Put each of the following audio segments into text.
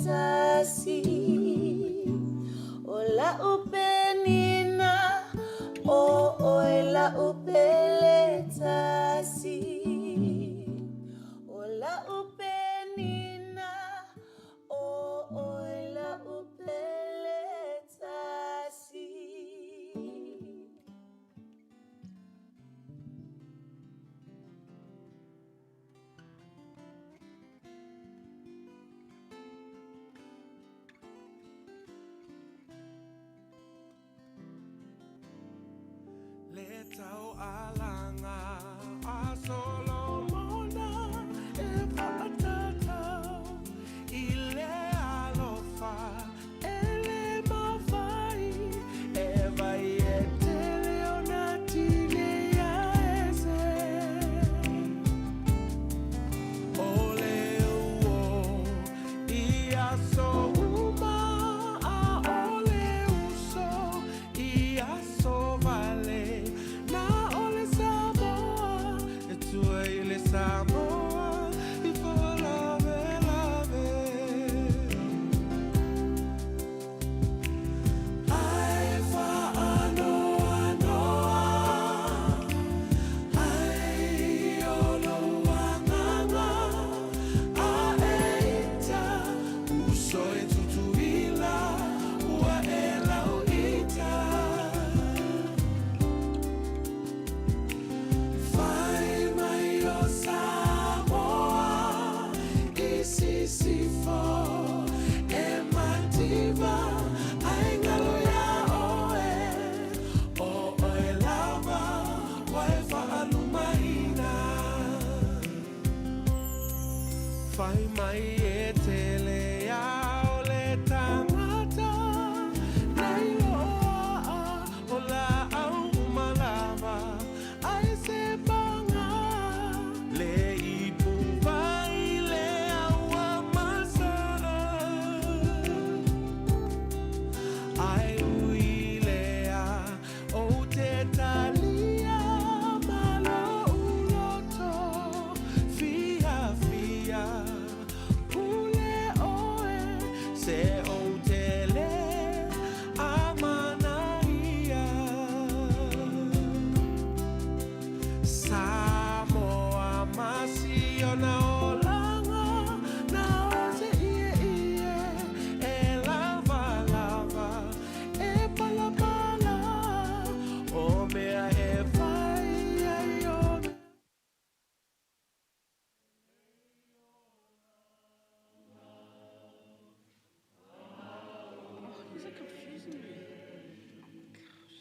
Tasi. O la'u Penina, o oe la'u pele tasi. O la'u Penina, o oe la'u pele tasi. Le taualaga a Solomona e faatatau i le alofa e le mafai e vai e tele ona tineia ese. O le uo i aso uma a o le uso i aso wale. Na o le Samoa e tua i le Samoa i faalavelave. Ai whaanoanoa, ai o lou agaga, a e ita, uso e Tutuila, ua e lauita. Fai mai o Samoa i Sisifo e mativa ai galo ia oe o oe lava ua e faalumaina. Fai mai e tele ao le tagata nei loa o laau uma lava ai se paga le ipu vai le auamasa ai ui lea ou te talia ma lou loto fiafia pule oe se ou te le amanaia. Samoa ma siona olaga na o se ie ie e lava lava e palapala o mea e fai ai o Oh, he's like confusing me. Gosh.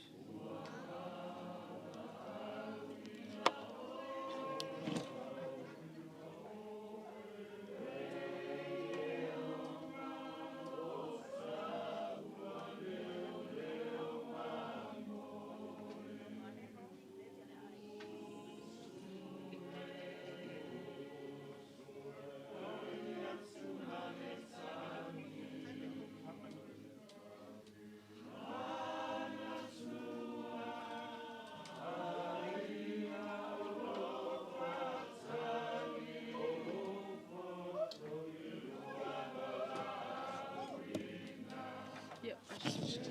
Yep, I just switched.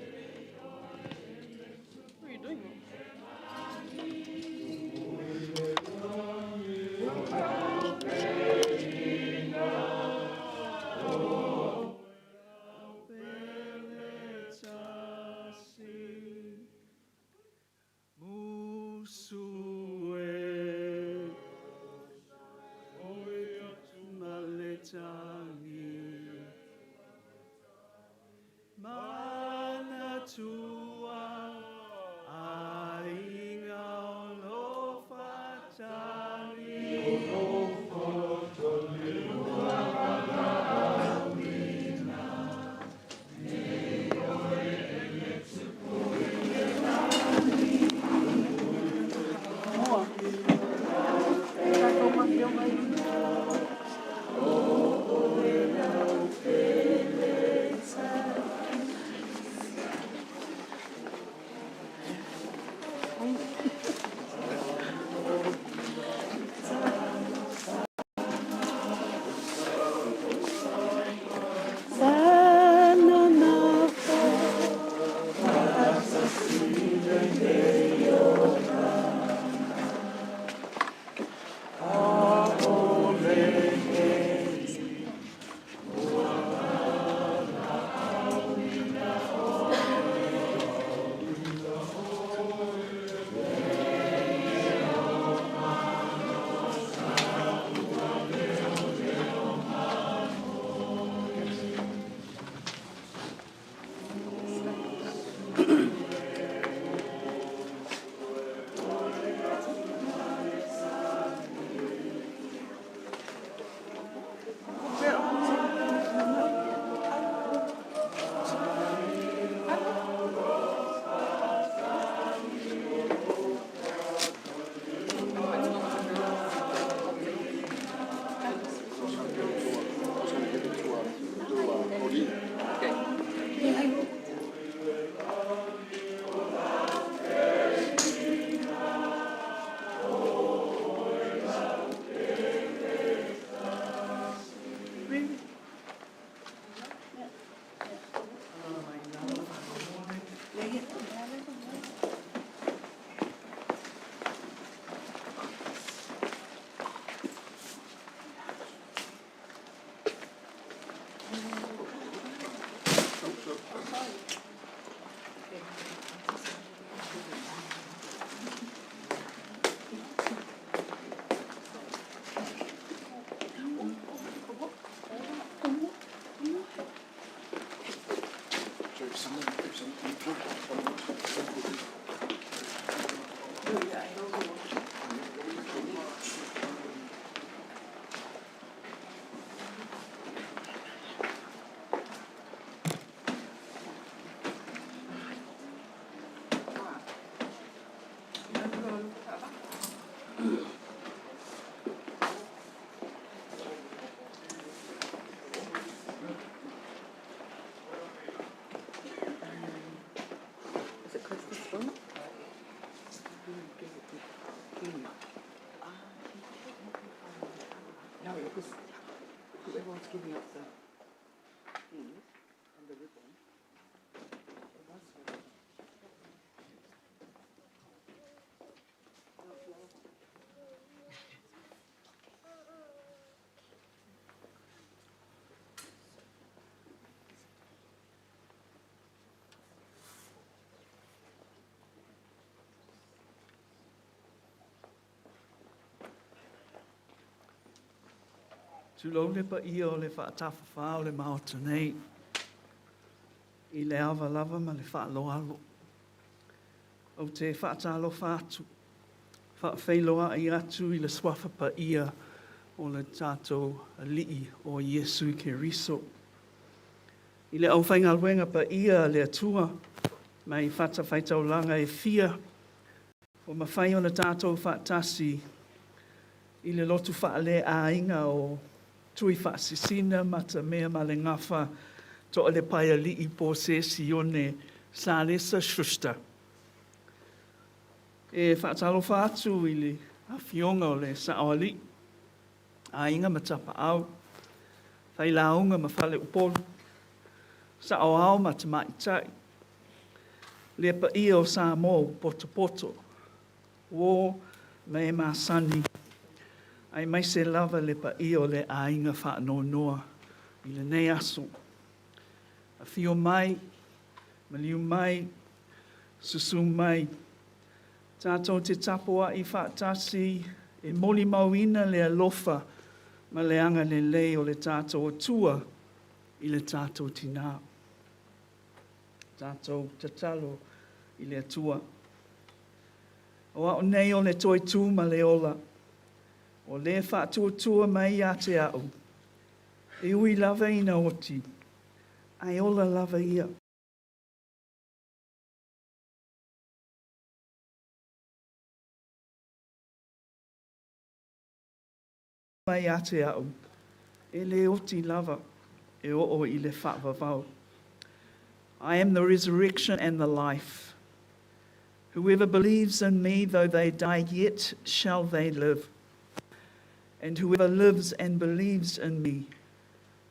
What are you doing, Mom? Pele tasi musu e maletagi manatua aiga o lo fatagi. Moa. Tatou mafioga i. Everyone's giving up the things and the ribbon. They must have. Tulou le paia o le faatafafā o le Maota nei i le ava lava ma le faaaloalo. Ou te faatalofa atu, faafeiloai atu i le Suafa Paia o le tatou Alii o Iesu Keriso. I le aufaigaluega paia a le Atua mai fatafaitaulaga e fia ua mafai ona tatou faatasi i le lotu faaleaiga o Tuifaasisina Matamea ma le Gafa Toalepaialii po o se Sione Salesa Schuster. E faatalofa atu i le afioga o le Saoalii, Aiga ma Tapaau, Failauga ma Faleupolu, Saoao ma Tamaitai, le paia o Samoa ua potopoto, uō ma e masani, aemaise lava le paia o le aiga faanoanoa i lenei aso. Afio mai, maliu mai, susu mai, tatou te tapuai faatasi e molimauina le alofa ma le agalelei o le tatou Atua i le tatou tinā. Tatou tatalo i le Atua. O au nei o le toe tū ma le ola, o le faatuatua mai ia te au, e ui lava ina oti, ae ola lava ia. Mai ia te au, e le oti lava e oo i le faavavau. I am the resurrection and the life. Whoever believes in me, though they die, yet shall they live. And whoever lives and believes in me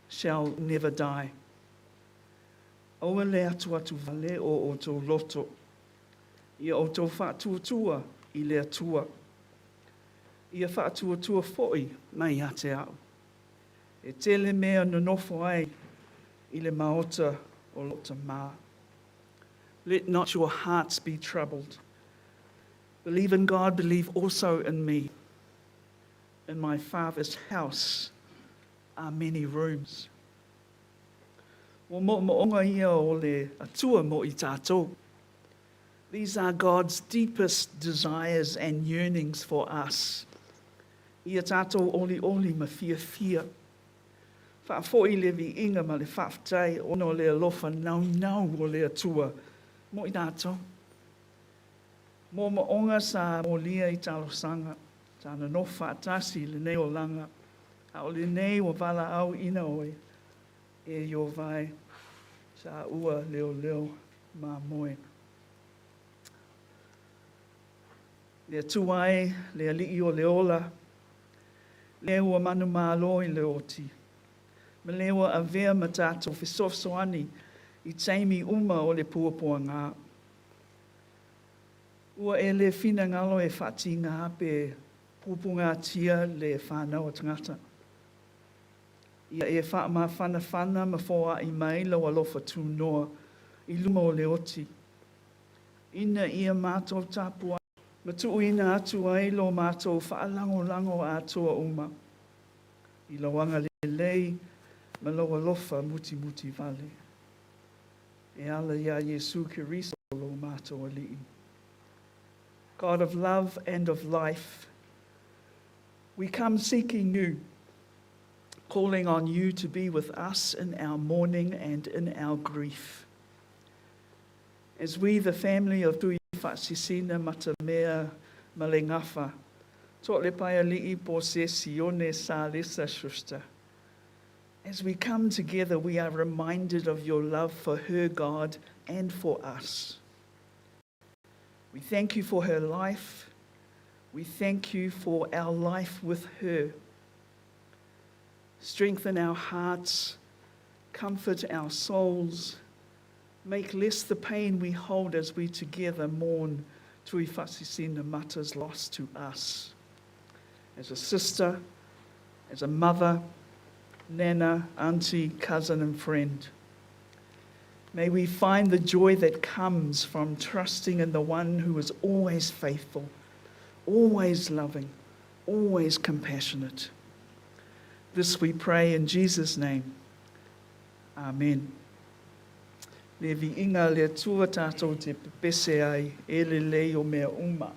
shall never die. Aua le atuatu vale o outou loto, ia outou faatuatua i le Atua. Ia faatuatua foi mai ia te au. E tele mea nonofo ai i le maota o lou Tama. Let not your hearts be troubled. Believe in God, believe also in me. In my Father's house are many rooms. Ua moomooga ia o le Atua mo i tatou. These are God's deepest desires and yearnings for us. Ia tatou olioli ma fiafia. Faafoi le viiga ma le faafetai ona o le alofa naunau o le Atua mo i tatou. Moomooga sa molia i talosaga, sa nonofo faatasi i lenei olaga, a o lenei ua valaauina oe e Ieova e, sa ua leoleo mamoe. Le Atua e, le Alii o le ola, le ua manumalo i le oti, ma le ua avea ma tatou fesoasoani i taimi uma o le puapuaga. Ua e le finagalo e faatigā pe puapuagatia le fanau a tagata. Ia e faamafanafana ma foai mai lou alofa tunoa i luma o le oti, ina ia matou tapuai ma tuuina atu ai lo matou faalagolago atoa uma i lou agalelei ma lou alofa mutimuti vale. E ala iā Iesu Keriso lo matou Alii. God of love and of life, we come seeking you, calling on you to be with us in our mourning and in our grief. As we, the family of Tuifaasisina Matamea Malegafa, Toalepaiali'i po o se Sione Salesa Schuster, as we come together, we are reminded of your love for her, God, and for us. We thank you for her life. We thank you for our life with her. Strengthen our hearts, comfort our souls, make less the pain we hold as we together mourn Tuifasisina Mata's loss to us. As a sister, as a mother, nana, auntie, cousin, and friend. May we find the joy that comes from trusting in the one who is always faithful, always loving, always compassionate. This we pray in Jesus' name. Amen. Le viiga le Atua tatou te pepese ai, e lelei o mea uma.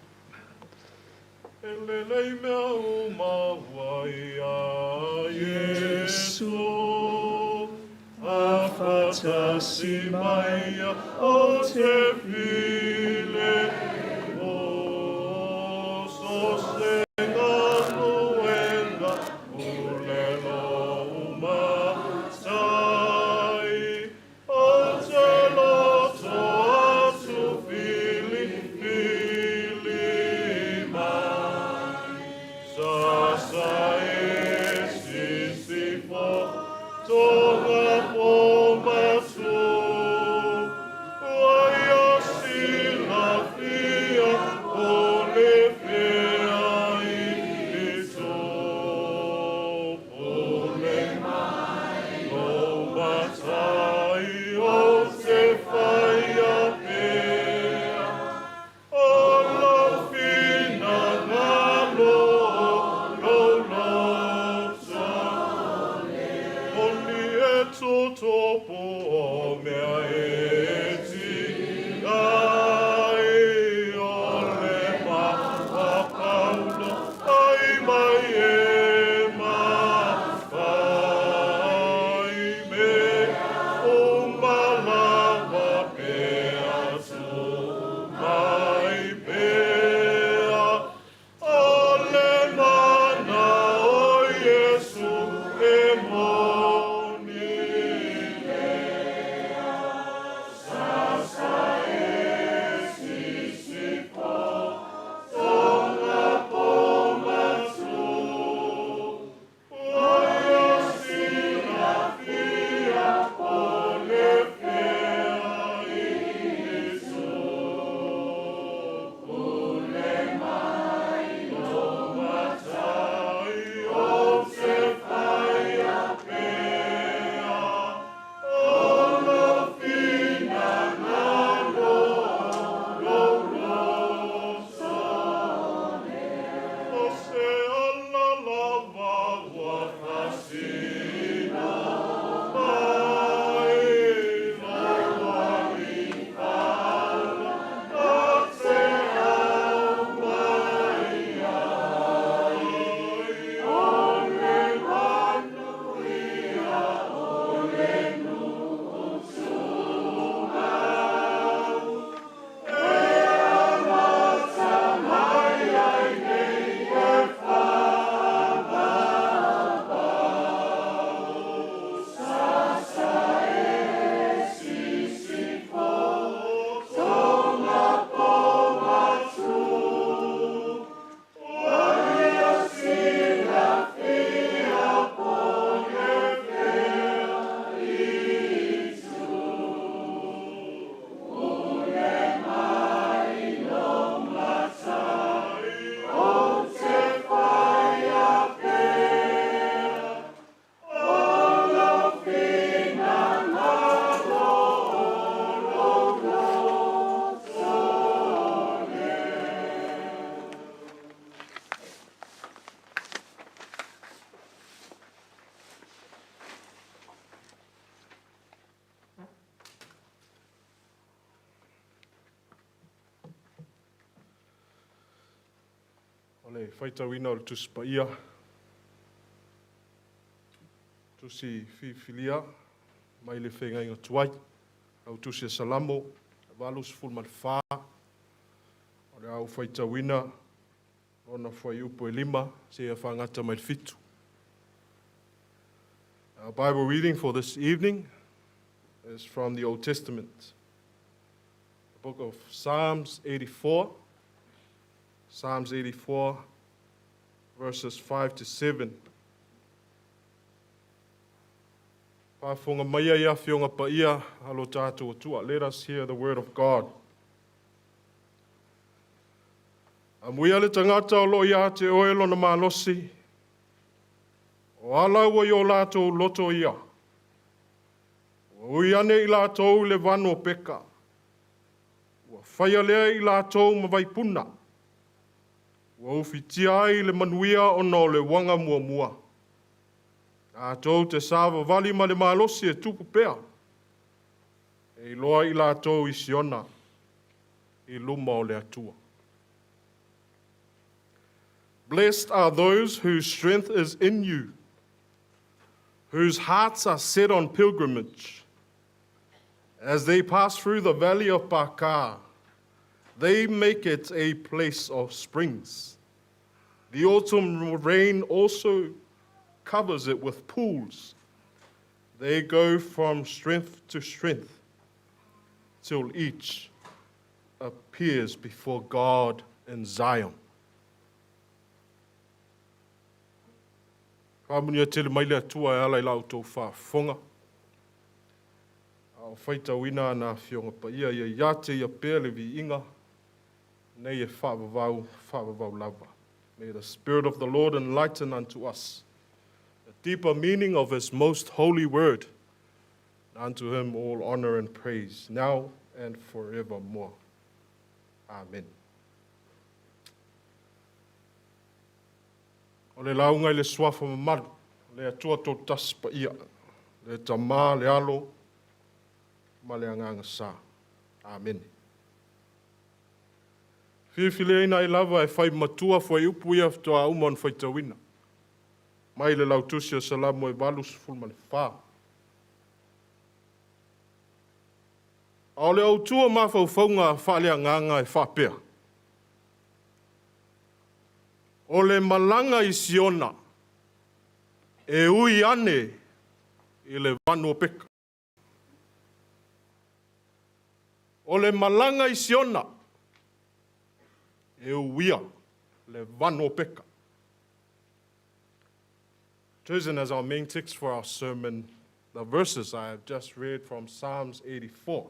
E lelei mea uma ua ia Iesu, a whatasi mai ia o te file, o so se galuega ulelo uma tai, o te loto atu fili fili mai. Sa sa e si si fo, tonga po matu, ua ia silafia o le fea i itu. Pule mai lou matai o te whaia pea, o lou finagalo o lou loto. Moni e totopo o mea e tika ai o le mapapaulo ai mai e mafai me uma lava pea tu mai pea o le mana o Iesu e moni. O se ala lava ua fasina mai loa i ala a te au mai ai o le manuia o le nuu tumau e amata mai ai nei e faavavau. Sa sa e sisifo tonga po matu ua ia silafia po le fea i itu. Pule mai lou matai o te whaia pea, o lou finagalo o lou loto lea. O le faitauina o le Tusi Paia, Tusi Filifilia mai le Feagaiga Tuai, lau Tusi a Salamo 84, o le a ou faitauina lona fuaiupu e 5 seia faagata mai le 7. Our Bible reading for this evening is from the Old Testament, the book of Psalms 84, Psalms 84, verses 5 to 7. Faafofoga maia i Afioga Paia a lo tatou Atua. Let us hear the word of God. Amuia le tagata o lo o ia te oe lona malosi, o ala ua i o latou loto ia. Ua ui ane i latou i le vanu o peka. Ua faia lea i latou ma vaipuna. Ua ufitia ai le manuia ona o le uaga muamua. Latou te savavali ma le malosi e tupu pea. E iloa i latou i Siona i luma o le Atua. Blessed are those whose strength is in you, whose hearts are set on pilgrimage. As they pass through the valley of Baca, they make it a place of springs. The autumn rain also covers it with pools. They go from strength to strength till each appears before God in Zion. Faamanuia tele mai le Atua e ala i la outou faafofoga. A o faitauina ana Afioga Paia ia ia te ia pea le viiga nei e faavavau, faavavau lava. May the Spirit of the Lord enlighten unto us the deeper meaning of His most holy word. And unto Him all honor and praise, now and forevermore. Amen. O le lauga i le suafa mamalu, le Atua Toatasi Paia, le Tama, le Alo, ma le Agaga Sa. Amene. Filifileina ai lava e fai matua fuaiupu ia faatoa uma ona faitauina. Mai le lautusi o Salamo e 84. A o le autu o mafaufauga faaleagaga e faapea, O le malaga i Siona e ui ane i le vanu o peka. O le malaga i Siona e uia le vanu o peka. Chosen as our main text for our sermon, the verses I have just read from Psalms 84.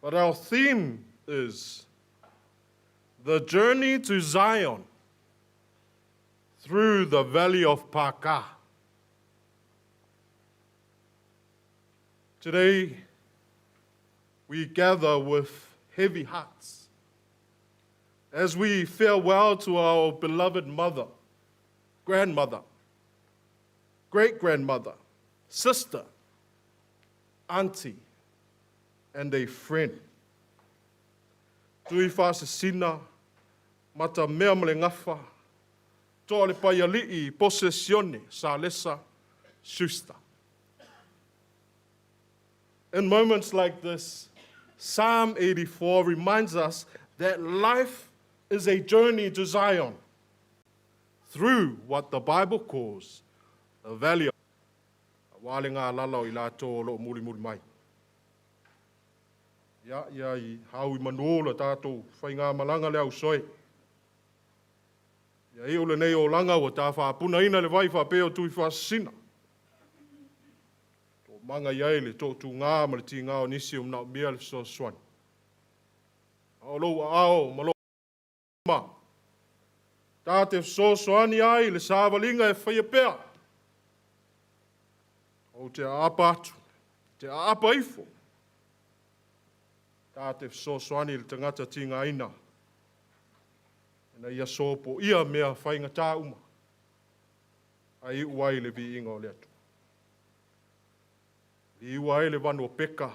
But our theme is the journey to Zion through the valley of Baca. Today, we gather with heavy hearts as we farewell to our beloved mother, grandmother, great grandmother, sister, auntie, and a friend. Tuifaasisina, Matamea ma le Gafa, Toa le Paialii, Pose Sione, Salesa, Schuster. In moments like this, Psalm 84 reminds us that life is a journey to Zion through what the Bible calls the valley of aua le galala o i latou o lo o mulimuli mai. Ia, ia i hau i manu lo tatou faigamalaga le ausoe. Ia iu lenei olaga ua ta faapunaina le vai faapea o Tuifaasisina. Toomaga i ai le tootūgā ma le tigā o nisi o manaomia le fesoasoani. A o lou aao ma lou ma ta te fesoasoani ai i le savaliga e faia pea. Ou te aapa atu, te aapa ifo. Ta te fesoasoani i le tagata tigaina. Ina ia sopoia mea faigata uma, ae iu ai le viiga o le Atua. Liua ai le vanu o peka,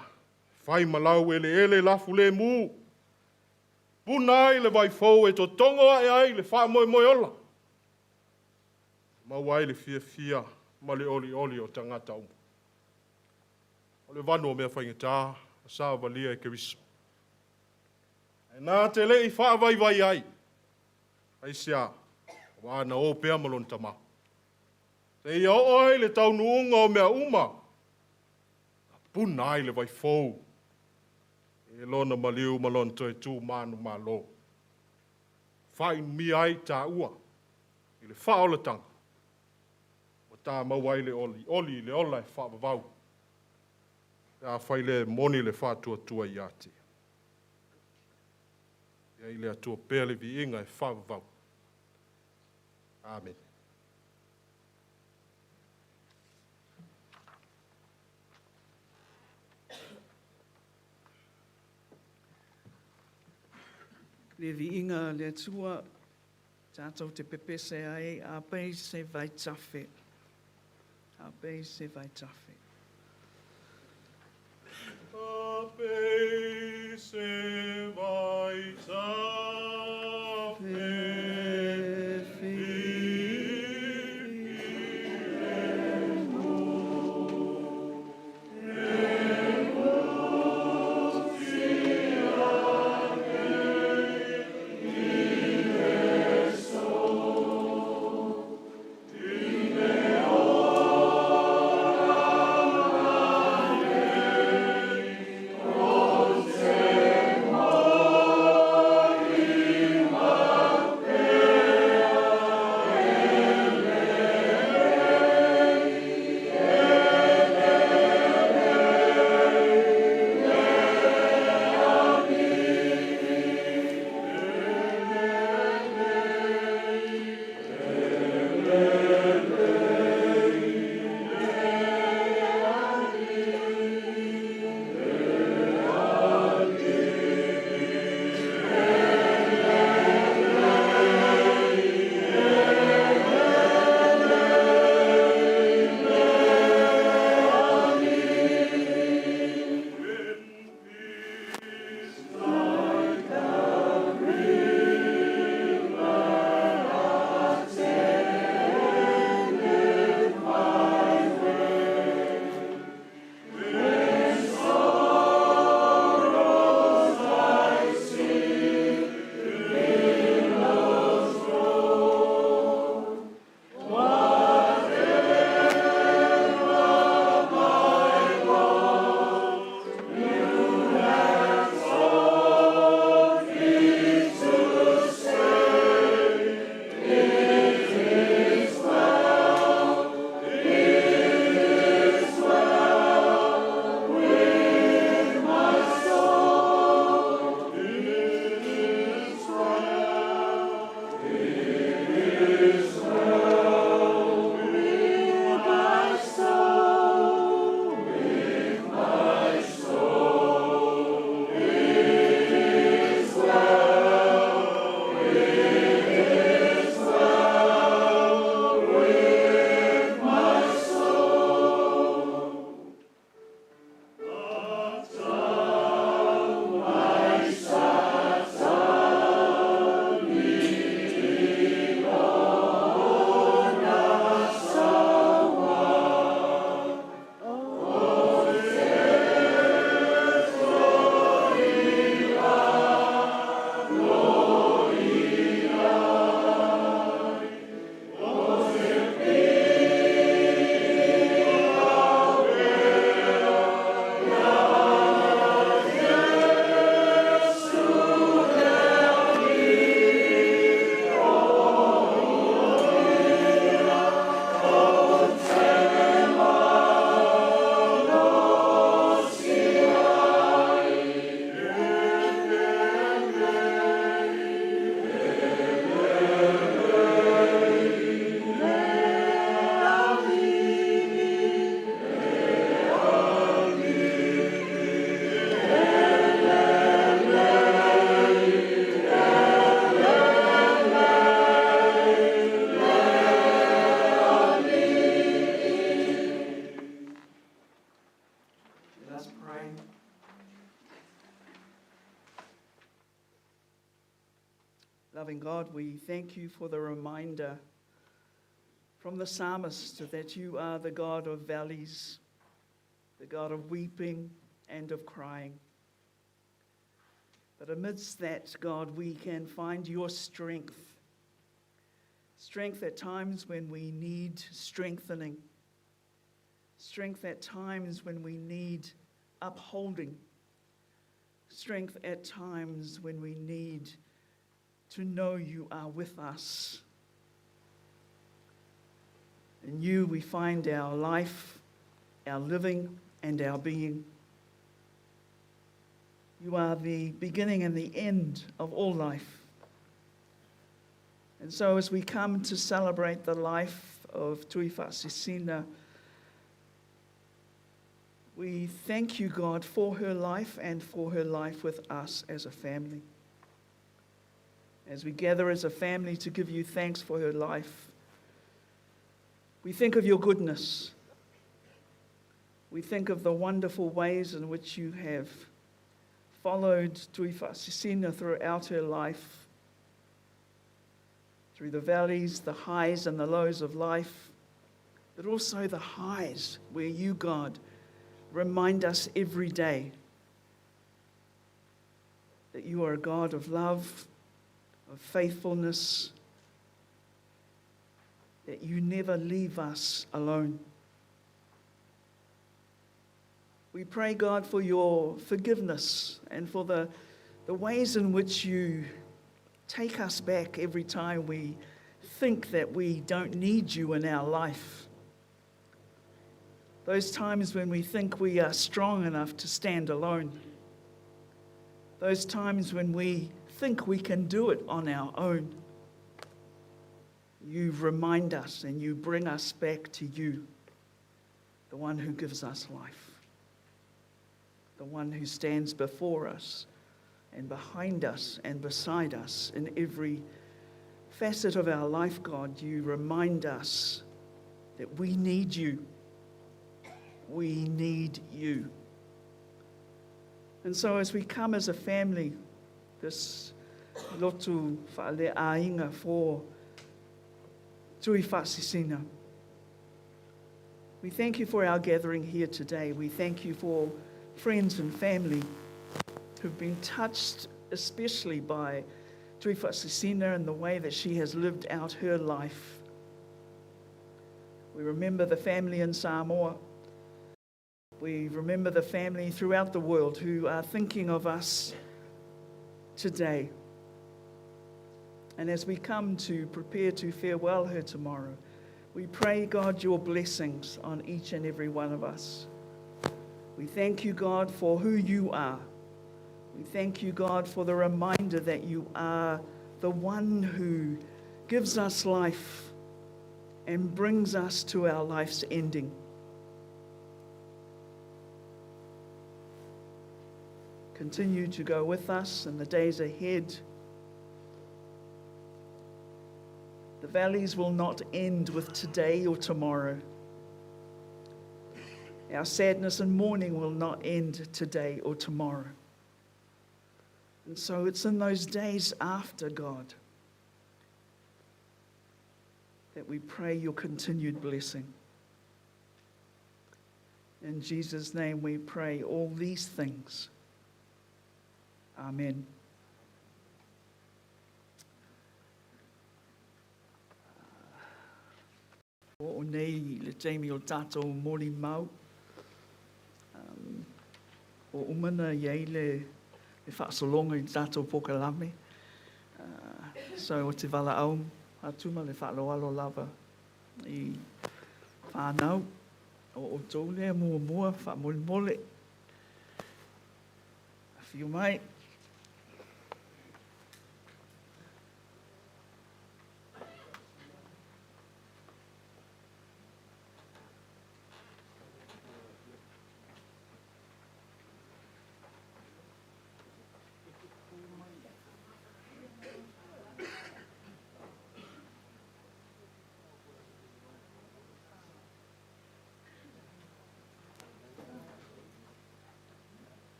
fai ma lau eleele lafulemu, puna ai le vaifou e totogo ae ai le faamoemoe ola, maua ai le fiafia ma le olioli o tagata uma. O le vanu o mea faigata, na savalia e Keriso. Ae na te le i faavaivai ai, aisea, aua na o pea ma lona Tama. Seia oo ai le taunuuga o mea uma, na puna ai le vaifou i lona maliu ma lona toe tu manumalo. Faainumia ai taua i le faaolataga ua ta maua ai le olioli i le ola e faavavau, pe afai lea e moni le faatuatua ia te Ia. Ia i le Atua pea le viiga e faavavau. Amene. Le viiga a le Atua, tatou te pepese ai a pei se vaitafe. A pei se vaitafe. A pei se vaitafe. Let us pray. Loving God, we thank you for the reminder from the psalmist that you are the God of valleys, the God of weeping and of crying. But amidst that, God, we can find your strength. Strength at times when we need strengthening. Strength at times when we need upholding. Strength at times when we need to know you are with us. In you we find our life, our living, and our being. You are the beginning and the end of all life. And so, as we come to celebrate the life of Tuifaasisina, we thank you, God, for her life and for her life with us as a family. As we gather as a family to give you thanks for her life, we think of your goodness. We think of the wonderful ways in which you have followed Tuifaasisina throughout her life, through the valleys, the highs, and the lows of life, but also the highs where you, God, remind us every day that you are a God of love, of faithfulness, that you never leave us alone. We pray, God, for your forgiveness and for the, the ways in which you take us back every time we think that we don't need you in our life. Those times when we think we are strong enough to stand alone. Those times when we think we can do it on our own. You remind us and you bring us back to you, the one who gives us life, the one who stands before us and behind us and beside us in every facet of our life, God. You remind us that we need you. We need you. And so, as we come as a family, this lotu faaleaiga for Tuifaasisina, we thank you for our gathering here today. We thank you for friends and family who've been touched especially by Tuifaasisina and the way that she has lived out her life. We remember the family in Samoa. We remember the family throughout the world who are thinking of us today. And as we come to prepare to farewell her tomorrow, we pray, God, your blessings on each and every one of us. We thank you, God, for who you are. We thank you, God, for the reminder that you are the one who gives us life and brings us to our life's ending. Continue to go with us in the days ahead. The valleys will not end with today or tomorrow. Our sadness and mourning will not end today or tomorrow. And so it's in those days after God that we pray your continued blessing. In Jesus' name we pray all these things. Amen. O nei le taimi o tātou moli mau. Um, o umana i ei le, le whaasologa i tātou pokalame. Uh, so o te vala au atu ma le whaaloalo lava i whānau o o tō lea mua mua whaamolemole. Whiu mai.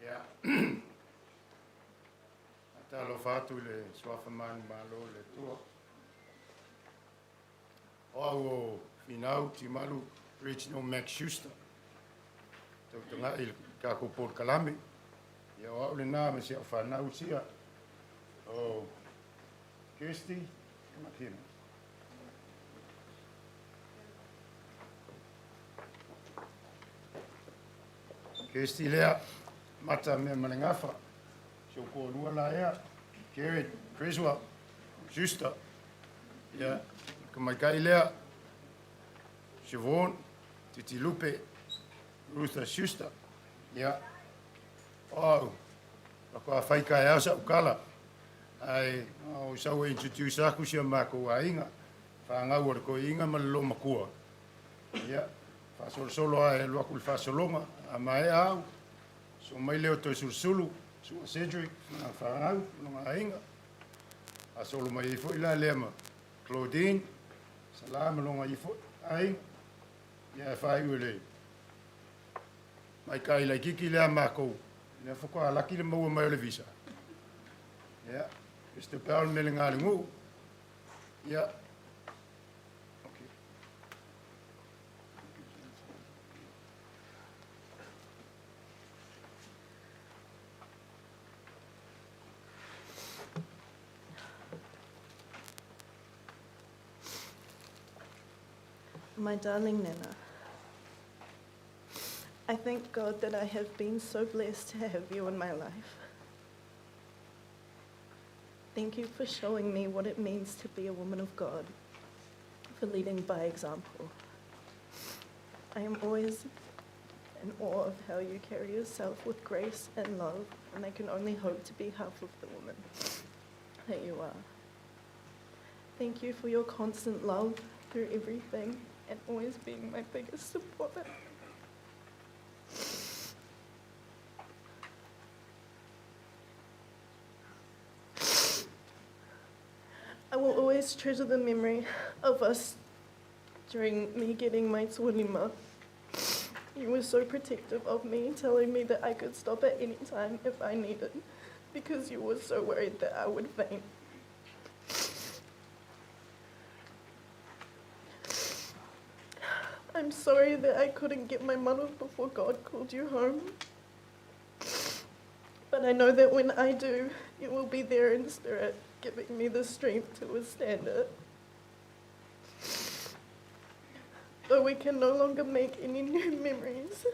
Ia, faatalofa atu i le Suafa manumalo o le Atua. O au o Finau Timalu Reginald Max Schuster, tautaga'i i le takou polokalame. Ia o au lenā ma si au fanau sia o Kirsty, come up here. Kirsty lea, Mata mea ma le gafa, si ou toalua la ea, Jared Creswell, Schuster, ia, tamaitai lea, Siobhan, Titilupe, Rutha Schuster, ia, o au, faatoa fai taeao sa'u tala, ae o sau e introduce aku si o matou aiga, fanau a le toeaina ma le loomatua, ia, faasolosolo lava e alu atu i le faasologa, a maea au, sosoo mai lea o Toesulusulu, Su'a Cedric ma lana fanau ma lona aiga, faasolo mai ai foi la lea ma Claudine, Sala ma lona ifo, aiga, ia ae faaiu i le maitai laitiiti lea a matou, lea faatoa laki le maua mai o le visa. Ia, Christabel Melegalinuu, ia, okay. My darling Nana, I thank God that I have been so blessed to have you in my life. Thank you for showing me what it means to be a woman of God, for leading by example. I am always in awe of how you carry yourself with grace and love, and I can only hope to be half of the woman that you are. Thank you for your constant love through everything and always being my biggest supporter. I will always treasure the memory of us during me getting my tualima. You were so protective of me, telling me that I could stop at any time if I needed, because you were so worried that I would faint. I'm sorry that I couldn't get my mother before God called you home. But I know that when I do, you will be there in spirit, giving me the strength to withstand it. Though we can no longer make any new memories,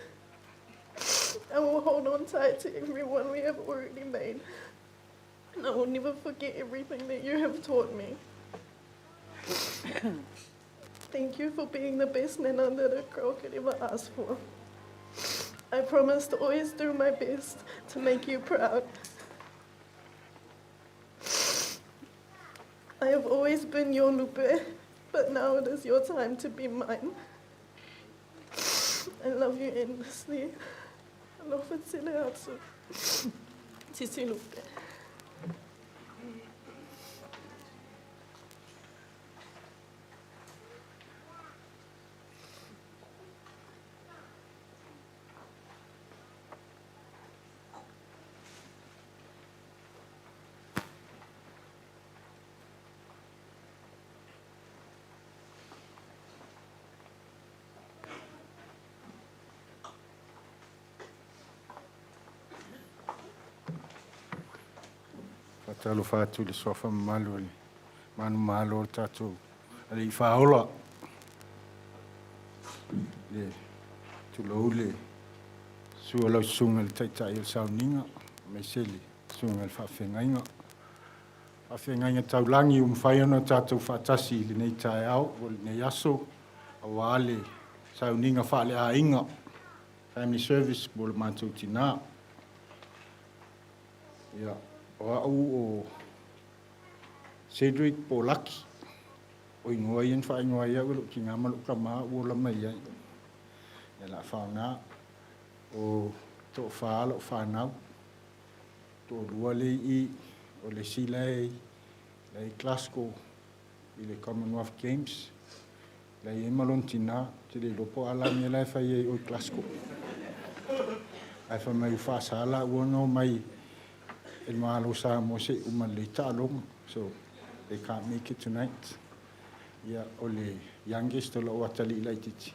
I will hold on tight to everyone we have already made. And I will never forget everything that you have taught me. Thank you for being the best nana that a girl could ever ask for. I promise to always do my best to make you proud. I have always been your Lupe, but now it is your time to be mine. I love you endlessly. Alofa tele atu. Titi Lupe. Faatalofa atu i le suafa mamalu o le manumalo o le tatou Alii Faaola. Le tulou le susu o lau susuga i le Taitai o le Sauniga, aemaise le susuga i le Faafeagaiga. Faafeagaiga taulagi ua mafai ona tatou faatasi i lenei taeao o lenei aso aua le sauniga faaleaiga, family service mo le matou tinā. Ia, o au o Cedric po o Laki, o igoa ia na faaigoa ai au e lou tinā ma lou tama ua ola mai ai. Ia la faaaoga, o toafa lou fanau, toalua le i i, o le isi la e i Glasgow i le Commonwealth Games, la e i ai ma lona tinā, ou te le iloa po o a la mea la e fai ai i o i Glasgow. Ae fai mai ua faasa laua ona omai e le Malo o Samoa se i uma lelei taaloga. So, they can't make it tonight. Ia, o le youngest o lou atalii laitiiti,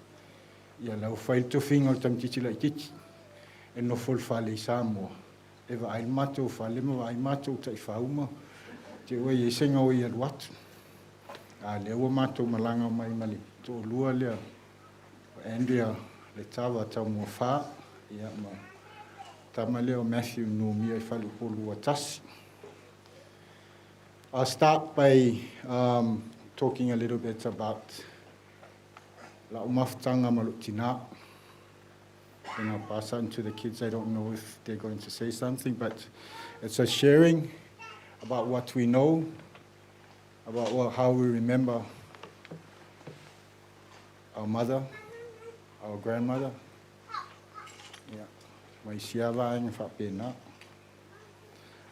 ia la ua fai le tofiga o le tamaitiiti laitiiti e nofo i le fale i Samoa, e vaai le matou fale ma vaai matou taifau ma te ua i ai se gaoi e alu atu. A lea ua matou malaga mai ma le toalua lea o Andrea Letava Taumuafa. Ia ma tama lea o Matthew Numia i Faleupolu ua tasi. I'll start by talking a little bit about la'u mafutaga ma lo'u tinā. Then I'll pass on to the kids. I don't know if they're going to say something, but it's a sharing about what we know, about how we remember our mother, our grandmother. Yeah. Ma isi vaega faapena.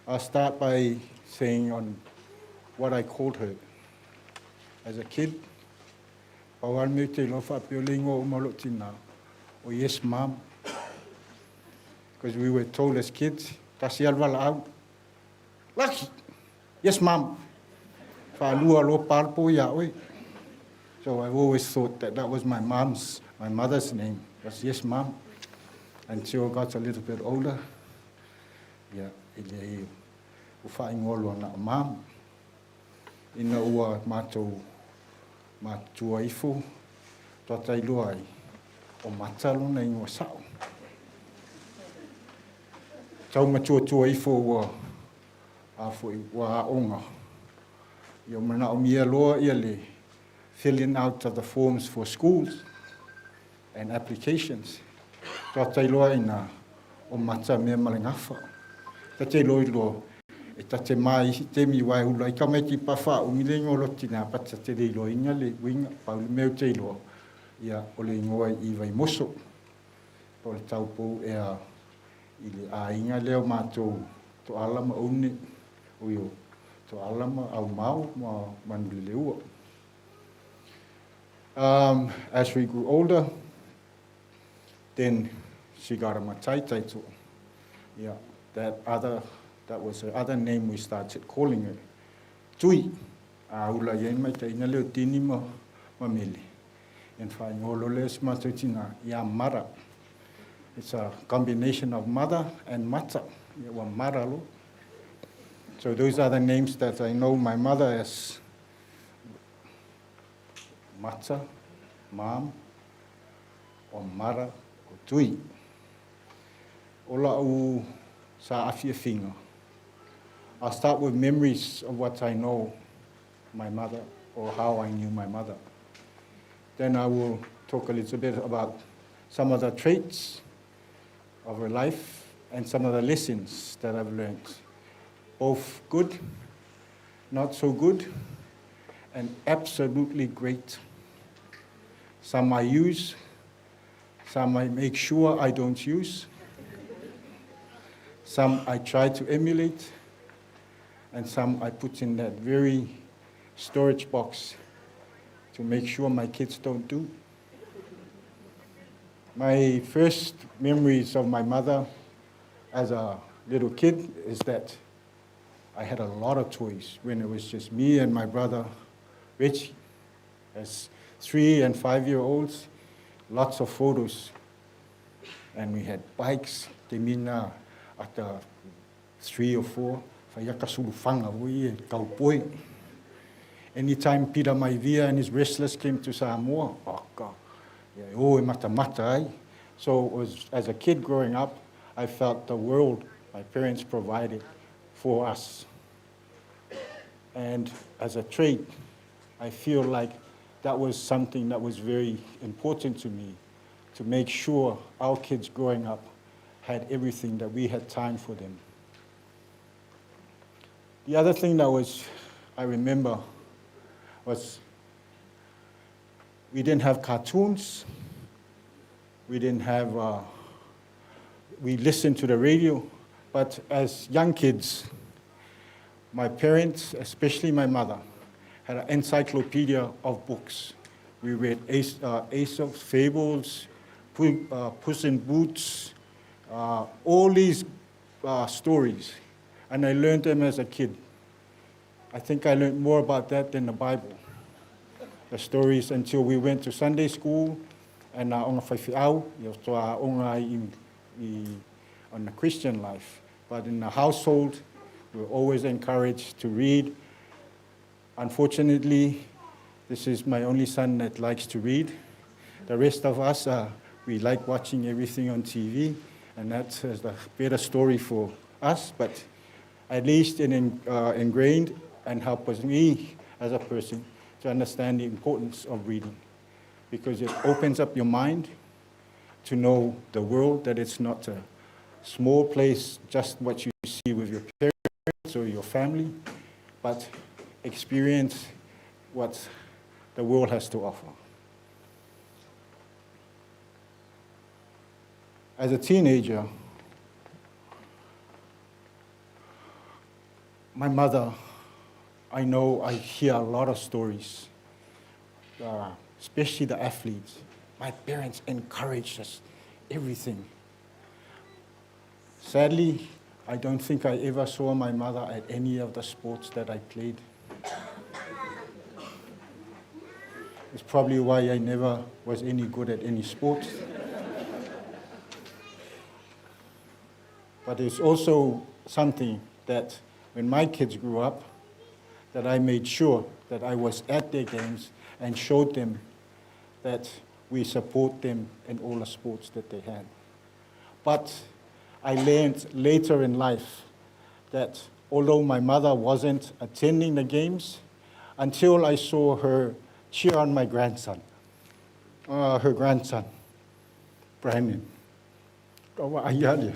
I'll start by saying on what I called her. As a kid, pau lava le mea ou te iloa faapea o le igoa uma o lou tinā, o Yes Mom. Because we were told as kids, tasi lava le valaau, Laki! Yes Mom! Faalua loa pa le pou iā oe. So I've always thought that that was my mom's, my mother's name, was Yes Mom. Until I got a little bit older, ia, e leai, ua faaigoa loa na o Mom. Ina ua matou matutua ifo, faatoa iloa ai, o Mata lona igoa sao. Tau matuatua ifo ua, a foi, ua aoga. Ia manaomia loa ia le filling out of the forms for schools and applications. Faatoa iloa ina o Mata mea ma le gafa. Ta te iloa iloa e ta te ma i isi taimi aua e ula ai tamaiti pa faaumi le igoa o lota tinā but ta te le iloaina le uiga. Pau le mea ou te iloa, ia o le igoa i Vaimoso po o le taupou ea i le aiga lea o matou Toala ma Oune, ui o Toala ma Aumao ma Manuleleua. As we grew older, then she got a matai title. Yeah, that was her other name we started calling her. Tui, a ula i ai maitaiga lea o Tini ma Mele. Ia ona faaigoa loa lea o si matou tinā ia Mara. It's a combination of mother and mata. Ia ua Mara loa. So those are the names that I know my mother as. Mata, Mom, o Mara, o Tui. O la'u saafiafiga. I'll start with memories of what I know my mother or how I knew my mother. Then I will talk a little bit about some of the traits of her life and some of the lessons that I've learned, both good, not so good, and absolutely great. Some I use, some I make sure I don't use, some I try to emulate, and some I put in that very storage box to make sure my kids don't do. My first memories of my mother as a little kid is that I had a lot of toys when it was just me and my brother Richie. As 3 and 5-year-olds, lots of photos. And we had bikes, te mina at the 3 or 4, faiaka sulufaga foi e kaupoi. Anytime Peter Maivia and his wrestlers came to Samoa, oh God, yeah, oh, e matamata ai. So it was, as a kid growing up, I felt the world my parents provided for us. And as a trait, I feel like that was something that was very important to me, to make sure our kids growing up had everything, that we had time for them. The other thing that was, I remember, was we didn't have cartoons. We didn't have, we listened to the radio, but as young kids, my parents, especially my mother, had an encyclopedia of books. We read Aesop's Fables, Puss in Boots, all these stories. And I learned them as a kid. I think I learned more about that than the Bible. The stories until we went to Sunday school and aoga faifeau, ia toa aoga i, on the Christian life. But in the household, we were always encouraged to read. Unfortunately, this is my only son that likes to read. The rest of us, we We like watching everything on TV, and that's a better story for us, but at least it ingrained and helped me as a person to understand the importance of reading, because it opens up your mind to know the world, that it's not a small place, just what you see with your parents or your family, but experience what the world has to offer. As a teenager, my mother, I know I hear a lot of stories, especially the athletes. My parents encouraged us, everything. Sadly, I don't think I ever saw my mother at any of the sports that I played. It's probably why I never was any good at any sports. But it's also something that when my kids grew up, that I made sure that I was at their games and showed them that we support them in all the sports that they had. But I learned later in life that although my mother wasn't attending the games, until I saw her cheer on my grandson, her grandson, Brandon. Ka wa ai ale.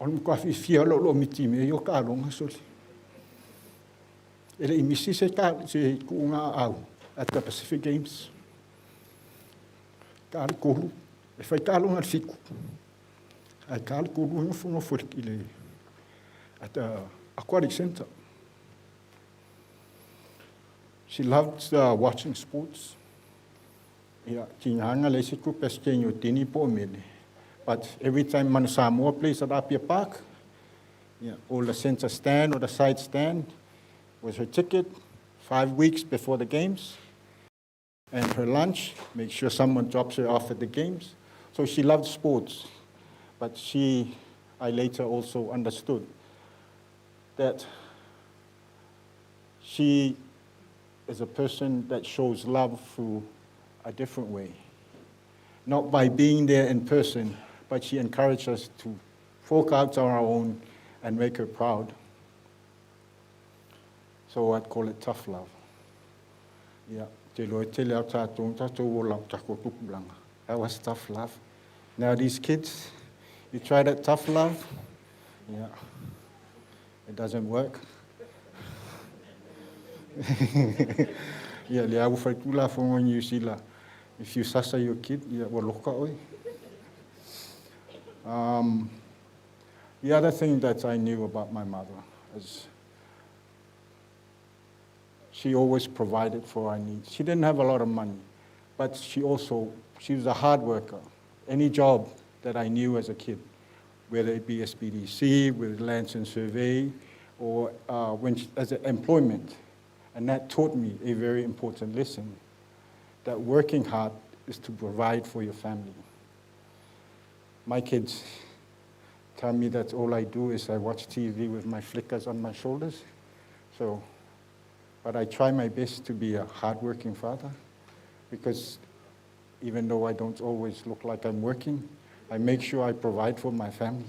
O le matua fiafia o loo miti me ia o taaloga sole. E le i misi se ta se tuuga aau at the Pacific Games. Ta le 3, e fai taaloga i le 7. Ae ta le 3 e nofonofo i le at the Aquatic Centre. She loved watching sports. Ia, tigaga leai se tupe a si o Tini po o Mele. But every time Manu Samoa plays at Apia Park, yeah, or the center stand or the side stand was her ticket 5 weeks before the games. And her lunch, make sure someone drops her off at the games. So she loved sports. But she, I later also understood that she is a person that shows love through a different way. Not by being there in person, but she encouraged us to fork out on our own and make her proud. So I'd call it tough love. Yeah, te loa tele au tātou, tātou o lau tako tupulanga. That was tough love. Now these kids, you try that tough love, yeah, it doesn't work. Yeah, le au whai tūla whongo New Zealand. If you sasa your kid, yeah, ua loka oe. The other thing that I knew about my mother is she always provided for our needs. She didn't have a lot of money, but she was a hard worker. Any job that I knew as a kid, whether it be SPDC, with Lands and Survey, or as an employment. And that taught me a very important lesson, that working hard is to provide for your family. My kids tell me that all I do is I watch TV with my flickers on my shoulders. So, but I try my best to be a hardworking father because even though I don't always look like I'm working, I make sure I provide for my family.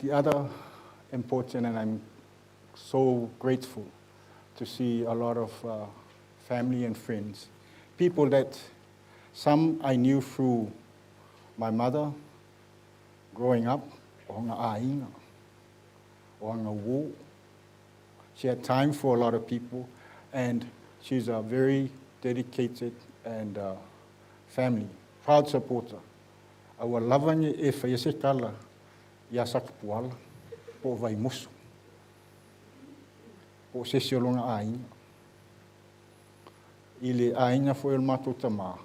The other important, and I'm so grateful to see a lot of family and friends, people that some I knew through my mother growing up, o ngā āinga, o ngā wō. She had time for a lot of people, and she's a very dedicated and family, proud supporter. A ua lava ni e whai se kala ia Sakapuala, po o Vaimusu, po o sesi o longa āinga. I le āinga foi o le mātou tamā,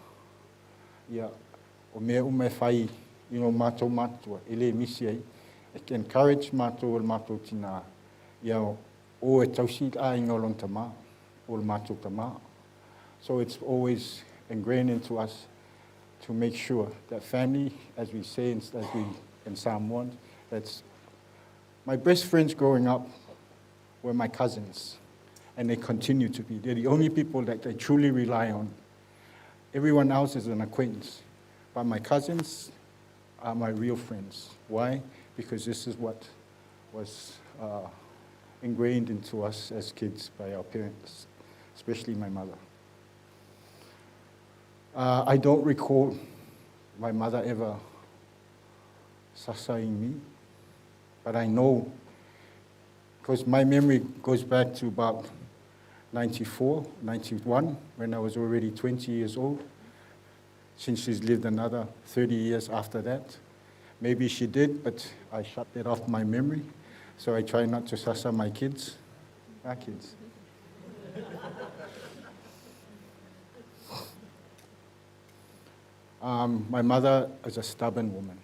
ia, o mea uma e whai i no mātou mātua, e le misi ai, e ke encourage mātou o le mātou tina, ia o e tausi āinga o lon tamā, o le mātou tamā. So it's always ingrained into us to make sure that family, as we say, as we in Samoan, that's my best friends growing up. were my cousins, and they continue to be. They're the only people that I truly rely on. Everyone else is an acquaintance, but my cousins are my real friends. Why? Because this is what was ingrained into us as kids by our parents, especially my mother. I don't recall my mother ever sasaing me, but I know, because my memory goes back to about 94, 91, when I was already 20 years old, since she's lived another 30 years after that. Maybe she did, but I shut that off my memory. So I try not to sasa my kids, our kids. My mother is a stubborn woman.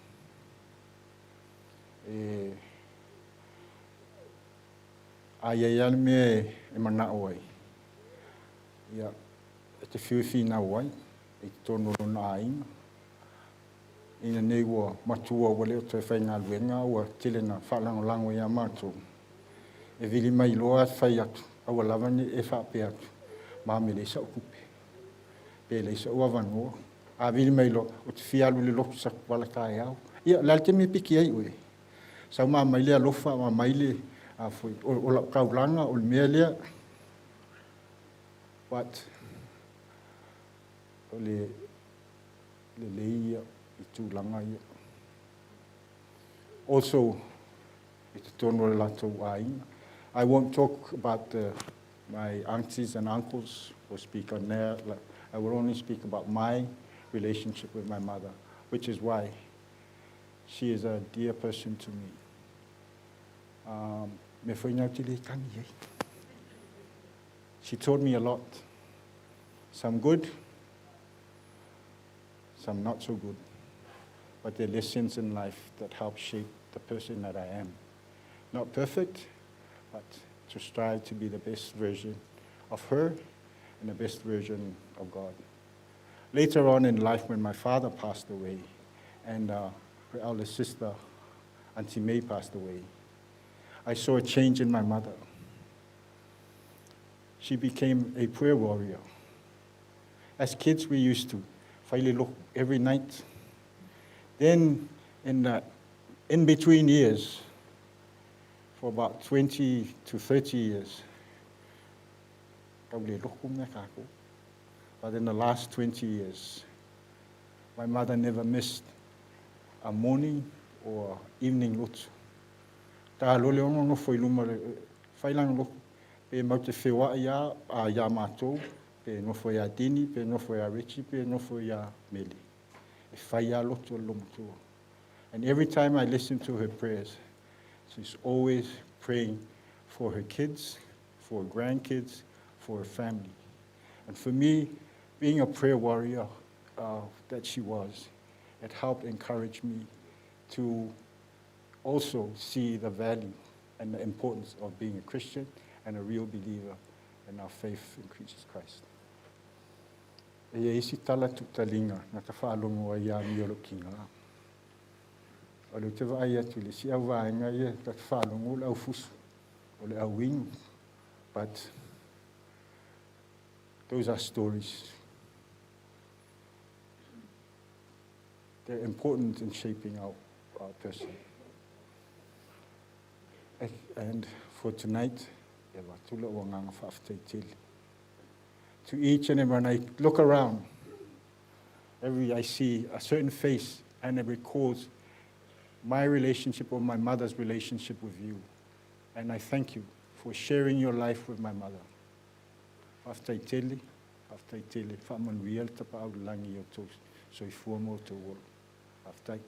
E, a ia ia le mea e mana'o ai. Ia, e te fiu e finau ai, i totonu o lona aiga. Ina nei ua matua ua le o toe faigaluega ua tele na faalagolago iā matou. E vili mai loa fai atu, aua lava ne i e faapea atu, mami e leai sa'u tupe, pe leai sa'u avanoa. A vili mai loa, ou te fia alu i le lotu Sakuala taeao. Ia, o le a le taimi e piki ai oe? Sau ma aumai le alofa, ma aumai le, a foi, o, o lau taulaga, o le mea lea. But, o le lelei ia i tulaga ia. Also, i totonu o le latou aiga. I won't talk about my aunties and uncles or speak on their, I will only speak about my relationship with my mother, which is why she is a dear person to me. Me foi ngau te le tangi ai. She taught me a lot. Some good, some not so good. But they're lessons in life that help shape the person that I am. Not perfect, but to strive to be the best version of her and the best version of God. Later on in life, when my father passed away and her eldest sister, Auntie May, passed away, I saw a change in my mother. She became a prayer warrior. As kids, we used to fai le lotu every night. Then, in the in-between years, for about 20 to 30 years, tau le lotu mea kākou. But in the last 20 years, my mother never missed a morning or evening lotu. Ta loa le ono nofo i luma le fai lana lotu, pe matou te feoai a, a iā matou, pe nofo iā Dini, pe nofo iā Richie, pe nofo iā Meli. E fai a lotu a le olomatua. And every time I listen to her prayers, she's always praying for her kids, for her grandkids, for her family. And for me, being a prayer warrior that she was, it helped encourage me to also see the value and the importance of being a Christian and a real believer in our faith in Jesus Christ. E ia isi tala tutaliga na ta faalogo ai iā amio lou tiga. O lea ou te vaai atu i le isi auvaega ia ta te faalogo o le aufusu, o le auinu, but those are stories. They're important in shaping our person. And for tonight, e avatu lou agaga faafetai tele. To each and everyone, I look around, every I see a certain face and it recalls my relationship or my mother's relationship with you. And I thank you for sharing your life with my mother. Faafetai tele, faafetai tele, faamanuia le Tapaau i le Lagi i o outou soifua ma outou ola. Faafetai.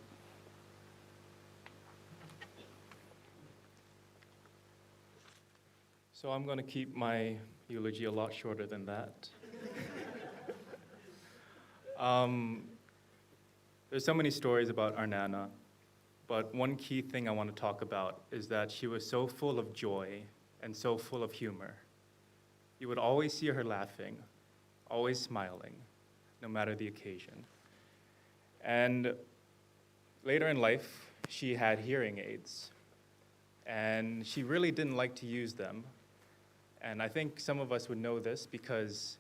So I'm going to keep my eulogy a lot shorter than that. There's so many stories about our Nana, but one key thing I want to talk about is that she was so full of joy and so full of humor. You would always see her laughing, always smiling, no matter the occasion. And later in life, she had hearing aids, and she really didn't like to use them. And I think some of us would know this because,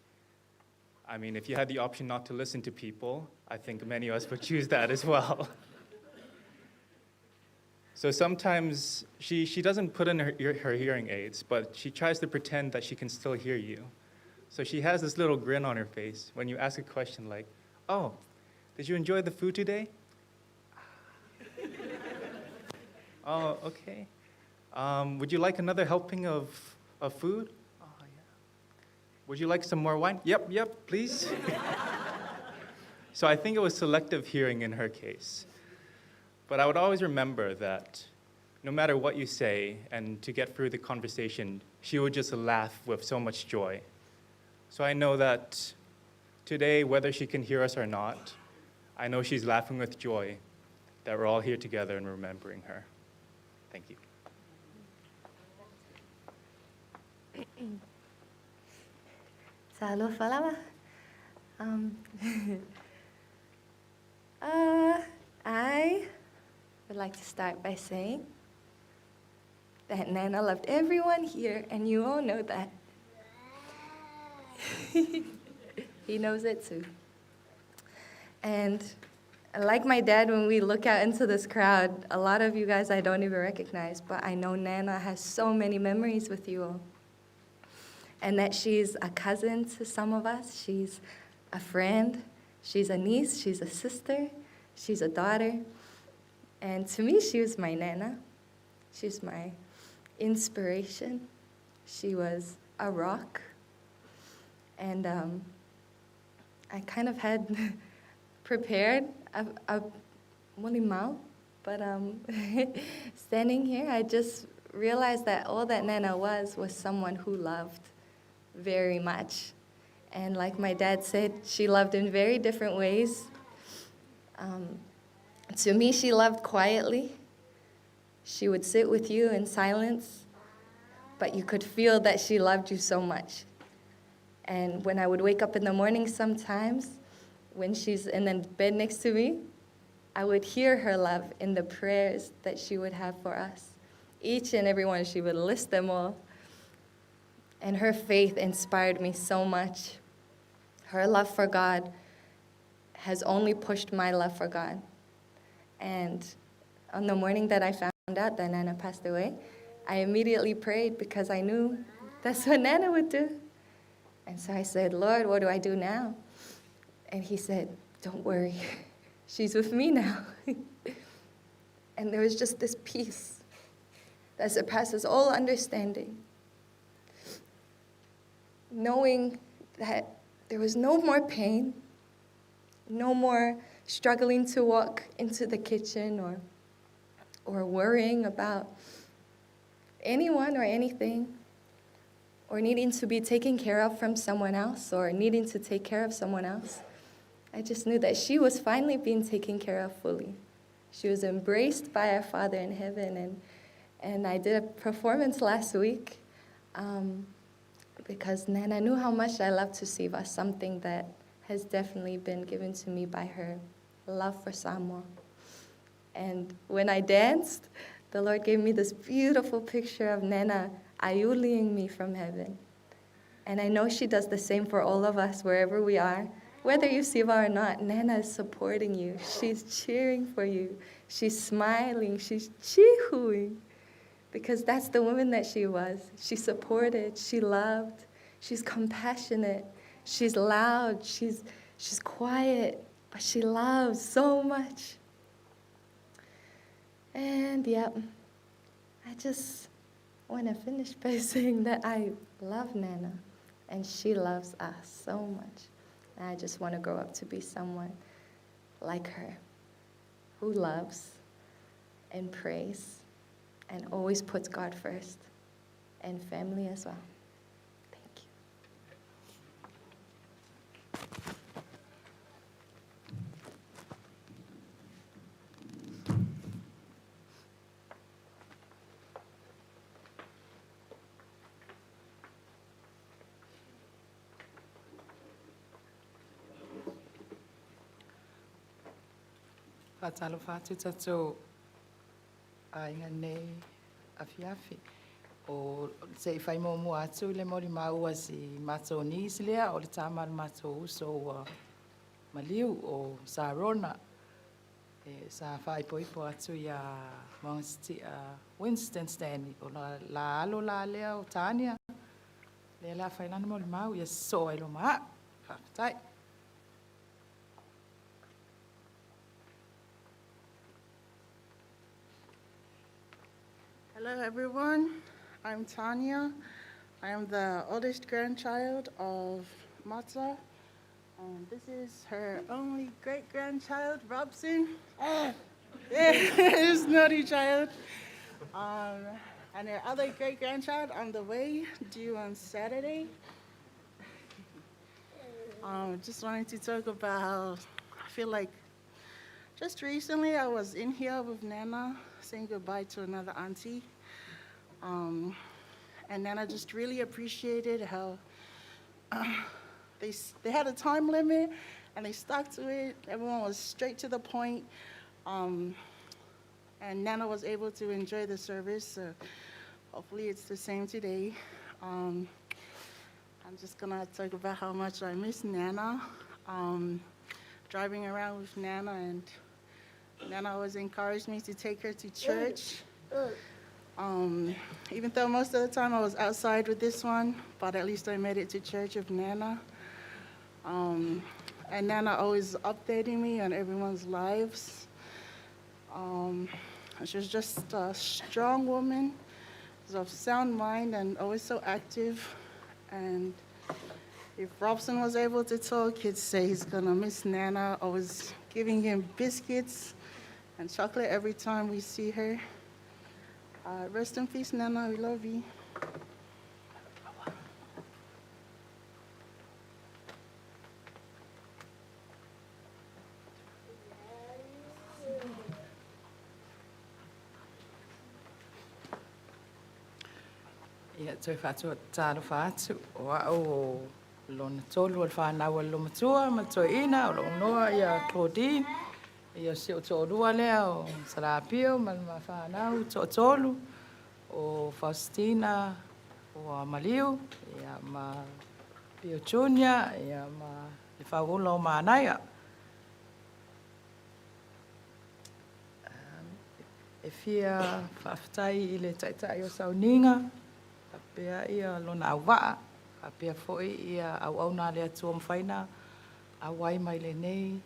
I mean, if you had the option not to listen to people, I think many of us would choose that as well. So sometimes she doesn't put in her hearing aids, but she tries to pretend that she can still hear you. So she has this little grin on her face when you ask a question like, oh, did you enjoy the food today? Oh, okay. Would you like another helping of food? Oh, yeah. Would you like some more wine? Yep, yep, please. So I think it was selective hearing in her case. But I would always remember that no matter what you say, and to get through the conversation, she would just laugh with so much joy. So I know that today, whether she can hear us or not, I know she's laughing with joy that we're all here together and remembering her. Thank you. Talofa lava. I would like to start by saying that Nana loved everyone here, and you all know that. He knows it too. And like my dad, when we look out into this crowd, a lot of you guys I don't even recognize, but I know Nana has so many memories with you all. And that she's a cousin to some of us, she's a friend, she's a niece, she's a sister, she's a daughter. And to me, she was my Nana. She's my inspiration. She was a rock. And I kind of had prepared a molimau, but standing here, I just realized that all that Nana was someone who loved very much. And like my dad said, she loved in very different ways. To me, she loved quietly. She would sit with you in silence, but you could feel that she loved you so much. And when I would wake up in the morning sometimes, when she's in the bed next to me, I would hear her love in the prayers that she would have for us. Each and every one, she would list them all. And her faith inspired me so much. Her love for God has only pushed my love for God. And on the morning that I found out that Nana passed away, I immediately prayed because I knew that's what Nana would do. And so I said, Lord, what do I do now? And he said, don't worry, she's with me now. And there was just this peace that surpasses all understanding. Knowing that there was no more pain, no more struggling to walk into the kitchen or worrying about anyone or anything, or needing to be taken care of from someone else, or needing to take care of someone else. I just knew that she was finally being taken care of fully. She was embraced by our Father in heaven, and I did a performance last week because Nana knew how much I loved to Siva, something that has definitely been given to me by her love for Samoa. And when I danced, the Lord gave me this beautiful picture of Nana aiuliing me from heaven. And I know she does the same for all of us wherever we are. Whether you Siva or not, Nana is supporting you. She's cheering for you. She's smiling. She's chihuing. Because that's the woman that she was. She supported. She loved. She's compassionate. She's loud. She's quiet. But she loves so much. And yep, I just want to finish by saying that I love Nana, and she loves us so much. And I just want to grow up to be someone like her, who loves and prays and always puts God first, and family as well. Thank you. Whātalo whātu tātou a inga nei a fiafi O se i fai muamua atu le molimau a si matou niece lea, o le tama a le matou uso ua maliu o Sarona. E, sa faaipoipo atu ia Mogasiti'a Winston Stanley, o la, la alo la lea o Tania, lea la fai lana molimau, ia sosoo ai loa ma au. Faafetai. Hello, everyone. I'm Tanya. I am the oldest grandchild of Mata. This is her only great grandchild, Robson. His naughty child. And her other great grandchild on the way, due on Saturday. Just wanted to talk about, I feel like just recently I was in here with Nana saying goodbye to another auntie. And Nana just really appreciated how they had a time limit and they stuck to it. Everyone was straight to the point. And Nana was able to enjoy the service. So hopefully it's the same today. I'm just gonna talk about how much I miss Nana. Driving around with Nana, and Nana always encouraged me to take her to church. Even though most of the time I was outside with this one, but at least I made it to church with Nana. And Nana always updating me on everyone's lives. She was just a strong woman, was of sound mind and always so active. And if Robson was able to talk, he'd say he's gonna miss Nana, always giving him biscuits and chocolate every time we see her. Rest in peace, Nana. We love you. Ia, toe faatalofa atu, o au o lona tolu o le whanau a le matua ma toeaina o lou igoa ia Claudine. Ia si ou toalua lea o Salapio ma le mafanau toatolu o Faustina ua maliu ia ma Pio Junior ia ma le Fauula o Manaia. E fia faafetai i le ta'ita'i o sauniga faapea ia lona auvaa faapea foi ia auauna a le Atua ua mafai ona auai mai lenei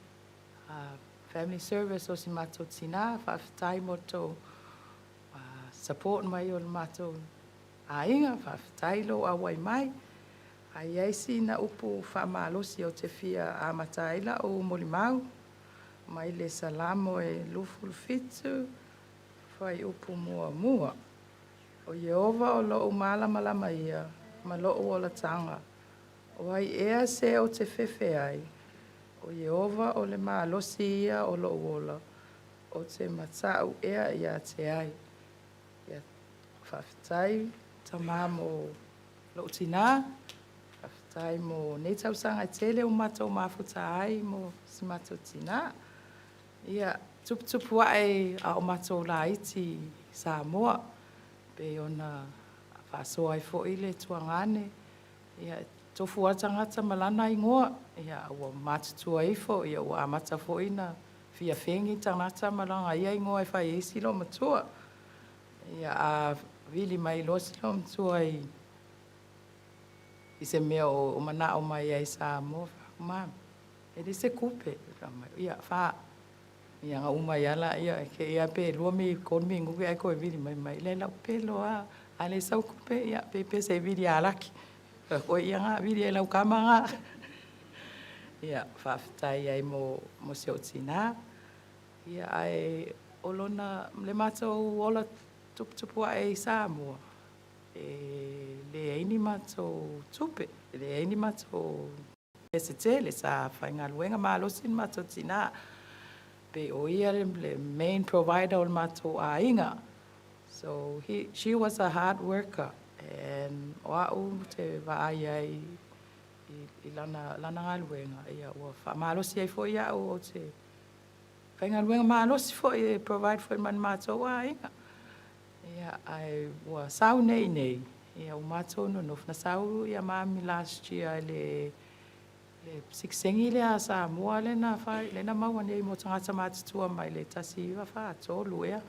family service o si matou tinā. Faafetai mo le tou support mai o le matou aiga. Faafetai lou auai mai. Ae i ai sina upu faamalosi ou te fia amata ai lau molimau mai le Salamo e 27 fuaiupu 1. O Ieova o lou malamalama ia ma lou olataga. O ai ea se ou te fefe ai. O Ieova o le malosi ia o lou ola. Ou te mata'u ea ia te ai. Ia, faafetai tamā mo lou tinā. Faafetai mo nei tausaga e tele ua matou mafuta ai mo si matou tinā. Ia, tuputupu ae a o matou laiti i Samoa. Pei ona faasoa ai foi le tuagane. Ia, tofu lava tagata ma lana igoa. Ia, ua matutua ifo, ia ua amata foi na fia fegi tagata ma lana ia igoa e fai ai si loumatua. Ia, a vili mai loa si loumatua i se mea o manao mai ai Samoa, ma, e le se tupe. Ia, fa. Ia na uma ai lava laia, e te i lava pe 2 mi 3 minute ae toe vili mai mai, le lau pelo lava. A le sau tupe, ia, pe se i vili ia Laki. Koe ia ngā, vili e lau kama ngā. Ia, faafetai ai mo si ou tinā. Ia, ae o lona, le matou ola tuputupu ae i Samoa, e leai ni matou tupe, e leai ni matou mea se tele, sa faigaluega malosi le matou tinā. Pe o ia le main provider o le matou aiga. So she was a hard worker and o au te vaai ai i lana galuega, ia ua faamalosi ai foi au ou te faigaluega malosi foi e provide foi ma le matou aiga. Ia, ae ua sau nei i inei, ia ua matou nonofo, na sau ia mami last year i le le sitiseni lea a Samoa lea na fai, lea na maua nei mo tagata matutua mai le 1943 ea.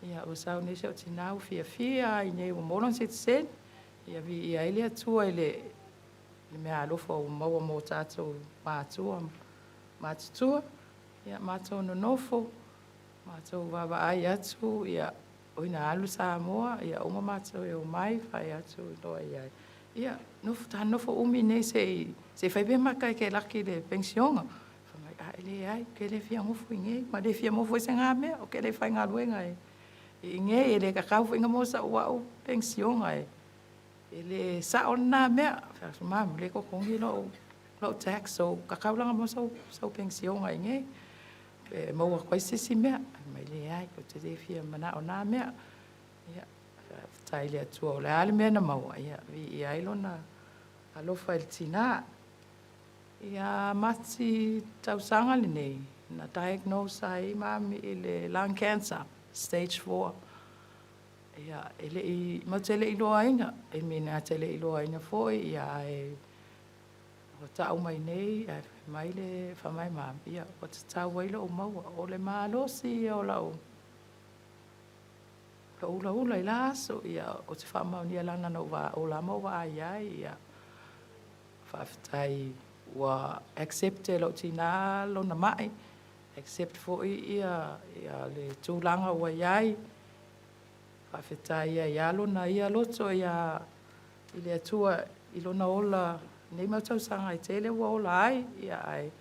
Ia ua sau nei si ou tina ua fiafia lava i inei ua maua lona sitiseni. Ia viia ai le Atua i le meaalofa ua maua mo tatou matua matutua. Ia matou nonofo, matou vaavaai atu, ia o ina alu Samoa, ia uma matou e omai fai atu loa i ai, ia ta nonofo umi nei se i fai pea maka e kelaki i le penisione. Fai mai, a e leai, ou te le fia nofo i inei, ma le fia maua foi se na mea, ou te le faigaluega i inei, e le tatau foi ona maua sau au penisione, e le sao lena mea. Ou fai atu, mami, o lea e totogi lou tax, so e tatau la ona maua sau penisione i inei e maua atu ai se isi mea. Fai mai, leai, ou te le fia manao i na mea. Ia, faafetai i le Atua o le a le mea na maua, ia viia ai Lona alofa i le tina. Ia Mati tausaga lenei, na diagnose ai mami i le lung cancer, stage 4. Ia, e le i, matou te le i iloaina, I mean na te le i iloaina foi, ia ae ua tau mai nei, ae fai mai le, fai mai mami, ia ua tatau ai lou maua, o le malosi ia o lau ulaula i la aso, ia ou te faamaonia leaga na ou ola ma ou vaai ai, ia faafetai ua accept e lou tina lona mai, accept foi ia le tulaga ua i ai, faafetai ai lava lona ia loto ia i le Atua i lona ola i nei mau tausaga e tele ua ola ai, ia ae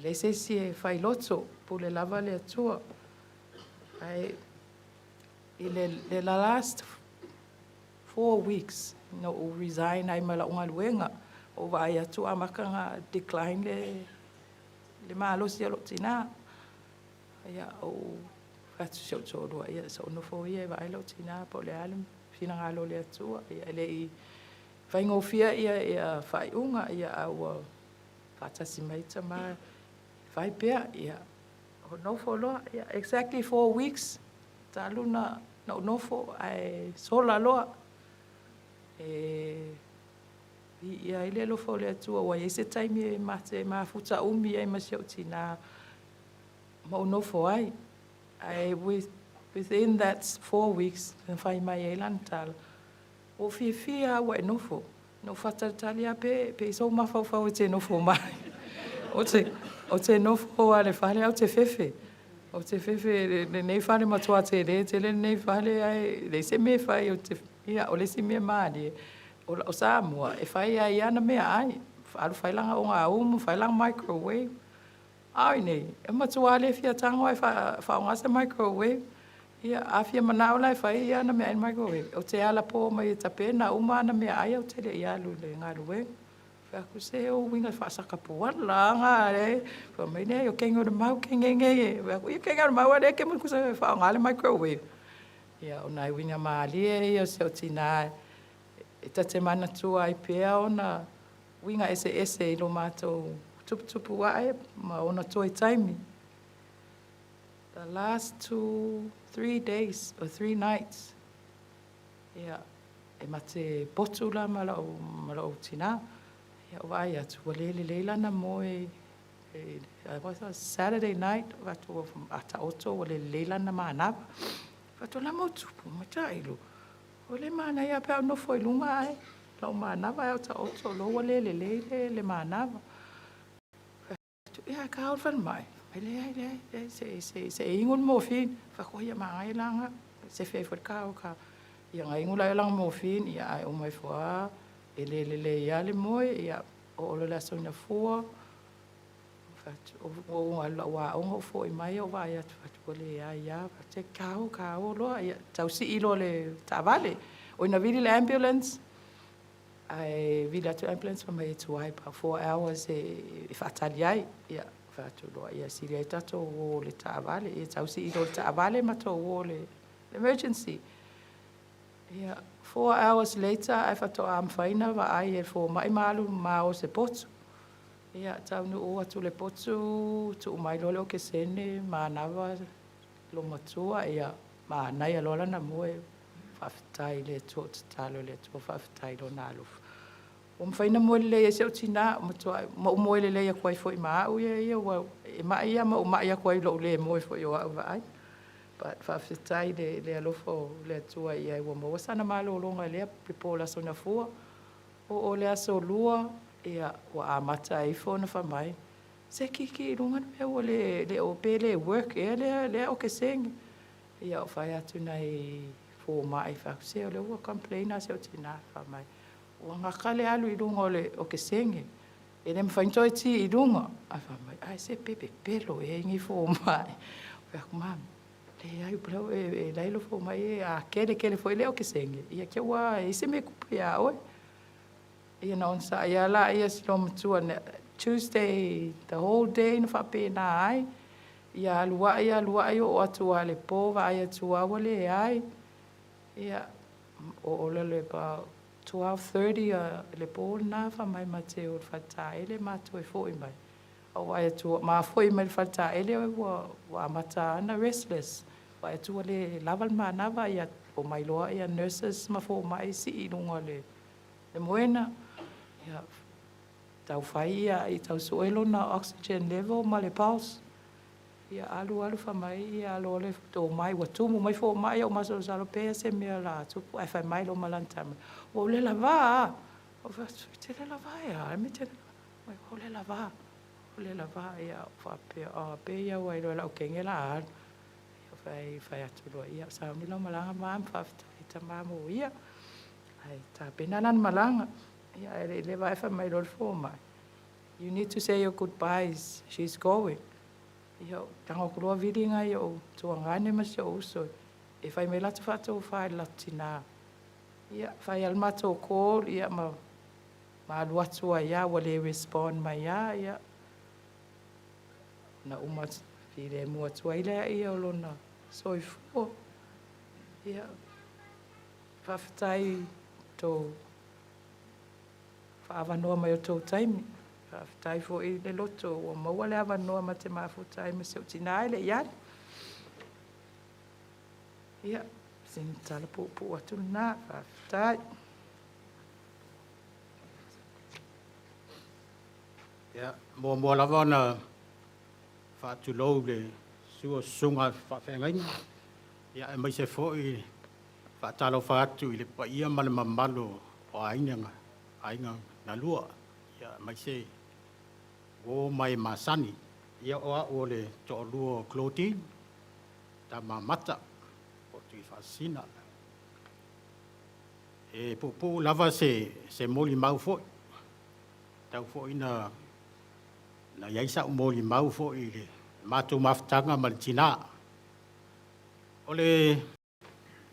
leai se isi e failoto, pule lava le Atua. Ae i le last 4 weeks na ou resign ai ma lau galuega, ou vaai atu ua amata ona decline le malosi o lou tina. Ia, ou fai atu i si ou toalua, ia se i ou nofo ia e vaai lou tina po o le a le finagalo o le Atua. Ia, e le i faigofie ia faaiuga, ia ae ua faatasi mai tama e fai pea. Ia, ou nofo loa, ia, exactly 4 weeks talu na ou nofo ae sola loa. E viia ai le alofa o le Atua ua i ai se taimi e ma te mafuta umi ai ma si ou tina ma ou nofo ai. Ae within that 4 weeks na fai mai ai lana tala, ua ou fiafia lava ua e nofo. Na ou faatalitali lava pe i sou mafaufau e te nofo mai. Ou te nofo lava i le fale ae ou te fefe. Ou te fefe lenei fale matua tele tele lenei fale ae leai se mea e fai. Ou te, ia, o le isi mea malie, o Samoa e fai ai lava na meaai. Alu fai lana ogaumu, fai lana microwave. A o i inei, e matua le fia tago lava e faaaoga se microwave. Ia, a fia manao la e fai ana meaai i le microwave, ou te ala po mai e tapena uma ana meaai ae ou te le i alu i le galuega. Fai atu se o uiga faasakapuala lava na e. Fai mai, leai o teine o le mau teine nei e. Fai atu, ia teine o le mau a o lea e te mulimulitai e faaaoga le microwave. Ia, o nai uiga malie ia o si ou tina e ta te manatua ai pea ona uiga eseese i lo matou tuputupu ae ma ona toe taimi. The last 2, 3 days or 3 nights, ia, e mate potu la ma lau tina. Ia, ou vaai atu, ua le lelei lana moe. Was a Saturday night, fai atu a taoto ua le lelei lana manava. Fai atu, o le a le mea ua tupu, Matailo? O le manaia pe a ou nofo i luga ae lau manava ae taoto loa ua le lelei le manava. Ia, ta o i le falemai. Fai mai, leai, leai, leai, se i inu le morphine. Fai atu, ia manaia la na. Sefe ai foi le ta o ta. Ia na inu la lana morphine, ia ae uma ifo lava, e le lelei lava le moe, ia oo loa i le aso Gafua, fai atu, ua ou alu i lau aoga ou foi mai ou vaai atu, fai atu ua leai lava. Fai atu, ta o, ta o loa. Ia tau sii loa i le taavale. Oi na vili le ambulance, ae vili atu le ambulance fai mai e tuai about 4 hours e faatali ai. Ia, fai atu loa, ia sili ai tatou o i le taavale. Ia tau sii loa i le taavale matou o i le emergency. Ia, 4 hours later ae faatoa mafai ona vaai e le fomai ma alu ma o i se potu. Ia, taunuu atu i le potu, tuu mai loa le okesene, manava loomatua, ia manaia loa lana moe. Faafetai i le Atua, ou tatalo i le Atua, faafetai i Lona alofa. Ua mafai ona moe lelei ai si ou tinā, ua matuai, ma ou moe lelei atu ai foi ma au ia ia, ua e mai lava ma ou mai atu ai i lou le moe foi o au vaai. But faafetai i le, le alofa o le Atua i ai ua maua sana malologa i lea po o le Aso Gafua. Oo i le Aso Lua, ia, ua amata ifo ona fai mai, se kiki i luga le mea ua le, le o, pe le work ea lea, lea okesene. Ia ou fai atu i nai fomai, fai atu, se o lea ua complain lava si ou tina, fai mai, ua gata le alu i luga o le okesene, e le mafai ona toe ki i luga. Ae fai mai, ai se pe pepelo ea i nei fomai. Ou fai atu, mami, leai, e leai lou fomai e, a kele tele foi le okesene, ia te i ua i ai se mea e tupu ia oe. Ia na onosai lava lea si olomatua, Tuesday the whole day na faapena ai. Ia alu ae, alu ae, oo atu lava i le po, vaai atu lava ua leai. Ia, oo loa i le about 12:30 le po lena fai mai ma te o i le faletaele matou e foi mai. Ou vaai atu, ma foi mai le faletaele ua, ua amata lava ona restless. Vaai atu ua le lava le manava, ia omai loa ia nurses ma fomai sii i luga o le, le moena. Ia, taufai ia, i tau sue lona oxygen level ma le pulse. Ia alu alu fai mai ia loa le omai, ua tumu mai fomai, ou masalosalo pe se mea o le a tupu, ae fai mai loa ma lana tama, ua ou le lavā a. Ou fai atu, e te le lavā e a le mea e te le lavā? Fai mai, ua ou le lavā, ua ou le lavā. Ia ou faapea, oh, pei lava ua iloa e lau teine o le a alu. Ia fai, fai atu loa, ia sauni lau malaga mam, faafetai tama mo ia. Ae tapena lana malaga. Ia ae le i leva ae fai mai loa le fomai, you need to say your goodbyes, she's going. Ia ou tago atu loa vili nai ou tuagane ma si ou uso e fai mai latou faatofa i le latou tinā. Ia fai lava le matou call ia ma ma alu atu ai lava ua le respond mai lava ia ona uma filemu atu ai lea o lona soifua. Ia faafetai i tou faaavanoa mai o tou taimi. Faafetai foi i le loto ua maua le avanoa ma te mafuta ai ma si ou tinā e le i alu. Ia, sina tala puupuu atu lena. Faafetai. Ia, muamua lava ona faatulou i le susu o susuga i faafeagaiga, ia aemaise foi faatalofa atu i le paia ma le mamalu o aiga, aiga na lua, ia aemaise uo ma e masani. Ia o au o le toalua o Claudine, tama Mata, po o Tuifaasisina. E puupuu lava se, se molimau foi, tau foi na, na i ai sa'u molimau foi i le matou mafutaga ma le tinā. O le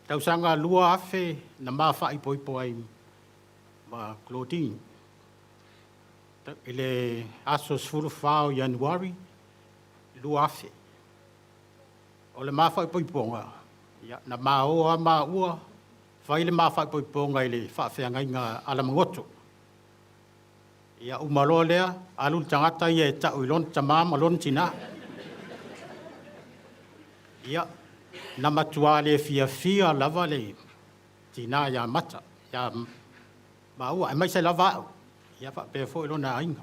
tausaga 2000 na ma faaipoipo ai ma Claudine i le aso 14 o Ianuari 2000. O le ma faaipoipoga, ia, na ma o lava maua fai le ma faaipoipoga i le faafeagaiga Alamagoto. Ia uma loa lea, alu le tagata ia e tau i lona tama ma lona tina. Ia, na matua le fiafia lava le tina ia Mata, ia maua, aemaise lava au, ia faapea foi lona aiga.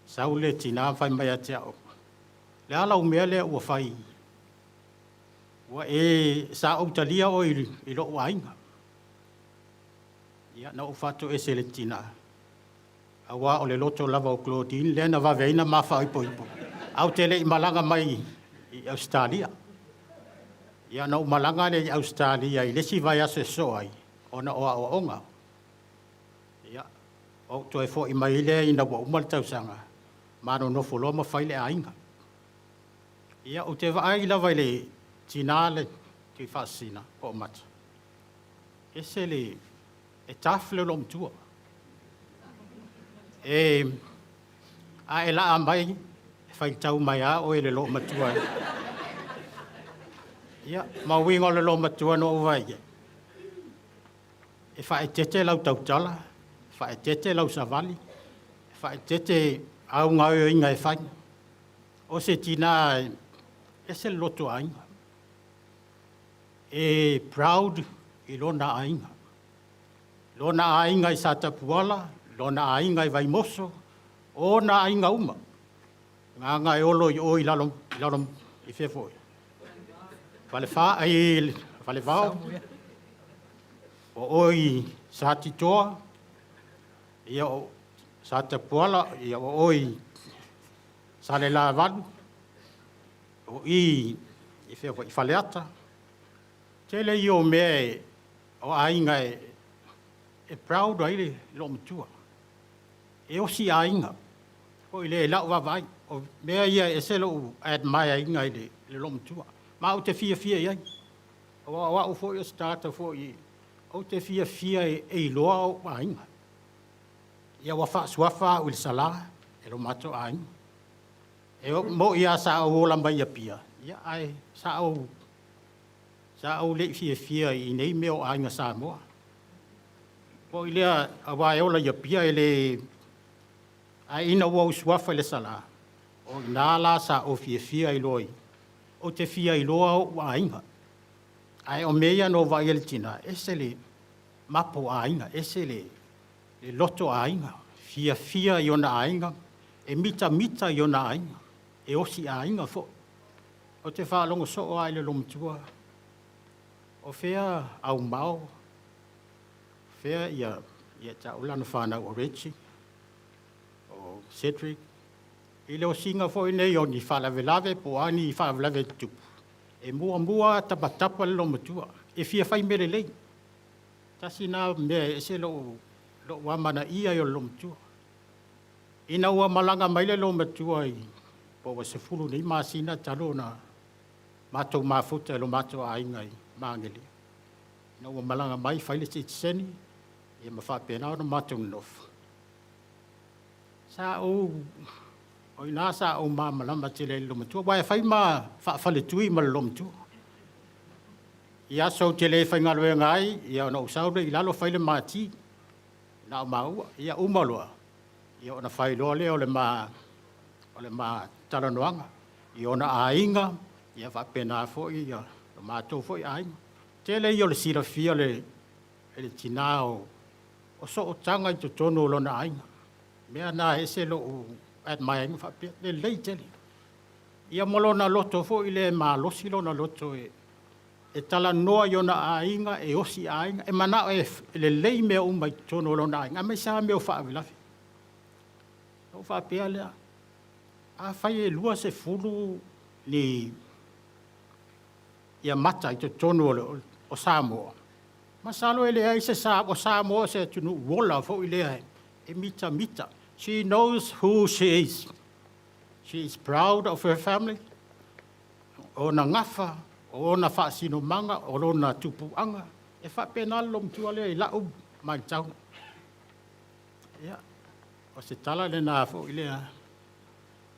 Sau le tina fai mai ia te au, le a lau mea lea ua fai? Ua e, sa ou talia oe i lou aiga. Ia, na ou faatoese i le tina, aua o le loto lava o Claudine lea na vave ai ona ma faaipoipo, ae ou te le i malaga mai i Ausetalia. Ia na ou malaga lea i Ausetalia i le isi vaiaso e sosoo ai, ona o aoaoga. Ia, ou toe foi mai lea ina ua uma le tausaga, ma nonofo loa ma fai le aiga. Ia, ou te vaai lava i le tina le Tuifaasisina po o Mata, ese le, e tough le loomatua. E, a e laa mai, e faitau mai lava oe i le loomatua. Ia, ma uiga o le loomatua na ou vaai i ai, e faaeteete lau tautala, faaeteete lau savali, faaeteete au gaoioiga e fai. O se tina e ese le lotoaiga. E proud i lona aiga. Lona aiga i Satapuala, lona aiga i Vaimoso, o ona aiga uma. Agaga e olo i o i lalo, i lalo i fea foi. Falefa, i Falevao, o oe i Satitoa, ia o Satapuala, ia o oe i Salelavalu, o i i fea foi, i Faleata. Tele ia o mea e, o aiga e, e proud ai le loomatua. E osi aiga, foi lea i lau vaavaai. O mea ia e ese lou admire ina i le loomatua. Ma ou te fiafia i ai. Aua o au foi o se tagata foi ou te fiafia e iloa ou aiga. Ia ua faasuafa au i le Sala e lo matou aiga. E mo'i lava sa ou ola mai i Apia, ia ae sa ou le i fiafia i nei mea o aiga Samoa. Foi lea, aua e ola i Apia e le... Ae ina ua ou suafa i le Sala, o ina la sa ou fiafia ai loa ou te fia iloa ou aiga. Ae o mea ia na ou vaai i le tina, ese le mapo aiga, ese le loto aiga, fiafia i ona aiga, e mitamita i ona aiga, e osi aiga foi. Ou te faalogo soo lava i le loomatua, o fea aumao, o fea ia, ia tau lana fanau o Reggie, o Cedric, i le osiga foi nei o ni faalavelave po o a ni faalavelave e tutupu, e muamua tapatapa le loomatua, e fia fai mea lelei. Tasi lena mea e ese lou amanaia ai o le loomatua. Ina ua malaga mai le loomatua i, po ua 10 nei masina talu ona matou mafuta i lo matou aiga i Magele, ina ua malaga mai fai le sitiseni, ia ma faapena ona matou nonofo, sa ou, o i ina sa ou malamalama tele ai i le loomatua, aua e fai ma faafaletui ma le loomatua. I aso ou te le faigaluega ai, ia ona ou sau lea i lalo fai le ma ti, na o maua. Ia uma loa, ia ona fai loa lea o le ma talanoaga i ona aiga, ia faapena foi lo matou foi aiga. Tele ia o le silafia e le tina o sootaga i totonu o lona aiga. O mea na e ese lou admire ina faapea, lelei tele. Ia ma lona loto foi lea e malosi lona loto e talanoa i ona aiga, e osi aiga, e manao e lelei mea uma i totonu o lona aiga, aemaise lava mea o faalavelave. Ona ou faapea lea, afai e 20 ni mata i totonu o Samoa, masalo e leai se Samoa, o Samoa o se atunuu ola foi lea e mitamita. She knows who she is. She is proud of her family. O ona gafa, o ona faasinomaga, o lona tupuaga, e faapena le loomatua lea i lau matau. Ia, o se tala lena foi lea.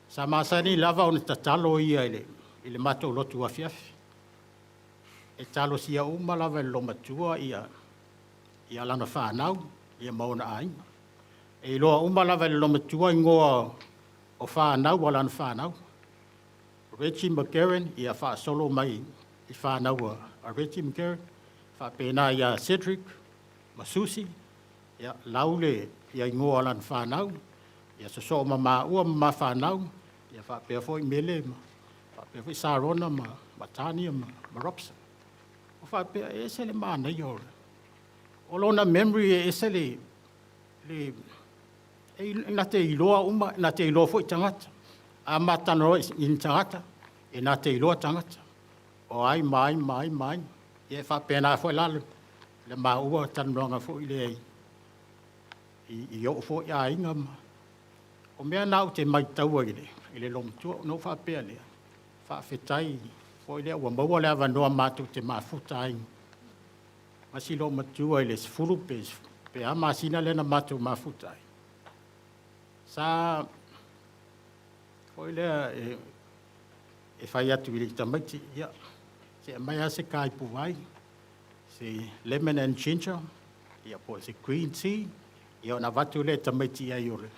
Sa masani lava ona tatalo ia i le matou lotu afiafi. E talosia uma lava e le loomatua ia lana fanau ia ma ona aiga. E iloa uma lava e le loomatua igoa o fanau a lana fanau. Reggie McGarren, ia faasolo mai i fanau a Reggie McGarren, faapena ia Cedric ma Susie, ia Laule ia igoa o lana fanau, ia sosoo ma maua ma ma fanau, ia faapea foi Mele ma faapea foi Sarona ma Tania ma Robson. O faapea e ese le manaia o lona memory e ese le e na te iloa uma, na te iloa foi tagata. A ma talanoa i ni tagata, e na te iloa tagata. O ai ma ai ma ai ma ai. Ia e faapena foi la le maua talanoaga foi lea i ou foi aiga ma... O mea na ou te maitaua i le loomatua, ona ou faapea lea, faafetai foi lea ua maua le avanoa matou te mafuta ai ma si loomatua i le 10 pe a masina lea na matou mafuta ai. Sa foi lea e fai atu i tamaiti, ia, se aumai lava se taipuvai, se lemon and ginger, ia po o se green tea, ia ona avatu lea e tamaiti i ai o le...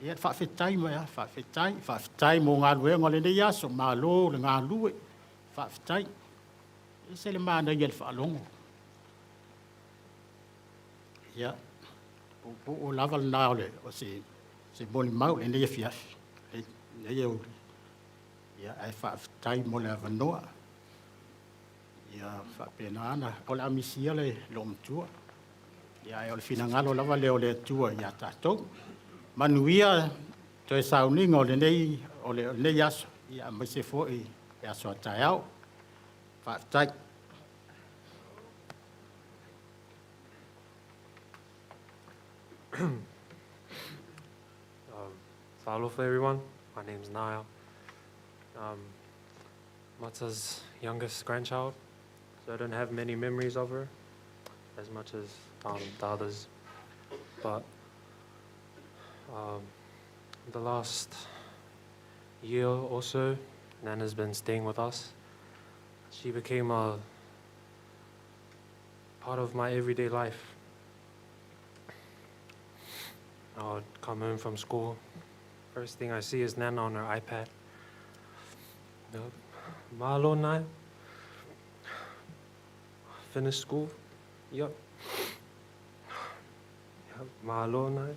Ia faafetai mai lava, faafetai, faafetai mo galuega o lenei aso, malo le galue, faafetai. Ese le manaia i le faalogo. Ia, puupuu lava lena o, le, o se, se molimau i lenei afiafi, lenei aoauli. Ia, ae faafetai mo le avanoa. Ia faapena ona, o le a misia le loomatua. Ia ae o le finagalo lava lea o le Atua ia tatou. Manuia toe sauniga o lenei, o lenei aso, ia aemaise foi le aso a taeao. Faafetai. Talofa everyone, my name's Niall. Mata's youngest grandchild, so I don't have many memories of her as much as the others. But the last year or so, Nana's been staying with us. She became a part of my everyday life. I would come home from school. First thing I see is Nana on her iPad. Yep. Malo nai. Finish school. Yep. Yep. Malo nai.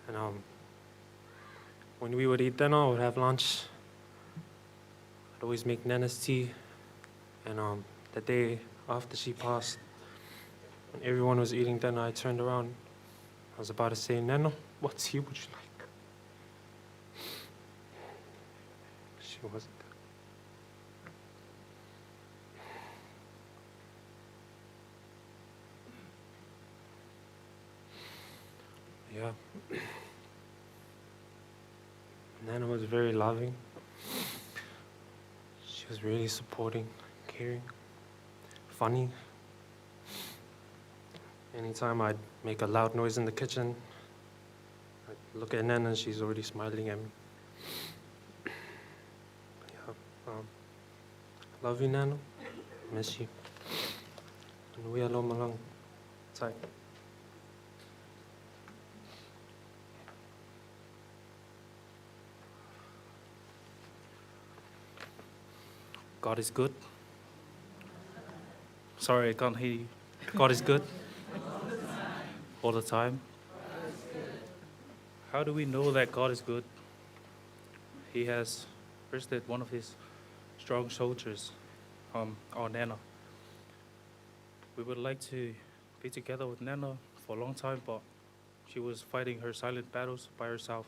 And when we would eat dinner, I would have lunch. I'd always make Nana's tea. And the day after she passed, when everyone was eating dinner, I turned around. I was about to say, Nana, what tea would you like? She wasn't there. Yeah. Nana was very loving. She was really supporting, caring, funny. Anytime I'd make a loud noise in the kitchen, I'd look at Nana and she's already smiling at me. Yeah, love you, Nana. Miss you. Manuia lou malaga. Tai. God is good. Sorry, I can't hear you. God is good. All the time. How do we know that God is good? He has rested one of his strong soldiers, our Nana. We would like to be together with Nana for a long time, but she was fighting her silent battles by herself.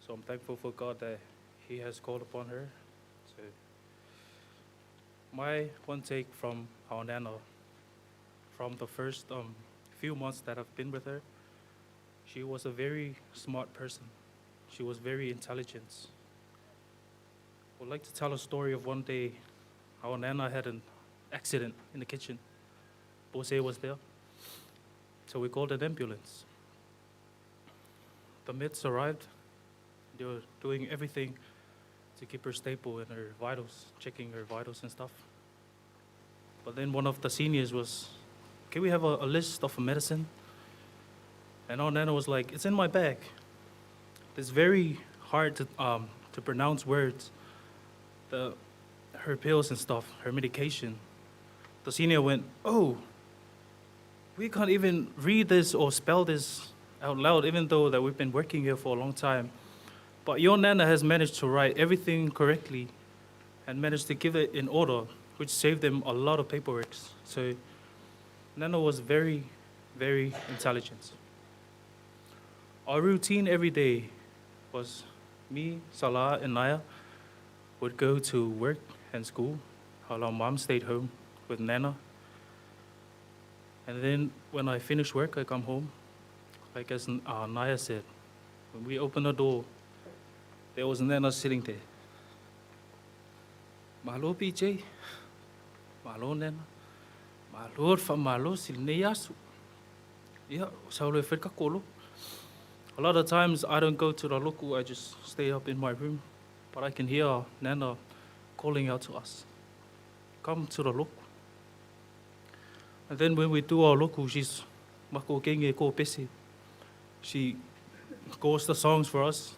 So I'm thankful for God that he has called upon her. So my one take from our Nana, from the first few months that I've been with her, she was a very smart person. She was very intelligent. I would like to tell a story of one day our Nana had an accident in the kitchen. Bose was there. So we called an ambulance. The meds arrived. They were doing everything to keep her stable and her vitals, checking her vitals. But then one of the seniors was, can we have a list of medicine? And our Nana was like, it's in my bag. It's very hard to pronounce words. Her pills and stuff, her medication. The senior went, oh, we can't even read this or spell this out loud, even though that we've been working here for a long time. But your Nana has managed to write everything correctly and managed to give it in order, which saved them a lot of paperwork. So Nana was very, very intelligent. Our routine every day was me, Salah, and Naya would go to work and school while our mom stayed home with Nana. And then when I finish work, I come home. Like as Naya said, when we opened the door, there was Nana sitting there. Malo PJ, malo Nana, malo fa malo si nei asu. Yeah, sa le feka kolo. A lot of times I don't go to the loku, I just stay up in my room. But I can hear Nana calling out to us. Come to the loku. And then when we do our loku, she's mako kenge ko pese. She calls the songs for us.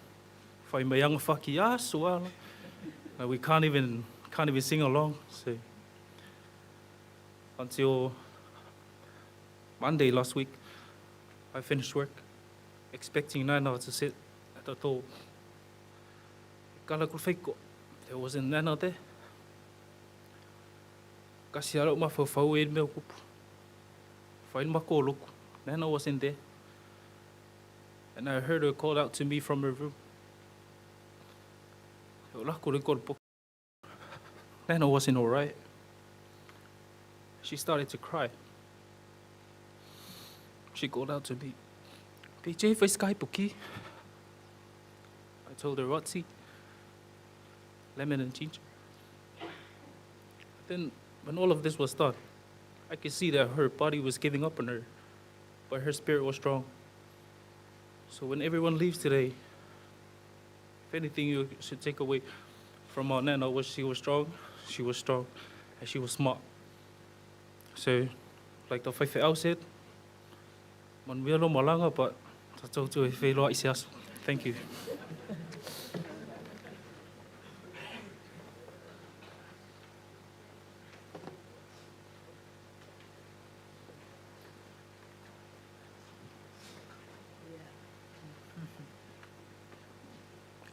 Fai mai anga faki aso ala. Like we can't even can't even sing along. So until Monday last week, I finished work expecting Nana to sit at the door. Kala ku whaiko, there wasn't Nana there. Kasi ala uma whau e mea kupu. Whai mako loku. Nana wasn't there. And I heard her call out to me from her room. Nana wasn't all right. She started to cry. She called out to me, PJ, for Skype, okay? I told her, Rotsi, lemon and ginger. Then, when all of this was done, I could see that her body was giving up on her, but her spirit was strong. So when everyone leaves today, if anything you should take away from our Nana was she was strong, she was strong, and she was smart. So, like the Faifeau said, manuia lo malaga, but tatou toe feiloai i se aso. Thank you.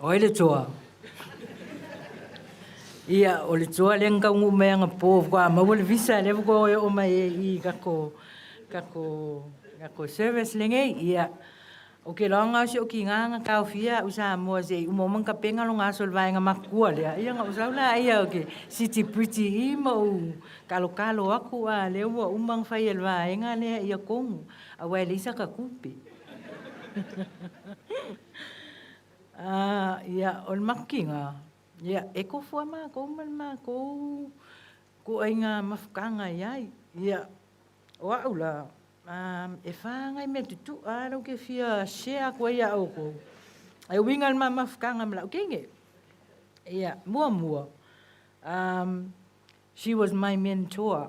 O ai le toa? Ia, o le toa lea na taunuu mai anapo faatoa maua le visa lea faatoa e oo mai ai i tatou tatou tatou service lenei. Ia, ou te iloa na o si ou tiga na taofia au i Samoa se i uma uma ona tapena lona aso i le vaega matutua lea, ia ona ou sau laia ou te siti pretty i i ma ou talotalo atu, a o lea ua uma ona fai e le vaega lea ia tonu, aua e leai sata tupe. Ia, o le makina, ia, e tofu lava matou ma le matou ituaiga mafutaga i ai. Ia, o au la, e fa nai mea tutu'a lea ou te fia share atu ai ia outou e uiga i le ma mafutaga ma la'u teine. Ia, muamua, she was my mentor.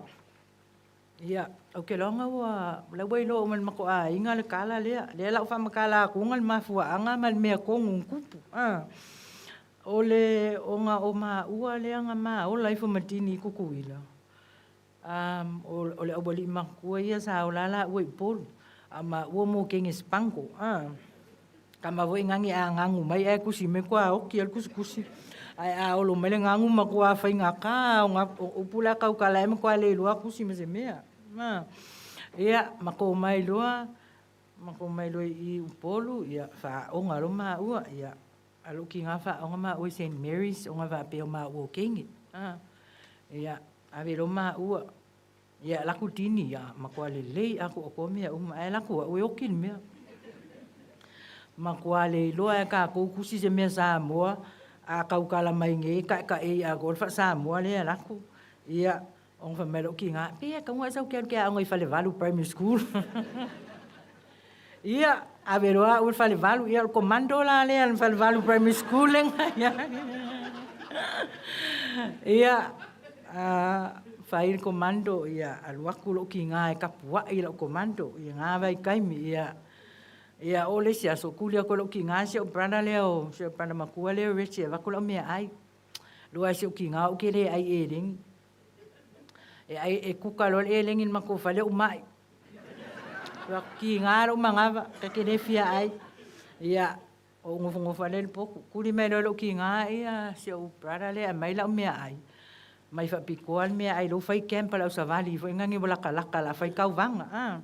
Ia, ou te iloa ua, la ua iloa uma e le matou aiga le tala lea. Lea la ua faamatala atuga le mafuaaga ma le mea tonu na tupu. O le, ona o maua lea na ma ola ifo ma le tini i Tutuila, o le aualii matutua ia sa ola laua i Upolu, a o maua mo kenge spango. Tama foi nani a ganu mai ae tusi mai kua oti ai le tusitusi. Ae a olo mai le ganu matua faigata ona o upu la tautala ai matua le iloa tusi ma se mea. Ia matou omai loa, matou omai loa i Upolu, ia faaoga loa maua, ia a lou tiga faaoga maua i Saint Mary's ona faapea o maua o teine. Ia ave loa maua, Ia alu atu tini, ia matua lelei atoatoa mea uma, ae alu atu au e oti le mea. Matua le iloa e tatou tusi se mea Samoa, a tautala mai nei taetae atoa le faa-Samoa lea e alu atu. Ia, ona fai mai lou tina, pe e tatau ona e sau e te alu e te aoga i Falevalu Primary School. Ia, ave loa au i le Falevalu, ia o le commando la lea i le Falevalu Primary School lena. Ia, fai le commando, ia, alu atu lou tiga e tapuai i lau commando i lena vaitaimi, ia. Ia, oo le isi aso, tuli atu e lou tiga si ou brother lea o, si ou brother matua lea o Reggie e avatu lau meaai. Lua ai si ou tiga ou te le ai eleni. E ai e kuka loa le eleni i le matou fale ou mai. Ua kiga lou manava, ta te le fia ai. Ia, ou nofonofo lea i le potu. Tuli mai loa e lou tiga ia si ou brother lea e aumai lau meaai, mai faapitoa le meaai lou fai camp a le au savali foi nani ua latalata o le a fai tauvaga a.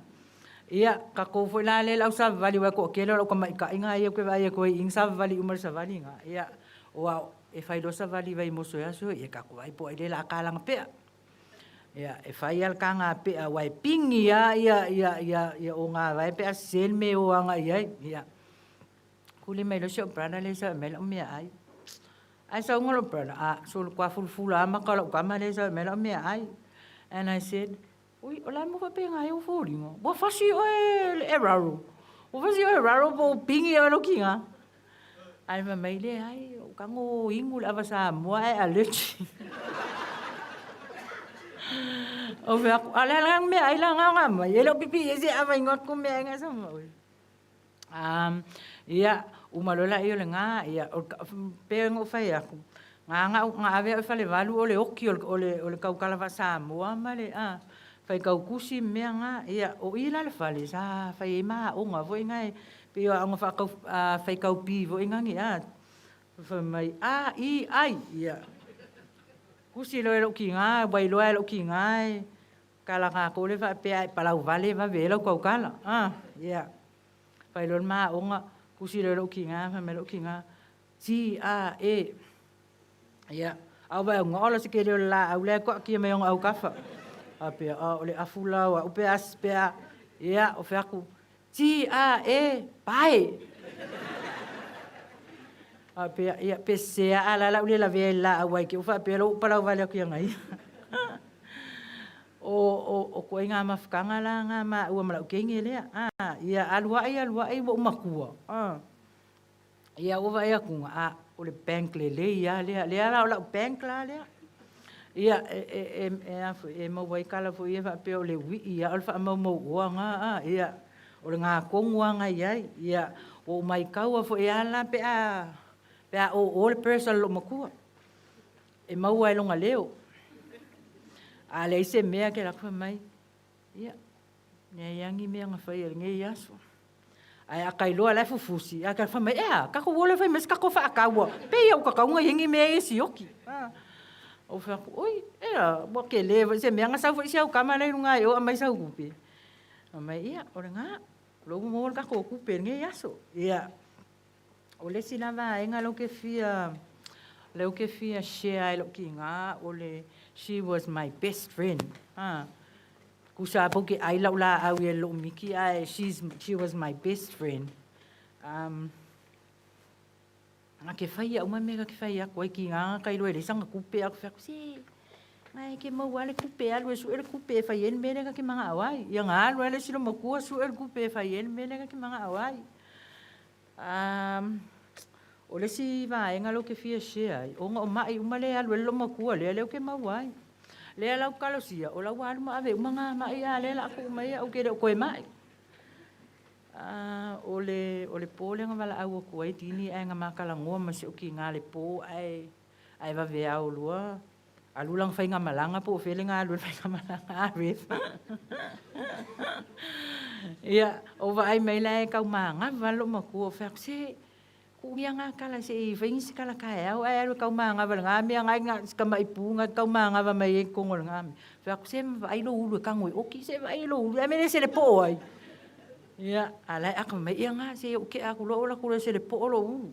Ia, tatou foi la lea le au savali aua e toatele o lau tamaitai na ia ou te vaai atu ai i i na savavali uma i le savali na. Ia, aua e fai loa savali i Vaimoso i aso ia, tatou vaai po o ai lea o le a tala pea. Ia, e fai lava le taga pea aua e pigi lava ia, ia, ia, ia ogāvae pe a sese le mea e o agai i ai. Ia, tuli mai loa si ou brother lea e sau e aumai lau meaai. Ae saunoa lou brother, a, solo toa fulufula lava maka o lau tama lea e sau e aumai lau meaai. And I said, ui, o le a le mea ua faapena ai ou foliga? Ua fasi oe e raro. Ua fasi oe e raro po o pigi oe e lou tiga. Ae fai mai, leai, ua ou tago inu le ava Samoa ae allergy. Ou fai atu, a o le a la le meaai la na ona aumai? E le o pipii ai se ava i inu atu meaai na e sau ma oe. Ia, Uma loa lea o lena, ia, o pei ona ou fai atu, na ave au i Falevalu o le oti o le tautala faa-Samoa ma le faitautusi ma mea na. Ia, o i la le fale sa fai ai ma aoga foi na, e pei o aoga faitau pi foi nani, a. Fai mai, A, I, ai, ia. Tusi loa e lou tiga, ua iloa e lou tiga e tala tatou lea faapea a e palau vale e vave ai lau tautala. Ia. Fai loa le ma aoga, tusi loa i lou tiga, fai mai lou tiga, G, A, E. Ia, a ou vaai atu, ola se tele o le laau la e toatia mai ona autafa. Faapea, a o le afu la o au pe a, pe a, ia, ou fai atu, G, A, E, pae. Faapea, ia, pe sese lava, a o le a le a ou le lavea i le laau ai te i ua faapea ua ou palau vale atu ia ia. O ituaiga mafutaga la na maua ma lau teine lea. Ia alu ae alu ae ua ou matua. Ia ua vaai atu, a, o le bank lelei lava lea. Lea la o lau bank la lea. Ia, e maua ai tala foi ia faapea o le uii lava o le faamaumauoa na, a, ia, o lena tonu lava na i ai. Ia, ua ou maitaua foi lava la pe a o o le purse a le loomatua, e maua ai lona leo. A leai se mea, ke alu atu fai mai, ia, leai lava ni mea na faia i lenei aso. Ae a ta iloa o la e fufusi, ae ta fai mai, ea, tatou o lea fai mai se tatou faatau a, pei lava ua tatau ona i ai ni mea ia e sioki. Ou fai atu, oi, ea, ua tele foi se mea, na sau foi si au tama la i luga i o aumai sau tupe. Fai mai, ia, o lena, o lea ua maua le tatou tupe i lenei aso. Ia, o le isi la vaega lea ou te fia, lea ou te fia share i lou tiga, o le, she was my best friend. Tusa lava pe ou te ai lau laau i lou miki, ae she was my best friend. Na te faia uma mea na te fai atu ai, tiga na ta iloa e leai sana tupe, ae ou te fai atu, se, na e te maua lava le tupe e alu e sue le tupe e fai ai le mea lea na te manao ai. Ia na alu lava le isi loomatua sue le tupe e fai ai le mea lea na te manao ai. O le isi vaega lea ou te fia share ai, ona o mai uma lea e alu ai le loomatua lea, lea ou te maua ai. Lea la ou te talosia, o la ua alu ma ave uma na mai a lea o le a tuu mai au ou te le o toe mai. O le po lea na valaau atu ai dini ae na ma talanoa ma si ou tiga i le po ae vaveao loa alu lana faigamalaga po o fea le na alu ai le faigamalaga a Rev. Ia, ou vaai mai la e tau manava loomatua, ou fai atu, se, tuu ia na tala se i fai nisi tala taeao ae alu e tau manava i lena mea na e si tamai pu na e tau manava mai ai i totonu o lena mea. Fai atu, se ma vaai lou ulu e tago e oki, se vaai lou ulu, a mea lea e selepo ai. Ia, a o la e aka mai, ia na, se i ou tea atu loa ou alu atu loa e selepo lou ulu.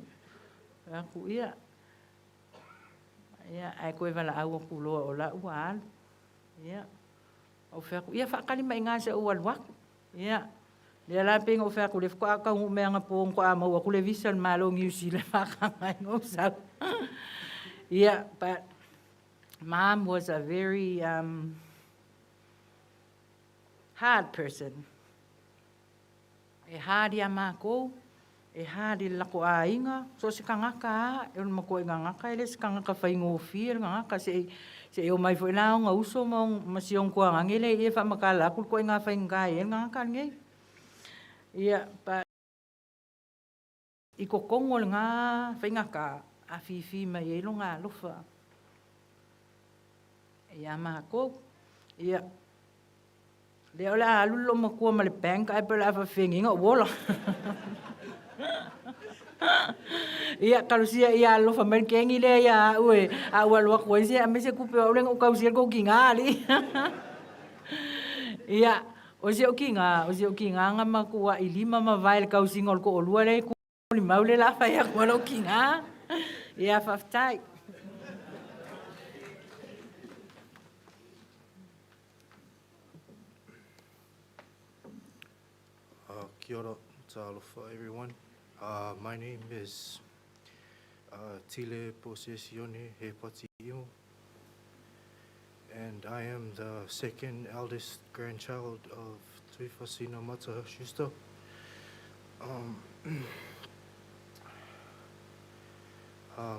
Fai atu, ia, Ia, ae toe valaau atu loa o la ua alu. Ia, ou fai atu, ia faatali mai i ina se i ou alu atu. Ia, lea la pei ona ou fai atu, o lea faatoa taunuu mai anapo faatoa maua atu le visa a le Malo o Niu Sila e faataga ai ona ou sau. Ia, but Mom was a very hard person. E hard iā mākou, e hard i le lako aiga, so o se tagata lava, o le matuai gagata e le o se tagata faigofie le gagata, se i se i omai foi la ona uso ma ma si ona tuagage lea i i e faamatala atu le ituaiga faigata e i ai le gagata lenei. Ia, but i totonu o lena faigata, afifi mai ai lona alofa iā matou. Ia, lea o le a alu le loomatua ma le bank ae pei o le a faafefegiga ona ou ola. Ia, talosia ia alofa mai le kegi lea ia au e a ou alu atu ai se aumai se tupe o au lea na ou tausia le tou tiga alii. Ia, o si ou tiga, o si ou tiga na matuai lima mavae i le tausiga o le toalua lea e molimau lea o le a fai atu a lou tiga. Ia, faafetai. Kia ora, talofa everyone. My name is Tile Posesione Hepati Imo, and I am the second eldest grandchild of Tuifasina Mata Schuster.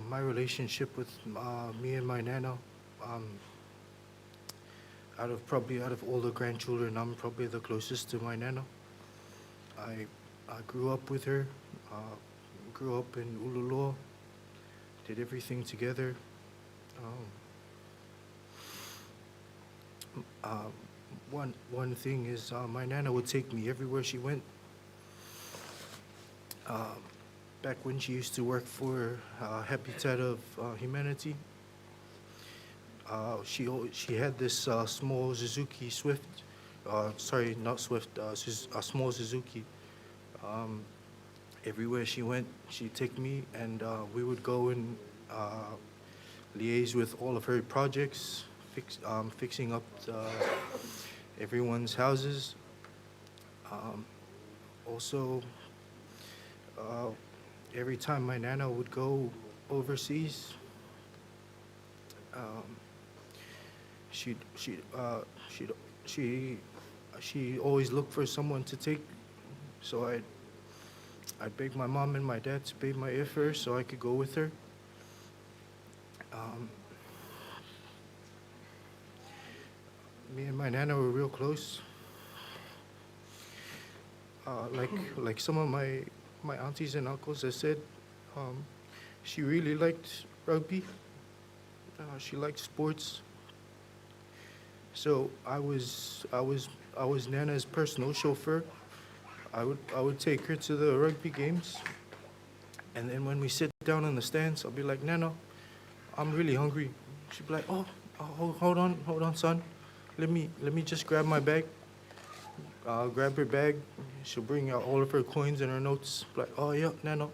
My relationship with me and my nana, out of probably out of all the grandchildren, I'm probably the closest to my nana. I, I grew up with her, grew up in Ululua, did everything together. Um, one, one thing is uh, my nana would take me everywhere she went. Um, back when she used to work for uh, Habitat of uh, Humanity, uh, she, she had this uh, small Suzuki Swift, uh, sorry, not Swift, uh, a small Suzuki. Um, everywhere she went, she'd take me, and uh, we would go and uh, liaise with all of her projects, fix, um, fixing up the, everyone's houses. Um, also, uh, every time my nana would go overseas, um, she she uh, she she she always looked for someone to take. So I'd I'd beg my mom and my dad to pay my airfare so I could go with her. Um, me and my nana were real close. Uh, like like some of my my aunties and uncles have said, um, she really liked rugby. Uh, she liked sports. So I was I was I was Nana's personal chauffeur. I would I would take her to the rugby games. And then when we sit down in the stands, I'll be like, Nana, I'm really hungry. She'd be like, Oh, oh hold on, hold on, son. Let me let me just grab my bag. I'll grab her bag. She'll bring out all of her coins and her notes. Like, oh yeah, Nana,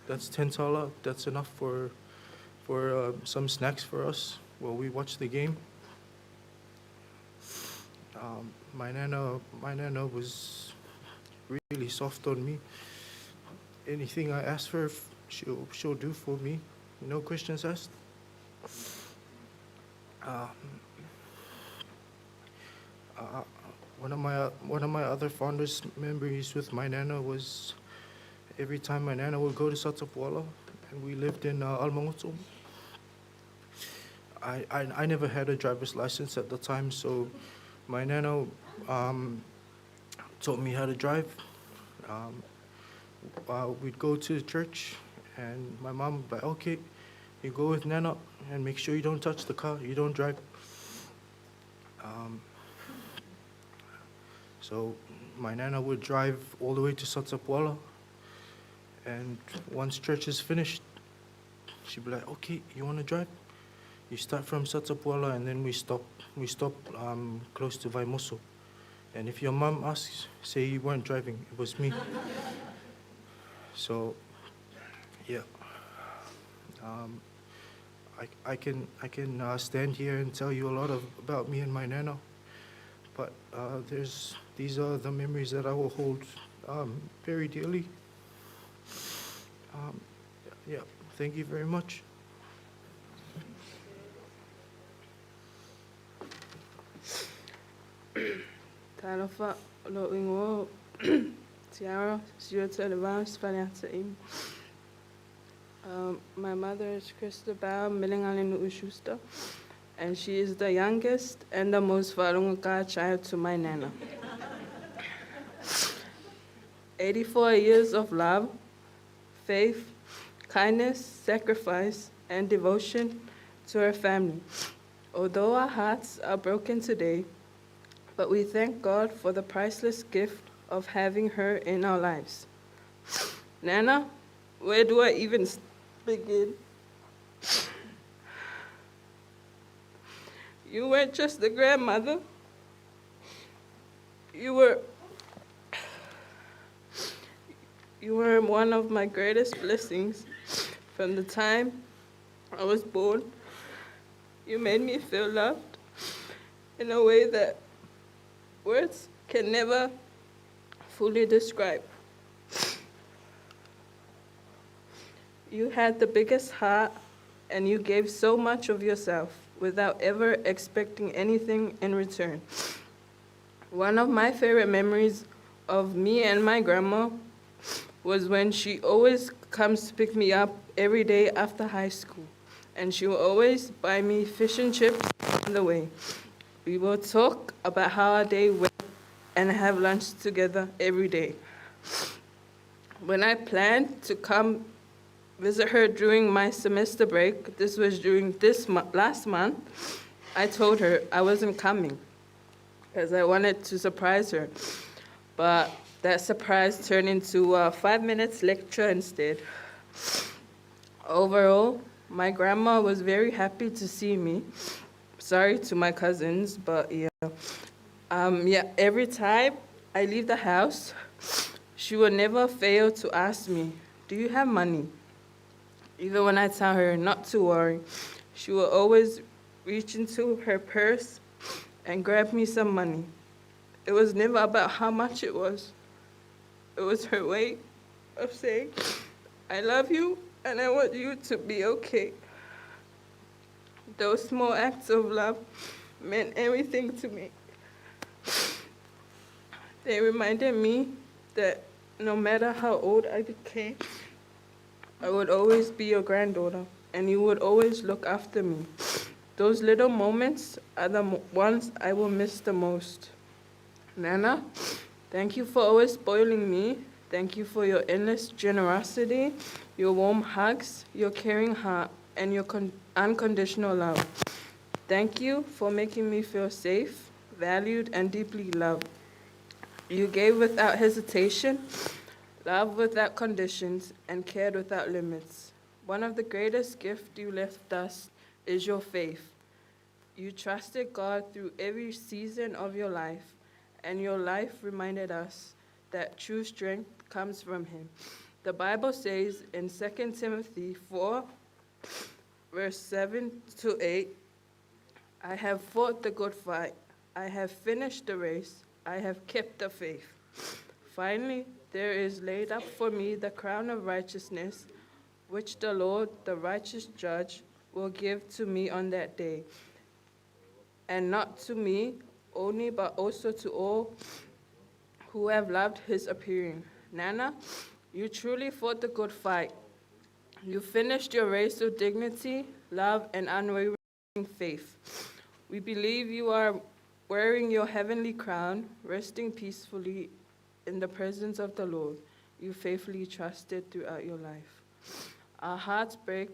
that's ten tala. That's enough for for uh, some snacks for us while we watch the game. Um, my nana, my nana was really soft on me. Anything I ask her, she'll she'll do for me, no questions asked. Um, uh, one of my one of my other fondest memories with my nana was every time my nana would go to Satapuala, and we lived in uh, Almangoto. I, I I never had a driver's license at the time, so my nana um, taught me how to drive. Um, uh, we'd go to the church, and my mom would be like, okay, you go with Nana and make sure you don't touch the car, you don't drive. Um, so my Nana would drive all the way to Satapuala, and once church is finished, she'd be like, okay, you want to drive? You start from Satapuala, and then we stop, we stop um, close to Vaimoso. And if your mom asks, say you weren't driving, it was me. So, yeah. Um, I, I can, I can uh, stand here and tell you a lot of, about me and my nana, but uh, there's, these are the memories that I will hold um, very dearly. Um, yeah, thank you very much. Talofa lo ingoa Tiara Siota Advance Faleata Um, my mother is Christabel Milingalinu Schuster, and she is the youngest and the most Farunga child to my nana. 84 years of love, faith, kindness, sacrifice, and devotion to her family. Although our hearts are broken today, but we thank God for the priceless gift of having her in our lives. Nana, where do I even begin? You weren't just the grandmother. You were you were one of my greatest blessings from the time I was born. You made me feel loved in a way that words can never fully describe. You had the biggest heart and you gave so much of yourself without ever expecting anything in return. One of my favorite memories of me and my grandma was when she always comes to pick me up every day after high school, and she will always buy me fish and chips on the way. We will talk about how our day went and have lunch together every day. When I planned to come visit her during my semester break, this was during this mo- last month, I told her I wasn't coming because I wanted to surprise her. But that surprise turned into a 5 minutes lecture instead. Overall, my grandma was very happy to see me. Sorry to my cousins, but yeah. Yeah, every time I leave the house, she will never fail to ask me, "Do you have money?" Even when I tell her not to worry, she will always reach into her purse and grab me some money. It was never about how much it was. It was her way of saying, "I love you and I want you to be okay." Those small acts of love meant everything to me. They reminded me that no matter how old I became, I would always be your granddaughter, and you would always look after me. Those little moments are the ones I will miss the most. Nana, thank you for always spoiling me. Thank you for your endless generosity, your warm hugs, your caring heart, and your unconditional love. Thank you for making me feel safe, valued, and deeply loved. You gave without hesitation, loved without conditions, and cared without limits. One of the greatest gifts you left us is your faith. You trusted God through every season of your life, and your life reminded us that true strength comes from Him. The Bible says in 2 Timothy 4, verse 7 to 8, "I have fought the good fight. I have finished the race. I have kept the faith. Finally, there is laid up for me the crown of righteousness, which the Lord, the righteous judge, will give to me on that day. And not to me only, but also to all who have loved his appearing." Nana, you truly fought the good fight. You finished your race with dignity, love, and unwavering faith. We believe you are wearing your heavenly crown, resting peacefully in the presence of the Lord you faithfully trusted throughout your life. Our hearts break,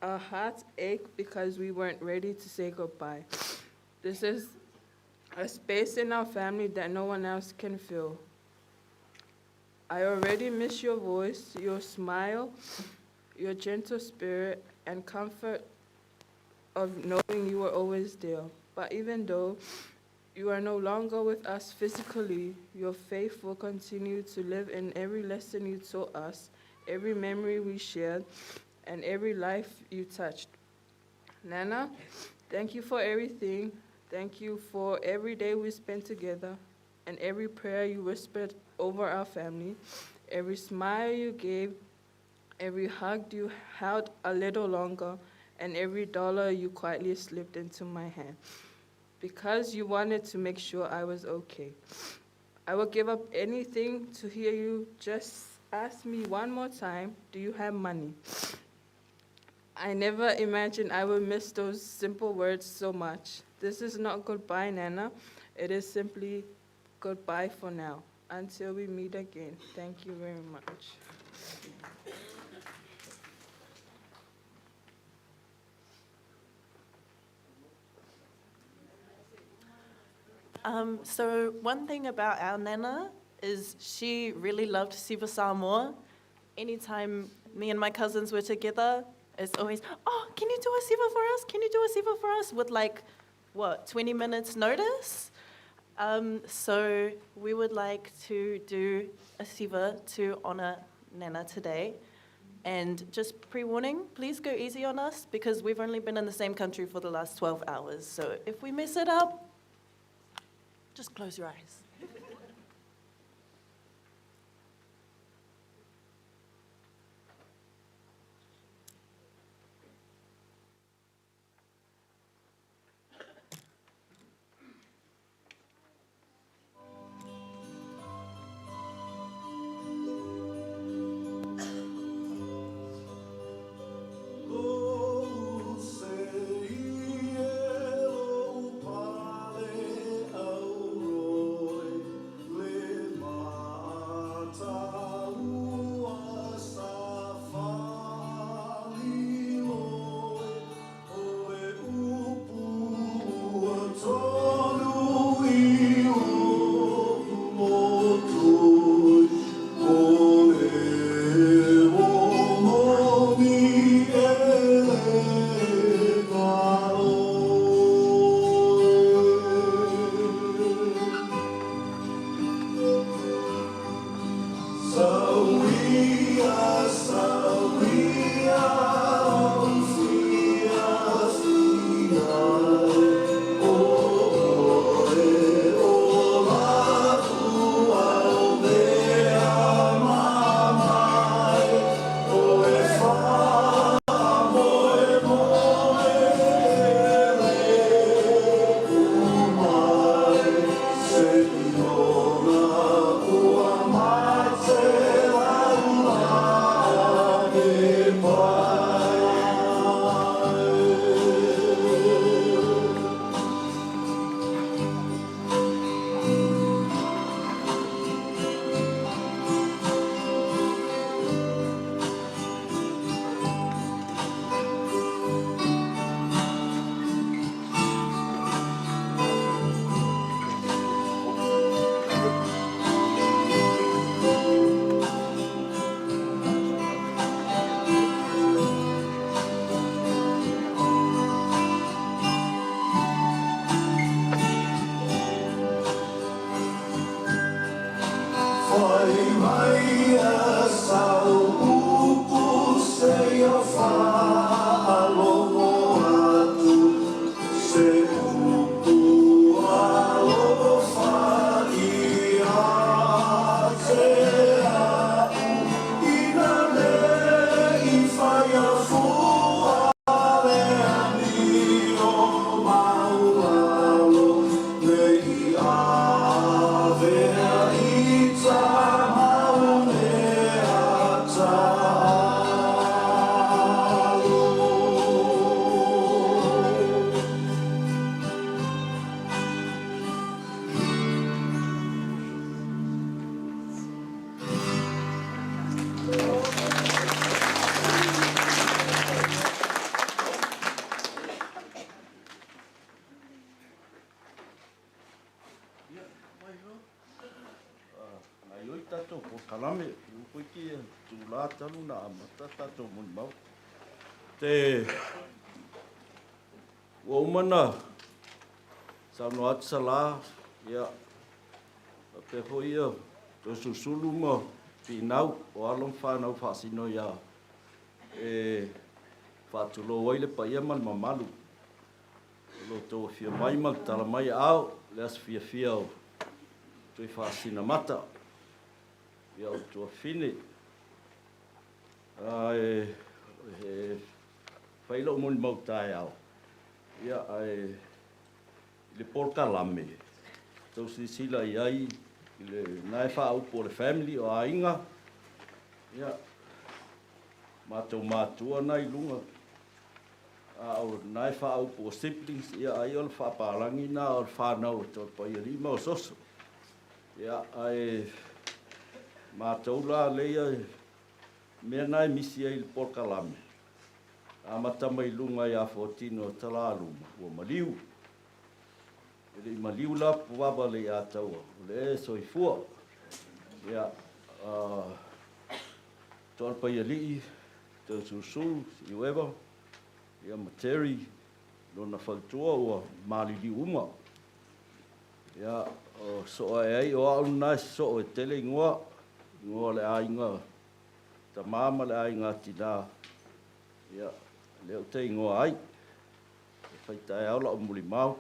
our hearts ache because we weren't ready to say goodbye. This is a space in our family that no one else can fill. I already miss your voice, your smile, your gentle spirit, and comfort of knowing you were always there. But even though you are no longer with us physically, your faith will continue to live in every lesson you taught us, every memory we shared, and every life you touched. Nana, thank you for everything. Thank you for every day we spent together and every prayer you whispered over our family, every smile you gave, every hug you held a little longer, and every dollar you quietly slipped into my hand because you wanted to make sure I was okay. I would give up anything to hear you just ask me one more time, "Do you have money?" I never imagined I would miss those simple words so much. This is not goodbye, Nana. It is simply goodbye for now, until we meet again. Thank you very much. So one thing about our Nana is she really loved Siva Samoa. Anytime me and my cousins were together, it's always, "Oh, can you do a siva for us? Can you do a siva for us?" With like, what, 20 minutes notice? So we would like to do a siva to honor Nana today. And just pre-warning, please go easy on us because we've only been in the same country for the last 12 hours. So if we mess it up, just close your eyes. Lou se'i e lou pale auroe. Fai mai ia sau upu seia faalogo atu se upu alofa ia te a'u ina nei faia fua le amio maualalo ne i avea i tamaunea taalo. Gaoioi tatou polokalame, ua foi kēia itulā talu ona amata tatou molimau. Te ua uma ona saunoa atu Salā, ia, faapea foi ia Toeolesulusulu ma Finau, o alo ma fanau faasino ia e faatulou ai le paia ma le mamalu o lo outou afio mai ma le tala mai aao i le aso fiafia o Tuifaasisina-mata, ia o Tuafafine. Ae e fai lou molimau taeao, ia ae i le polokalame, tou silasila i ai i lena e faaupu o le family, o aiga, ia, matou matua na i luga, a o lena e faaupu o siblings, ia ai o le faapalagi lena o le fanau a Tolepaialii ma Ososo. Ia, ae matou la lea mea lena e misi ai i le polokalame, amata mai luga ia Fuatino Talaluma, ua maliu. E le i maliu la Puava Leiataua, o lea e soifua. Ia, Toalepaialii, Toeolesulusulu, Siueva, ia ma Terry, lona faletua ua maliliu uma. Ia, o soo ae ai, o au lena e sosoo e tele igoa, igoa o le aiga tama ma le aiga tina, ia, lea ou te igoa ai. E fai taeao lau molimau.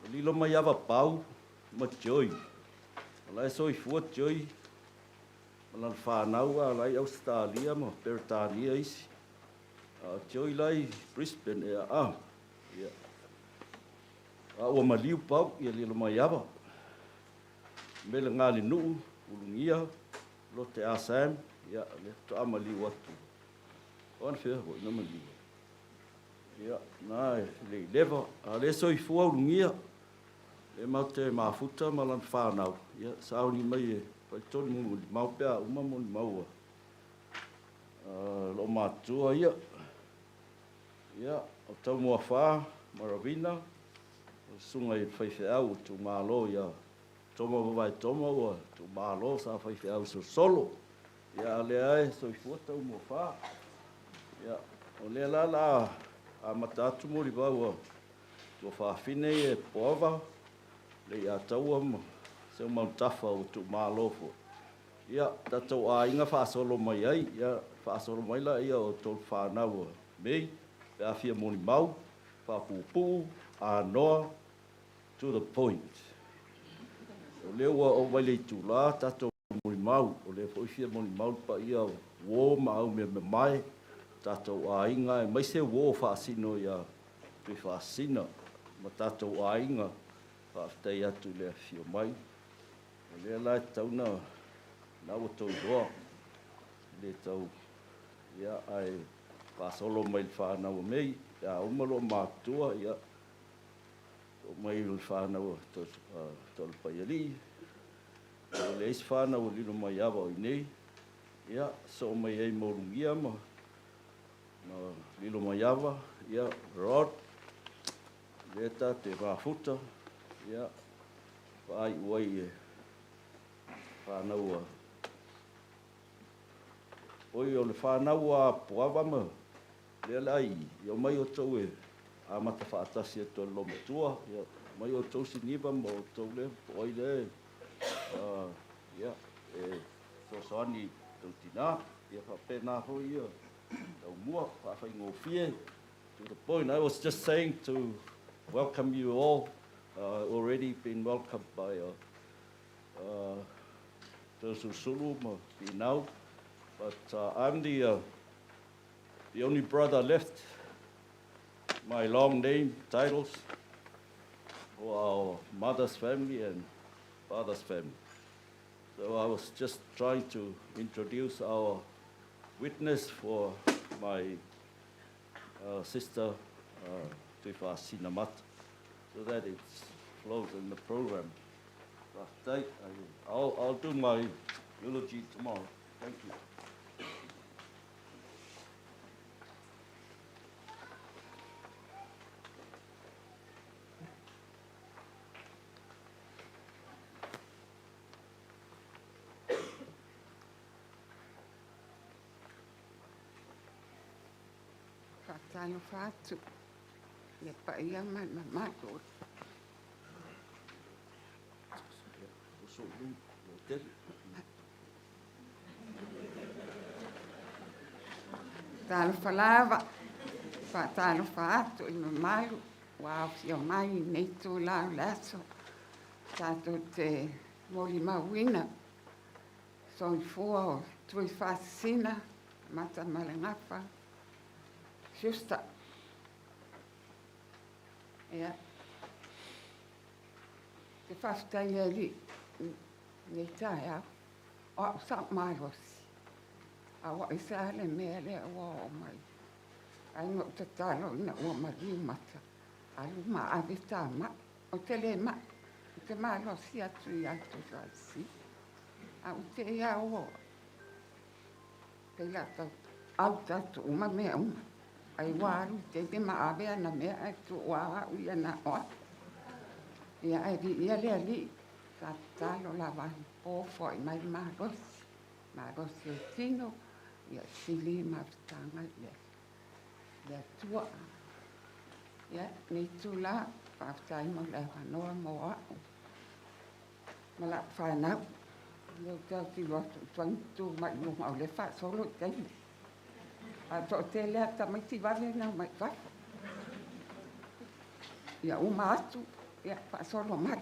E lilo mai ava Pau ma Joy. O la e soifua Joy ma lana fanau a la e i Ausetalia ma Peretania isi. A o Joy la e i Brisbane ea a. Ia. A ua maliu Pau ia lilo mai ava. Mele Galinuu, Ulugia, Lote a Sam, ia lea faatoa maliu atu. O anafea foi na maliu ai. Ia, na e le i leva, a o lea e soifua Ulugia, lea matou te mafuta ma lana fanau, ia sauni mai e faitonu molimau pe a uma molimau a loomatua ia. Ia, o Taumoafa ma Ravina, o le susuga i le faifeau o itumalo ia Toma Vavaetoma ua tuumalo sa faifeau solosolo. Ia, a o lea e soifua Taumoafa. Ia, o lea la o le a amata atu molimau a tuafafine ia e Poava, Leiataua ma Seumanutafa ua tuumalo foi. Ia, tatou aiga faasolo mai ai, ia faasolo mai laia o tou fanau a May, pe a fia molimau, faapuupuu, anoa, to the point. O lea ua oo mai le itula tatou molimau, o lea foi e fia molimau le paia o uo ma aumeamamae, tatou aiga aemaise uo faasino ia Tuifaasisina ma tatou aiga. Faafetai atu i le afifio mai. O lea la e tatau ona, na ua outou iloa, e le tau, ia, ae faasolo mai i le fanau a May, pe a uma loomatutua, ia, Oo mai le fanau a Toalepaialii, ua leai se fanau o lilo mai ava o i inei, ia, sosoo mai ai ma Ulugia ma lilo mai ava, ia, Rod, lea ta te mafuta, ia, faaiu ai i fanau a, oi, o le fanau a Puava ma Lea la i omai outou e amata faatasi atu e le loomatua, ia omai outou Siniva ma outou lea po o ai lea, ia. e fesoasoani i tou tinā. Ia faapena foi ia taumua faafaigofie to the point. I was just saying to welcome you all, already been welcomed by Toeolesulusulu ma Finau, but I'm the only brother left. My long name titles for our mother's family and father's family. So I was just trying to introduce our witness for my sister, Tuifaasisina Mata, so that it flows in the program. But I'll do my eulogy tomorrow. Thank you. Faatalofa atu i le paia ma le mamalu. Talofa lava, faatalofa atu i le mamalu ua aofia mai i lenei itulā o le aso tatou te molimauina soifua o Tuifaasisina Mata ma le Gafa Schuster. Ia, te faafetai i le Alii i lenei taeao, o au sa ou malosi, a ua aisa le mea lea ua oo mai. Ae na ou tatalo ina ua maliu mata, alu ma ave ta mai. Ou te le mai, ou te malosi atu ia Tuifaasisina. A ua te i a ua pei la tau au tatou uma mea uma. Ai ua alu i teine ma ave ana mea ae tuua au ia na o au. Ia ae viia le Alii, sa tatalo lava po foai mai le malosi. Malosi o le tino, ia sili mafutaga i le Atua. Ia, lenei itulā, faafetai mo le avanoa mo au ma lau fanau. O lea ou te autilo atu ua tuai ona tu mai i luga o lea e faasolo i taimi. A toatele lava tamaiti vave ona omai i fafo. Ia uma atu, ia faasolo mai.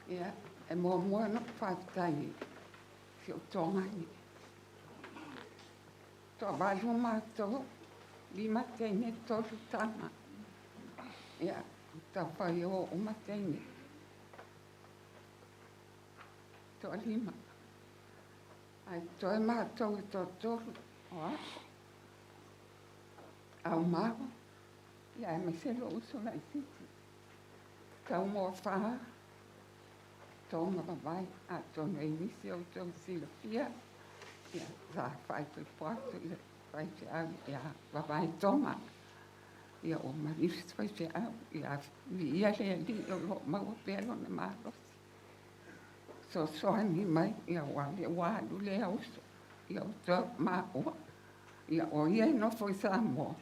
Ia, e muamua ona ou faafetai i si ou toaga. Toavalu matou, 5 teine, 3 tama. Ia, taufai o uma teine. Toalima. Ae totoe matou e toatolu o au, aumau, ia aemaise lou uso laitiiti. Taumoafa, Toma Vavae, atonu e i ai nisi o outou silafia, ia, sa faaipoipo atu i le faifeau ia Vavae Toma. Ia ua maliu se faifeau, ia viia le Alii o lo o maua pea lona malosi. Fesoasoani mai, ia aua o lea ua alu lea uso, ia ua toe maua. Ia o ia e nofo i Samoa,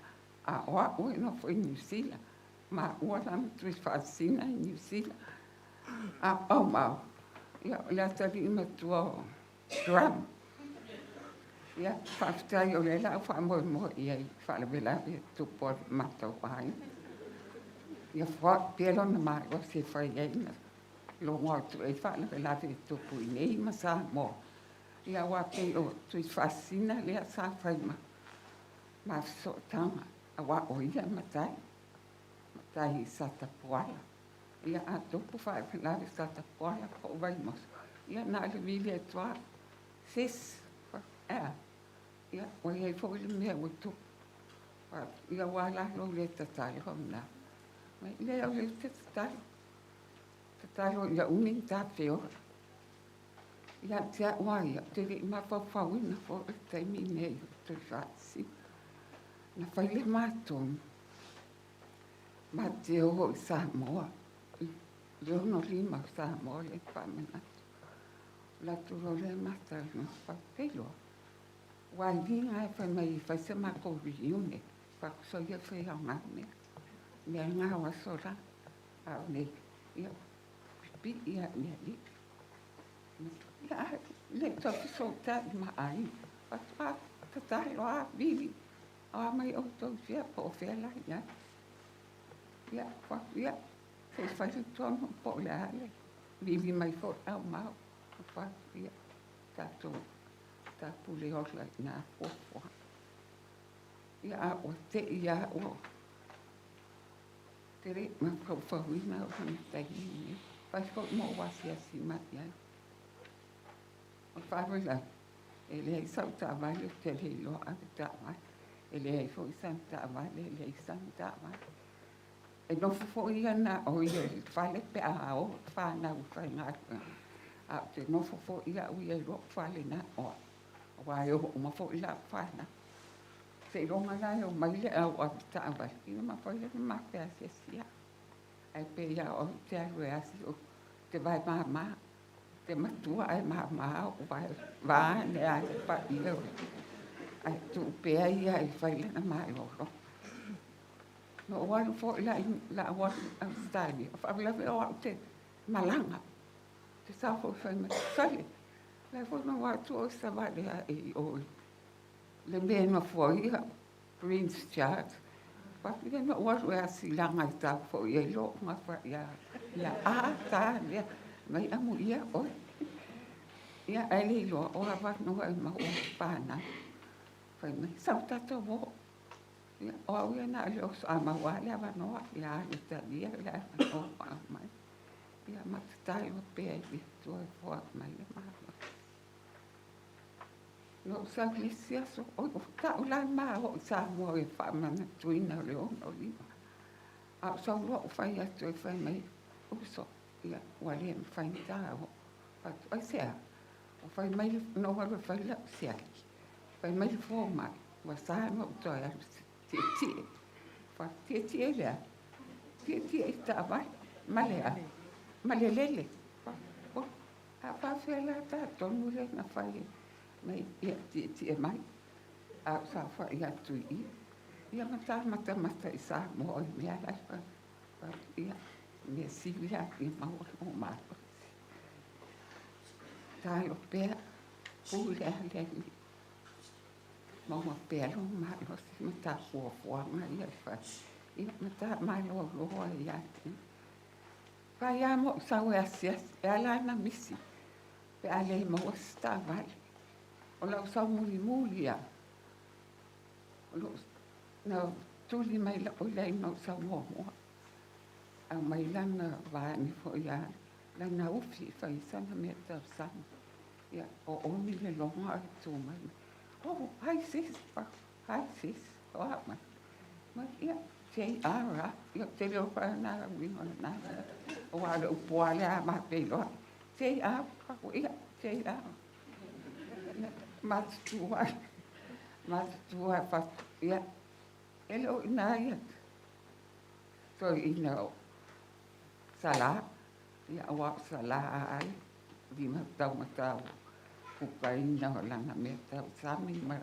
a o au e nofo i Niu Sila. Maua la ma Tuifaasisina i Niu Sila. A o Aumau, ia o le atalii matua o Drum. Ia, faafetai o lea o le a ou faamoemoe i ai i faalavelave e tutupu ai i le matou aiga. Ia foai pea lona malosi e fai ai ma logo atu ai faalavelave e tupu i inei ma Samoa. Ia aua pei o Tuifaasisina lea sa fai ma fesootaga, aua o ia e matai, matai i Satapuala. Ia a tupu faalavelave i Satapuala po o Vaimoso, ia na o le vili atu lava, sis, e a? Ia, ua i ai foi le mea ua tupu. Ia ua ala lou le tatalo lena. Leai, o lea ou te tatalo. Tatalo ia umi ona ta feola. Ia te au lava ia, ou te le i mafaufauina foi le taimi lenei o Tuifaasisina. Na fai le matou, ma te o i Samoa, i le 65 o Samoa lea e faamanatu. O le atu loa lea ma talanoa, faapea, ua liga e fai mai e fai se matou reunion. Fai atu, soia fai aoga mea. Mea na o aso la. A o nei, ia, faapipii lava i le alii. Ia ae le tau fesootai ma aiga. Faatoa tatalo lava vili, o a mai outou i fea po o fea la i ai. Ia, ia, se i fai le tonu po o le a le vili mai foi aumau. Ia, tatou tapule ola i nā fuafuaga. Ia, a ua te'i lava ua te le mafaufauina o lona taimi lenei. Fai foi mo ou asiasi mai i ai. O le faalavelave, e leai sau taavale ou te le iloa ave taavale. E leai foi sana taavale, e leai sana taavale. E nofo foi ia na o ia i le fale pe a o fanau i faigaluega. A ou te nofo foi au ia i lou fale na o au. Aua e o uma foi lau fanau. Seiloga la e omai le au ave taavale, ia mafai ona matou asiasi ai. Ae pei lava o au ou te alu e asi, ou te vae mama. Te matua ae mama ou vae vaeane lava le paia o le ae tuu pea ia e fai lana malolo. Na ou alu foi la i lau alu i Ausetalia, o faalavelave o au te malaga. Te sao foi fai mai, sole, la e foi maua atu oe savali ae i o i le mea e nofo ai ia Prince Charles. Faafetai na ou alu e asilaga e tau foi ai lou gafa ia ia a ta lea mai amuia oe. Ia ae le iloa o avanoa e maua fanau. Fai mai, sau tatou o. Ia, o au ia na o le oso a maua lava le avanoa, ia alu e talia le avanoa ua aumai. Ia ma tatalo pea i le Atua e foai mai le malosi. Na ou sau i le isi aso, oi, o ta'u la ma oo i Samoa i le faamanatuina o le 65. A ou sau loa ou fai atu ai fai mai, uso, ia, ua le mafai ona ta oo. Fai atu, aisea? Ua fai mai, na ou alu e fai lau siaki, fai mai le fomai, ua sa ona ou toe alu tietie. Fai atu, tietie i le a? Tietie i taavale, ma le a? Ma le lele. Fai atu, oi, a faafefea la ta tonu lea na fai ai? Mai, ia, tietie mai. A ou saofai atu i i, ia ma ta matamata i Samoa i mea la e fai. Fai atu, ia, mea sili lava ia maua lou malosi. Tatalo pea, pule lava le Alii. Maua pea lou malosi ma ta fuafuaga ia e fai. Ia, ma ta malolo ai ia te. Fai lava ma ou sau e asiasi, e ala ona misi pe a le maua se taavale. O lau sau mulimuli lava, o lou, na tuli mai lou i na ou sau muamua. Aumai lana vaega foi ia lana ufi e fai ai sana mea talosaga. Ia, o oni le loga ae tu mai. Oh, hi sis, hi sis, o a mai. Mai, ia, JR a, ia, ou te le o whae nā uiga o lena mea. Aua o le upu lava lea a matou iloa ai. JR, ia, JR. Ia, matutua ai, matutua ai, fatu, ia, e le o i ina ia toeaina o Salā. Ia, aua o Salā lava e limatamatau kukaina o lana mea tausami ma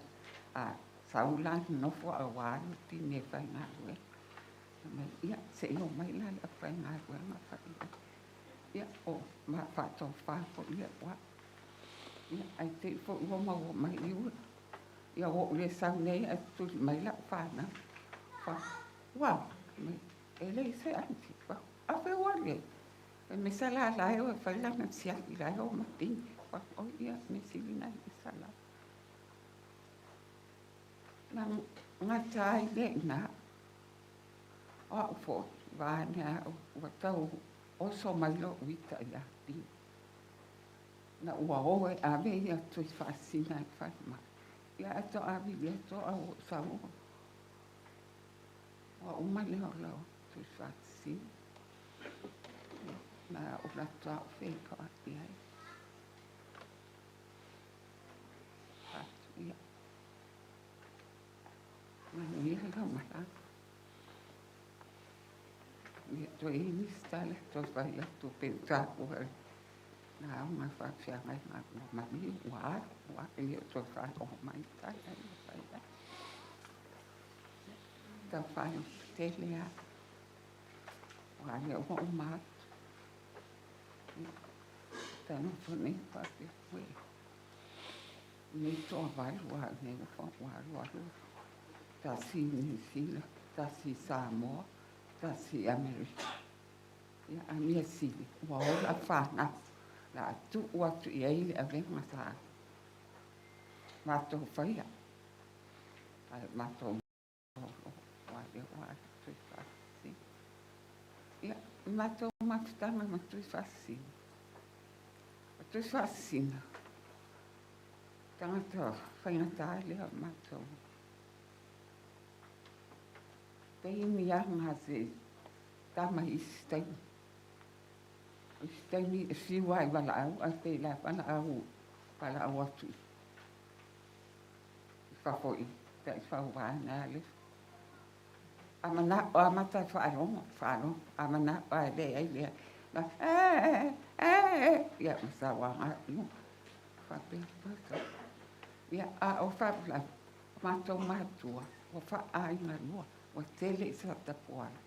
a sau la nofo a ua alu tini e faigaluega. Fai mai, ia, se i omai la le aufaigaluega fai i ai. Ia, o ma faatofa foi le au. Ia, ae te i foi ua maua mai i ula. Ia, ua ou le sau nei ae tuli mai lau fanau. Fai, ua, mai, e leai se aunty. Fai, a fea ua alu i ai? Fai mai, sa la la e o e fai lana siaki la e o ma tini. Fai, oi, ia, mea sili na i sa la. Na gata ai lea i ina. O au foi, vaeane au, ua tau oso mai lou ita ia Pili. Na ua o e ave ia Tuifaasisina i le falemai. Ia ae toa vili atu au o sau ua uma le ola o Tuifaasisina. Na ou alu atu lava ou feiloai ai. Fai atu, ia, manuia lau malaga. Ia, toe i ai nisi tala e toe fai atu pei o taua i lauga faafeagaiga ua maliu, ua alu, ua e le o toe faalogo mai tala ia fai atu. Tau faalototele lava, aua o lea ua uma atu. Ta nofo nei faapea, uē, nei toavalu lava nei ua ua alualu, tasi i Niu Sila, tasi i Samoa, tasi i Amerika. Ia, a mea sili, ua ola fanau, o le a tuu atu i ai le avega sa matou faia, ae matou Ia, matou mafutaga ma Tuifaasisina. O Tuifaasisina, tagata faigata lea o matou. Pei ni aga se tama i isi taimi. O isi taimi e fiu lava i valaau, ae pei la valaau, valaau atu i i fafo i taifau vaena le a manao amata e faalogo faalogo a manao a e leai leai na ee ee ia ma sauaga i faapea matou ia a o faalavelave matou matua ua faaaiga lua ua tele i sa tapuala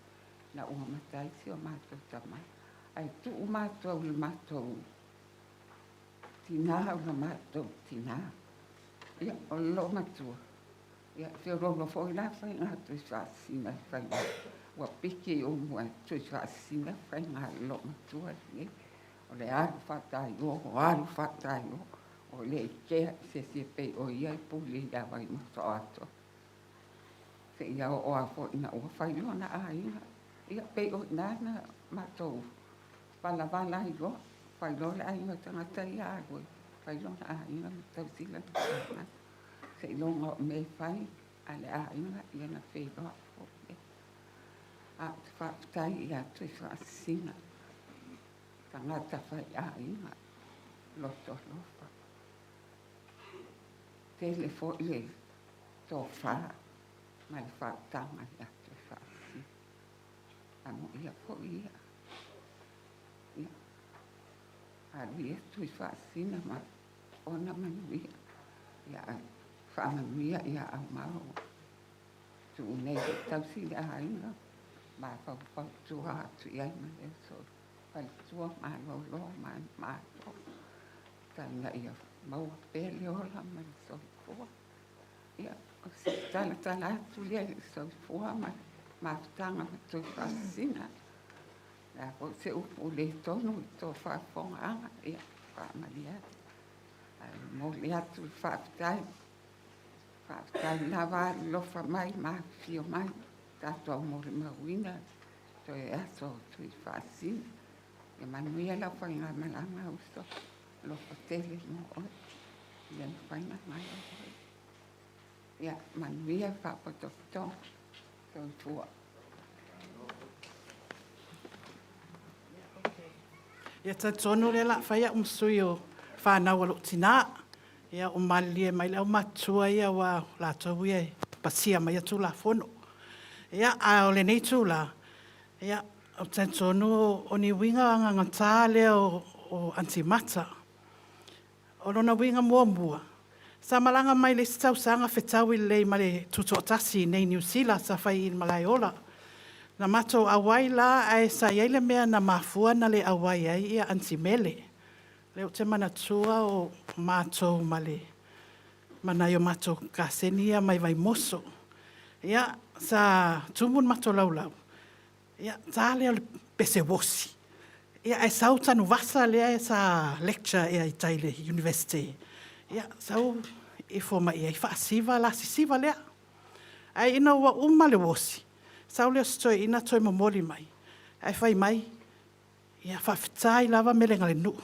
na ua matai si o matou tama ae tuu matou i le matou Tinā o le matou tinā. Ia, o le loomatua, ia, feoloolo foi la faiga Tuifaasisina i faiga. Ua piki i mua e Tuifaasisina faiga a le loomatua lenei. O le alu faataioa, o alu faataioa, o le ikea i se isi e pei o ia e pule ia Vaimosoatoa. Seia oo lava foi ina ua fai lona aiga. Ia, pei o i ina na matou valavala ai loa, fai loa le aiga o tagata ia alu e fai lona aiga ma tausi lana fanau. Seiloga o mea e fai a le aiga, ia na feiloai foi lea. A ou te faafetai ia Tuifaasisina, tagata faiaiga, loto alofa. Tele foi le tofa ma le faautaga ia Tuifaasisina. Amuia foi ia. Ia. Alu ia Tuifaasisina ma ona manuia. Ia faamanuia ia Aumau. Tuu nei e tausi le aiga, mafaufautua atu i ai ma le uso faletua malolo ma malo. Ina ia maua pea le ola ma le soifua. Ia, o se talatala atu lea i le soifua ma le mafutaga ma Tuifaasisina. O le a foi se upu le tonu i tō faafofogaaga, ia, faamalie atu. Ae momoli atu le faafetai. Faafetai lava alofa mai ma afifio mai tatou molimauina toe aso o Tuifaasisina. Ia manuia lau faigamalaga uso, alofa tele mo oe. Ia mafai ona malo oe. Ia manuia faapotopotoga. Soifua. Ia talitonu o lea o le a fai au ma sui o fanau a lou tina. Ia ua malilie mai le aumatutua ia aua o latou ia e pasia maia Tulafono. Ia a o lenei itula, ia ou te talitonu o ni uiga gagata lea o Aunty Mata. O lona uiga muamua, sa malaga mai le isi tausaga fetaui lelei ma le tutoatasi i inei i Niu Sila sa fai i le Malaeola. Na matou auai la ae sa i ai le mea na mafua na le auai ai ia Aunty Mele. Lea ou te manatua o matou ma le ma nai o matou kaseni ia mai Vaimoso. Ia, sa tumu le matou laulau, ia, ta lea o le pese uosi. Ia, ae sau Tanuvasa lea sa lecture ea i tai i le University. Ia, sau ifo mai i ai faasiva la sisiva lea. Ae ina ua uma le uosi, sau lea o si toeaina toe momoli mai, ae fai mai, Ia faafetai lava Melegalenuu.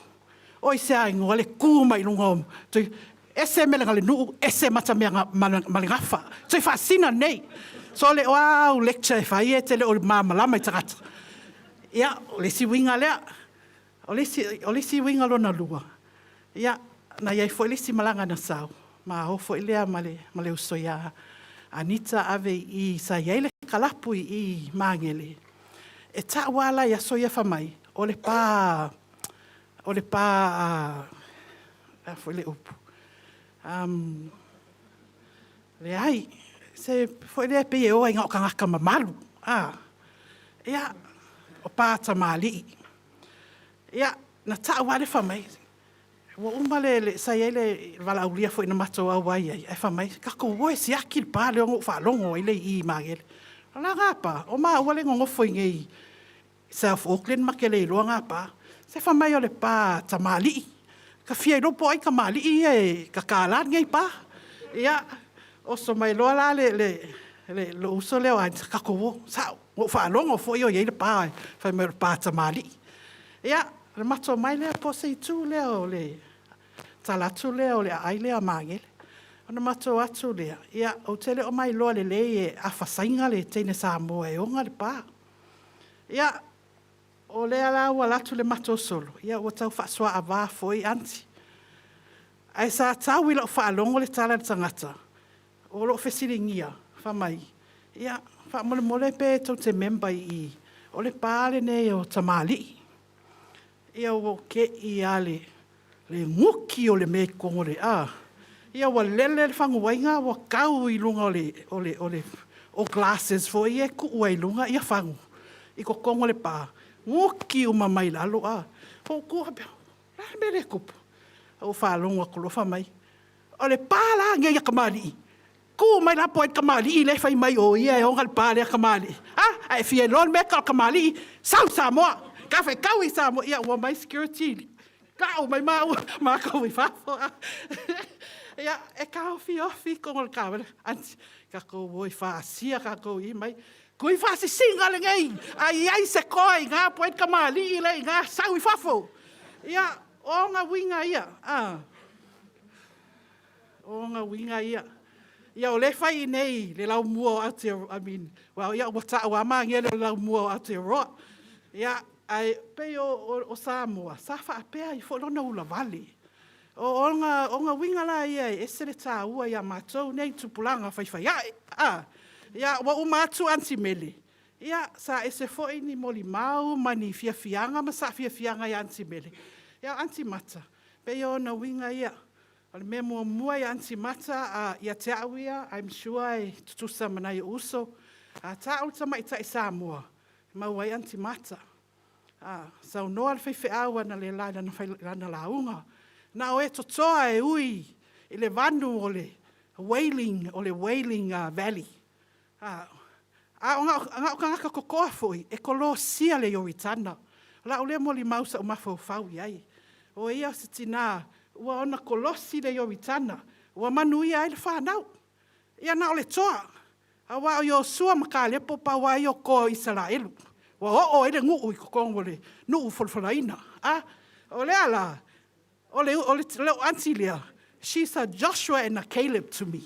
Oi se igoa le tu mai luga o ese Melegalenuu, ese Matamea ma le Gafa. Tuifaasisina lenei. Sole o a au lecture e fai e te le o malamalama i tagata. Ia, o le isi uiga lea. O le isi uiga lona lua, ia, na i ai foi le isi malaga na sau, ma o foi lea ma le uso ia Anita ave i i sa i ai le kalapu i i Magele. E tau lava la i aso ia fai mai, o le pa, o le pa, o le a foi le upu, um, leai, se foi lea pei e o ai na o tagata mamalu, a, ia, o pa tamalii. Ia, Na ta'u lava le fai mai, ua uma le, le, sa i ai le valaaulia foi na matou auai ai, ae fai mai, tatou o e siaki le pa lea ona ou faalogo ai lea i i i Magele. O le a na pa? O maua lea e nonofo i inei i South Auckland ma te le iloa na pa. Se fai mai o le pa a tamalii. Ta fia iloa po o ai tamalii ia e tatala nei pa. Ia, oso mai loa la le, le, le, lou uso lea o Anita, tatou o, sa'o. Ua ou faalogo foi o i ai le pa fai mai o le pa a tamalii. Ia, o le matou omai lea po o se itu lea o le tala atu lea o le aai lea a Magele. Ona matou o atu lea, ia ou te le o mailoa lelei e afa saina le teine Samoa e ona le pa. Ia, o lea la ua alu atu le matou solo, ia ua tau faasuaava foi Anity. Ae sa tau i lau faalogo le tala a le tagata o lo o fesiligia fai mai, ia, faamolemole pe tou te member i i, o le pa lenei o tamalii. Ia ua ou te i lava i le nuti o le mea i totonu o le… a, ia ua lele le faguaiga ua tau i luga o le, o le, o le, o glasses foi ia e tuu ai i luga fagu i totonu o le pa, nuti uma mai lalo. Ou tu faapea, o le a le mea lea e tupu? Ou faalogo atu loa fai mai, o le pa la lenei a tamalii, tu mai la po o ai le tamalii lea e fai mai o ia e ona le pa lea a tamalii. A, a e fia iloa le mea e tau o le tamalii, sau i Samoa, ta fetaui i Samoa. Ia ua omai security tau mai maua, matou i fafo. Ia, e taofiofi i totonu o le taavale, Aunty, tatou o e fasia tatou i mai. Tuifaasisina lenei, a i ai se toa i ina po o ai le tamalii la e i ina, sau i fafo. Ia, o ona uiga ia, o ona uiga ia. Ia o lea e fai i inei i le laumua o Aotearoa, I mean, well, ia ua tau lava Magele o le laumua o Aotearoa. Ia, ae pei o Samoa, sa faapea ai foi lona ulavale. O ona uiga la ia e ese le taua ia matou nei tupulaga faifaiae. Ia, ua uma atu Aunty Mele, ia, sa ese foi ni molimau ma ni fiafiaga ma saafiafiaga ia Aunty Mele. Ia, o Aunty Mata, pei o ona uiga ia. O le mea muamua ia Aunty Mata, ia te au ia, I'm sure e tutusa ma nai ou uso, a ta'u le tamaitai Samoa, e maua ai Aunty Mata. A saunoa le faifeau analeila i lana lauga, na o e totoa e ui i le vanu o le Wailing, o le Wailing Valley. A o na o tagata totoa foi e kolosia le Ioritana. O lau lea molimau sa ou mafaufau i ai. O ia o se tina ua ona kolosi le Ioritana ua manuia ai le fanau. Ia na o le toa, aua o Iosua ma Kalepo pau lava ia o toa o Isaraelu ua oo ai le nuu i totonu o le nuu folafolaina. A o lea la, o le, o le, lou aunty lea, she's a Joshua and a Caleb to me.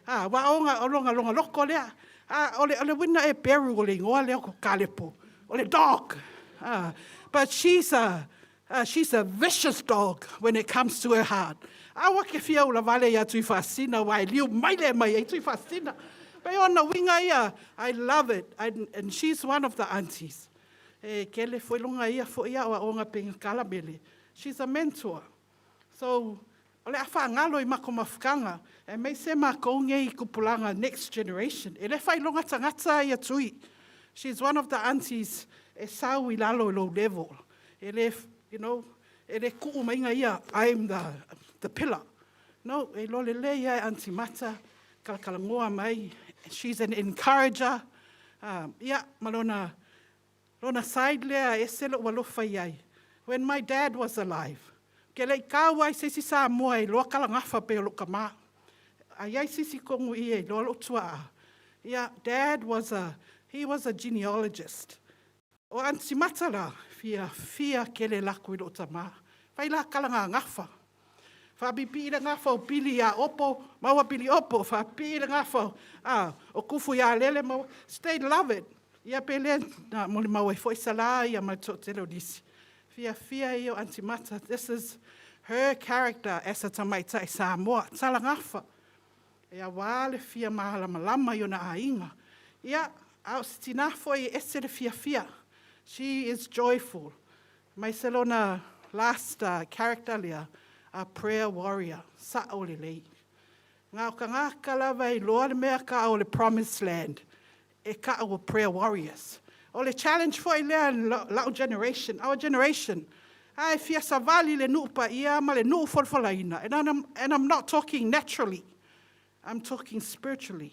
A, aua o lona, lona loto lea. A, o le, o le uiga e Beru o le igoa lea o Kalepo, o le dog. A, but she's a vicious dog when it comes to her heart. Aua ke fia ulavale ia Tuifaasisina, aua e liu mai le mai ai Tuifaasisina. Pei ona uiga ia, I love it. And she's one of the aunties. E kele foi longa ia foi aoaoga pe kala mele. She's a mentor. So, o le a faagalo i matou mafutaga, aemaise matou nei tupulaga next generation. E le faailoga tagata ia Tui. She's one of the aunties e sau i lalo i lou level. E le, e le tuu maiga ia, I'm the pillar. No, e iloa lelei lava e Aunty Mata, talatalanoa mai. She's an encourager. Ia, ma lona lona side lea e ese lou alofa i ai. When my dad was alive, ou te le i tau lava i se isi Samoa e iloa talagafa pei o lou tama. A i ai se isi tonu i i e iloa lou tuaa. Ia, Dad was a, he was a genealogist. O Aunty Mata la, fiafia tele latou i lou tama. Fai la talagagafa. Faapipii le gafa o Pili ia Opo, maua Pili Opo, faapipii le gafa o, a, o Kufu ia Lele, maua, they love it. Ia pe le na molimau ai foi Sala ia ma le toatele o nisi. Fiafia ia o Aunty Mata, this is her character as a tamaitai Samoa, talagafa. E aua le fia malamalama i ona aiga. Ia, a o se tina foi e ese le fiafia. She is joyful. Aemaise lona last character lea, a prayer warrior, sa'o lelei. Na o tagata lava e iloa le mea ka o le promised land, e ka'u o prayer warriors. O le challenge foi lea la'u generation, our generation. Ae fia savali le nuu paia ma le nuu folafolaina, and I'm, and I'm not talking naturally, I'm talking spiritually.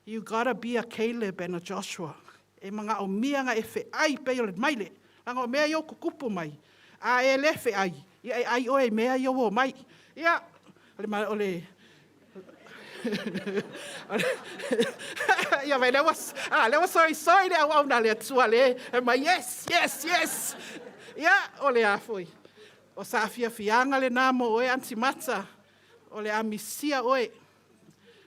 You gotta be a Caleb and a Joshua. E manaomia na e feai pei o le maile. Leaga o mea ia ua tutupu mai. A e le feai, ia e ai oe i mea ia ua omai. Ia, o le, o le ia vai lea ua, ah, lea ua soisoi le auauna a le Atua le, e mai yes, yes, yes. Ia, o le a foi. O saafiafiaga lena mo oe Aunty Mata, o le a misia oe.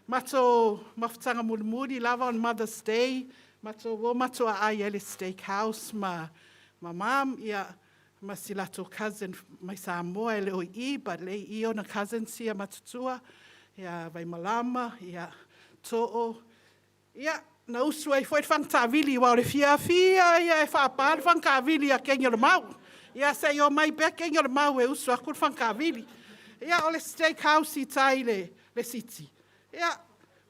Matou mafutaga mulimuli lava on Mother's Day, matou o matou aai ai le steak house ma ma mom, ia, ma si latou cousin mai Samoa e le o i i, but le i i ona cousins ia matutua, ia Vaimalama, ia Too, Ia, na usu ai foi le fagataavili, aua o le fiafia ia e faapa le fagataavili a Kegi o le Mau. Ia, se i omai pea Kegi o le Mau e usu atu le fagataavili. Ia, o le steak house i tai i le, le city. Ia,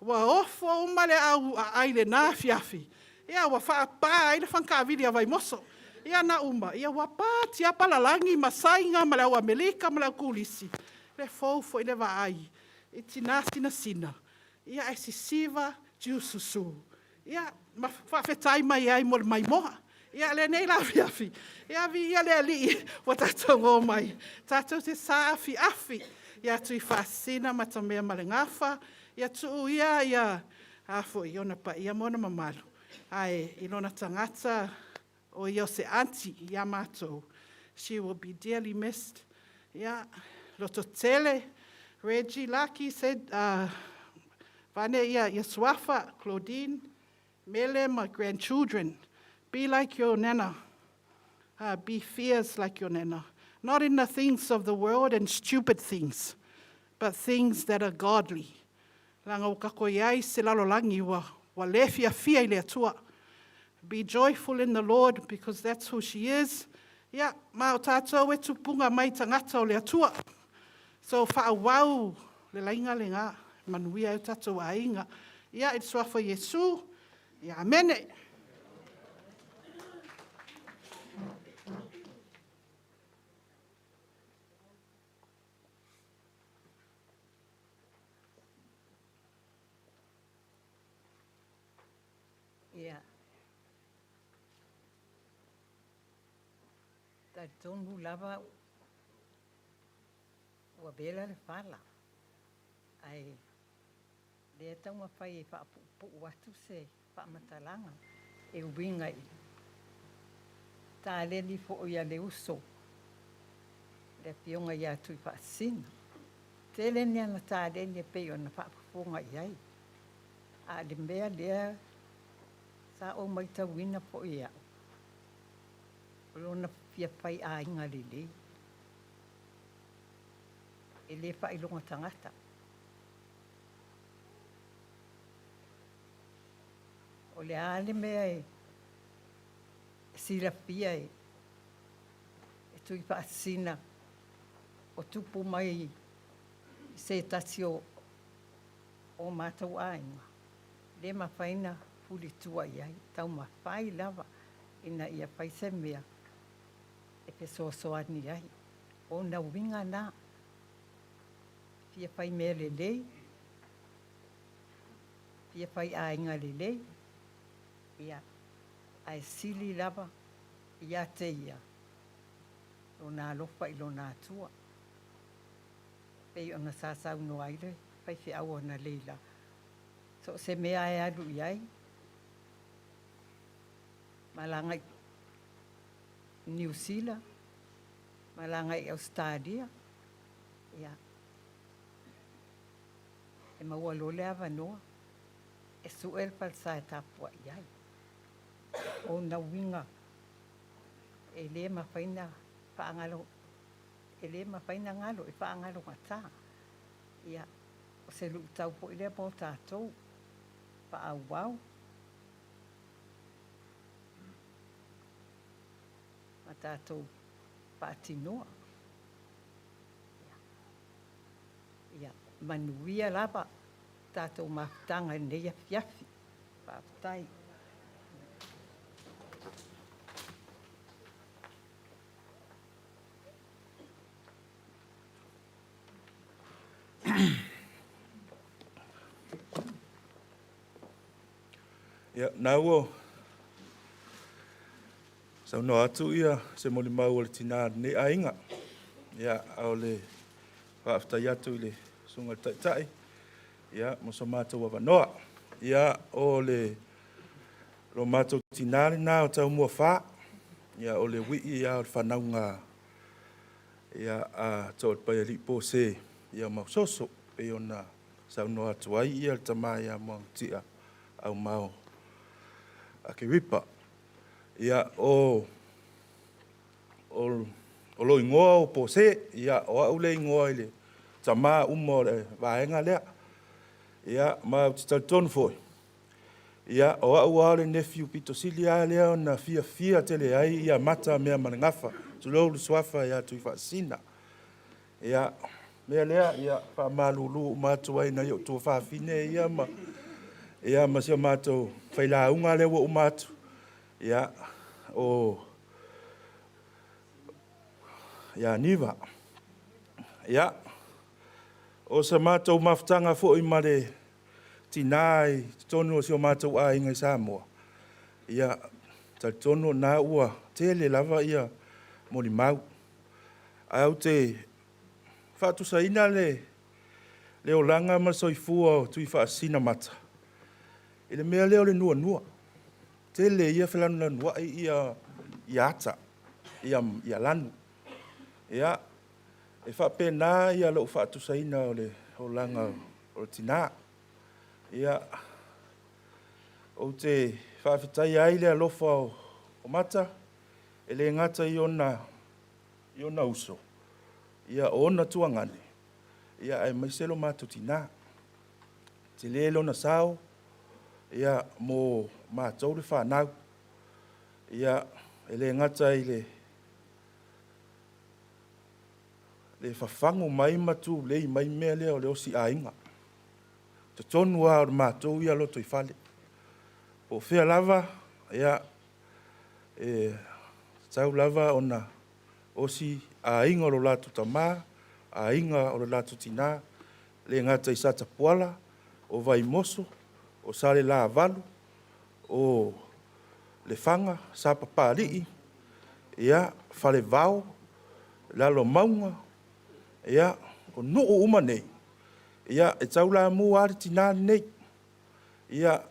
ua ofo uma le au aai i lena afiafi. Ia, ua faapa ai le fagataavili a Vaimoso. Ia, na uma, ia ua pa tiapa lalagi ma Saina ma le au Amelika ma le au Kulisi. Le fou foi le vaai i tina sinasina. Ia ae sisiva tiususu. Ia ma faafetai mai ai mo le maimoa. Ia lenei la afiafi, ia viia le Alii ua tatou o mai. Tatou te saafiafi ia Tuifaasisina ma Tamea ma le Gafa, ia tuu ia ia a foi ona paia ma ona mamalu, ae i lona tagata o ia o se aunty ia matou, she will be dearly missed. Ia, lototele, Reggie, Laki, said, vaeane ia, ia Suafa, Claudine, Mele ma grandchildren, be like your nana, be fierce like your nana, not in the things of the world and stupid things, but things that are godly. Leaga ua tatou i ai se lalolagi ua, ua le fiafia i le Atua. Be joyful in the Lord because that's who she is. Ia, ma o tatou e tupuga mai tagata o le Atua. So faaauau le laiga lena, manuia ai o tatou aiga. Ia, i le suafa o Iesu, ia amene. Ia. Talitonu lava ua vela le fala, ae lea taumafai e faapuupuu atu se faamatalaga e uiga i taleni foi a le uso le Afioga ia Tuifaasisina. Tele ni ana taleni e pei ona faafofoga i ai, a o le mea lea sa ou matauina foi e au, o lona fia fai aiga lelei, e le faailoga tagata. O le a le mea e silafia e Tuifaasisina o tupu mai i se tasi o o matou aiga, le mafai na fulitua i ai, taumafai lava ina ia fai se mea e fesoasoani ai. O ona uiga na, fia fai mea lelei, fia fai aiga lelei, ia, ae sili lava ia te ia lona alofa i lona Atua. Pei ona sa saunoa ai le faifeau analeila, so o se mea e alu i ai, malaga i Niu Sila, malaga i Ausetalia, ia, e maua loa le avanoa e sue le falesa e tapuai ai. O ona uiga e le mafai na faagalo, e le mafai na galo e faagalogata. Ia, o se luitau foi lea mo tatou, faaauau ma tatou faatinoa. Ia, manuia lava tatou mafutaga i lenei afiafi. ! Ia, na ua saunoa atu ia se molimau o le tinā o lenei aiga. Ia, a o le faafetai atu i le susuga i le Taitai, ia, mo so matou avanoa. Ia, o le lo matou tinā lena o Taumuafā, ia, o le uii ia o le fanauga ia, a Toalepaialii Pose, ia, Mausoso, pei ona saunoa atu ai ia le tama ia Moagutia Aumao Akeripa. Ia, o o lo igoa o Pose, ia, o au le igoa i le tamā uma o le vaega lea. Ia, ma ou te talitonu foi, ia, o au lava o le nephew pito sili lava lea ona fiafia tele ai ia Mata mea ma le gafa, tulou le suafa ia Tuifaasisina. Ia, mea lea, ia, faamalulu uma atu ai i nai ou tuafafine ia ma, ia, ma si o matou failauga lea ua uma atu, ia, o ia Niva. Ia, o sa matou mafutaga foi ma le tinā i totonu o si o matou aiga i Samoa, ia, talitonu o lena ua tele lava ia molimau. Ae ou te faatusaina le olaga ma le soifua o Tuifaasisina Mata i le mea lea o le nuanua. Tele ia felanulanuai ia, ia ata, ia, ia lanu. Ia, e faapena ia lou faatusaina o le olaga o le tinā. Ia, ou te faafetaia ai le alofa o Mata, e le gata i ona, i ona uso, ia, o ona tuagane, ia, aemaise lo matou tinā. Tele lona sao, ia, mo matou le fanau. Ia, e le gata i le le fafagu mai ma tulei mai mea lea o le osi aiga. Totonu lava o le matou ia lotoifale. Po o fea lava, ia, e tatau lava ona osi aiga o lo latou tama, aiga o lo latou tinā, le gata i Satapuala, o Vaimoso, o Salelavalu, o Lefaga, Sapapalii, ia, Falevao, Lalomauga, ia, o nuu uma nei, ia, e taulamua lava le tinā lenei. Ia,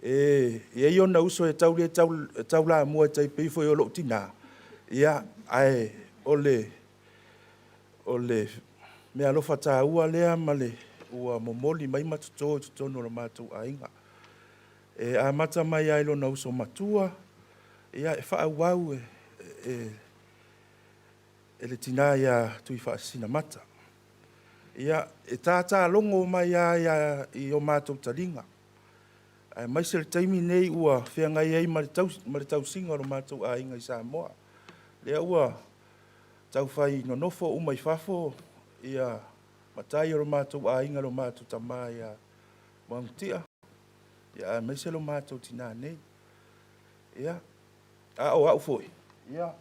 e i ai ona uso e tau le taulamua e tai pei foi o lou tinā, ia, ae o le meaalofa taua lea ma le ua momoli mai ma toto i totonu o le matou aiga. E amata mai lava i lona uso matua, ia, e faaauau e le tinā ia Tuifaasisina Mata. Ia, e tātālogo mai lava i o matou taliga, aemaise le taimi nei ua feagai ai ma le tausiga o lo matou aiga i Samoa. Lea ua taufai nonofo uma i fafo ia matai o lo matou aiga, lo matou tama ia Moagutia, ia, aemaise lo matou tinā nei. Ia, a o au foi, ia,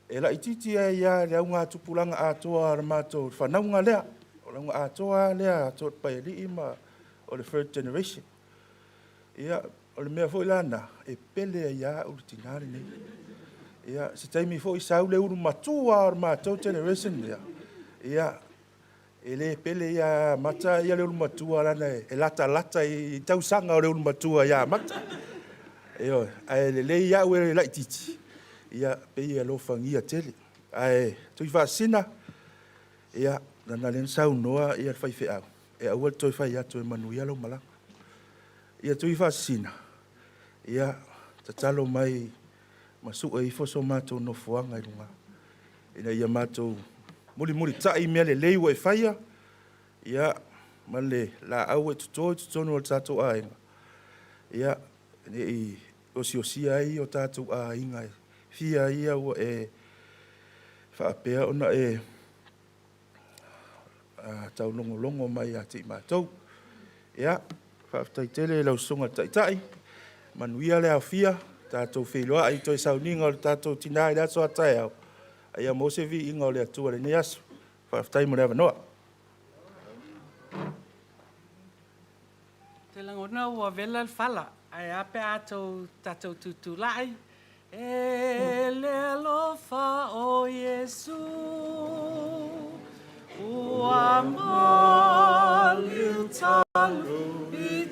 e laitiiti ai lava i le augatupulaga atoa a le matou fanauga lea, o le auga atoa lava lea a Toalepaialii ma o le third generation. Ia, o le mea foi la lena, e pele ai lava au i le tinā lenei. Ia, se taimi foi sau le ulu matua o le matou generation lea, ia, e le pele ia Mata ia le ulu matua lana e latalata i tausaga o le ulu matua ia Mata. Ioe, ae lelei au e laitiiti, ia, pei e alofagia tele. Ae Tuifaasisina, ia, leaga lea na saunoa ia le faifeau, e aua le toe fai atu e manuia lau malaga. Ia Tuifaasisina, ia, tatalo mai ma sue ifo so matou nofoaga i luga, ina ia matou mulimulitai mea lelei ua e faia, ia, ma le laau ua e toto i totonu o le tatou aiga, ia, ne i osiosia ai o tatou aiga e fia ia ua e faapea ona e taulogologo mai ia te i matou. Ia, faafetai tele i lau Susuga i le Taitai, manuia le aofia, tatou feiloai i toe sauniga o le tatou tinā i le aso a taeao, a ia maua se viiga o le Atua i lenei aso. Faafetai mo le avanoa. Te lagona Talitonu ua vela le fala, ae a pe a tou tatou tutulai, E le alofa o Iesu, ua maliu talu i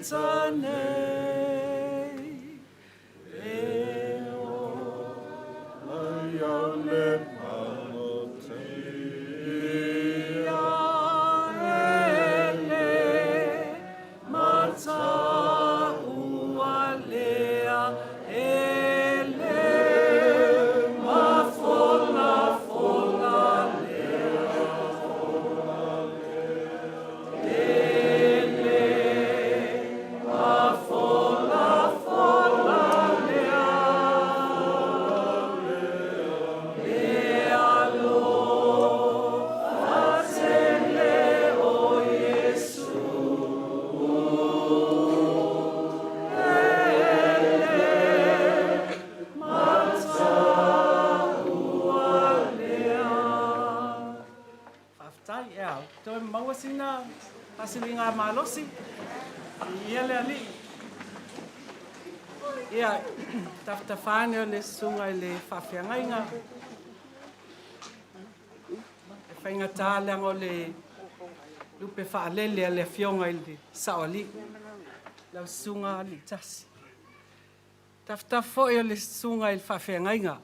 nei, e ola ai au le Faafetai, ea, toe maua sina faasiliga malosi. Viia le Alii. Ia, tafatafa ane o le susuga i le faafeagaiga. E faigata leaga o le lupe faalele a le Afioga i le Saoalii, lau Susuga Aliitasi. Tafatafa foi o le susuga i le faafeagaiga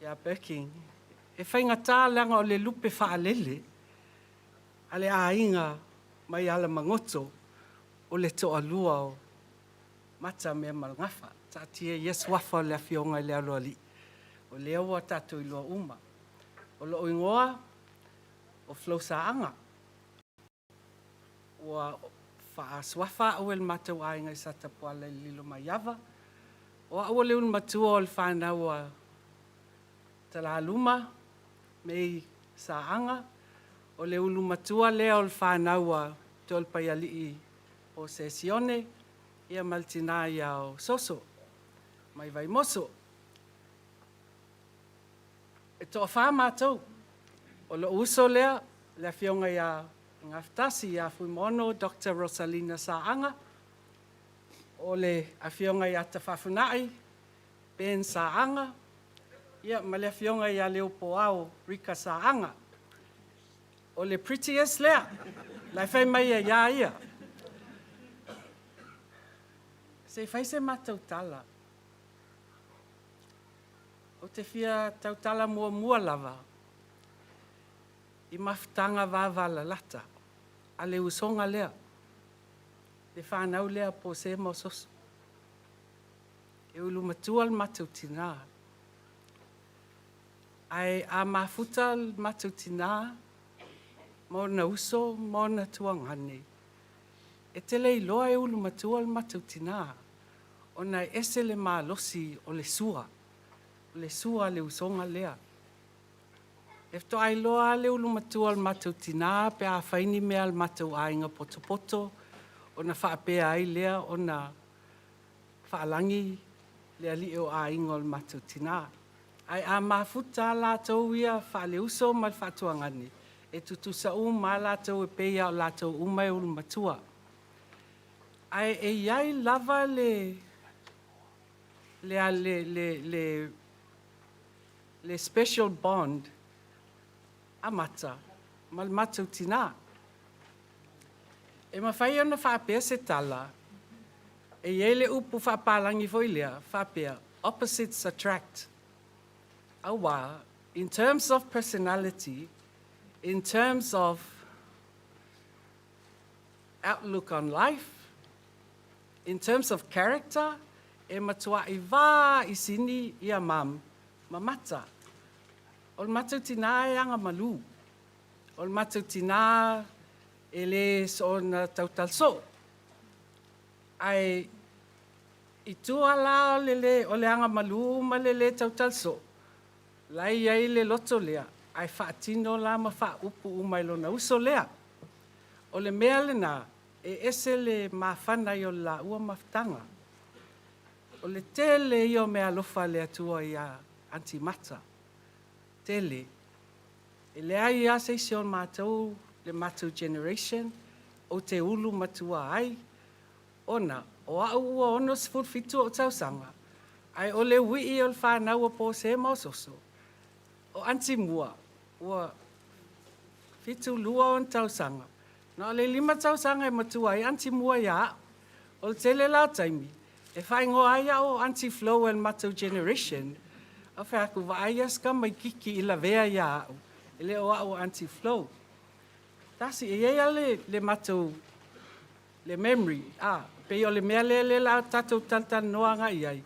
ia Birkin. E faigata leaga o le lupe faalele a le aiga mai Alamagoto o le toalua o Matamea ma le Gafa. Taatia ia suafa o le Afioga i le Aloalii, o lea ua tatou iloa uma. O lou igoa o Flo Saaga. Ua faasuafa au e le matou aiga i Satapuala i le Lilomaiava. O au o le ulumatua o le fanau a Talaluma May Saaga. O le ulumatua lea o le fanau a Toalepaialii o Sesione ia ma le tina ia o Soso mai Vaimoso. E toafa matou. O lou uso lea, le afioga ia Gafatasi ia Fuimaono Dr. Rosalina Saaga, o le afioga ia Tafafunai Ben Saaga, ia ma le afioga ia Leopoao Rika Saaga. O le prettiest lea, la e fai mai ai a ia. Se i fai se matou tala. Ou te fia tautala muamua lava i mafutaga vavalalata a le usoga lea, le fanau lea po o Se ma o Soso. E ulu matua le matou tinā. Ae a mafuta le matou tinā ma ona uso ma ona tuagane, e te le iloa e ulu matua le matou tinā, ona e ese le malosi o le sua, o le sua a le usoga lea. E faatoa iloa lava le ulu matua o le matou tinā pe a fai ni mea a le matou aiga potopoto ona faapea ai lea ona faalagi le alii o aiga o le matou tinā. Ae a mafuta lava latou ia faaleuso ma le faatuagane, e tutusa uma lava latou e pei lava o latou uma e ulu matua. Ae e i ai lava le le le le le le special bond a Mata ma le matou tinā. E mafai ona faapea se tala, e i ai le upu faapalagi foi lea, faapea, opposites attract. Aua, in terms of personality, in terms of outlook on life, in terms of character, e matuaʻi vā i sini ia mum ma Mata. O le matou tinā e agamalu. O le matou tinā e le soona tautala soo. Ae i tua la o le le o le agamalu ma le le tautala soo, la e i ai le loto lea, ae faatino la ma faaupu uma e lona uso lea. O le mea lena, e ese le mafana ai o le laua mafutaga. O le tele ia o meaalofa a le Atua ia Aunty Mata. Tele. E leai lava se isi o matou, le matou generation, ou te ulu matua ai, Ona, o a'u ua 67 o'u tausaga, ae o le ui'i o le fanau o Pose ma o Soso, o Aunty Mua, ua 72 ona tausaga. Na o le 5 tausaga e matua ai Aunty Mua iā a'u. O le tele la o taimi, e faaigoa ai a'u o Aunty Flo e le matou generation, ae fai atu, vaai ia si tamaititi i lavea iā a'u, e le o a'u o Aunty Flo. Tasi, e i ai lava le, le matou le memory, a, pei o le mea lea lea o le a tatou talatalanoa agai i ai,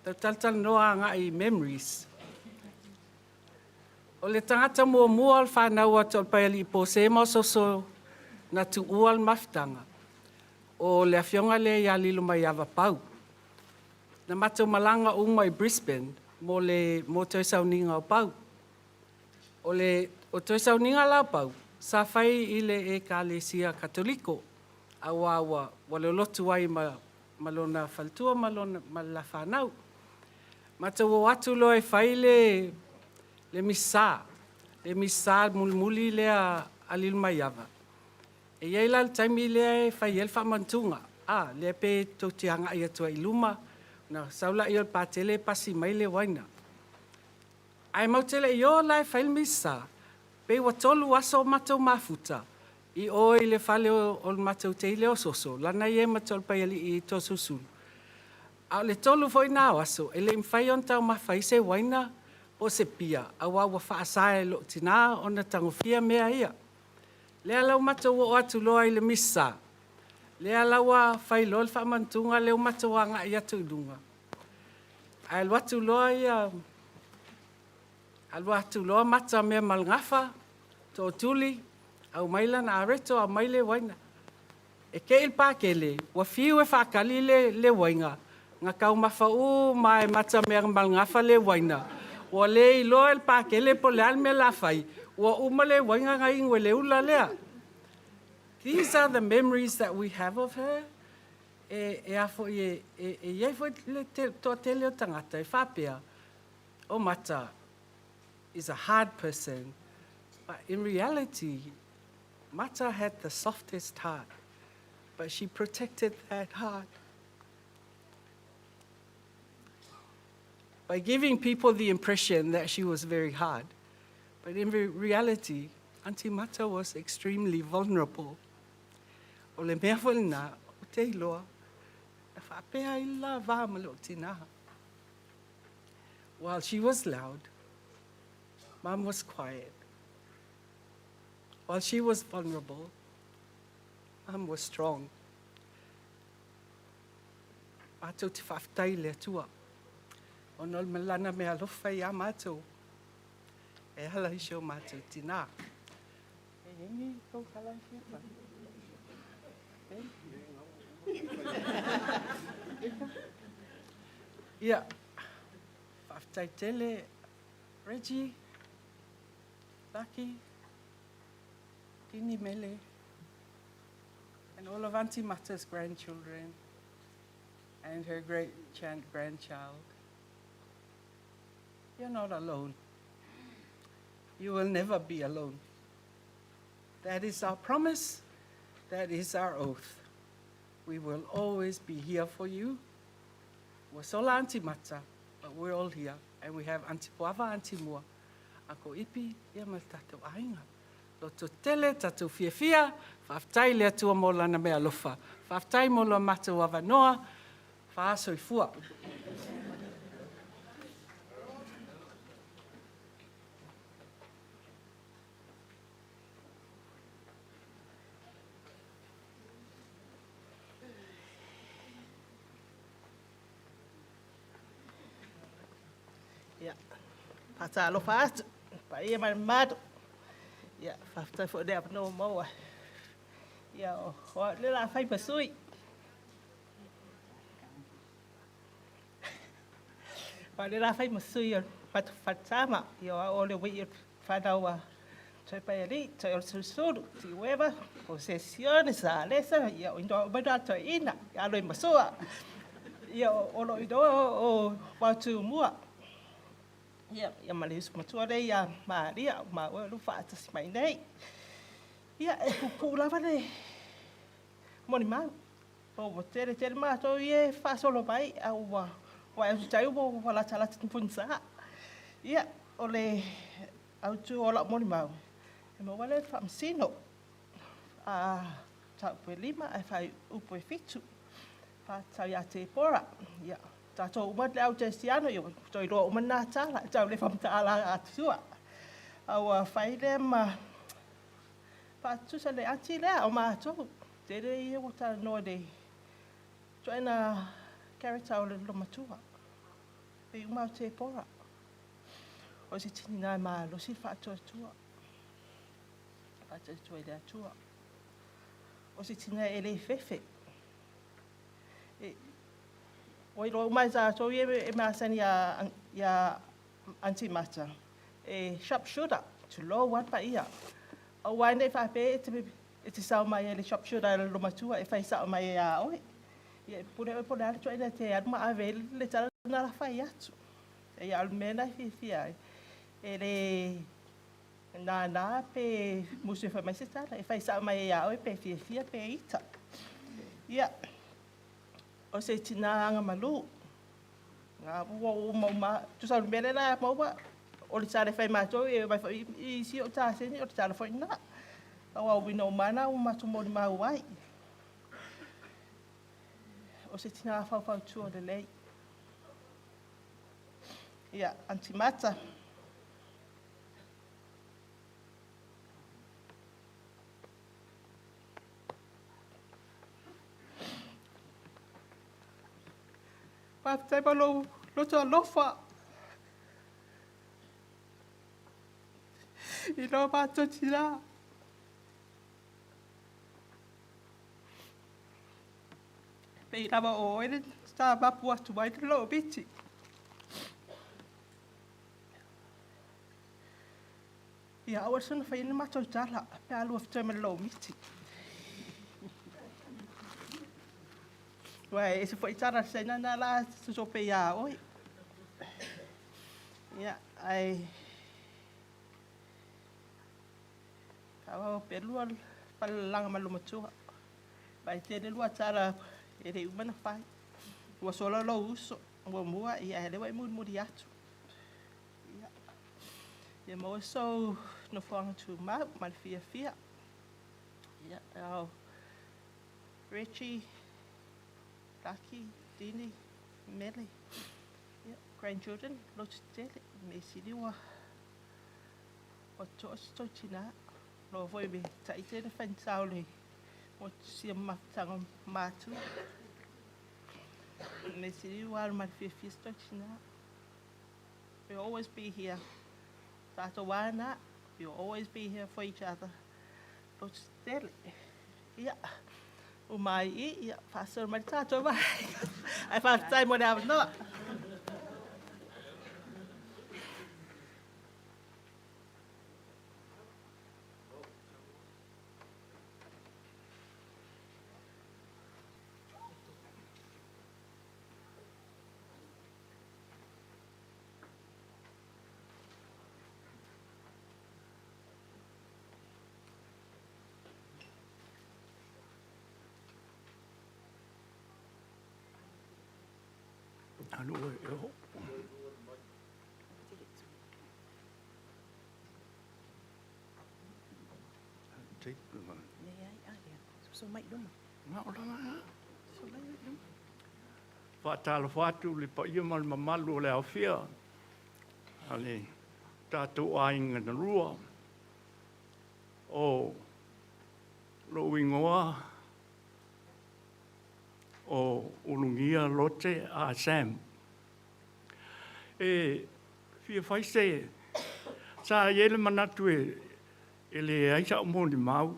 tatou talatalanoa agai i memories. O le tagata muamua o le fanau a Toalepai Pose ma Soso na tuua le mafutaga, o le afioga lea ia Lilomaiava Pau. Na matou malaga uma i Brisbane mo le mo toe sauniga o Pau. O le o toe sauniga la o Pau, sa fai i le Ekalesia Katoliko, auā ua ua lolotu ai ma ma lona faletua ma lona ma le la fanau. Matou o atu loa e fai le le Misa, le Misa mulimuli lea a Lilomaiava. E i ai la le taimi lea e fai ai le faamanatuga, a, lea pe tou te agai atu ai i luma, ona sau lea o le Patele pasi mai le uaina. Ae matou te le i o la e fai le Misa, pei ua 3 aso o matou mafuta i o i le fale o le matou teile o Soso, lana ia e ma Toalepaialii i Toasusulu. A o le 3 foi na o aso, e le i mafai ona taumafa ai se uaina po o se pia, auā ua faasa e lou tinā ona tagofia mea ia. Lea la ua matou oo atu loa i le Misa, lea la ua fai loa le faamanatuga lea ua matou agai atu i luga, ae alu atu loa ia alu atu loa Matamea ma le gafa, tootuli, aumai lana areto, aumai le uaina. E te i le Patele, ua fiu e faatali le, le uaina, na taumafa uma lava e Matamea ma le gafa le uaina. Ua le iloa e le Patele po o le a le mea o le a fai, ua uma le uaina na inu e le ula lea. These are the memories that we have of her. E, e a foi e, e, e i ai foi le te, toatele o tagata e faapea, o Mata is a hard person, but in reality, Mata had the softest heart, but she protected that heart by giving people the impression that she was very hard. But in reality, Auntie Mata was extremely vulnerable. O le mea foi lena, ou te iloa, na faapea ai le la va ma lou tinā. While she was loud, Mom was quiet. While she was vulnerable, Mom was strong. Mātou te faafetai i le Atua, ona o lana mea alofa iā mātou, e ala i si o mātou tinā. E i ai ni tou tala e fia fai? Ia, faafetai tele, Reggie, Lucky, Tini Mele, and all of Auntie Mata's grandchildren and her great grandchild. You're not alone. You will never be alone. That is our promise. That is our oath. We will always be here for you. Ua sola Auntie Mata, but we're all here. And we have Auntie Puava, Auntie Mua, Uncle Ipi, ia ma le tatou aiga. Loto tele, tatou fiafia, faafetai i le Atua mo Lana mea alofa. Faafetai mo lo matou avanoa, faasoifua. Ia, faatalofa atu i le paia ma le mamalu. Ia, faafetai foi i le avanoa ua maua. Ia, o au lea o le a fai ma sui. O au lea o le a fai ma sui o le matou faletama. Ia, o au o le ui'i o le fanau a Toepaialii, Toeolesulusulu, Tiueva, Pose Sione, Salesa, ia o inoa uma na toeaina, ia Aloimasua. Ia o lou inoa o Vaotumua. Ia, ia ma le uso matua lea ia Maria, o maua o lo o faatasi mai nei. Ia, e puupuu lava le molimau. Po ua tele tele matou ia e faasolo mai a ua ua e tai ua ua latalata punisa. Ia, o le autu o lau molimau, e maua lea i le faamasino. A mataupu e 5 ae fuaiupu e 7. Faatatau ia Tepora. Ia, tatou uma le au kerisiano, ia ua toe iloa uma lena tala, e tau le faamatala atua. A ua fai lea ma faatutusa le aunty lea o matou. Tele ia ua talanoa i le ituaiga character o le loomatua. Pei uma o Tepora. O se tina e malosi le faatuatua. Faatuatua i le Atua. O se tina e le fefe. E, ua iloa uma e tatou ia e masani iā Aunty Mata, e sharp shooter, tulou lava le paia. Aua ne i faapea e te sao mai ai i le sharp shooter a le loomatua e fai sao mai ai ia oe. Ia e pule oe po o le a le ituaiga e te alu ma ave ai le tala lena la fai atu. Ia a o le mea lena e fiafia ai, e le nānā pe musu e fai mai se tala, e fai sao mai ai ia oe pe fiafia pe ita. Ia, o se tinā agamalu, Ngā ua ua mau ma, tusa o le mea lea la maua, o le tala e fai matou e omai foi i isi o taseni, o le tala foi lena. Aua o uiga uma lava na ua matou molimau ai. O se tina faufautua lelei. Ia, Aunty Mata. Faafetai mo lou loto alofa i lo matou tina. Pei lava o oe le sa mapu atu ai le loo miti. Ia aua le soona faia ni matou tala pe a lua fetoe ma le loo miti. Aua e ese foi tala a le Saina na la sosope ia oe. Ia, ae faaauau pea lua falelalaga ma loomatua. Aua e tele lua tala e le i uma ona fai. Ua sola lou uso muamua, ia ae o lea ua e mulimuli atu. Ia, ia maua sou nofoaga tumau ma le fiafia. Ia, ao Reggie, Laki, Dini, Mele, ia, grandchildren, loto tetele, mea sili ua ua toa si tou tinā. Loa foi me taite le faigata o le motusia mafutaga o matua. Mea sili ua alu ma le fiafia si tou tinā. We'll always be here. Tātou wāna, we'll always be here for each other. Loto tetele. Ia, uma ai i, ia, faasolo mai le tātou vaega. Ae faafetai mo le avanoa. Alu e o. Take the one. Leai, a lea. So mai luma. Ma o lana. So mai luma. Faatalofa atu i le paia ma le mamalu o le aofia a le tatou aiga na lua. O lou ingoa o Ulugia Lote a Sam. E fia fai se sa i ai le manatu e leai sa'u molimau,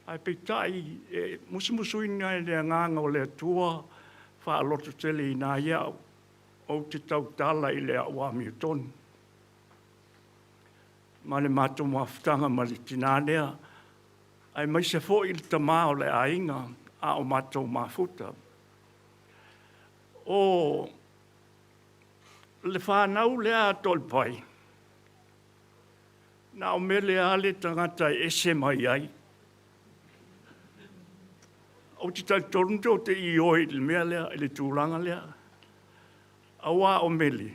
ae peitai e musumusuina e le Agaga o le Atua faalototeleina ai au ou te tautala i le a'u amiotonu ma le matou mafutaga ma le tinā lea, aemaise foi le tamā o le aiga a o matou mafuta. O le fanau lea a Toalepai, na o mele lava le tagata e ese mai ai. Ou te talitonu tou te ioe i le mea lea, i le tulaga lea. Auā o Mele,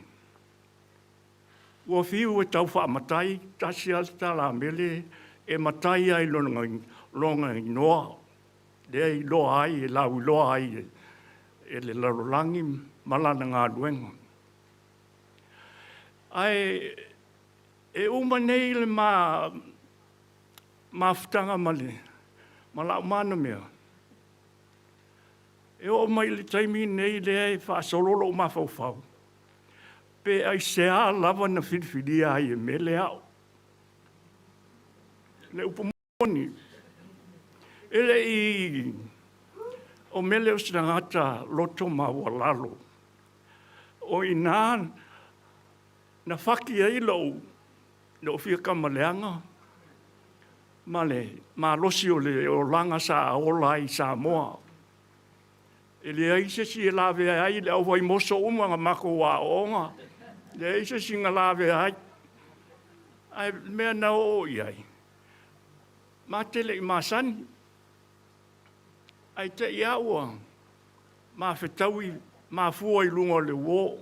ua fiu e tau faamatai, tasi lava le tala a Mele e matai ai lona, lona inoa, lea e iloa ai, e lauiloa ai e le lalolagi ma lana galuega. Ae e uma nei le ma mafutaga ma le ma lau manamea, e oo mai i le taimi nei lea e faasolo lou mafaufau, pe aisea lava na filifilia ai e Mele au. Le upu moni, e le i o Mele o se tagata loto maualalo. O i ina na faki ai lou lou fia tama leaga ma le malosi o le olaga sa ola ai i Samoa. E leai se isi e lavea ai le auvaimoso uma na matou aooga, leai se isi na lavea ai. Ae o le mea na oo i ai, ma te le i masani, ae te i lava ua ma fetaui mafua i luga o le uo.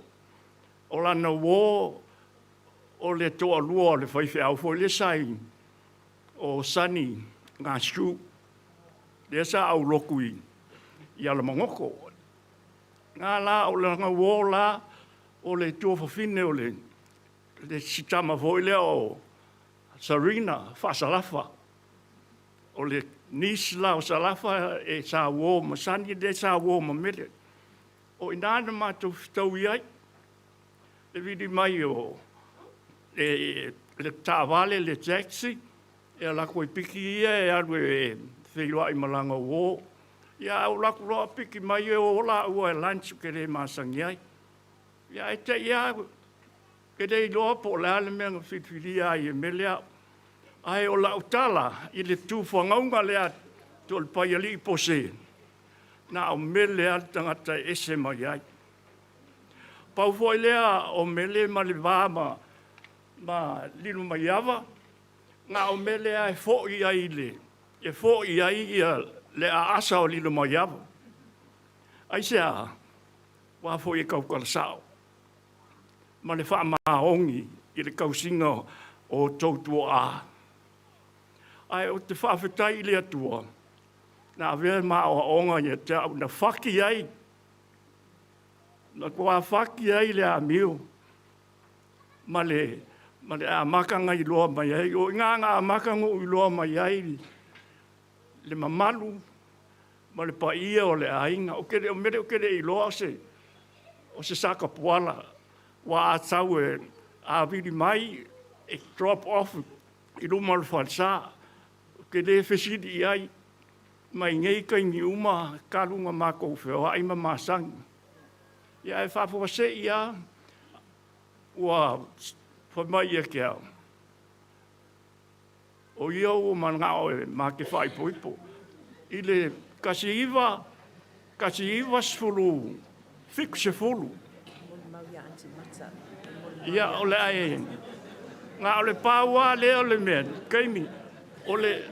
O lana uo o le toalua o le faifeau foi lea sa i o Sonny Gashu, lea sa aulotu i Alamagoto. Na la o lana uo la o le tuafafine o le si tama foi lea o Sarina Faasalafa. O le niece la o Salafa e sa uo ma Sonny lea sa uo ma Mele. O i ina na matou fetaui ai, le vili mai o le taavale, le taxi, e alu atu e piki ia e alu e feiloai ma lana uo. Ia ae ou alu atu loa piki mai e o laua e lunch ou te le masani ai. Ia ae te i lava, ou te le iloa po o le a le mea na filifilia ai e Mele au. Ae o lau tala i le tufanauga lea Toalepai Pose, na o Mele lava le tagata e ese mai ai. Pau foi lea o Mele ma le va ma, ma Lilomaiava, na o Mele lava e foi ai le, e foi ai ia le aasa o Lilomaiava. Aisea? Aua foi e tautala sao ma le faamaoni i le tausiga o outou tuaa. Ae ou te faafetai i le Atua na avea ma aoaoga ia te au, na faki ai, na matua faki ai le amio ma le, ma le amata na iloa mai ai. O i ina na amata ona ou iloa mai ai le mamalu ma le paia o le aiga. Ou te le o mele ou te le i iloa o se, o se Satapuala, aua a sau e a vili mai e drop off i luma o le falesa. Ou te le fesili i ai mai nei taimi uma talu ona matou feoai ma masani. Ia ae faafuasei lava ua fai mai ia te au, o ia ua manao e ma te faaipoipo. I le 19, 1970, ia o le a na o le pau lava lea o le mea, taimi, o le,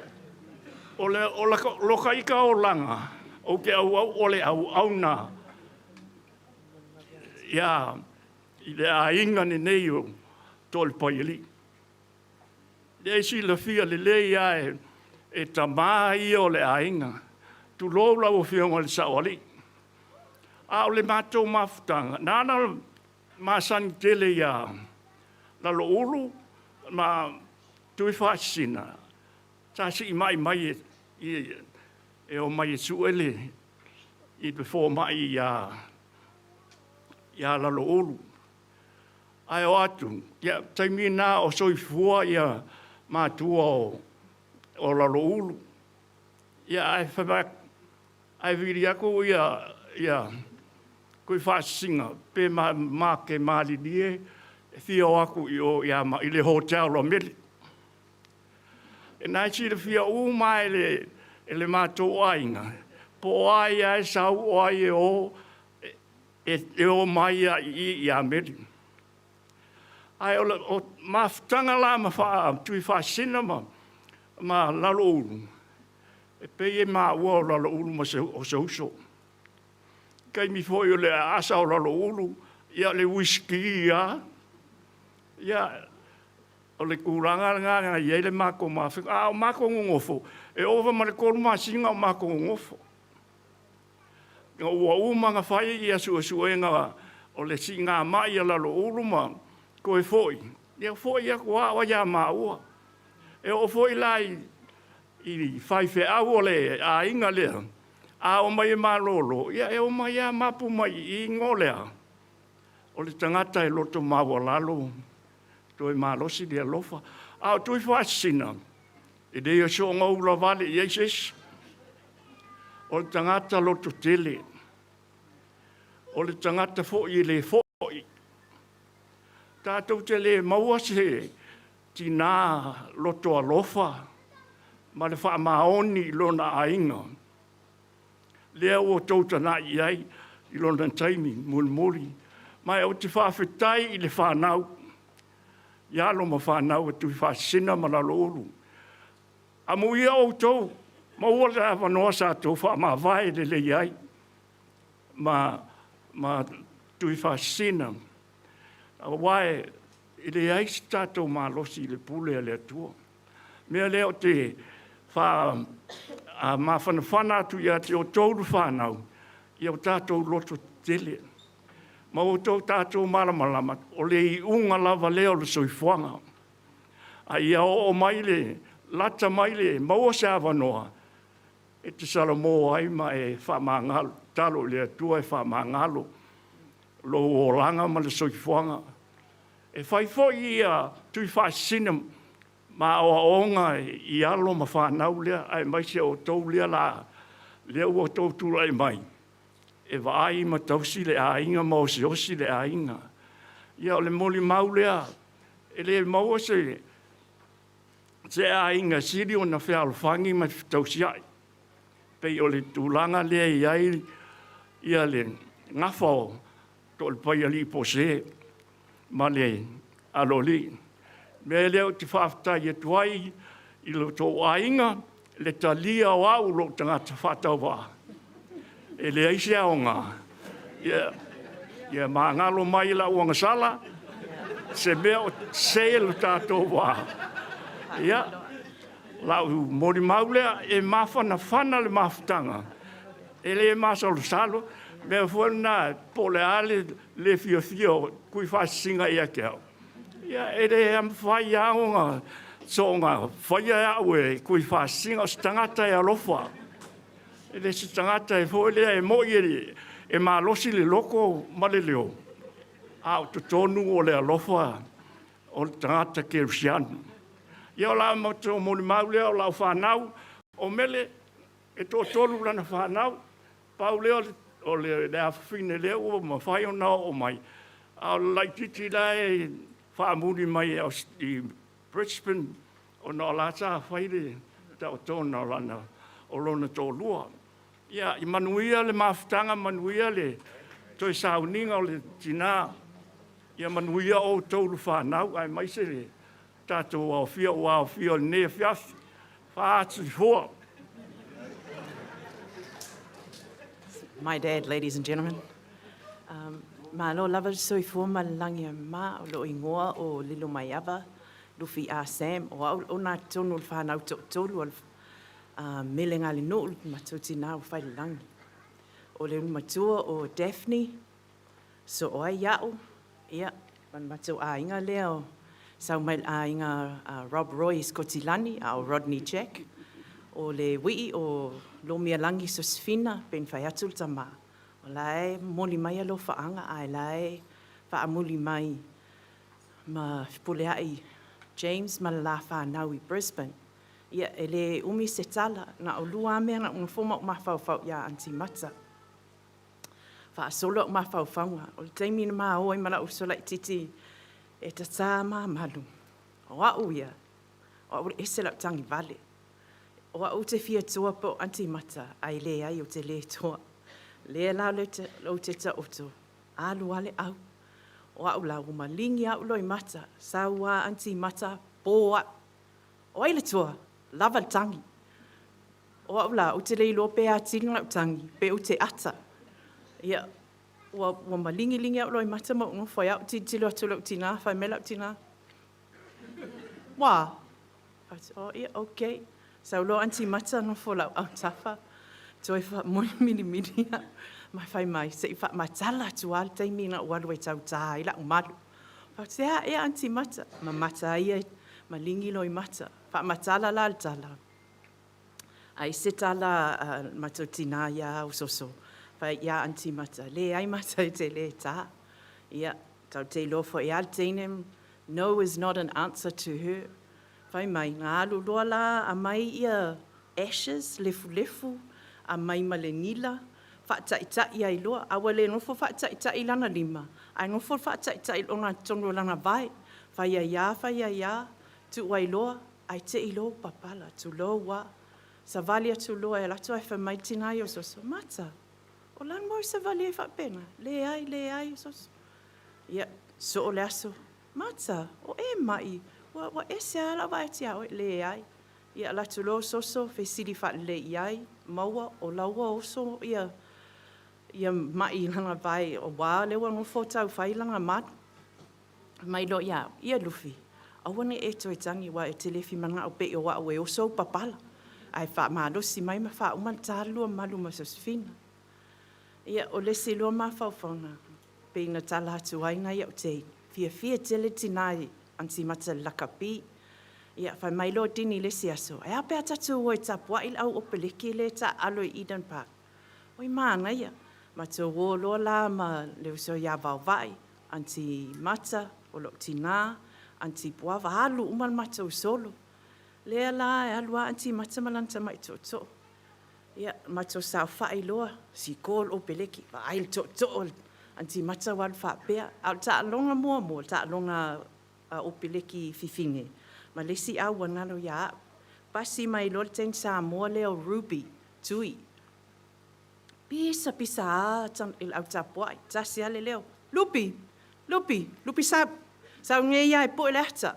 o le, o la, loka ita olaga, ou te auau o le auauna ia i le aiga lenei o Toalepaialii. Lea e silafia lelei lava e, e tama ia o le aiga. Tulou lau Afioga i le Saoalii. A o le matou mafutaga, na ala masani tele iā Laloulu ma Tuifaasisina, sa siimai mai e, e, e omai e sue le, i le fomai iā, iā Laloulu. Ae o atu, ia, taimi na o soifua ia matua o, o Laloulu. Ia, ae fai mai, ae vili atu ia, ia Tuifaasisina pe ma, ma te malilie e fia o atu i o ia ma, i le hotel o Meli. E na e silafia uma e le, e le matou aiga, po o ai a e sau o ai e o, e, e o mai a i i ia Meli. Ae o le o mafutaga la ma faa, Tuifaasisina ma, ma Laloulu, E pei e maua o Laloulu ma se, o se uso. Taimi foi o le aasa o Laloulu, ia le uisiki lava. Ia, o le tulaga lena na i ai le matou mafuta. A o matou nonofo, e ova ma le 3 masina o matou nonofo. Ua uma ona fai ia suesuega o le siigamai a Laloulu ma toe foi, ia foi atu lava oe ia maua. E oo foi la i faifeau o le aiga lea, a omai e malolo, ia e omai lava mapu mai i i, no lea, o le tagata e loto maualalo, toe malosi le alofa. A o Tuifaasisina, e le soona ulavale i ai se isi. O le tagata loto tele, o le tagata foi e le foi. Tatou te le maua se tinā loto alofa ma le faamaoni i lona aiga, lea ua outou tagai i ai i lona taimi mulimuli. Ma ou te faafetai i le fanau, i alo ma fanau a Tuifaasisina ma Laloulu. Amuia outou, maua le avanoa sa outou faamavae lelei ai ma Tuifaasisina, aua e leai se tatou malosi i le pule a le Atua. O le mea lea ou te faamafanafana atu ia te outou le fanau, ia o tatou lototetele ma outou tatou malamalama, o le iuga lava lea o le soifuaga. A ia oo mai le lata mai le maua se avanoa e te salamo ai ma e faamagalo, tatalo i le Atua e faamagalo lou olaga ma le soifuaga. E fai foi ia Tuifaasisina ma aoaoga i alo ma fanau lea, aemaise o outou lea lea ua outou tulai mai e vaai ma tausi le aiga ma osiosi le aiga. Ia o le molimau lea, e le maua se aiga e sili ona fealofani ma fetausiai, pei o le tulaga lea e i ai ia le gafa o Toalepaialii Pose ma le Aloalii. O le mea lea ou te faafetai atu ai i lo outou aiga, le talia o au o lou tagata faatauvaa, e leai se aoga, ia magalo mai lau agasala, se mea o sese lo tatou va. Ia, lau molimau lea, e mafanafana le mafutaga, e le masalosalo. O le mea foi lena, po o le a le le fiafia o Tuifaasisina ia te au, ia e le mafai lava ona soona faia e au e Tuifaasisina, o se tagata e alofa, e le se tagata e foi lea e moni e malosi le loto ma le leo, a o totonu o le alofa o le tagata kerisiano. Ia o la matou molimau lea o lau fanau, o Mele, e toatolu lana fanau, pau lea o le afafine lea ua mafai ona oo mai, a o le laitiiti la e faamuli mai i Brisbane ona o la sa fai le taotoga o lona toalua. Ia manuia le mafutaga, manuia le toe sauniga o le tina, ia manuia outou le fanau aemaise le tatou aofia ua aofia i lenei afiafi. Fa soifua. My dad, ladies and gentlemen. Malo lava le soifua ma le lagi e mama o lou igoa o Lilomaiava Lufi Ah Sam. O au le ogatotonu o le fanau toatolu a le Melegalinuu le matou tina ua fai le lagi. O le ulumatua o Daphne, soo ai au, ia, ma le matou aiga lea o sau mai le aiga a Rob Roy i Sikotilani, a o Rodney Jack. O le wii o Lomialagi Sosefina, pei ona fai atu le tama, o la e momoli mai alofaaga ae la e faamuli mai ma Fepuleai James ma le la fanau i Brisbane. Ia, e le umi se tala, na o lua lava mea na ou nofo ma ou mafaufau ia Aunty Mata. Faasolo au mafaufauga, o le taimi na ma o ai ma lou uso laitiiti e tata mamalu, o au ia, o au e ese lau tagivale. O au ou te fia toa po o Aunty Mata, ae leai ou te le toa. Lea la ou te taoto, alu lava le au. O au la, ua maligi lava ou loimata, sau lava Aunty Mata, po au. O ai le toa? Lava le tagi. O au la, ou te le iloa pe atili ona ou tagi, pe ou te ata. Ia, ua, ua maligiligi a'u loimata ma ou nofo ai a ou tilotilo atu i lo'u tinā, fai mai la'u tinā, Ua a? Fai atu, Oh, ia, okay. Sau loa Aunty Mata nofo lau autafa, toe faamoemilimili au, ma fai mai, se i faamatala atu lava le taimi na ou alu ai e tautā ai la'u malu. Fai atu, E a ea Aunty Mata? Mamata ai ia, maligi loimata. Faamatala la le tala. Ai se tala a le matou tinā iā Ososo, fai iā Aunty Mata, leai matou te lē tā. Ia, tatou te iloa foi lava le teine, no is not an answer to her. Fai mai, na alu loa la aumai ia ashes, lefulefu, aumai ma le nila, faataita'i ai loa, a ua le nofo faataita'i i lana lima, ae nofo faataita'i i le ogatotonu o lana vae. Fai ai lava, fai ai lava, tuu ai loa, ae te i loa ua papala, tulou lava. Savali atu loa e alu atu ae fai mai le tina ia o Soso, Mata, o le a le mea ua e savali ai faapena? Leai, leai Soso. Ia, soo le aso, Mata, o e maʻi, ua, ua ese lava lau vaai atu iā oe. Leai. Ia, alu atu loa o Soso, fesili faalelei i ai, maua, o la ua oso ia, ia maʻi i lana vae, aua o lea ua nofo tau fai lana malu. Mai loa ia au, ia Lufi, aua ne i e toe tagi aua e te le fia manao pei o au e oso ou papala, ae faamalosi mai ma faauma le ta lua malu ma Sosefina. Ia, o le isi lua mafaufauga, pei na tala atu ai nai au teine, fiafia tele le tina i Aunty Mata i le lakapi. Ia, fai mai loa Dini i le isi aso, ae a pe a tatou o e tapuai le au opeleki lea e taaalo i Eden Park? Oi manaia, matou o loa la ma le uso ia Vaovai, Aunty Mata, o lou tinā, Aunty Puava, alu uma le matou solo. Lea la e alu lava Aunty Mata ma lana tamai tootoo. Ia, matou saofai loa, siko le opeleki, vaai le tootoo o Aunty Mata ua alu faapea. A o le taaloga muamua, le taaloga a opeleki fifine, ma le isi au ua galo ia au. Pasi mai loa le teine Samoa lea o Ruby, Tui. Pisa pisa a i le au tapuai, tasi lava le leo, Lupi! Lupi! Lupi sau! Sau nei lava e pue le ata.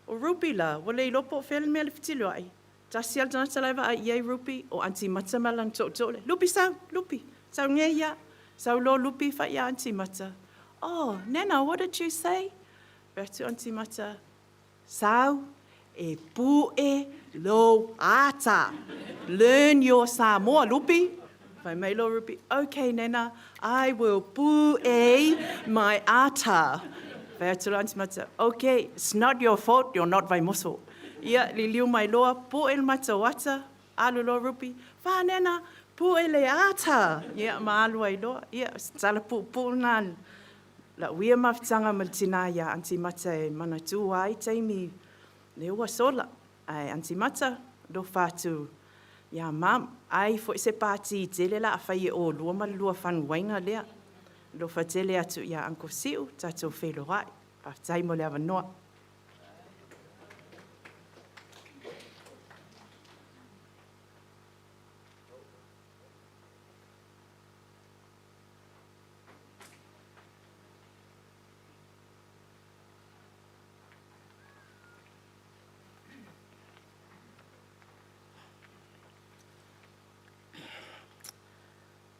O Ruby la, ua le iloa po o fea le mea le fetiloai. Tasi lava le tagata la e vaai i ai Ruby, o Aunty Mata ma lana tootoo lea, Lupi sau! Lupi! Sau nei lava. Sau loa Lupi fai ia Aunty Mata, Oh, Nana, what did you say? Fai atu Aunty Mata, Sau e puʻe lou ata. Learn your Samoa, Lupi. Fai mai loa Ruby, Ok, Nana, I will puʻe my ata. Fai atu loa Aunty Mata, Ok, it's not your fault you're not Vaimoso. Ia, liliu mai loa, puʻe le matou ata, alu loa Ruby, Wha, Nana, puʻe le ata! Ia, ma alu ai loa. Ia, tala puupuu lena Lau ia mafutaga ma le tinā iā Aunty Mata e manatū ai taimi lea ua sola. Ae Aunty Mata, alofa atu iā Mum. Ai foi se pātī tele la a fai e ʻolua ma le lua fanuaina lea. Alofa tele atu iā Uncle Si'u, tatou feiloai. Faafetai mo le avanoa.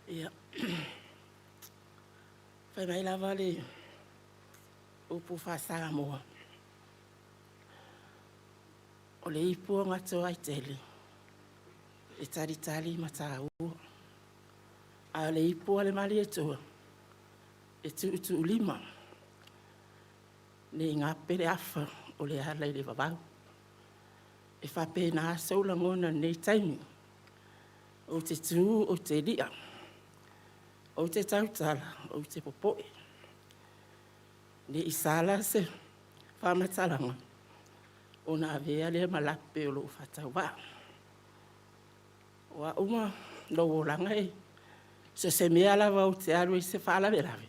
Ia, fai mai lava le upu faa-Samoa, o le ipu o Gatoaitele e talitali ma taua. A o le ipu a le Malietoa, e tuutuulima, ne i gape le afa o le ala i le vavau. E faapena sou lagona i lenei taimi. Ou te tu, ou te lia, ou te tautala, ou te popoe. Ne i sala se faamatalaga ona avea lea ma lape o lou faatauvaa. O au ma lou olaga e so o se mea lava ou te alu ai i se faalavelave,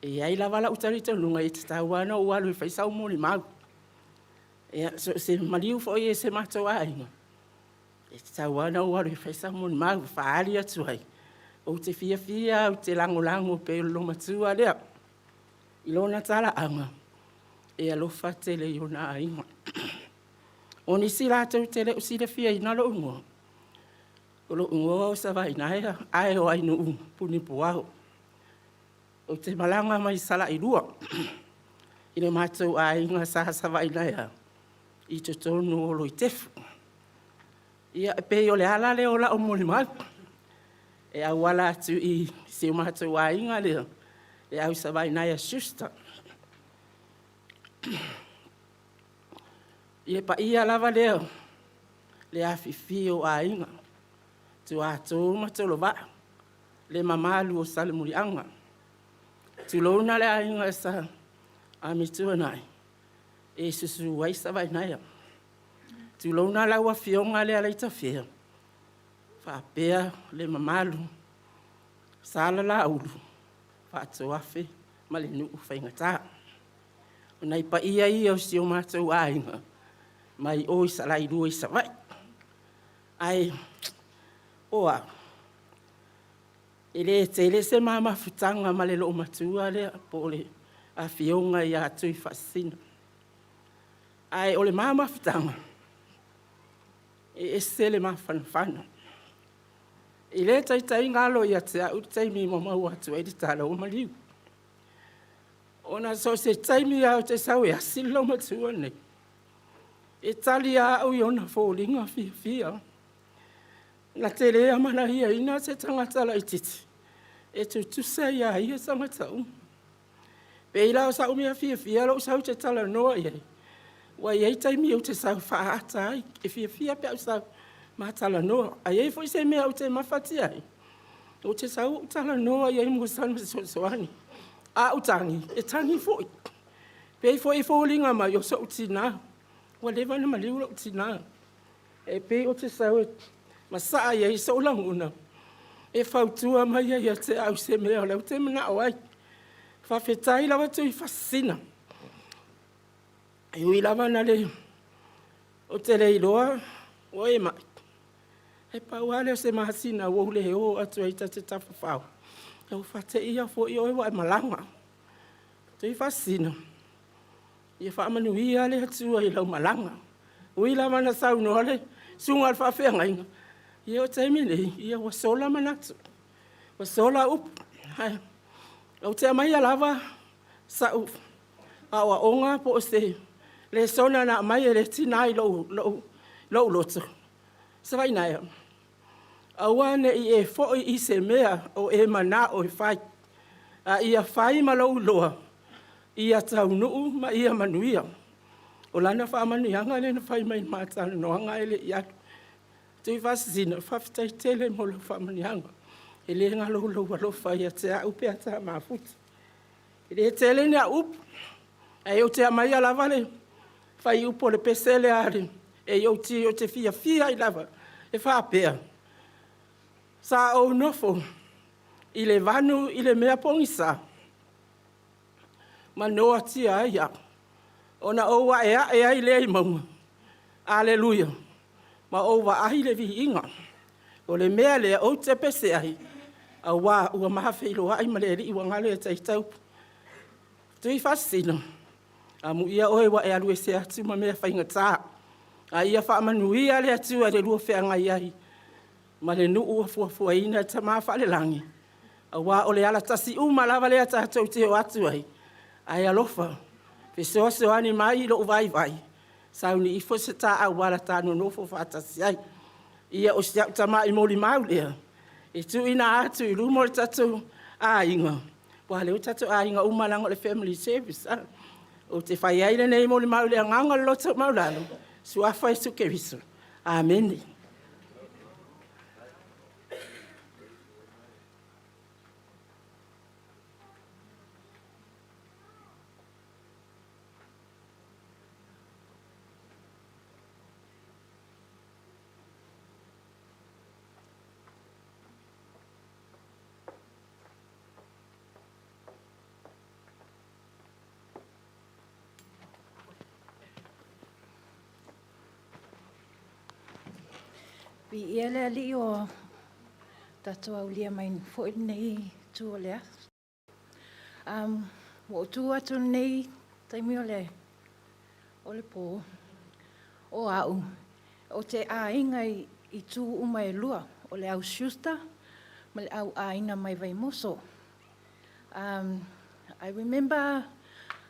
e i ai lava lou talitonuga e tatau lava ona ou alu e fai sau molimau. Ia, so o se maliu foi i si o matou aiga, e tatau lava ona ou alu e fai sau molimau e faaali atu ai, ou te fiafia ou te lagolago pei o le loomatua lea i lona talaaga e alofa tele i ona aiga. O nisi latou te le o silafiaina lou igoa. O lo'u igoa o Savainaea ae o Ainuu Punipuao. Ou te malaga mai Salailua i le matou aiga sa Savainaea i totonu o Loitefu. Ia, e pei o le ala lea o lau molimau e auala atu i si o matou aiga lea, le au Savainaea Schuster. Ia, e paia lava lea o le afifio o aiga, Tuato ma Tolovaa, le mamalu o Salemuliaga. Tulouna le aiga Sa Amituanai e susu ai Savanaia. Tulouna lau Afioga Lealaitafea faapea le mamalu Sa Lalaulu Faatoafe ma le nuu faigata. O nai paia ia o si o matou aiga mai o i Salailua i Savaii. Ae o au, e le tele se ma mafutaga ma le loomatua lea po o le afioga ia Tuifaasisina, ae o le ma mafutaga, e ese le mafanafana. I le taitai galo ia te au le taimi na maua atu ai le tala ua maliu, ona so o se taimi lava ou te sau e asi le loomatua lenei, e tali lava au i ona foliga fiafia. Na te le amanaiaina se tagata laitiiti, e tutusa ia ia tagata uma. E pei la o sau mea fiafia lou sau ou te talanoa i ai, aua e i ai taimi ou te sau e faaata ai, e fiafia pe a ou sau ma talanoa. A i ai foi se mea ou te mafatia ai, ou te sau ou talanoa i ai mo sana fesoasoani. A ou tagi, e tagi foi. E pei foi e foliga mai o so'u tina, ua leva ona maliu lou tina. E pei ou te sau e masaa i ai sou lagona e fautua mai ai ia te au i se mea o lea ou te manao ai. Faafetai lava Tuifaasisina, e ui lava ina ou te le iloa ua e mai, ae pau lava lea o se masina ua ou le o atu ai ta te tafafao, ia ua faateia foi oe ua e malaga. Tuifaasisina, ia faamanuia le Atua i lau malaga. E ui lava ina saunoa le susuga i le faafeagaiga, ia o le taimi nei, ia ua sola manatu, ua sola upu. Ae ou te aumaia lava sau aoaoga po o se lesona na aumai e le tina i lou loto, Savaunaia, aua ne i e foi i se mea o e manao e fai, a ia fai ma lou iloa ia taunuu ma ia manuia. O lana faamanuiaga lea na fai mai i le ma talanoaga ae le i alu. Tuifaasisina, faafetai tele mo lau faamanuiaga. E le galo lou alofa ia te au pe a ta mafuta. E le tele ni au upu, ae ou te aumaia lava le fuaiupu o le pese lea a le AOG ou te fiafia ai lava e faapea, “Sa ou nofo i le vanu i le mea pogisa ma noatia ai au, ona ou aeae ai lea i mauga, aleluia, ma ou vaai i le viiga. O le mea lea ou te pese ai, aua ua ma feiloai ma le Alii ua galo ia te ia upu.” Tuifaasisina, amuia oe ua e alu ese atu ma mea faigata, a ia faamanuia le Atua i le lua feagai ai ma le nuu ua fuafuaina e le Tama Faalelagi, aua o le alatasi uma lava lea tatou te o atu ai, ae alofa fesoasoani mai i lou vaivai, sauni ifo se ta auala ta nonofo faatasi ai. Ia, o si au tamai molimau lea e tuuina atu i luma o le tatou aiga, aua o lea ua tatou aiga uma leaga o le family service. Ou te fai ai lenei molimau i le agaga o le loto maualalo, i le Suafa o Iesu Keriso. Amene. Viia le Alii ua tatou aulia mai foi lenei itu o le aso. Ua ou tu atu i lenei taimi o le po, o au, ou te aiga i itu uma e lua. o le au Schuster ma le au ʻāina mai Vaimoso. I remember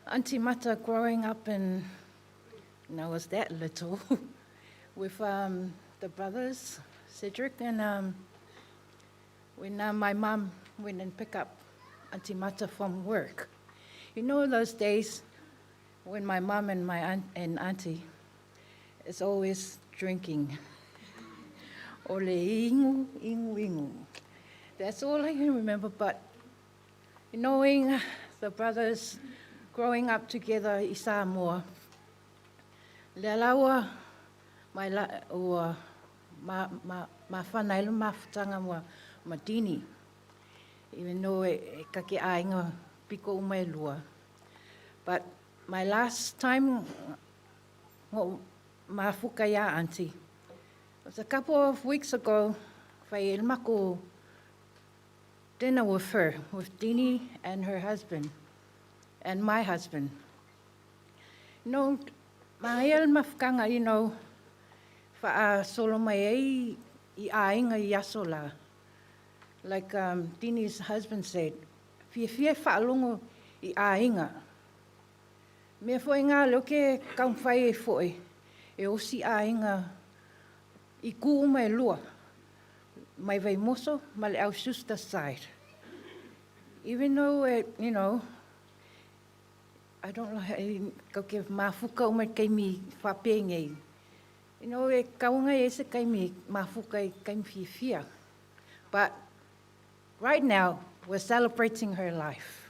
Aunty Mata growing up in, when I was that little, with the brothers, Cedric, and when my mum went and pick up Aunty Mata from work. You know those days when my mum and my aunt and auntie is always drinking. Ole ingu, ingu, ingu. That's all I can remember, but knowing the brothers growing up together i Samoa, lea la ua mai la, ua ma, ma, mafana ai le mafutaga ma, ma Dini, even though e, e kake ʻāina piko uma e lua. But my last time ngoʻu mafuka iā Aunty was a couple of weeks ago, fai e le makou dinner with her, with Dini and her husband, and my husband. You know, manaia le mafutaga, you know, faasolo mai ai i ʻāina i aso lā. Like Dini's husband said, fiafia e faalogo i ʻāina. Mea foi ngā leo ke taumafai ai foi e osi ʻāina i kū uma e lua, mai Vaimoso ma le au Schuster side. Even though, it, you know, I don't like, kau ke mafuka uma i kaimi whapēngei. You know, e kauanga e se kaimi mafuka i kaimi fiafia. But right now, we're celebrating her life.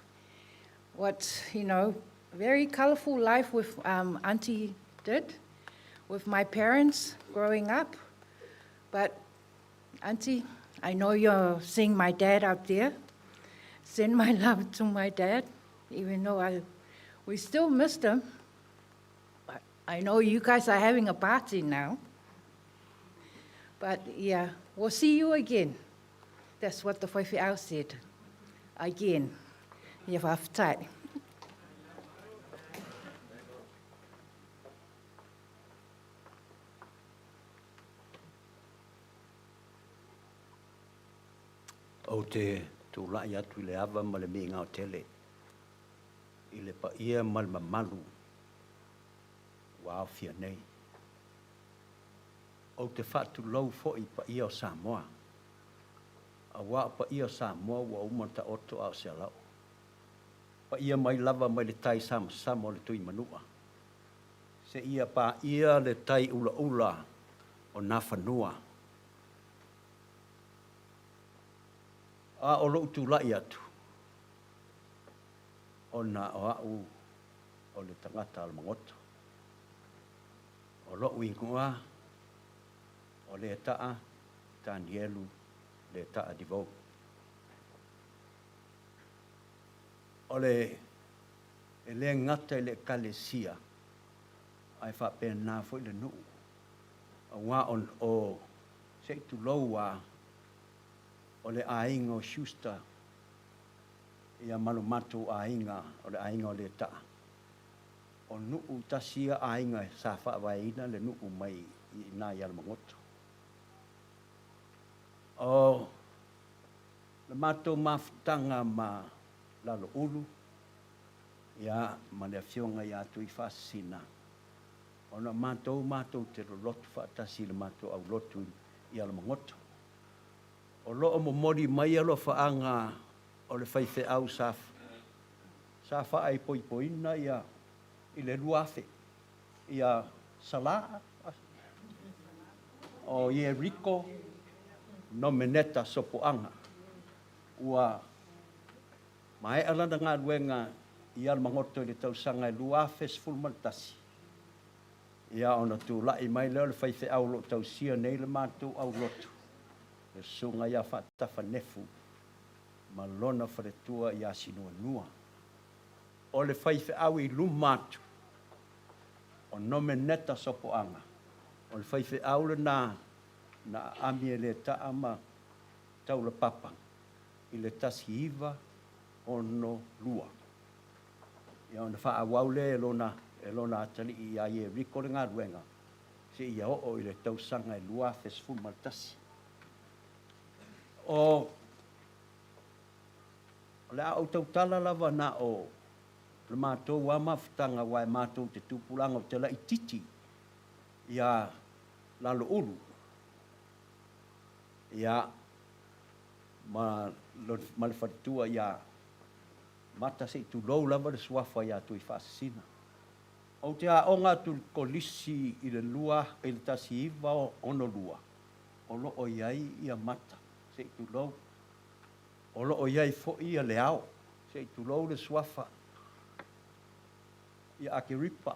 What, you know, very colorful life with Auntie did, with my parents growing up. But Auntie, I know you're seeing my dad up there. Send my love to my dad, even though I, we still missed him. But I know you guys are having a party now. But yeah, we'll see you again. That's what the faifeau said. Again. Ia faafetai. Ou te tulai atu i le ava ma le migao tele i le paia ma le mamalu ua aofia nei. Ou te faatulou foi i paia o Samoa, auā o paia o Samoa ua uma ona taoto a o se alaoo. Paia mai lava mai le tai samasama o le Tuimanua, seia paia le tai ulaula o Nafanua. A o lou tulai atu, ona o au o le tagata Alamagoto. O lo'u igoa o Leta'a Tanielu Leta'a Devoe. O le e le gata i le Ekalesia ae faapena foi le nuu, auā o, o, se i tulou a, o le aiga o Schuster ia ma lo matou aiga o le aiga o Leta'a. O nuu tasi ia aiga sa faavaeina le nuu mai i ina i Alamagoto. O le matou mafutaga ma Laloulu ia ma le afioga ia Tuifaasisina, ona o matou matou te lolotu faatasi i le matou aulotu i Alamagoto. O lo o momoli mai alofaaga o le faifeau sa Sa faaipoipoina ia i le 2000 ia Sala o Ieriko Nomeneta Sopoaga. Ua maea lana galuega i Alamagoto i le tausaga e 2011, ia ona tulai mai lea o le faifeau o lo o tausia nei le matou aulotu, le Susuga ia Faatafa Nefu ma lona faletua ia Sinuanua. O le faifeau i luma atu o Nomeneta Sopoaga, o le faifeau lena na aami e Leta'a ma Taulapapa i le 1962. Ia ona faaauau lea e lona, e lona atalii ia Ieriko le galuega seia oo i le tausaga e 2011. O o le a ou tautala lava na o le matou lava mafutaga aua e matou te tupulaga ou te laitiiti ia Laloulu ia ma ma le faletua ia Mata se i tulou lava le suafa ia Tuifaasisina. Ou te aoga atu i le kolisi i le 1962 o lo o i ai ia Mata se i tulou. O lo o i ai foi ia Leao, se i tulou le suafa ia Akeripa.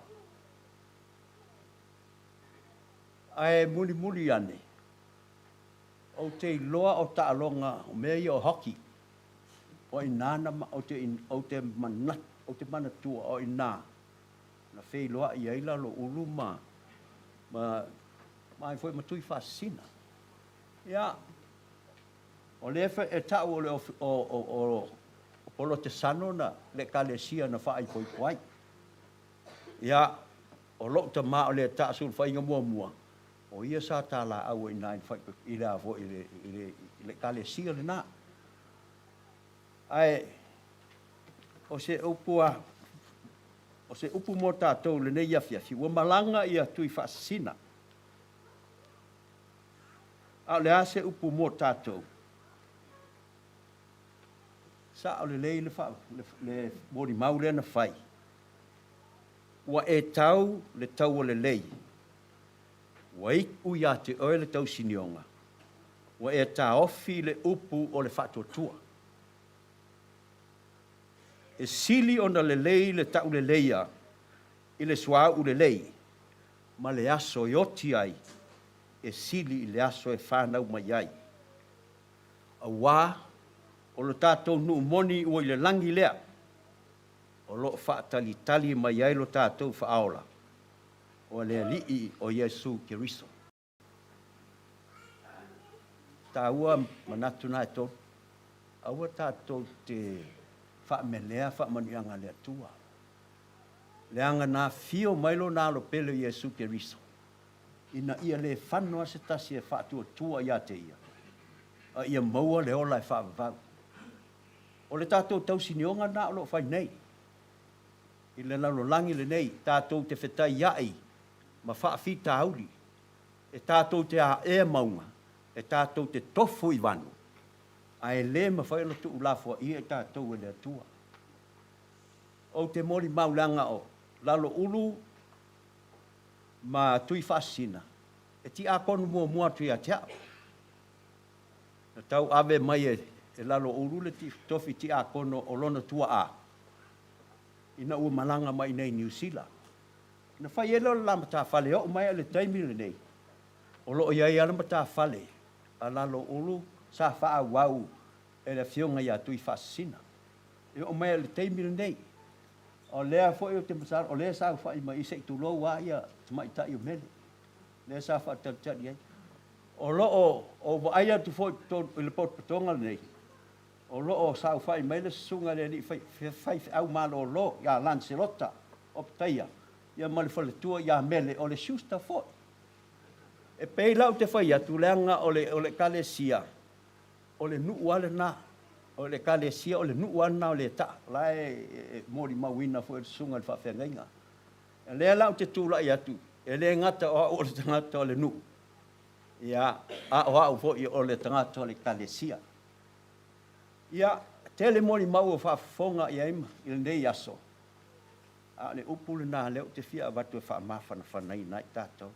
Ae mulimuli ane, ou te iloa o taaloga, o mea ia o hockey, o i ina na, ou te, ou te manatu, ou te manatua o i ina na feiloai ai Laloulu ma, ma, ma ai foi ma Tuifaasisina. Ia, O lea e tau o le o Polotesano na le Ekalesia na faaipoipo ai. Ia, o lou tama o le taasulufaiga muamua, o ia sa talaau ai i ina i le faaipoipo, i le a foi, i le Ekalesia lena. Ae o se upu a, o se upu mo tatou i lenei afiafi, ua malaga ia Tuifaasisina. A o le a se upu mo tatou? Sao lelei le, fa, le, le molimau lea na fai. Ua e tau le taua lelei. Ua iu ia te oe le tausinioga. Ua e taofi le upu o le faatuatua. E sili ona lelei le tauleleia i le suauu lelei ma le aso e oti ai e sili i le aso e fanau mai ai. Auā o lo tatou nuu moni ua i le lagi lea, o lo o faatalitali mai ai lo tatou Faaola, o le Alii o Iesu Keriso. Taua manatu na e tolu. Aua tatou te faamelea faamanuiaga a le Atua. Leaga na afio mai Lona Alo pele o Iesu Keriso, ina ia le fano lava se tasi e faatuatua ia te Ia, a ia maua le ola e faavavau. O le tatou tausinioga lena o lo o fai nei i le lalolagi lenei, tatou te fetaiai ma faafitauli, e tatou te aea mauga, e tatou te tofu i vanu, ae le mafai ona tuulafoaia i tatou e le Atua. Ou te molimau leaga o Laloulu ma Tuifaasisina e tiakono muamua atu ia te au. Na tauave mai e Laloulu le tofi tiakono o lona tuaa ina ua malaga mai i inei i Niu Sila. Ona fai ai lea o le la matafale, e oo mai lava i le taimi lenei, o lo o i ai lava le matafale a Laloulu sa faaauau e le Afioga ia Tuifaasisina. E oo mai lava i le taimi lenei, o lea foi ou te masalo, o lea e saofai mai i i, se i tulou lava ia tamaitai o Mele, lea sa faatalitali ai. O lo o ou vaai atu foi i le potopotoga lenei, o lo o saofai mai le susuga i le alii faifeau malolo ia Lancelota Opetaia ia ma le faletua ia Mele, o le Schuster foi. E pei la ou te fai atu, leaga o le Ekalesia, o le nuu lava lena, o le Ekalesia o le nuu lava lena o Letaa, o la e molimauina foi e le susuga i le faafeagaiga. O lea la ou te tulai atu, e le gata o au o le tagata o le nuu, ia, a o au foi o le tagata o le Ekalesia. Ia, tele molimau ua faafofoga i ai i lenei aso, a o le upu lena lea ou te fia avatu e faamafanafanaina ai tatou.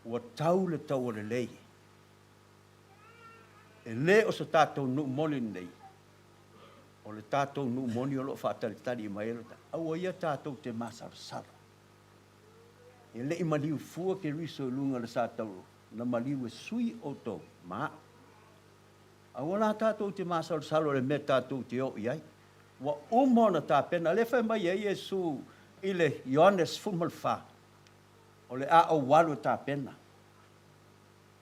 Ua tau le taua lelei. E le o so tatou nuu moni lenei, o le tatou nuu moni o lo o faatalitali mai ai lo tatou. Aua ia tatou te masalosalo. E le i maliu fua Keriso i luga o le sa tauro, na maliu e sui outou ma au. Aua la tatou te masalosalo i le mea tatou te o i ai. Ua uma ona tapena. O lea e fai mai ai Iesu i le Ioane 14, O le a ou alu e tapena.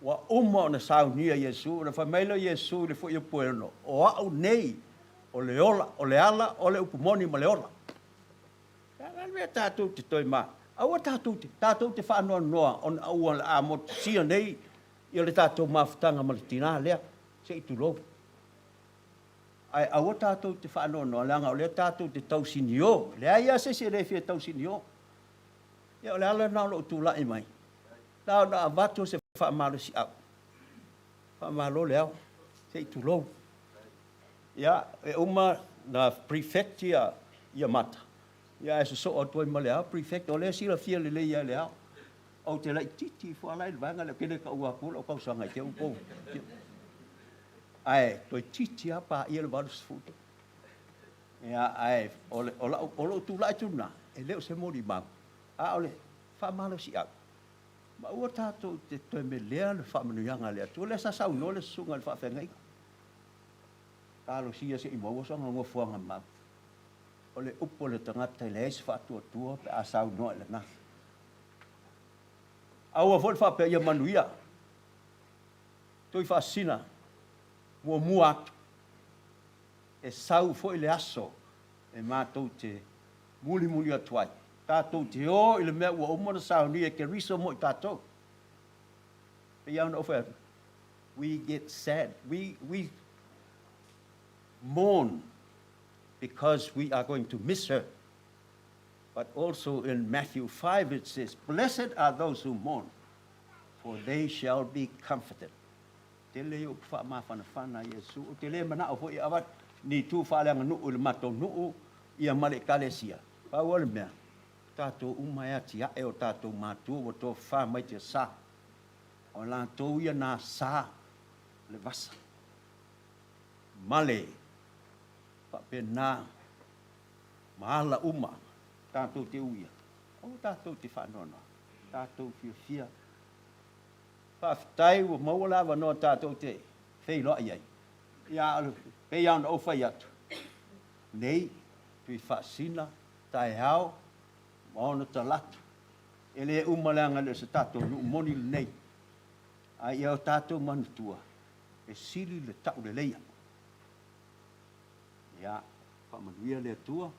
Ua uma ona saunia Iesu, ona fai mai lea o Iesu i le fuaiupu e 6, O au nei o le ola, o le ala, o le upu moni ma le ola. O le a la le mea tatou te toe ma, aua tatou te, tatou te faanoanoa ona ua o le a motusia nei Ia le tatou mafutaga ma le tinā lea, se i tulou. Ae aua tatou te faanoanoa, leaga o lea tatou te tausinio. E leai lava se isi e le fia tausinio. Ia o le ala lena o lou tulai mai, na ona avatu o se faamalosiau, faamalo le ao, se i tulou. Ia, e uma na prefect ia Mata, ia ae sosoo atu ai ma Leao, prefect, o lea e silafia lelei lava e Leao. Ou te laitiiti ifo lava la i le vaega lea, ou te le taua atua lau tausaga i te i ua pou. Ae toeitiiti lava paia le 80. Ia, ae o, le, o, lau, o lou tulai atu lena, e le o se molimau, a o le faamalosiau, ma aua tatou te toe melea le faamanuiaga a le Atua. Lea sa saunoa le susuga i le faafeagaiga. Talosia se i maua sona nofoaga mau. O le upu a le tagata e leai se faatuatua pe a saunoa i lena. Aua foi le faapea ia manuia. Tuifaasisina muamua atu e sau foi le aso e matou te mulimuli atu ai, tatou te o i le mea ua uma ona saunia e Keriso mo i tatou. Pei lava ona ou fai atu, we get sad, we, we mourn because we are going to miss her. But also in Matthew 5 it says, Blessed are those who mourn, for they shall be comforted. Tele ia upu faamafanafana a Iesu. Ou te le manao foi e avatu ni itu faaleaganuu i le matou nuu ia ma le Ekalesia. Pau o le mea, o tatou uma e atiae o tatou matua ua tofafa mai tiasa. O latou ia na sa le vasa ma le faapena ma ala uma tatou te uia. Aua tatou te faanoanoa, tatou fiafia. Faafetai ua maua le avanoa tatou te feiloai ai. Ia, pei lava ona ou fai atu, nei, Tuifaasisina, taeao ma ona talaatu, e le uma leaga e le o se tatou nuu moni lenei, a ia o tatou manatua, e sili le tauleleia. Ia, faamanuia le Atua,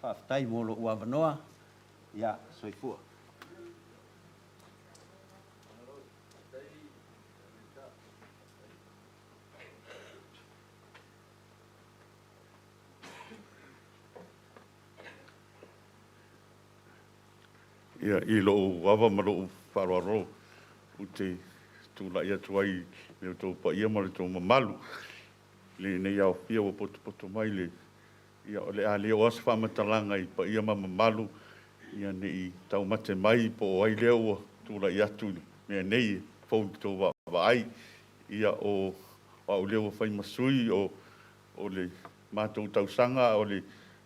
faafetai mo lou avanoa, ia, soifua. Ia, i lou ava ma lou faaaloalo ou te tulai atu ai i le tou paia ma le tou mamalu i lenei aofia ua potopoto mai le Ia, o le a le oo lava se faamatalaga i paia ma mamalu, ia ne i taumate mai po o ai lea ua tulai atu i le mea nei e fou i le tou vaavaai. Ia, o au lea ua fai ma sui o le matou tausaga, o le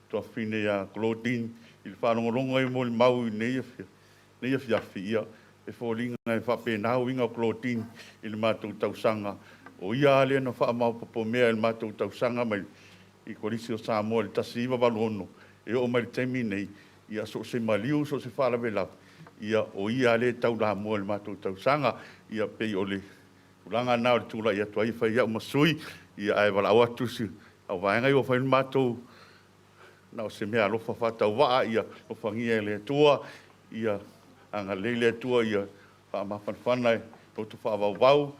tuafafine ia Claudine, i le faalogologo ai o molimau i lenei afiafi, ia, e foliga e faapena uiga o Claudine i le matou tausaga. O ia lava lea na faamaopoopo mea i le matou tausaga mai i Kolisi o Samoa i le 1986 e oo mai i le taimi lenei, ia so o se maliu, so o se faalavelave, ia o ia lava lea e taulamua i le matou tausaga. Ia pei o le tulaga lena o le tulai atu ai e fai ai au ma sui, ia ae valaau atu si au vaega ia ua fai le matou na o se mea alofa faatauvaa, ia alofagia e le Atua, ia agalelei le Atua ia faamafanafana e loto faavauvau,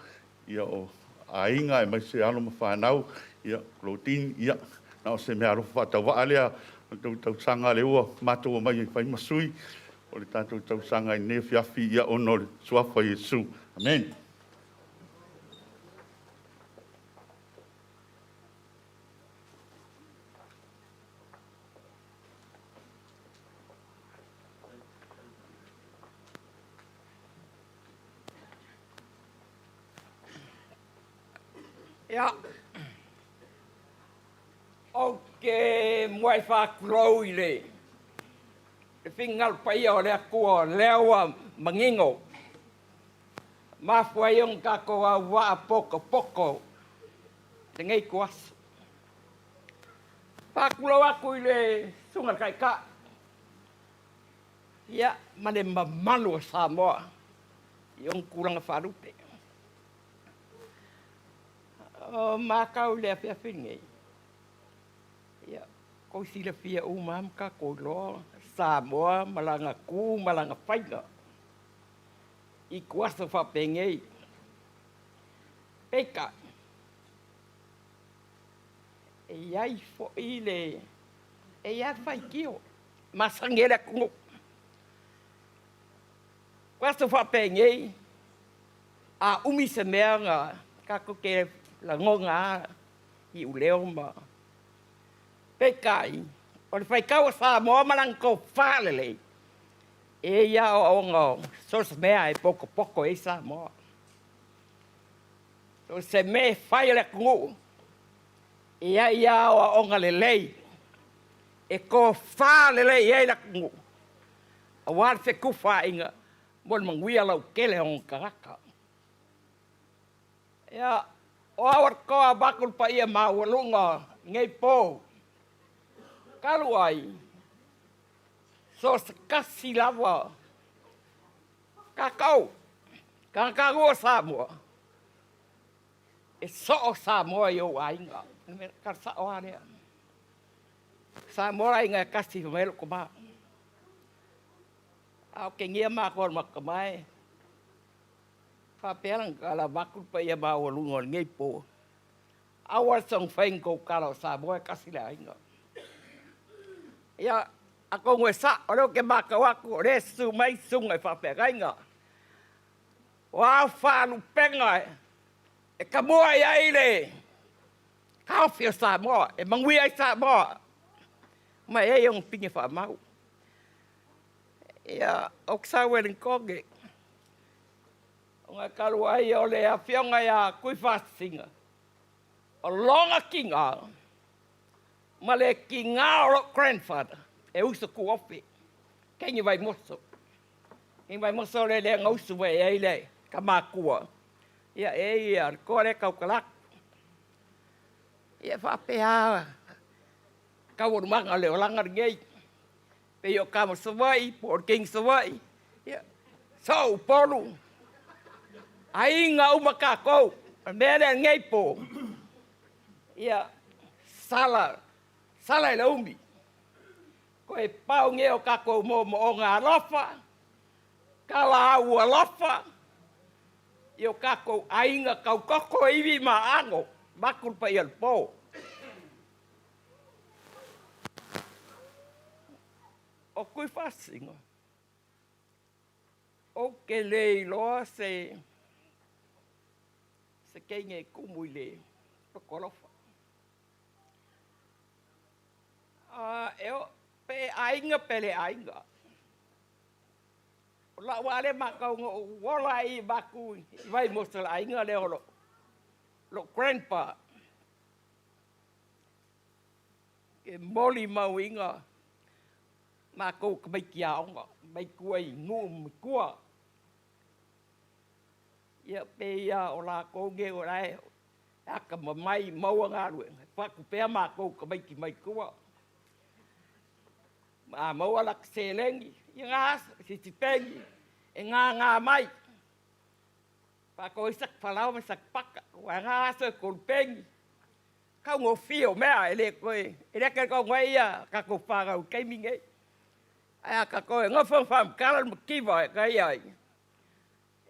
ia o aiga aemaise alo ma fanau, ia Claudine, ia na o se mea alofa faatauvaa lea o le tausaga lea ua matou omai e fai ma sui o le tatou tausaga i lenei afiafi, ia ona o le suafa o Iesu. Amene. Ia, ou te muai faatulou i le finagalo paia o le Atua o lea ua manino, mafua ai ona tatou auvaa potopoto i lenei ituaso. Faatulou atu i le Susuga i le Taitai, ia, ma le mamalu o Samoa i ona tulaga faalupe. O matau i le afiafi lenei, ia, tou silafia uma lava ma tatou iloa Samoa ma lana tu ma lana faiga i ituaso faapenei. Peitai, e i ai foi le, e i ai le faitio e masani ai le atunuu. O aso faapenei, a umi se mea ona tatou te lagona lava iuleo ma... Peitai, o le faitau a Samoa ma lana tofa lelei, e i ai aoaoga o so o se mea e potopoto i ai Samoa. So o se mea e fai a le atunuu, e i ai lava aoaoga lelei e tofa lelei i ai le atunuu aua le fetufaaiga mo le manuia lautele o ona tagata. Ia, o au o le toa vaeatu le paia maualuga o lenei po, talu ai, so o se tasi lava o tatou, tagatanuu o Samoa, e soo Samoa i ou aiga. O le tala sao lava lea. O Samoa o le aiga e tasi fai mai lou tama. A otegia matou e lo matou tama e faapea lana tala vaeatu le paia maualuga o lenei po, aua le soona faia ni tou tala o Samoa e tasi le aiga. Ia, atonu e sao, o lea ou te matau atu o lea e susu mai susuga i faafeagaiga. O a faalupega e tamua i ai le taofi o Samoa, e manuia ai Samoa ma e i ai ona pine faamau. Ia, Ofisa Ueligitone, ona talu ai o le afioga ia Tuifaasisina, o lona tina ma le tina o lou grandfather, e uso tuofe, teine Vaimoso. Teine Vaimoso lea na usu mai ai le tama matua, ia e i ai le toa lea e tautala atu. Ia e faapea lava taualumaga o le olaga lenei, pei o tama Savaii po o le teine Savaii, ia, soo Upolu, aiga uma tatou. O le mea lea i lenei po, ia sala, sala i le umi, toe pau lenei o tatou moomooga alofa, talaau alofa i o tatou aiga tautoto, ivi ma aano, vaeatu le paia o le po. O Tuifaasisina, ou te le iloa se teine e tumu i le loto alofa. Pe aiga pe le aiga. O lau lava lea matau na ou ola ai vaeatu i Vaimoso i le aiga lea o lou grandpa. E molimauina matou o tamaiti aoga mai tua i nuu ma tua. Ia pei lava o latou nei o la e atamamai, maua galuega, e faatupea matou o tamaiti mai tua. A maua lata seleni, i na aso, sitipeni, e gaga mai, faatau ai saka falaoa ma saka paka, aua o na aso e 3 peni. O le taugofie o mea, e le toe, e le talitonuai a tatou fanau i le taimi lenei. Ae a tatou e nofo ma faamatala le mativa na i ai,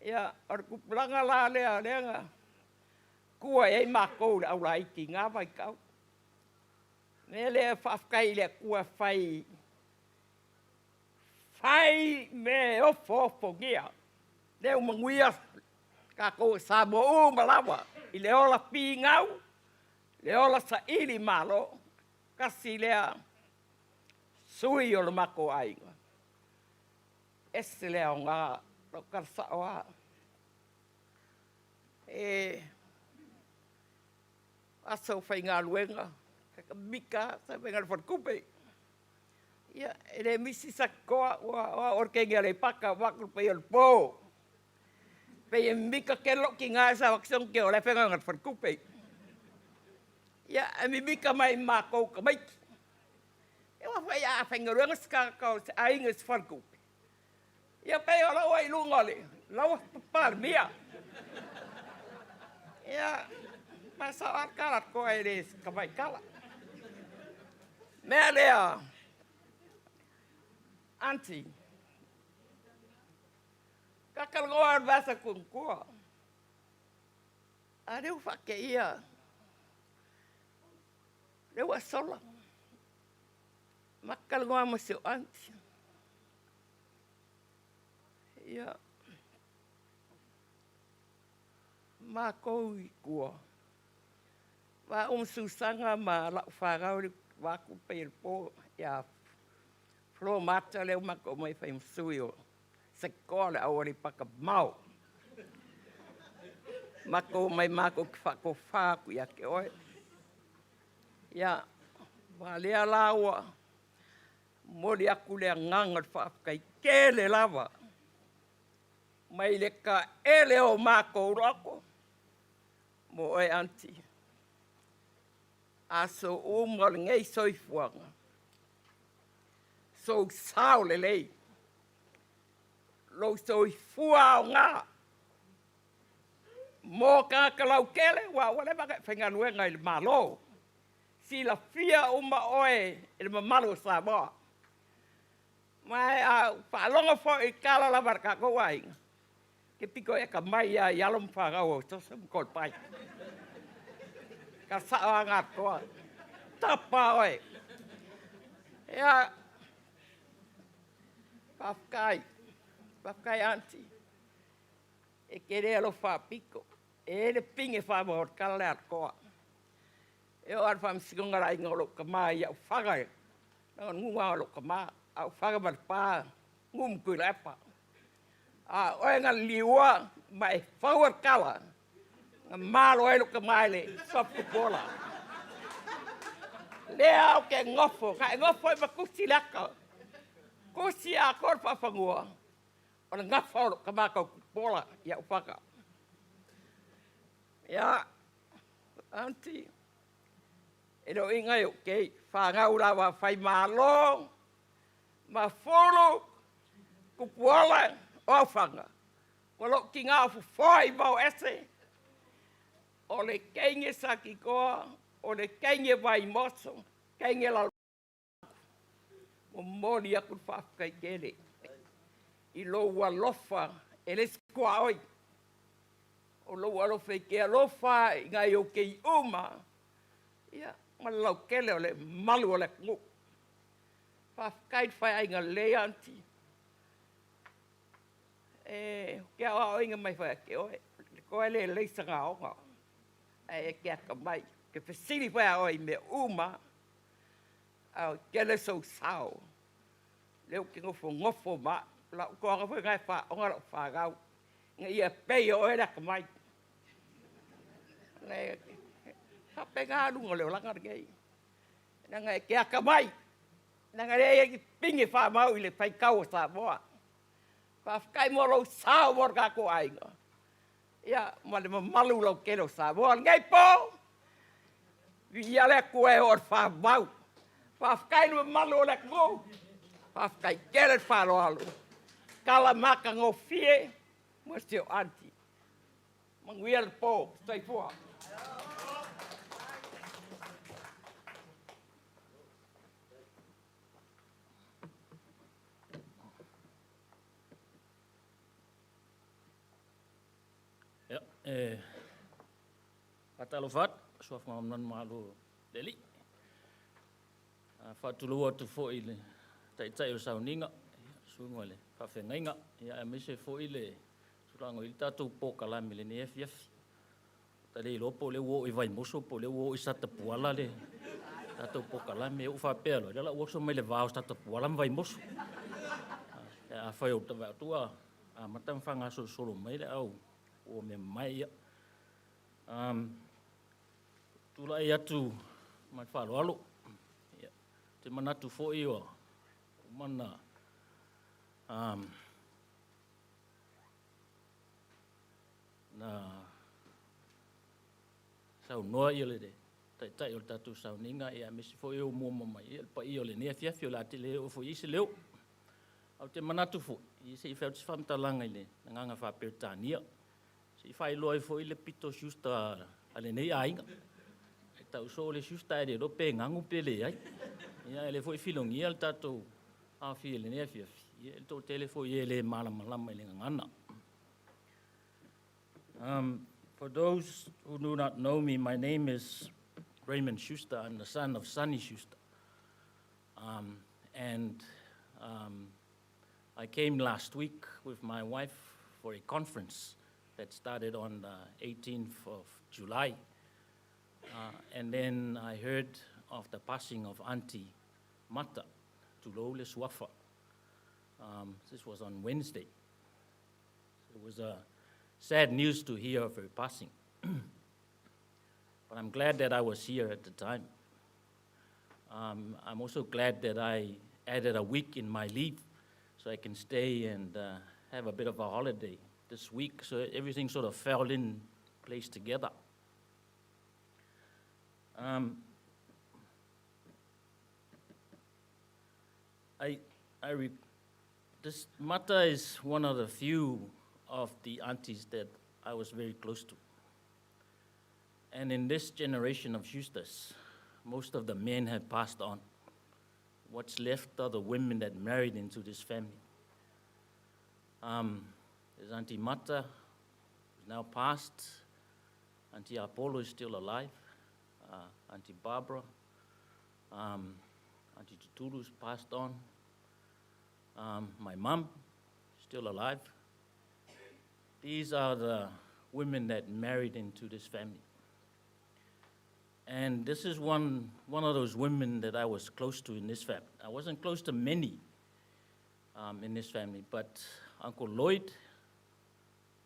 ia, o le tupulaga la lea lea na tua i ai matou le aulaiti i na vaitau. O le mea lea faafetai i le Atua fai fai mea e ofoofogia, lea ua manuia tatou o Samoa uma lava i le ola finau, le ola saili malo. Tasi lea sui o le matou aiga, e ese le aoga, o lau tala sao lava. E aso faigaluega, mika lava, faigaluega faletupe. Ia, e le misi Satitoa, o au o le teine Aleipata vaeatu le paia o le po. Pei e mimita tele lou tina e sau atu, se o la e faigaluega i le faletupe. Ia, ae mimita mai ma matou tamaiti. Aua foi a faigaluega se tagata o se aiga i se faletupe, ia pei o lou ai i luga o le lau Palemia. Ia, ma e sao lava le tala a le toa e le o se tamai tala. O le mea lea, Aunty, ta talanoa i le vasa Tunitua. A lea ua faateia, lea ua sola. Ma talanoa ma si ou aunty. Ia, matou i tua, va au ma Susana ma lau fanau le vaeatu le paia o le po ia Flo Mata lea ua matou omai e fai ma sui o Satitoa o le au Aleipata mamao. Matou omai matou te faatofa atu ia te oe. Ia, a lea la ua momoli atu le agaga o le faafetai tele lava mai le taele o matou loto mo oe aunty. Aso uma o lenei soifuaga, sou sao lelei, lou soifua aoga mo tagata lautele, aua ua leva ona e faigaluega i le Malo, silafia uma oe e le mamalu o Samoa. Ma a ou faalogo foi i tala lava a le tatou aiga, e te pito i atamai lava i alo ma fanau a Joseph ma Toalepai. Tala sao lava na a le Toa, tapa oe. Ia, faafetai, faafetai aunty, e te le alofa faapito, e i ai le pine faamau o le tala lea a le Toa. E oo lava i le faamasinoga a le aiga o lou tama i Aufaga, leaga o le nuu lena o lou tama, Aufaga ma Lepa, nuu ma Tuilaepa. A o oe na liliua ma e faua le tala, na malo ai lou tama i le soft tupuola. Lea ou te nofo, na e nofo ai ma tusi le ata, tusi atoa le faafanua, o le gafa o lou tama tau tupuola i Aufaga. Ia, aunty, e le o iga i ou kei, fanau lava Faimalo, Mafulu, Tupuola o Aufaga, ua lou tiga o fofoa i vao ese, o le teine Satitoa, o le teine Vaimoso, teine Lalomanu. Momoli atu le faafetai tele i lou alofa e le isi tuaoi. O lou alofa e te alofa i nai ou kei uma, ia, ma le lautele o le mamalu o le atunuu. Faafetai le faiaiga lelei, aunty. E, ou te aoaoina mai foi ia te oe, le toa e le lelei sana aoga, ae e te atamai. Ou te fesili foi ia oe i mea uma lava, ae tele sou sao, lea ou te nofonofo ma au. O lau toaga foi lena e faaaoga lau fanau ina ia pei o oe le atamai. E faapena luga o le olaga lenei, leaga e te atamai, leaga e leai ni pine faamau i le faitau a Samoa. Faafetai mo lou sao mo le tatou aiga ia ma le mamalu lautele o Samoa. I lenei po, viia le Atua e oo i le faavavau. Faafetai i le mamalu o le atunuu, faafetai tele le faaaloalo, tala matagofie mo si ou aunty. Manuia le po. Soifua. Ia, e faatalofa atu, suafa manumalo o le Alii. Faatulou atu foi i le Taitai o le Sauniga, susuga i le Faafeagaiga, ia aemaise foi le tulaga o i ai le tatou polokalame i lenei afiafi. Ta le iloa po o lea ua oo i Vaimoso po o lea ua oo i Satapuala le tatou polokalame. Ou faapea loa, o lea o le a ou oso mai le va o Satapuala ma Vaimoso. Afai ou te vaai atu ua amata ona faagasolosolo mai le au ua mea mamae, ia. Tulai atu ma le faaaloalo, ia, ou te manatu foi ua uma ona saunoa le Taitai o le tatou sauniga, aemaise foi o mua mai le paia o lenei afiafi, o le a tele oo foi i ai se leo. Ae ou te manatu foi, se i fai atu se faamatalaga i le agaga faa-Peretania, se i faailoa ai foi le pito siusta a lenei aiga. E tau soo le siusta ae le iloa pe ganu pe leai. Ia o lea foi e filogia le tatou aofia i lenei afiafi, ia e toatele foi e le malamalama i le gagana. For those who do not know me, my name is Raymond Schuster. I'm the son of Sonny Schuster. And I came last week with my wife for a conference that started on the 18th of July. And then I heard of the passing of Auntie Mata, Tulole Suafa. This was on Wednesday. It was sad news to hear of her passing. But I'm glad that I was here at the time. I'm also glad that I added a week in my leave so I can stay and have a bit of a holiday this week. So everything sort of fell in place together. This Mata is one of the few of the aunties that I was very close to. And in this generation of Schusters, most of the men have passed on. What's left are the women that married into this family. There's Auntie Mata, who's now passed. Auntie Apollo is still alive. Auntie Barbara, Auntie Tuturu's passed on. My mom, still alive. These are the women that married into this family. And this is one of those women that I was close to in this family. I wasn't close to many in this family, but Uncle Lloyd,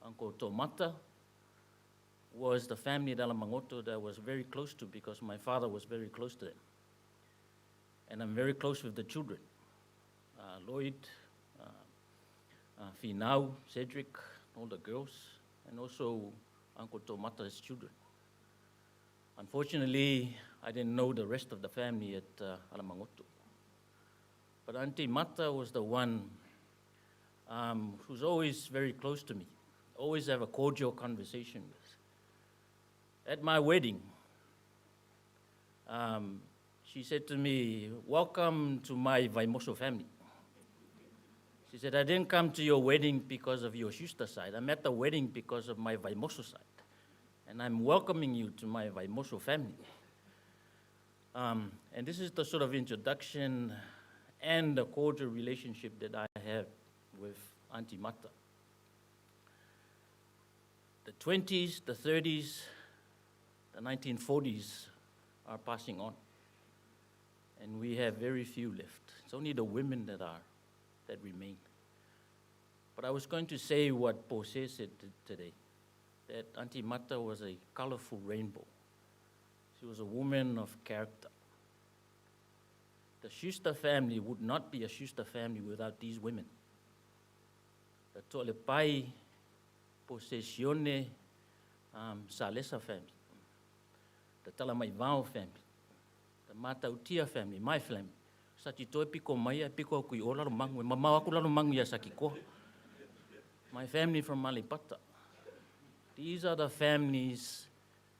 Uncle Tomata, was the family at Alamagoto that I was very close to because my father was very close to them. And I'm very close with the children. Lloyd, Finau, Cedric, all the girls, and also Uncle Tomata's children. Unfortunately, I didn't know the rest of the family at Alamagoto. But Auntie Mata was the one who's always very close to me, always have a cordial conversation with. At my wedding, she said to me, "Welcome to my Vaimoso family." She said, "I didn't come to your wedding because of your Schuster side. I'm at the wedding because of my Vaimoso side. And I'm welcoming you to my Vaimoso family." And this is the sort of introduction and the cordial relationship that I have with Auntie Mata. The 20s, the 30s, the 1940s are passing on. And we have very few left. It's only the women that remain. But I was going to say what Pose said today, that Auntie Mata was a colorful rainbow. She was a woman of character. The Schuster family would not be a Schuster family without these women. The Toalepai, Posesione, Salesa family, the Talamaivao family, the Matautia family, my family. Sa ti toi piko mai a piko aku i o lalo mangu, e mamao aku lalo mangu ia sa ki koa. My family from Malipata. These are the families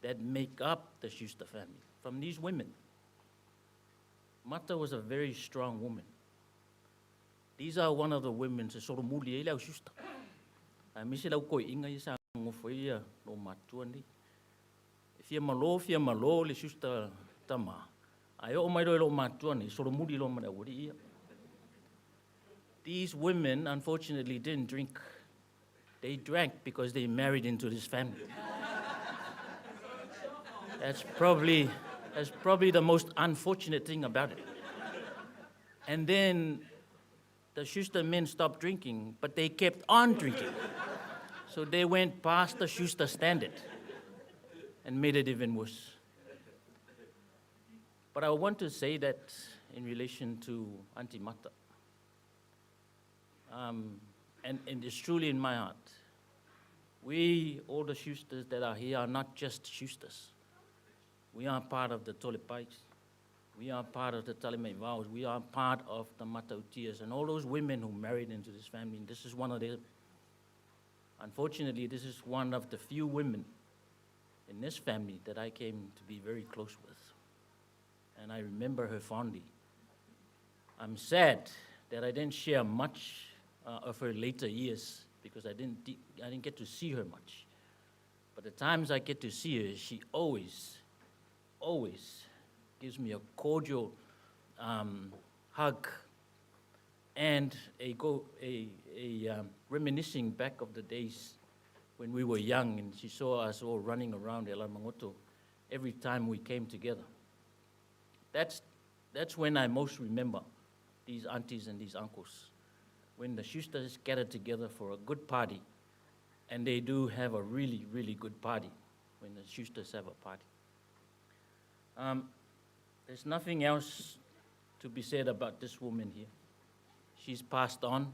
that make up the Schuster family, from these women. Mata was a very strong woman. These are one of the women se soro muli e le au Schuster. A mise lau koi inga i sa ngofo ia no matua ni. E fia malo le Schuster tama. Ai o mai lo matua ni, soro muli lo mana uri ia. These women, unfortunately, didn't drink. They drank because they married into this family. That's probably the most unfortunate thing about it. And then the Schuster men stopped drinking, but they kept on drinking. So they went past the Schuster standard and made it even worse. But I want to say that in relation to Auntie Mata, and it's truly in my heart, we, all the Schusters that are here, are not just Schusters. We are part of the Tolepais. We are part of the Talemaivaos. We are part of the Matautias and all those women who married into this family. And this is one of the, unfortunately, this is one of the few women in this family that I came to be very close with. And I remember her fondly. I'm sad that I didn't share much of her later years because I didn't get to see her much. But the times I get to see her, she always, always gives me a cordial hug and a, go, a reminiscing back of the days when we were young and she saw us all running around Alamagoto every time we came together. That's, that's when I most remember these aunties and these uncles, when the Schusters gather together for a good party, and they do have a really, really good party when the Schusters have a party. There's nothing else to be said about this woman here. She's passed on,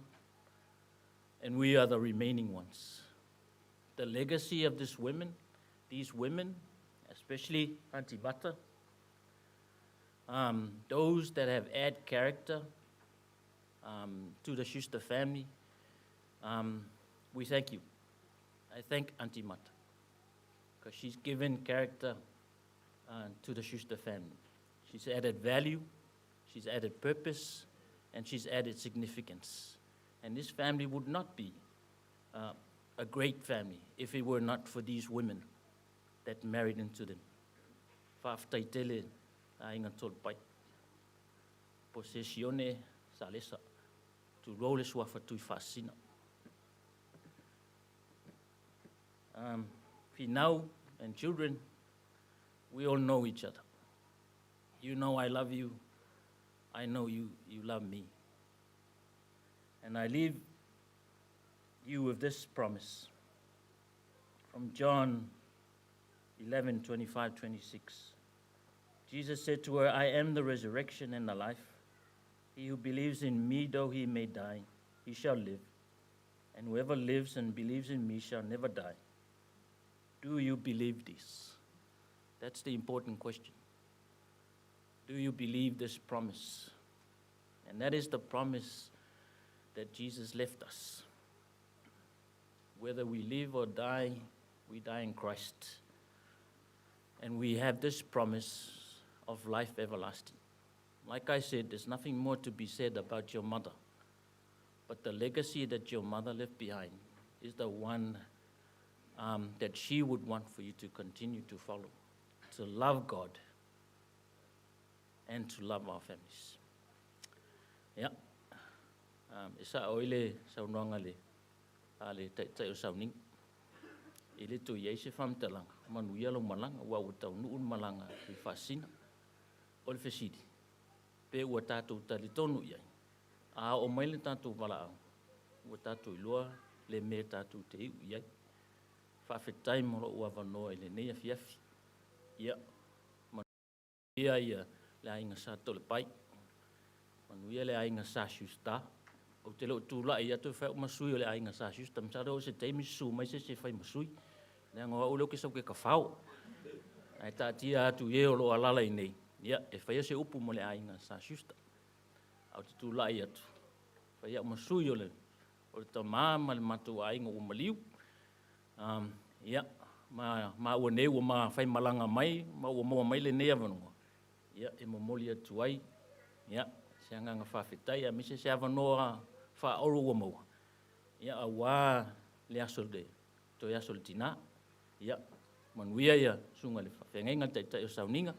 and we are the remaining ones. The legacy of this women, these women, especially Auntie Mata, those that have added character to the Schuster family, we thank you. I thank Auntie Mata because she's given character to the Schuster family. She's added value, she's added purpose, and she's added significance. And this family would not be a great family if it were not for these women that married into them. Fa'afetai tele aiga Toalepai. Posesione Salesa. Tulou le suafa Tuifaasisina. Finau and children, we all know each other. You know I love you. I know you love me. And I leave you with this promise from John 11 25, 26. Jesus said to her, I am the resurrection and the life. He who believes in me, though he may die, he shall live. And whoever lives and believes in me shall never die. Do you believe this? That's the important question. Do you believe this promise? And that is the promise that Jesus left us. Whether we live or die, we die in Christ. And we have this promise of life everlasting. Like I said, there's nothing more to be said about your mother. But the legacy that your mother left behind is the one that she would want for you to continue to follow, to love God and to love our families. Yeah. E sa'o ai le saunoaga le a le taitai o sauniga. E le toe i ai se faamatalaga, manuia lau malaga, aua ua taunuu le malaga i Faasisina. O le fesili, pe ua tatou talitonu i ai, a oo mai le tatou valaau, ua tatou iloa le mea tatou te iu i ai. Faafetai mo lou avanoa i lenei afiafi. Ia, manuia ia le aiga Sa Toalepai, manuia le aiga Sa Schuster. Ou te le o tulai atu e fai au ma sui o le aiga Sa Schuster, masalo o se taimi susu mai se isi e fai ma sui, leaga o au lea ou te sau ou te tafao. Ae taatia atu i e o lo o alaala i inei, ia, e faia se upu mo le aiga Sa Schuster. Ae ou te tulai atu, fai au ma sui o le, o le tamā ma le matou aiga ua maliu. Ia, ma maua nei ua ma faimalaga mai ma ua maua mai lenei avanoa, ia, e momoli atu ai, ia, se agaga faafetai aemaise se avanoa faaauro ua maua, ia, aua le aso le toe aso o le tinā. Ia, manuia ia susuga i le faafeagaiga le taitai o sauniga,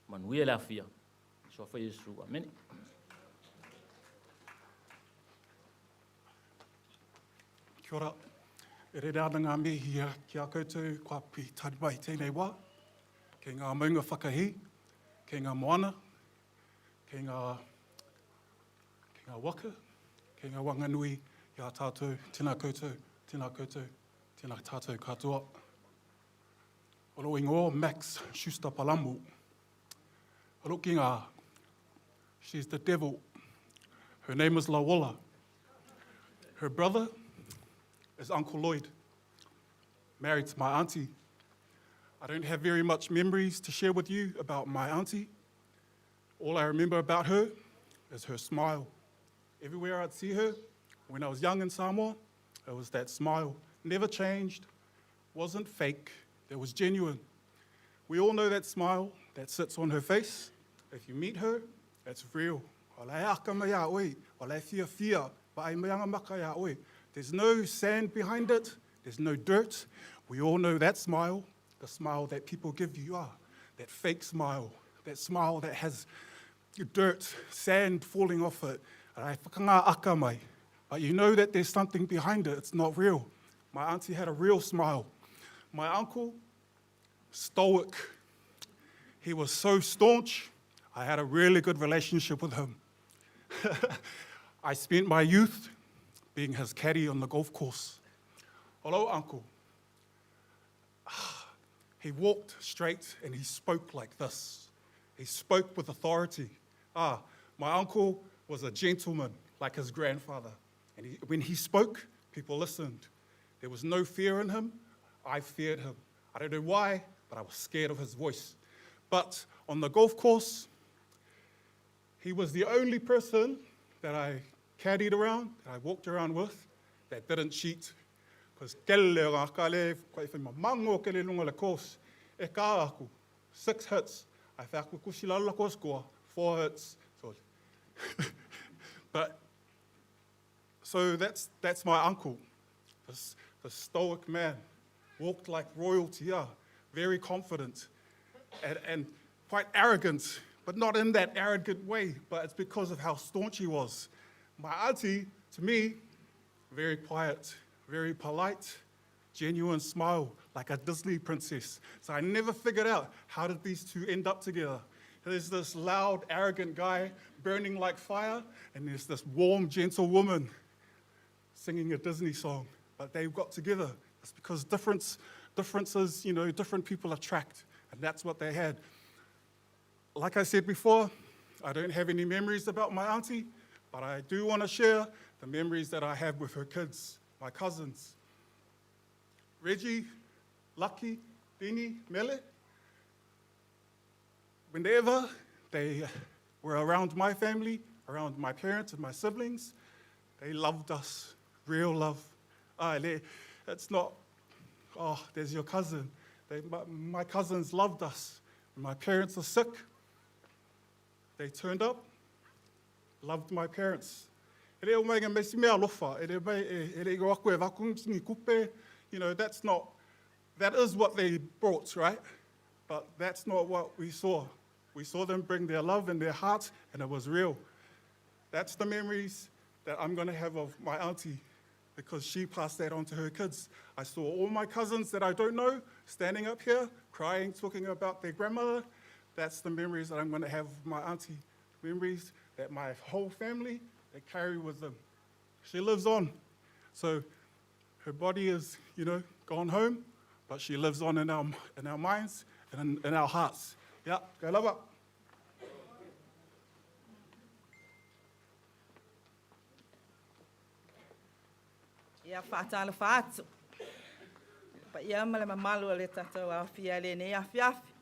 manuia le afia, i le suafa o Iesu. Amene. Kia ora. E rere ana ngā mihi ki a koutou kua pītari mai i tēnei wā, kei ngā maunga whakahī, kei ngā moana, kei ngā, kei ngā waka, kei ngā wanganui i a tātou, tēnā koutou, tēnā koutou, tēnā tātou katoa. O lou ingoa Max Schuster Palamu. O lou kinga, she's the devil. Her name is Lawola. Her brother is Uncle Lloyd, married to my auntie. I don't have very much memories to share with you about my auntie. All I remember about her is her smile. Everywhere I'd see her, when I was young in Samoa, it was that smile. Never changed, wasn't fake, it was genuine. We all know that smile that sits on her face. If you meet her, it's real. There's no sand behind it, there's no dirt. We all know that smile, the smile that people give you, ah, that fake smile, that smile that has dirt, sand falling off it. But you know that there's something behind it. It's not real. My auntie had a real smile. My uncle, stoic. He was so staunch. I had a really good relationship with him. I spent my youth being his caddy on the golf course. Hello, uncle. He walked straight and he spoke like this. He spoke with authority. Ah, my uncle was a gentleman like his grandfather. And he, when he spoke, people listened. There was no fear in him. I feared him. I don't know why, but I was scared of his voice. But on the golf course, he was the only person that I caddied around, that I walked around with, that didn't cheat. Because kele o ngā kale, koe whai mamango kele lunga le course, e kā aku, six hits. I whai aku kusi lalo la score, four hits. So, but, so that's, that's my uncle, this, the stoic man, walked like royalty, yeah, very confident and, and quite arrogant, but not in that arrogant way, but it's because of how staunch he was. My auntie, to me, very quiet, very polite, genuine smile, like a Disney princess. So I never figured out how did these two end up together. There's this loud, arrogant guy burning like fire, and there's this warm, gentle woman singing a Disney song. But they got together. It's because difference, differences, you know, different people attract, and that's what they had. Like I said before, I don't have any memories about my auntie, but I do want to share the memories that I have with her kids, my cousins. Reggie, Lucky, Dini, Mele, whenever they were around my family, around my parents and my siblings, they loved us, real love. Ah, it's not, oh, there's your cousin. They, my, my cousins loved us. When my parents are sick, they turned up, loved my parents. E le o mai ngā mea alofa, e le mai, e, e le i aku e vaku kupe, you know, that's not, that is what they brought, right? But that's not what we saw. We saw them bring their love and their heart, and it was real. That's the memories that I'm going to have of my auntie because she passed that on to her kids. I saw all my cousins that I don't know standing up here, crying, talking about their grandmother. That's the memories that I'm going to have of my auntie. Memories that my whole family, they carry with them. She lives on. So her body is, you know, gone home, but she lives on in our, in our minds and in, in our hearts. Yeah, go love up. Ia faatalofa atu. Paia ma le mamalu o le tatou aofia i lenei afiafi.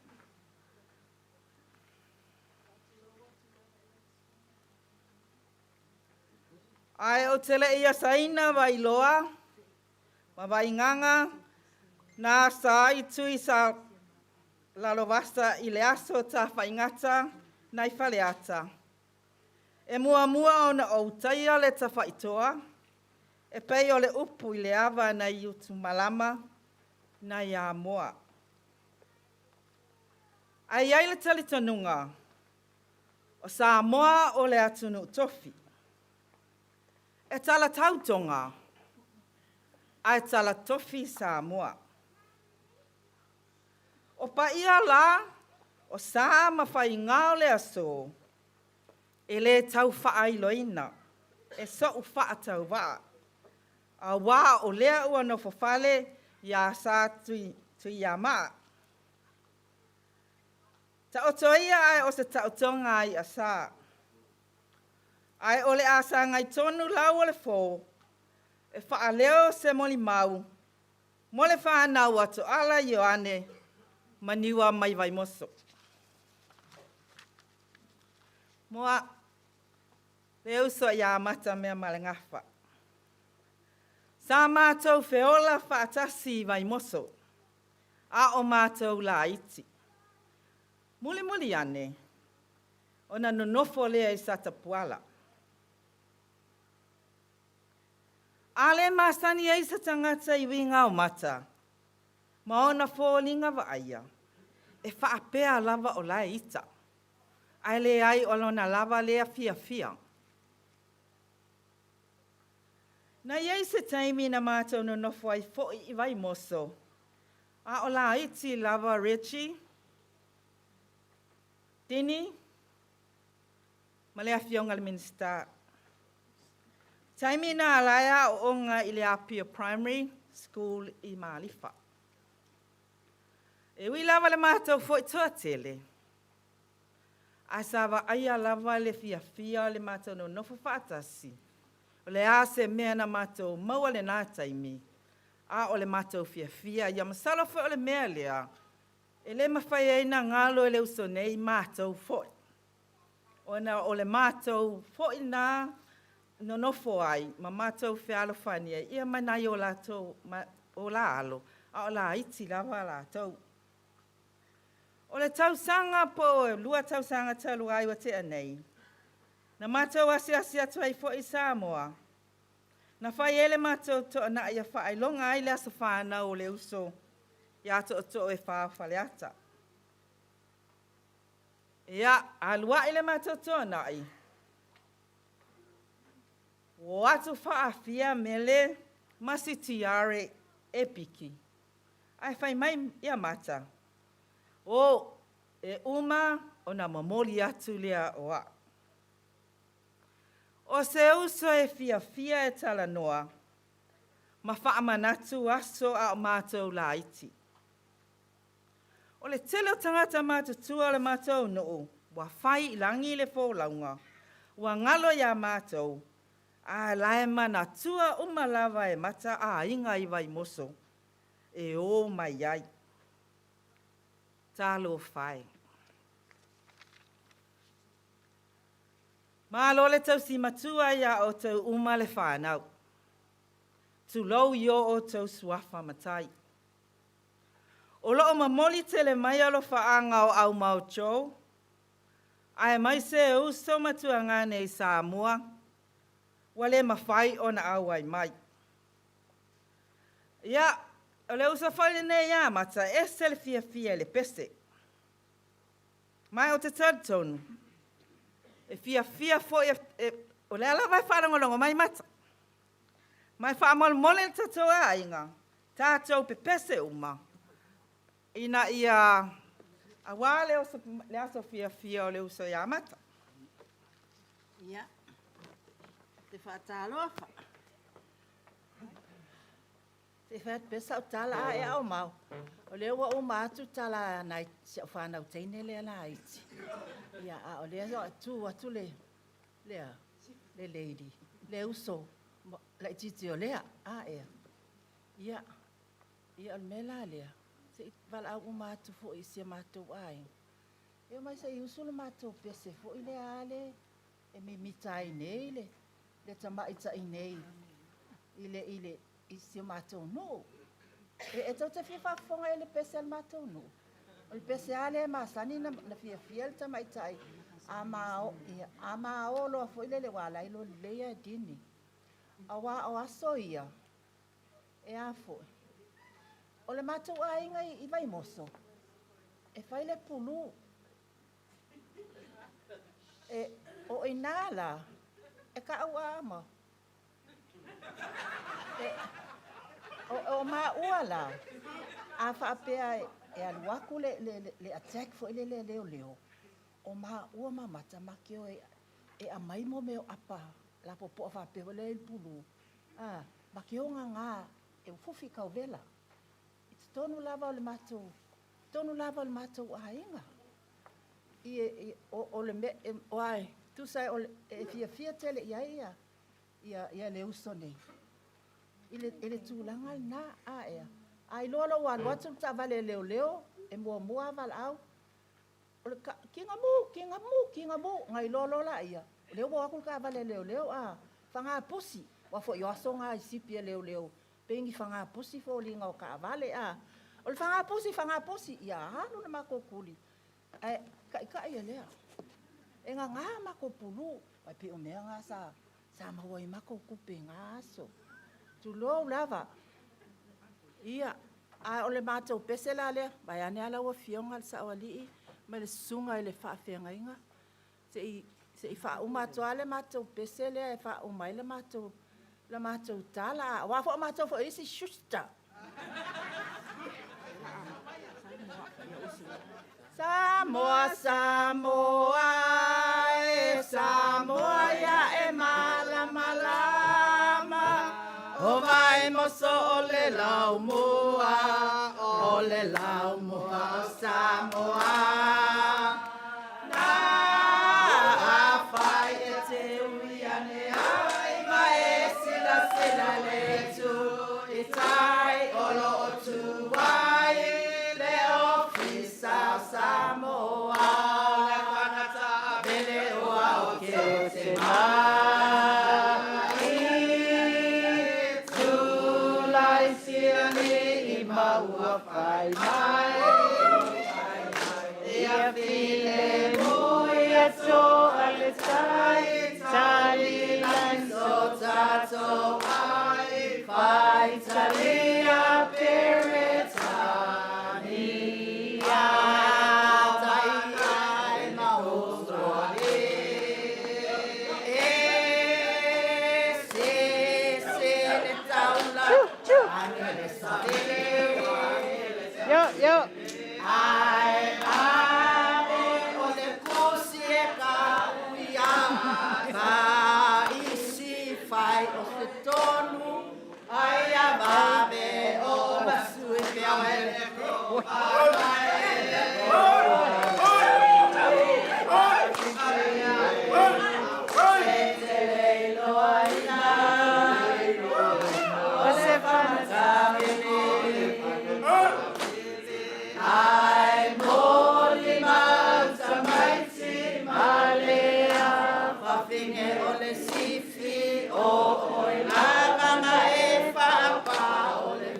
Ae ou te le i asaina Vailoa ma Vaigaga na asa ai Tui sa Lalovasa i le aso Tafaigata nai Faleata. E muamua ona ou taia le tafaitoa e pei o le upu i le ava nai Utumalama nai Amoa. Ae i ai le talitonuga, o Samoa o le atunuu tofi. E tala tautoga, ae tala tofi Samoa. O paia la o sa ma faiga o le aso, e lē tau faailoina e soʻu faatauvaa, auā o lea ua nofofale iā Sa Tuiamaa. Taoto ia ae o se taotoga a iʻa sa. Ae o le a sagai tonu lau o le fō e faaleo se molimau mo le fanau a Toala Ioane Maniua mai Vaimoso. Moa le uso iā Matamea ma le Gafa. Sa matou feola faatasi i Vaimoso, a o matou laiti. Mulimuli ane, ona nonofo lea i Satapuala. A le masani ai se tagata i uiga o mata. ma ona foliga vaaia, e faapea lava o la e ita, ae leai o lona lava lea fiafia. Na i ai se taimi na matou nonofo ai foi i Vaimoso, a o laiti lava Reggie, Tini ma le Afioga i le Minisita. Taimi na la e aooga i le Apia Primary School i Malifa. E ui lava i le matou foi toatele, ae sa vaaia lava le fiafia o le matou nonofo faatasi. O le a se mea na matou maua i lena taimi, a o le matou fiafia ia. Masalo foi o le mea lea e le mafai ai ona galo e le uso nei matou foi, ona o le matou foi lena nonofo ai ma matou fealofani ai ia ma nai o la alo, a o laiti lava latou. O le tausaga po o le 2 tausaga talu ai ua tea nei, na matou asiasi atu ai foi i Samoa, na fai ai le matou toonai e faailoga ai le aso fanau o le uso ia Tootoo e fa o Faleata. Ia, alu ae le matou toonai, ua o atu faafia Mele ma si Tiare e piki, ae fai mai ia Mata, “O, e uma ona momoli atu lea o au.” O se uso e fiafia e talanoa ma faamanatu aso a o matou laiti. O le tele o tagata matutua o le matou nuu ua fai i lagi le folauga, ua galo ia matou, a o la e manatua uma lava e Mata aiga i Vaimoso e o mai ai. Talofa e! Malo le tausi matua ia outou uma le fanau, tulou i o outou suafa matai. O lo o momoli tele mai alofaaga o aumao Joe aemaise uso ma tuagane i Samoa ua le mafai ona auai mai. Ia, o le uso foi lenei ia Mata, e ese le fiafia i le pese. Ma ou te talitonu, e fiafia foi, o lea lava e faalogologo mai Mata. Ma e faamolemole le tatou aiga, tatou pepese uma ina ia, aua le aso fiafia o le uso ia Mata. Ia, ou te faatalofa. Se i fai atu pea sau tala a ea Aumau. O lea ua uma atu tala a nai si au fanau teine lea laiti. Ia, a o lea e tu atu le le le lady, le uso laitiiti o Lea. A ea? Ia, ia o le mea la lea, se i valaau uma atu foi i si o matou aiga, e omai se i usu le matou pese foi lea le e mimita ai nei le tamaitai nei i le, i le, i si o matou nuu. E tou te fia faafofoga i le pese a le matou nuu? O le pese lava lea e masani ona fiafia le tamaitai, a ma o loa foi lele, aua o la e iloa lelei lava e Dini. Aua o aso ia, e a foi, o le matou aiga i Vaimoso, e fai le pulu. E, o i ina la, e kaauaa ma. E, o, o maua la, a faapea e alu atu le, le, le attack foi lele a leoleo, o maua ma Mata ma te o e, e aumai mo mea o apa lapopoa faapea foi lea i le pulu, a, ma te o gaga e fufi tauvela. I totonu lava o le matou, totonu lava o le matou aiga. I, i, o, o le mea, e, oa e, tusa o le, e fiafia tele i ai ia, ia, ia le uso nei. I le, i le tulaga lena, a ea. A iloa loa ua alu atu le taavale a leoleo, e muamua lava valaau, o le ka, kingamu, kingamu, kingamu, ona iloa loa laia, o lea ua o atu le taavale a leoleo, a, faga pusi, aua foi o aso na i sipi a leoleo, pei ni faga pusi foliga o taavale, a. O le faga pusi, faga pusi, ia alu le matou tuli, ae taitai e lea. E gaga matou pulu, ae pei o mea na sa, sa maua ai matou tupe i na aso. Tulou lava. Ia. A o le matou pese la lea, vaeane lava lau Afioga i le Saoalii ma le Susuga i le Faafeagaiga, se i se i faauma atu lava le matou pese lea e faauma ai le matou la matou tala, aua foi o matou foi isi shushta. Samoa, Samoa, e Samoa ia e malamalama, o Vaimoso o le laumua, o le laumua o Samoa. Na afai e te ui ane ai ma e silasila le itu i tai o lo o tu ai le Ofisa o Samoa. O le tagata avele ua o ke te mai. Tulai sialii ma ua fai mai. Ia filemu ia toa le tai, tali lai so tatou ai, faitalia Peretania. Tai ai ma Australia. E se se le taula, ane le savele. Yo, yo. Ae ave o le kusi e ka uia, ka isi fai o se tonu, ai a vave o masui pea o ele ko Ai moli mau tamaiti ma lea fafine o le sifi o oi lavanga e whaapa o le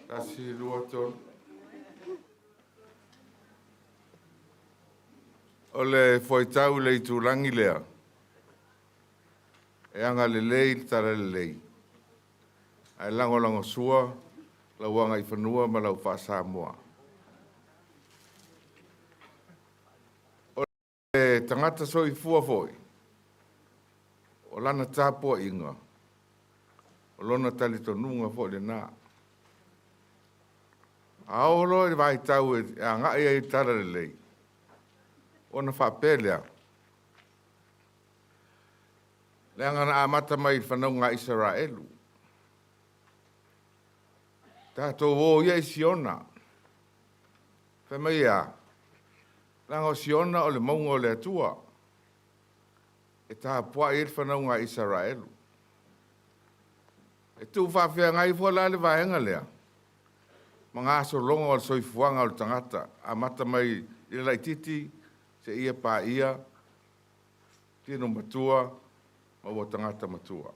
Tasi, lua, tolu. O le fuaitau i le itulagi lea, e agalelei le talalelei, ae lagolagosua lau agaifanua ma lau faa-Samoa. O le tagata soifua foi, o lana tapuaiga, o lona talitonuga foi lena. A oo loa i le vaitau e agai ai i le talalelei, ona faapea lea, leaga na amata mai i le fanauga a Isaraelu. Tatou o ia i Siona. Fai mai e a? Leaga o Siona o le mauga o le Atua e tapuai ai le fanauga a Isaraelu. E tuufaafeagai foi la le vaega lea ma gasologa o le soifuaga o le tagata, amata mai i le laitiiti seia paia tino matua ma ua tagata matua.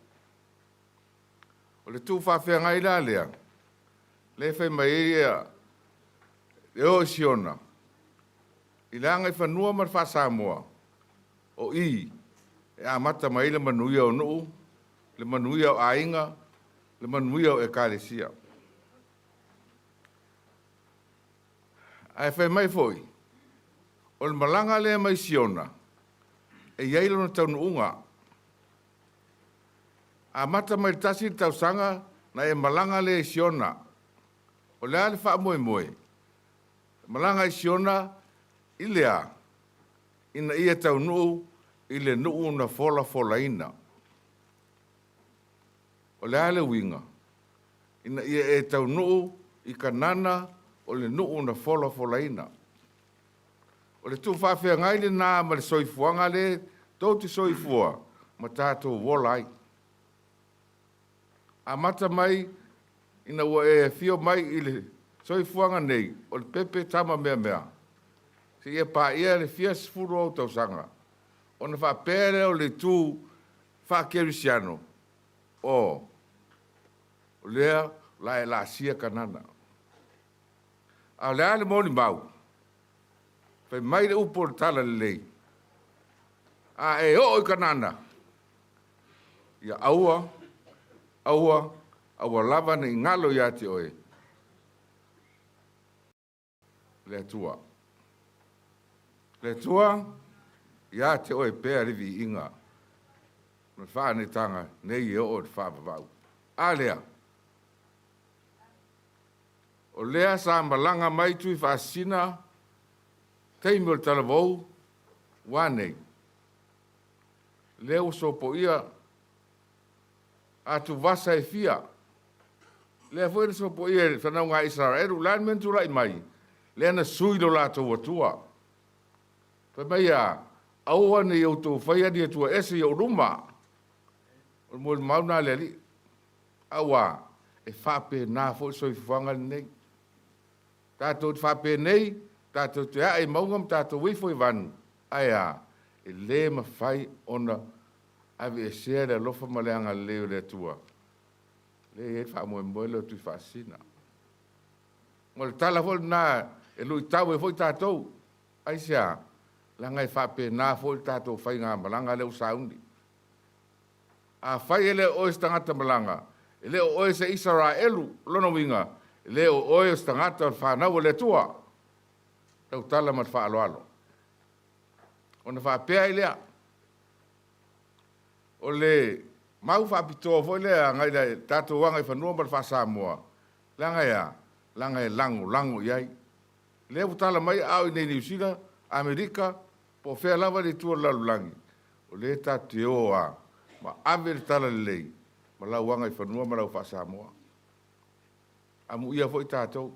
O le tuufaafeagai la lea, lea e fai mai ai e o i Siona, i le agaifanua ma le faa-Samoa, o i e amata mai ai le manuia o nuu, le manuia o aiga, le manuia o ekalesia. Ae fai mai foi, o le malaga lea mai Siona, e i ai lona taunuuga. Amata mai le 1 le tausaga na e malaga lea i Siona. O le a le faamoemoe? Malaga i Siona i le a? Ina ia taunuu i le nuu na folafolaina. O le a le uiga? Ina ia e taunuu i Kanana o le nuu na folafolaina. O le tuufaafeagai lena ma le soifuaga lea tou te soifua ma tatou ola ai. Amata mai ina ua e afio mai i le soifuaga nei o le pepe tama meamea, seia paia le fia sefulu o ou tausaga, ona faapea lea o le itu faakerisiano, O, o lea o le a e laasia Kanana. A o le a le molimau? Fai mai le upu o le Talalelei, A e oo i Kanana, ia aua, aua, aua lava ne i galo ia te oe le Atua. Le Atua, ia te oe pea le viiga ma le faaneetaga nei e oo i le faavavau. A lea? O lea sa malaga mai Tuifaasisina taimi o le talavou ua nei. Lea ua sopoia atuvasa e fia. Lea foi na sopoia e le fanauga a Isaraelu. O le a le mea na tulai mai? Lea na sui lo latou Atua. Fai mai a, aua ne i outou faia ni atua ese i ou luma. O le molimau lena a le Alii. Auā, e faapena foi le soifuaga lenei. Tatou te faapenei, tatou te ae i mauga ma tatou ifo i vanu, ae a? E le mafai ona aveesea le alofa ma le agalelei o le Atua, lea e i ai le faamoemoe lea o Tuifaasisina. O le tala foi lena e luitau ai foi tatou. Aisea? Leaga e faapena foi le tatou faigamalaga lea ua sauni. Afai e le o oe se tagata malaga, e le o oe se Isaraelu, o lona uiga, e le o oe o se tagata o le fanau a le Atua. Tautala ma le faaaloalo. Ona faapea ai lea, o le mau faapitoa foi lea agai le tatou agaifanua ma le faa-Samoa, leaga e a? Leaga e lagolago i ai. Lea ua tala mai a o i inei i Niu Sila, Amerika, po o fea lava le itu o le lalolagi, o lea tatou te o lava ma ave le talalelei ma lau agaifanua ma lau faa-Samoa. Amuia foi tatou.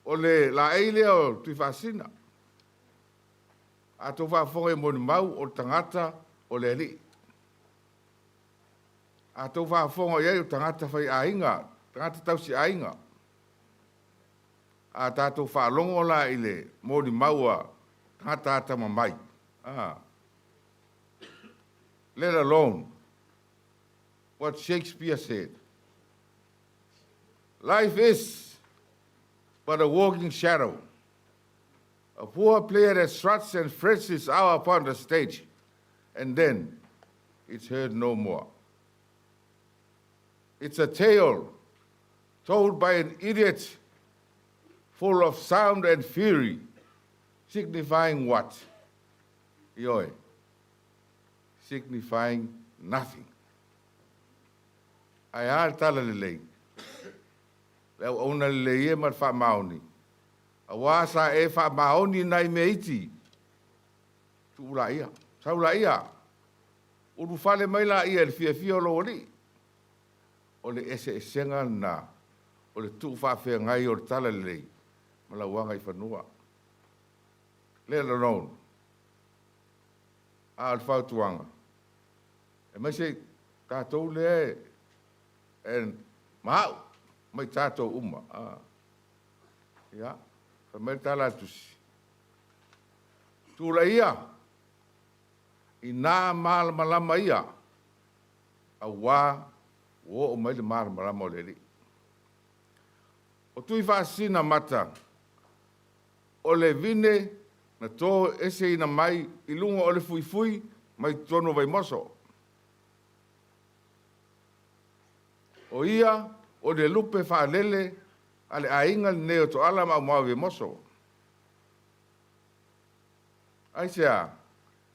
O le laei lea o Tuifaasisina. A outou faafofoga i molimau o le tagata o le Alii. A outou faafofoga i ai o tagata faiaiga, tagata tausiaiga. A tatou faalogo la i le molimau a tagata atamamai, a, let alone what Shakespeare said, Life is but a walking shadow, a poor player that struts and frets his hour upon the stage, and then it's heard no more. It's a tale told by an idiot full of sound and fury, signifying what? Ioe. Signifying nothing. Ae a le tala lelei, le auauna lelei e ma le faamaoni, auā sa e faamaoni i nai mea iti, tuu laia, sau laia, ulufale mai laia i le fiafia o lou alii. O le eseesega lena o le tuufaafeagai o le talalelei ma lau agaifanua. Let alone, a o le fautuaga, aemaise tatou lea e ma au ma i tatou uma. A, ia, fai mai le tala a le Tusi, Tulaia inā malamalama ia, auā ua oo mai le malamalama o le Alii. O Tuifaasisina mata, o le vine na to eseina mai i luga o le fuifui mai totonu o Vaimoso. O ia o le lupe faalele a le aiga lenei o Toala ma Aumao i Vaimoso. Aisea?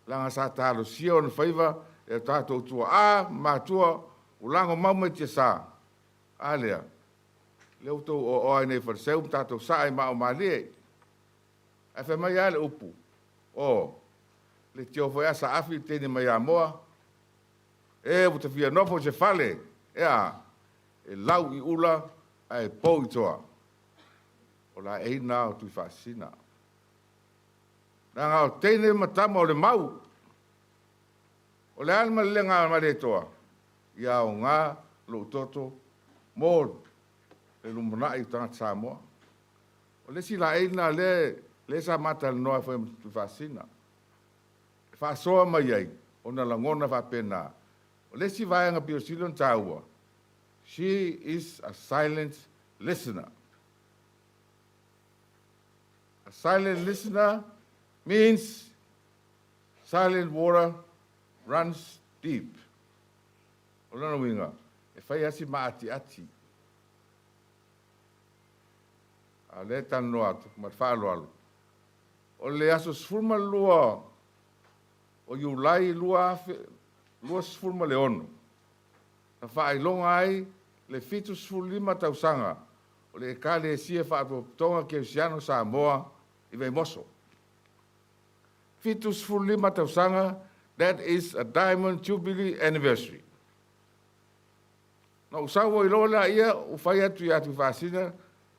Leaga sa talosia ona faiva e o tatou tuaa ma matua ua lagomau mai tiasa. A lea, lea ua tou oaoa ai nei i Faleseu ma tatou saa i Maaomalie. Ae fai mai lava le upu, O, le tio foi a Saafi le teine mai Amoa, e ua ta fia nofo i se fale, e a, e lau i ula ae pou i toa. O laei na o Tuifaasisina. Leaga o teine ma tama o le mau. O le a le malelega a Malietoa? Ia aoga lou toto mo le lumanai o tagata Samoa. O le isi laei lena lea lea sa ma talanoa ai foi ma Tuifaasisina, e faasoa mai ai ona lagona faapena. O le isi vaega pito sili ona taua, she is a silent listener. A silent listener means silent water runs deep. O lona uiga, e fai lava si maatiati. A o lea e talanoa atu ma le faaaloalo, o le aso 12 o Iulai 2026, na faailoga ai le 75 tausaga o le Ekalesia Faalapotopotoga Kerisiano Samoa i Vaimoso. 75 tausaga, that is a diamond jubilee anniversary. Na ou sau ai loa laia ou fai atu ia Tuifaasisina,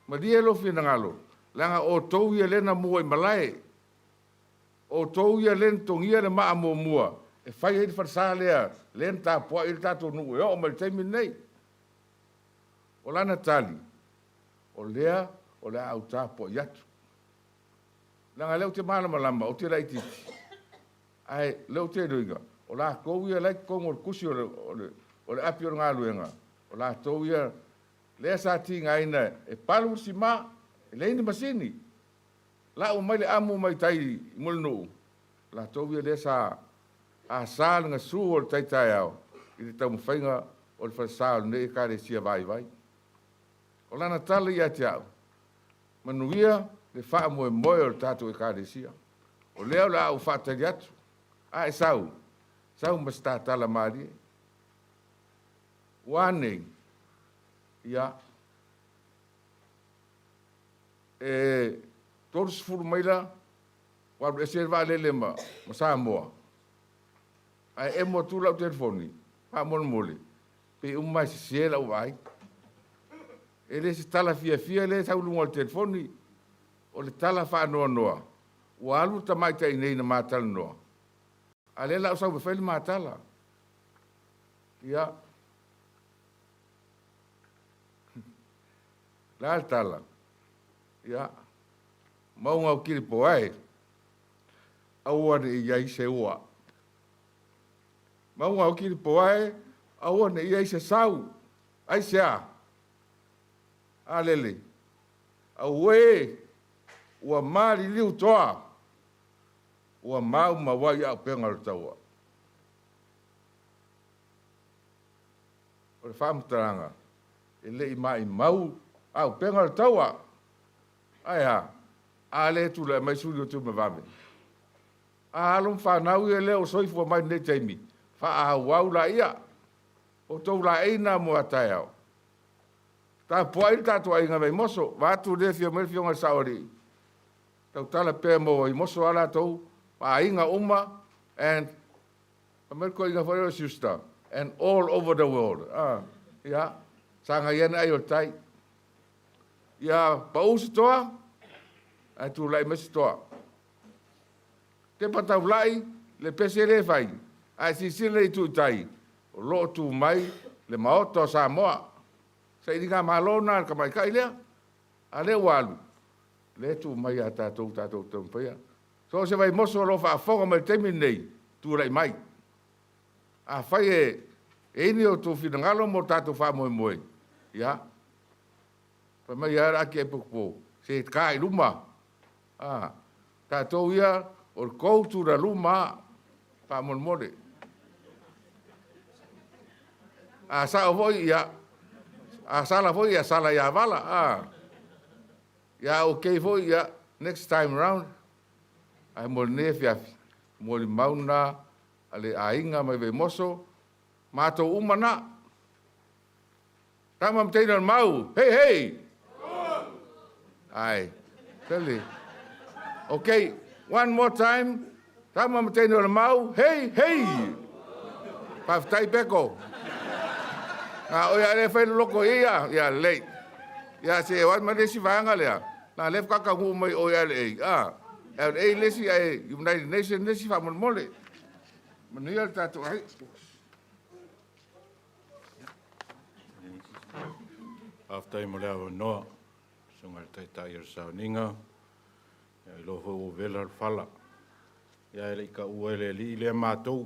malie lou finagalo, leaga outou ia lea na mua i malae, outou ia lea na togia le maa muamua e fai ai le falesa lea, lea na tapuai ai le tatou nuu e oo mai i le taimi lenei. O lana tali, o lea o le a ou tapuai atu. Leaga o lea ou te malamalama, ou te laitiiti, ae o lea ou te iloiga, o latou ia la e i totonu o le tusi o le, o le, o le api o le galuega, o latou ia lea sa tigaina e palu le sima, e leai ni masini, lau mai le amu mai tai i Mulinuu, o latou ia lea sa asa le gasu o le tai taeao i le taumafaiga o le falesa o lenei Ekalesia vaivai. O lana tala ia te au, manuia le faamoemoe o le tatou Ekalesia. O lea o le a ou faatali atu, a e sau, sau ma se tatala malie. Ua a nei? Ia, e 30 maila ua alu ese ai le vaalele ma, ma Samoa, ae emo atu lau telefoni, faamolemole, pei uma e sese lau vaai. E le se tala fiafia lea e sau i luga o le telefoni, o le tala faanoanoa, ua alu le tamaitai nei na ma talanoa, a o lea la a ou sau e fai le ma tala. Ia, o le a le tala? Ia, mauga o Kilipo e, aua ne i i ai se ua. Mauga o Kilipo e, aua ne i i ai se sau. Aisea? A lele, auē, ua maliliu toa, ua maumau ai auupega o le taua. O le faamatalaga, e le i maimau auupega o le taua. Ae a? A lea e tulai mai suli o Tuimavave. A alo ma fanau ia lea ua soifua mai i lenei taimi, faaauau laia. Outou laei na mo a taeao. Tapuai le tatou aiga Vaimoso, vaeatu le afio mai le afioga i le Saoalii, tautala pea mo Vaimoso a latou ma aiga uma and fai mai le toeaina foi lea o le sister and all over the world. Ah, ia, sagai ane ai o le tai. Ia pau se toa, ae tulai mai se toa. Tepa taulai le pese lea e fai, ae silasila i itu i tai, o lo o tu mai le Maota o Samoa. Sailiga malo lena a le tamaitai lea, a o lea ua alu, lea e tuu mai ia tatou tatou te taumafaia. So o se Vaimoso o lo o faafofoga mai i le taimi lenei, tulai mai. Afai e i ai ni outou finagalo mo le tatou faamoemoe, ia, fai mai lava le ati aipotopo, se ta i luma, a, tatou ia o le go to the luma faamolemole. A sao foi, ia, a sala foi, ia sala ia Vala, a. Ia okay foi, ia, next time round. Ae mo lenei afiafi, molimau lena a le aiga mai Vaimoso, matou uma na. Tama ma teine o le mau, hei hei! Ai, tele. Okay, one more time. Tama ma teine o le mau, hei hei! Faafetai Peko. A oe a le fai le loko i ia, ia lelei. Ia se o ai ma le isi vaega lea. Na lea faatoa taunuu mai o i LA. Ah, LA le isi ae United Nations le isi faamolemole. Manuia le tatou ai. Faafetai mo le avanoa, susuga i le Taitai o le Sauniga, ia iloa foi ua vela le fala. Ia e le i taua e le Alii lea matou,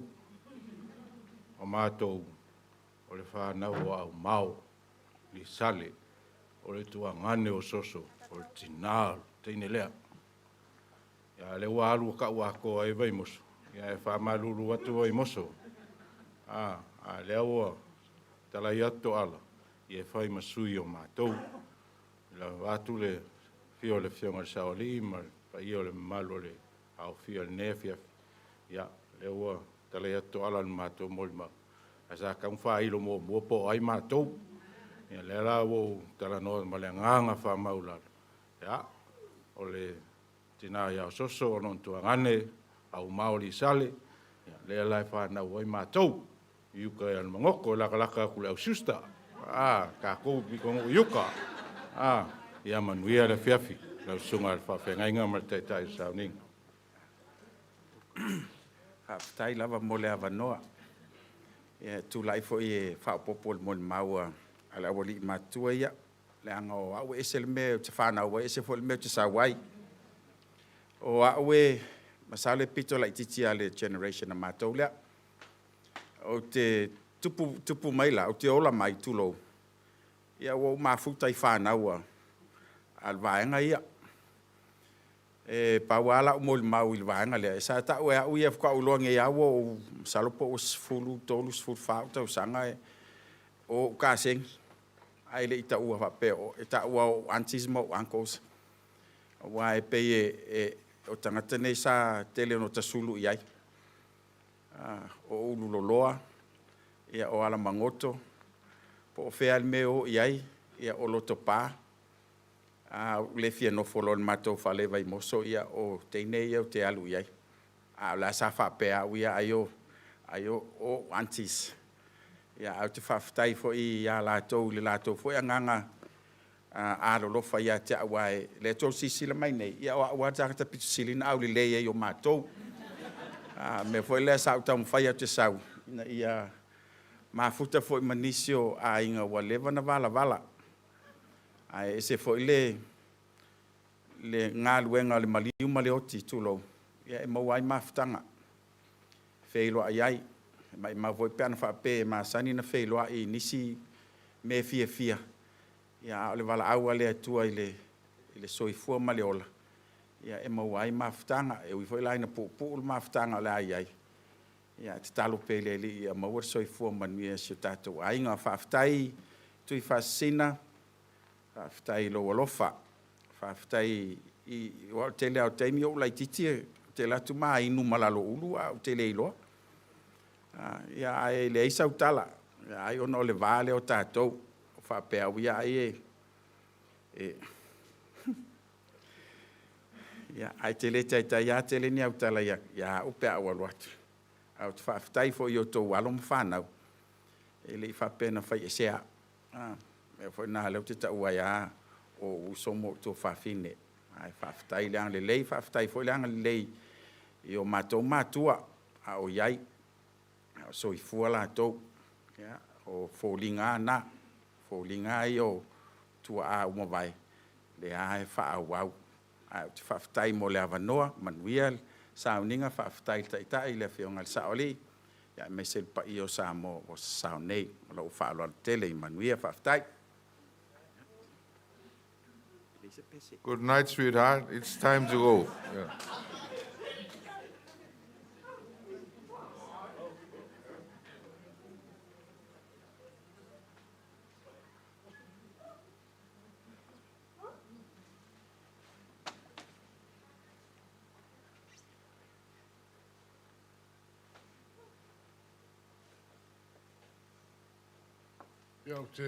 o matou o le fanau a Aumao i Sale, o le tuagane o Soso, o le tina o le teine lea. Ia a o lea ua alu ua tau atoa ai Vaimoso, ia e faamalulu atu Vaimoso, a o lea ua talai atu Toala, ia e fai ma sui o matou. Vaeatu le afio o le Afioga i le Saoalii ma le paia o le mamalu o le aofia i lenei afiafi, ia o lea ua talai atu Toala i le matou molimau, ae sa tatau ona faailo muamua po o ai matou. Ia o lea la ua ou talanoa ma le agaga faamaualalo, ia, o le tina ia Soso o lona tuagane, Aumao Alii Sale, lea la e fanau ai matou i uta i Alamagoto, e latalata atu i le au Schuster, tatou i le pitonuu i uta. Ia manuia le afiafi i lau susuga i le faafeagaiga ma le taitai o le sauniga. Faafetai lava mo le avanoa. E tulai foi e faaopoopo i le molimau a le aualii matutua ia, leaga o au e ese le mea ou te fanau ai, ese foi le mea ou te sau ai. O au e masalo e pito laitiiti lava i le generation a matou lea. Ou te tupu mai la, ou te ola mai, tulou, ia ua ou mafuta i fanau a le vaega ia. E pau lava lau molimau i le vaega lea, sa tau e au ia faatoa ou iloa nei lava ua ou, masalo po ua 13, 14 ou tausaga, o ou kasegi, ae le i taua faapea o oe, e taua o ou aunties ma ou uncles, aua e pei o tagata nei sa tele ina ota sulu i ai. O Ululoloa, o Alamagoto, po o fea lava le mea e o i ai, o Lotopa, a ou le fia nofo loa i le matou fale i Vaimoso, ia o teine ia ou te alu i ai, a o la e sa faapea au ia ai o ou aunties. Ae ou te faafetai foi ia latou i le latou foi agaga alolofa ia te au, aua o lea tou te silasila mai nei, ia o au lava le tagata aupito sili ona aulelei ai o matou. O le mea foi lea sa ou taumafai ou te sau ina ia mafuta foi ma nisi o aiga ua leva ona valavala, ae ese foi le galuega o le maliu ma le oti, tulou, e maua ai mafutaga, e feiloai ai. Maumau foi pe ana faapea e masani ona feiloai i nisi mea e fiafia, a o le valaau lava a le Atua i le soifua ma le ola, e maua ai mafutaga. E ui foi la ina puupuu le mafutaga o le a i ai, ae tatalo pea i le Alii ia maua le soifua manuia i si o tatou aiga. Faafetai Tuifaasisina, faafetai i lou alofa, faafetai aua o le tele lava o taimi a o ou laitiiti ou te alu atu ma inu ma lalo o ulu ae ou te le iloa. Ae leai sau tala, ai ona o le va lea o tatou, faapea au ia ai e… Ae te le taitai lava tele ni au tala ia au pe a ou alu atu. Ae ou te faafetai foi i outou alo ma fanau, e le i faapea na faiesea au. O le mea foi lena o lea ou te taua ai lava o ou uso ma ou tuafafine, ae faafetai le agalelei, faafetai foi le agalelei i o matou matua a o i ai, a o soifua latou. Ia, o foliga lava na, o foliga lava ia o tuaa ua mavae, o lea lava e faaauau. Ae ou te faafetai mo le avanoa, manuia le sauniga, faafetai i le Taitai le Afioga i le Saoalii, aemaise le paia o Samoa ua sasao nei. Ma lou faaaloalo tele. Ia manuia. Faafetai. Good night, sweetheart. It's time to go. Yeah. Ia, ou te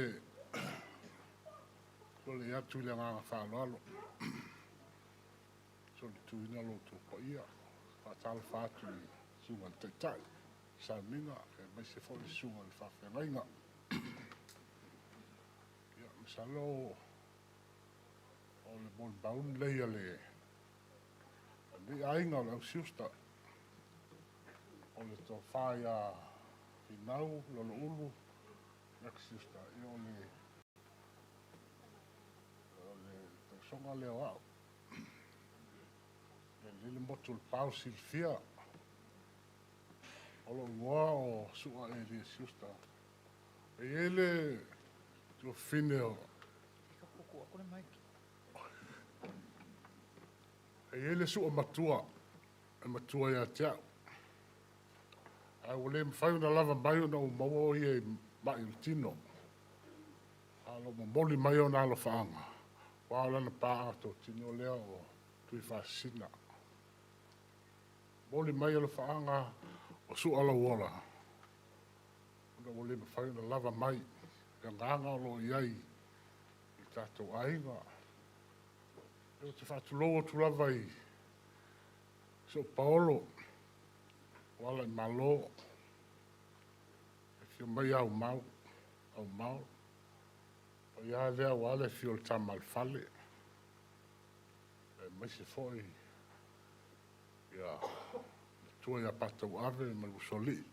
tulai atu i le agaga faaaloalo e solituina lo outou paia. E faatalofa atu i le susuga i le Taitai, sauniga aemaise foi le susuga i le faafeagaiga. Ia, masalo o le molimau lenei a lenei aiga o le au Schuster, o le tofa ia Finau Lolo Ulu Rex Schuster, ia o le usoga lea o au. E lelei le motu o Lepao silafia. O lou igoa o Su'a Elias Schuster. E i ai le tuafafine o... E i ai le Su'a matua e matua ia te au. Ae ua le mafai ona lava mai ona ua maua o ia i ma'i o le tino. A o lo o momoli mai ona alofaaga, aua o lana paaga totino lea o Tuifaasisina. Momoli mai alofaaga o Su'a lou ola, ona ua le mafai ona lava mai le agaga o lo o i ai i tatou aiga. Ou te faatulou atu lava i si ou paolo o Alaaimalo, e afio mai Aumau, Aumau, paia lea aua le afio o le Tama a le Fale, aemaise foi ia matua ia Patauave ma le Usoalii.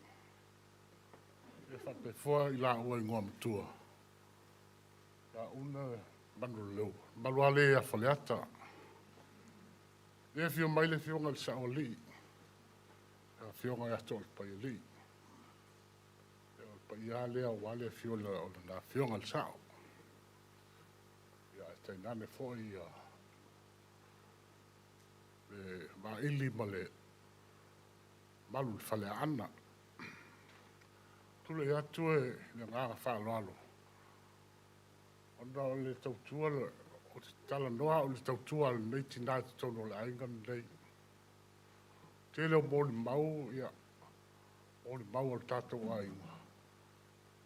E faapea foi i laua igoa matua, ia Una Manuleleua, malu lava lea ia Faleata. Le afio mai le afioga i le Saoalii, le afioga ia Toalepaialii. O le paia lea aua le afio o lana afioga i le Sao. Ia ae tainane foi ia le Vaili ma le mamalu i le Faleaana. Tulai atu i le agaga faaaloalo, ona o le tautua, ou te talanoa au i le tautua a lenei tina i totonu o le aiga lenei. Tele o molimau, ia, molimau a le tatou aiga,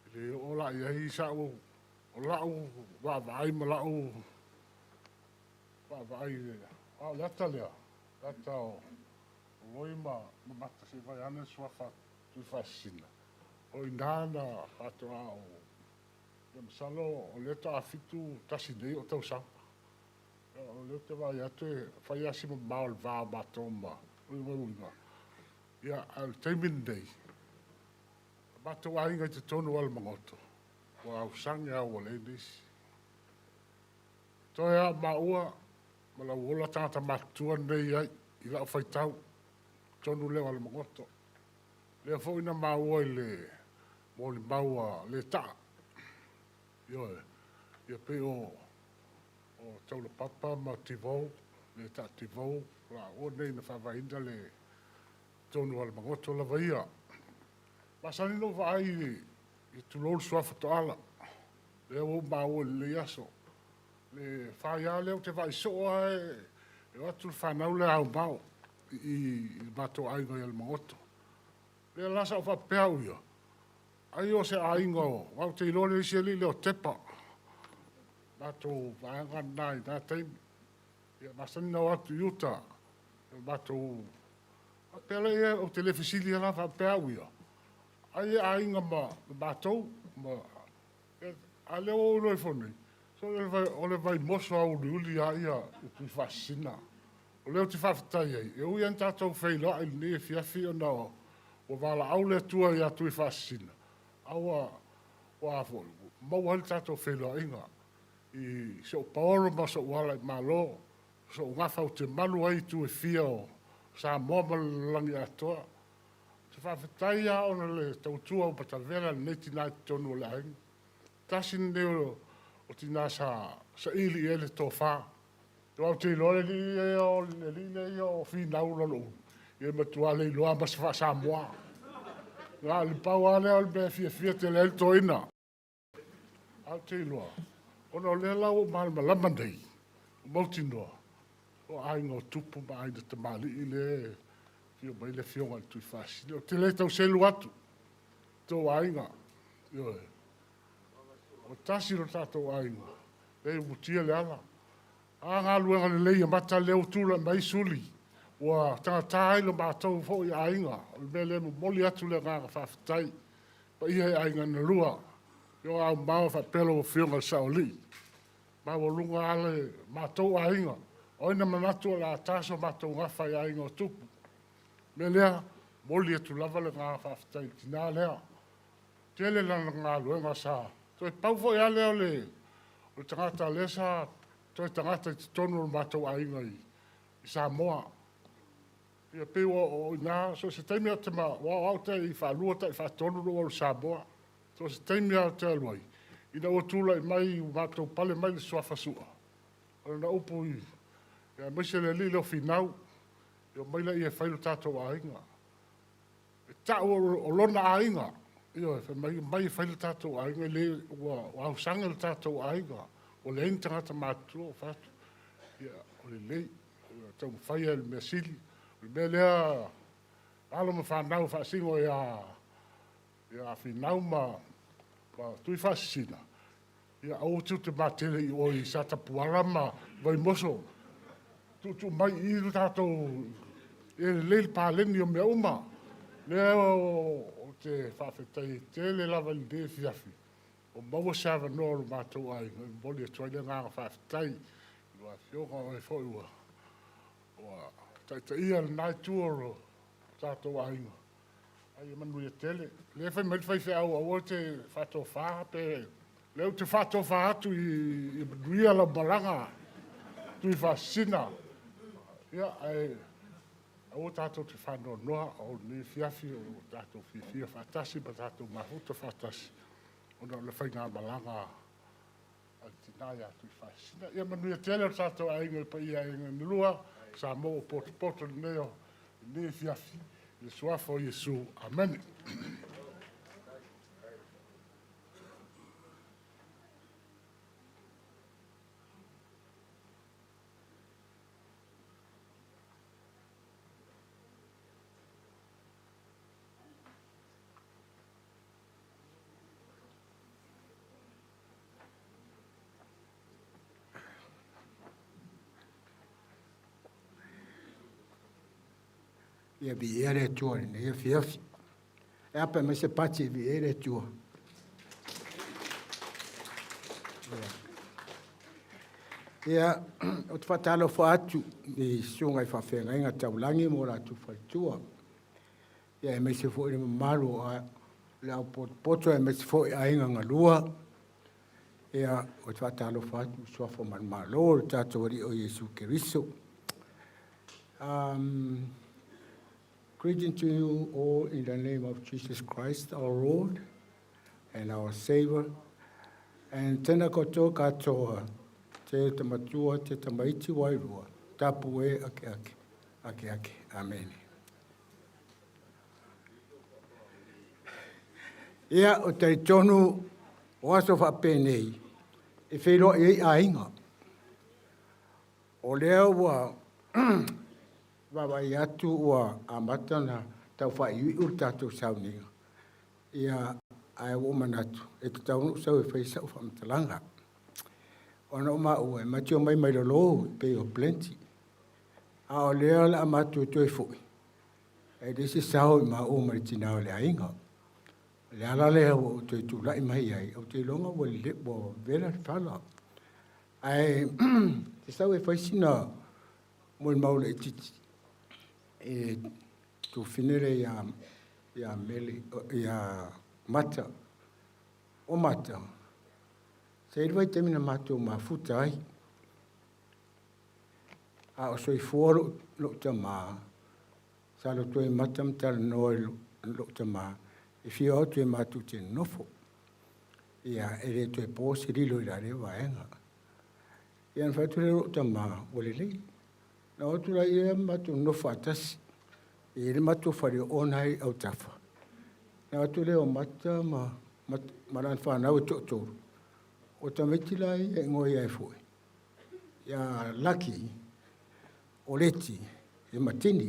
e le oo la i ai sau, o lau vaavaai ma lau vaavaai, a o le ata lea, le ata o Loi ma Mata, se i vae ane le suafa Tuifaasisina, o i ina na faatoa ou, ia masalo o lea faatoa 71 nei ou tausaga. O lea ou te vaai atu e fai lava si mamao o le va o matou ma uiga. Ia, a o le taimi lenei, o matou aiga i totonu o Alamagoto, ua ausage lava ua leai nisi. Toe lava o maua ma Lauola tagata matutua nei i ai, i lau faitau, totonu lea o Alamagoto. Lea foi na maua i le molimau a Letaa. Ioe, ia pei o Taulapapa ma Tivou, Letaa Tivou, laua nei na faavaeina le totonu o Alamagoto lava ia. Masani ona ou vaai i tulou le suafa Toala, lea ua ou maua i lenei aso. Le faia lea ou te vaai soo lava e o atu le fanau lea aumao i le matou aiga i Alamagoto. Lea la sa ou faapea au ia, ai o se aiga o, aua ou te iloa le isi alii lea o Tepa, matou vaega lena i na taimi. Ia masani ona o atu i uta, o matou, faapea lea, ou te le fesili lava faapea au ia, ai e aiga ma matou, ma, a lea ua ou iloa ifo nei, so o le vaimoso auliuli lava ia o Tuifaasisina. O lea ou te faafetai ai, e ui lava ina tatou feiloai i lenei afiafi ona ua valaau le Atua ia Tuifaasisina, a ua, ua foi, maua ai le tatou feiloaiga i si ou paolo ma sou ala i Malo, sou gafa ou te malu ai i itu e fia o Samoa ma le lalolagi atoa. Ou te faafetai lava ona o le tautua ua matavela a lenei tina i totonu o le aiga. Tasi lenei o tina sa saili i ai le tofa. Aua ou te iloa le alii ia o le alii lea ia o Finau lona ulu, ia e matua le iloa ma se faa-Samoa. Na o le pau lava lea o le mea e fiafia tele ai le toeaina. Ae ou te iloa, ona o lea la ua ou malamalama nei, ua mautinoa, o aiga o tupu ma aiga tamalii lea e afio mai le Afioga i le Tuifaasisina. Ou te le tau selu atu i tou aiga, ioe. Ua tasi lo tatou aiga, lea e umutia le ala. A galuega lelei a Mata lea ua tulai mai Suli, ua tagata ai lo matou foi aiga. O le mea lea e momoli atu le agaga faafetai. Paia i aiga na lua, Afioga Aumao faapea lau Afioga i le Saoalii. Maualuga lava le matou aiga. O ai na manatu o le a ta so matou gafa i aiga o tupu. O le mea lea, momoli atu lava le agaga faafetai i le tina lea. Tele lana galuega sa toe pau foi lava lea o le tagata lea sa toe tagata i totonu o le matou aiga i Samoa. Ia pei ua o ina, so o se taimi lava ou te ma, aua o au e tai faalua tai faatolu lou alu i Samoa. So o se taimi lava ou te alu ai, ina ua tulai mai ua matou pale mai le suafa Su'a, o lana upu i, aemaise le alii lea o Finau, ia omai laia e fai lo tatou aiga. E ta'u o lona aiga, ioe, fai mai, omai e fai le tatou aiga, e le, ua ausage le tatou aiga, ua leai ni tagata matutua. Ou fai atu, ia, o lelei, ia taumafai lava i le mea sili. O le mea lea, alo ma fanau e faasino ia Finau ma Tuifaasisina, Ia aua tou te matele i o i Satapuala ma Vaimoso. Tuutuu mai i i le tatou, e lelei le paleni o mea uma. Lea ou te faafetai ai tele lava i lenei afiafi, ua maua se avanoa o le matou aiga e momoli atu ai le agaga faafetai i lau Afioga, o oe foi ua taitaia lena itu o le tatou aiga. A ia manuia tele. O lea e fai mai le faifeau aua e te faatofa pe lea ou te faatofa atu i manuia lau malaga Tuifaasisina. Ia, ae aua tatou te faanoanoa o lenei afiafi o lo o tatou fiafia faatasi ma tatou mafuta faatasi ona o le faigamalaga a le tina ia Tuifaasisina. Ia manuia tele o tatou aiga, le paia i aiga e lua, Samoa ua potopoto i lenei afiafi i le suafa o Iesu. Amene. Ia viia le Atua i lenei afiafi. E a pe aumai se pati e viia ai le Atua. Ia, ou te faatalofa atu i susuga i faafeagaiga taulagi ma o latou faletua. Ia, aemaise foi le mamalu o le au potopoto, aemaise foi aiga galua. Ia, ou te faatalofa atu i suafa manumalo o le tatou Alii o Iesu Keriso. Greeting to you all in the name of Jesus Christ, our Lord and our Savior. And tēnā koutou katoa, te tamatua, te tamaiti wairua, tapu e ake ake, ake ake. Amene. Ia, o talitonu o aso faapenei e feiloai ai aiga. O lea ua vaavaai atu ua amata ona tau faaiuiu le tatou sauniga. Ia, ae ua ou manatu e tatau ona ou sau e fai sau faamatalaga. Ona o maua e matou omai mai lalo i Bay of Plenty. A o lea o le a matou toe foi, e leai se sao i maua ma le tina o le aiga. O le ala lea ua ou toe tulai mai ai, ou te iloga ua, le, ua vela le fala. Ae te sau e fai sina molimau laitiiti e tufine le ia, ia Mele, ia Mata. O Mata, sa i ai le vaitaimi na matou mafuta ai. A o soifua lou tamā, sa alu atu ai Mata ma talanoa i lou tamā, e fia o atu e matou te nonofo. Ia, e le toe po se lilo i la lea vaega. Ia, na fai atu lea i lou tamā, ua lelei. Na o atu la ia ma matou nonofo faatasi. E i ai le matou fale o ona ai autafa. Na o atu lea o Mata ma, ma, ma lana fanau e toatolu. O tamaiti la ia e igoa ai foi, ia Laki, o Leti, e ma Tini.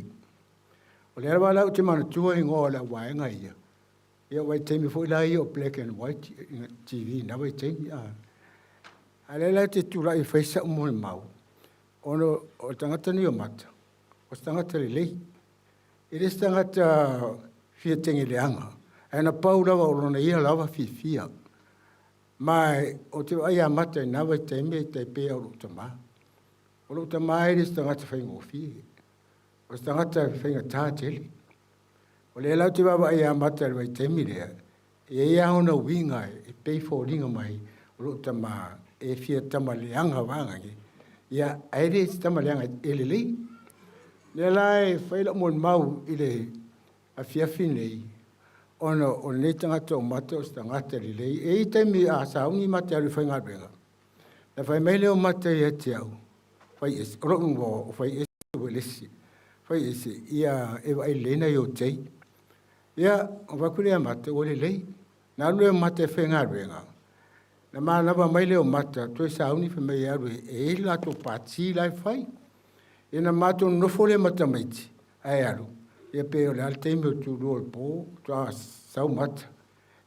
O lea lava la ou te manatua igoa o le au vaega ia. Ia vaitaimi foi la ia o black and white TV na vaitaimi. A, a lea la te tulai e fai sa'u molimau, ona o le tagata nei o Mata, o se tagata lelei. E le se tagata fia tegeleaga, ae na pau lava o lona ia lava fiafia. Ma ou te vaai ia Mata i na vaitaimi e tai pei o lou tamā. O lou tamā e le se tagata faigofie. O se tagata faigata tele. O lea la ou te vaavaai ia Mata i le vaitaimi lea, e i ai lava ona uiga e pei foliga mai o lou tamā e fia tama leaga vagage. Ia, ae le se tama leaga e lelei. Lea la e fai lau molimau i le afiafi nei, ona o lenei tagata o Mata o se tagata lelei. E i ai taimi a sauni Mata e alu i faigaluega, na fai mai lea o Mata ia te au, fai ese, o lou igoa o fai ese Uelese, fai ese, ia e vaai lelei nai ou tei. Ia, ona fai atu lea ia Mata, ua lelei. Na alu lea o Mata e faigaluega, na manava mai lea o Mata, toe sauni fai mai e alu e i ai le latou pati la e fai. Ia na matou nonofo lea ma tamaiti, ae alu, ia pe o le a le taimi o le tulua o le po, faatoa sau Mata.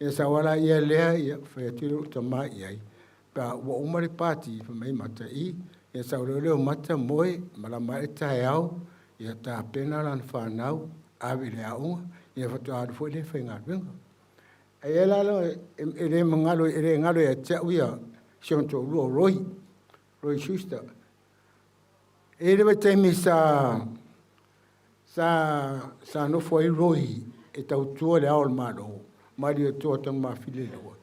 Ia sau lava laia lea, ia fai atu lou tama i ai, pe a ua uma le pati, fai mai Mata, i, ia sau loa lea o Mata moe, malama ae le taeao, ia tapena lana fanau, ave i le aoga, ia faatoa alu foi lea e faigaluega. Ae i ai la e le magalo, e le galo ia te au ia si ona toalua o Roy, Roy Schuster. E i ai le vaitaimi sa sa sa nofo ai Roy e tautua le Ao o le Malo, Malietoa Tanumafili le II.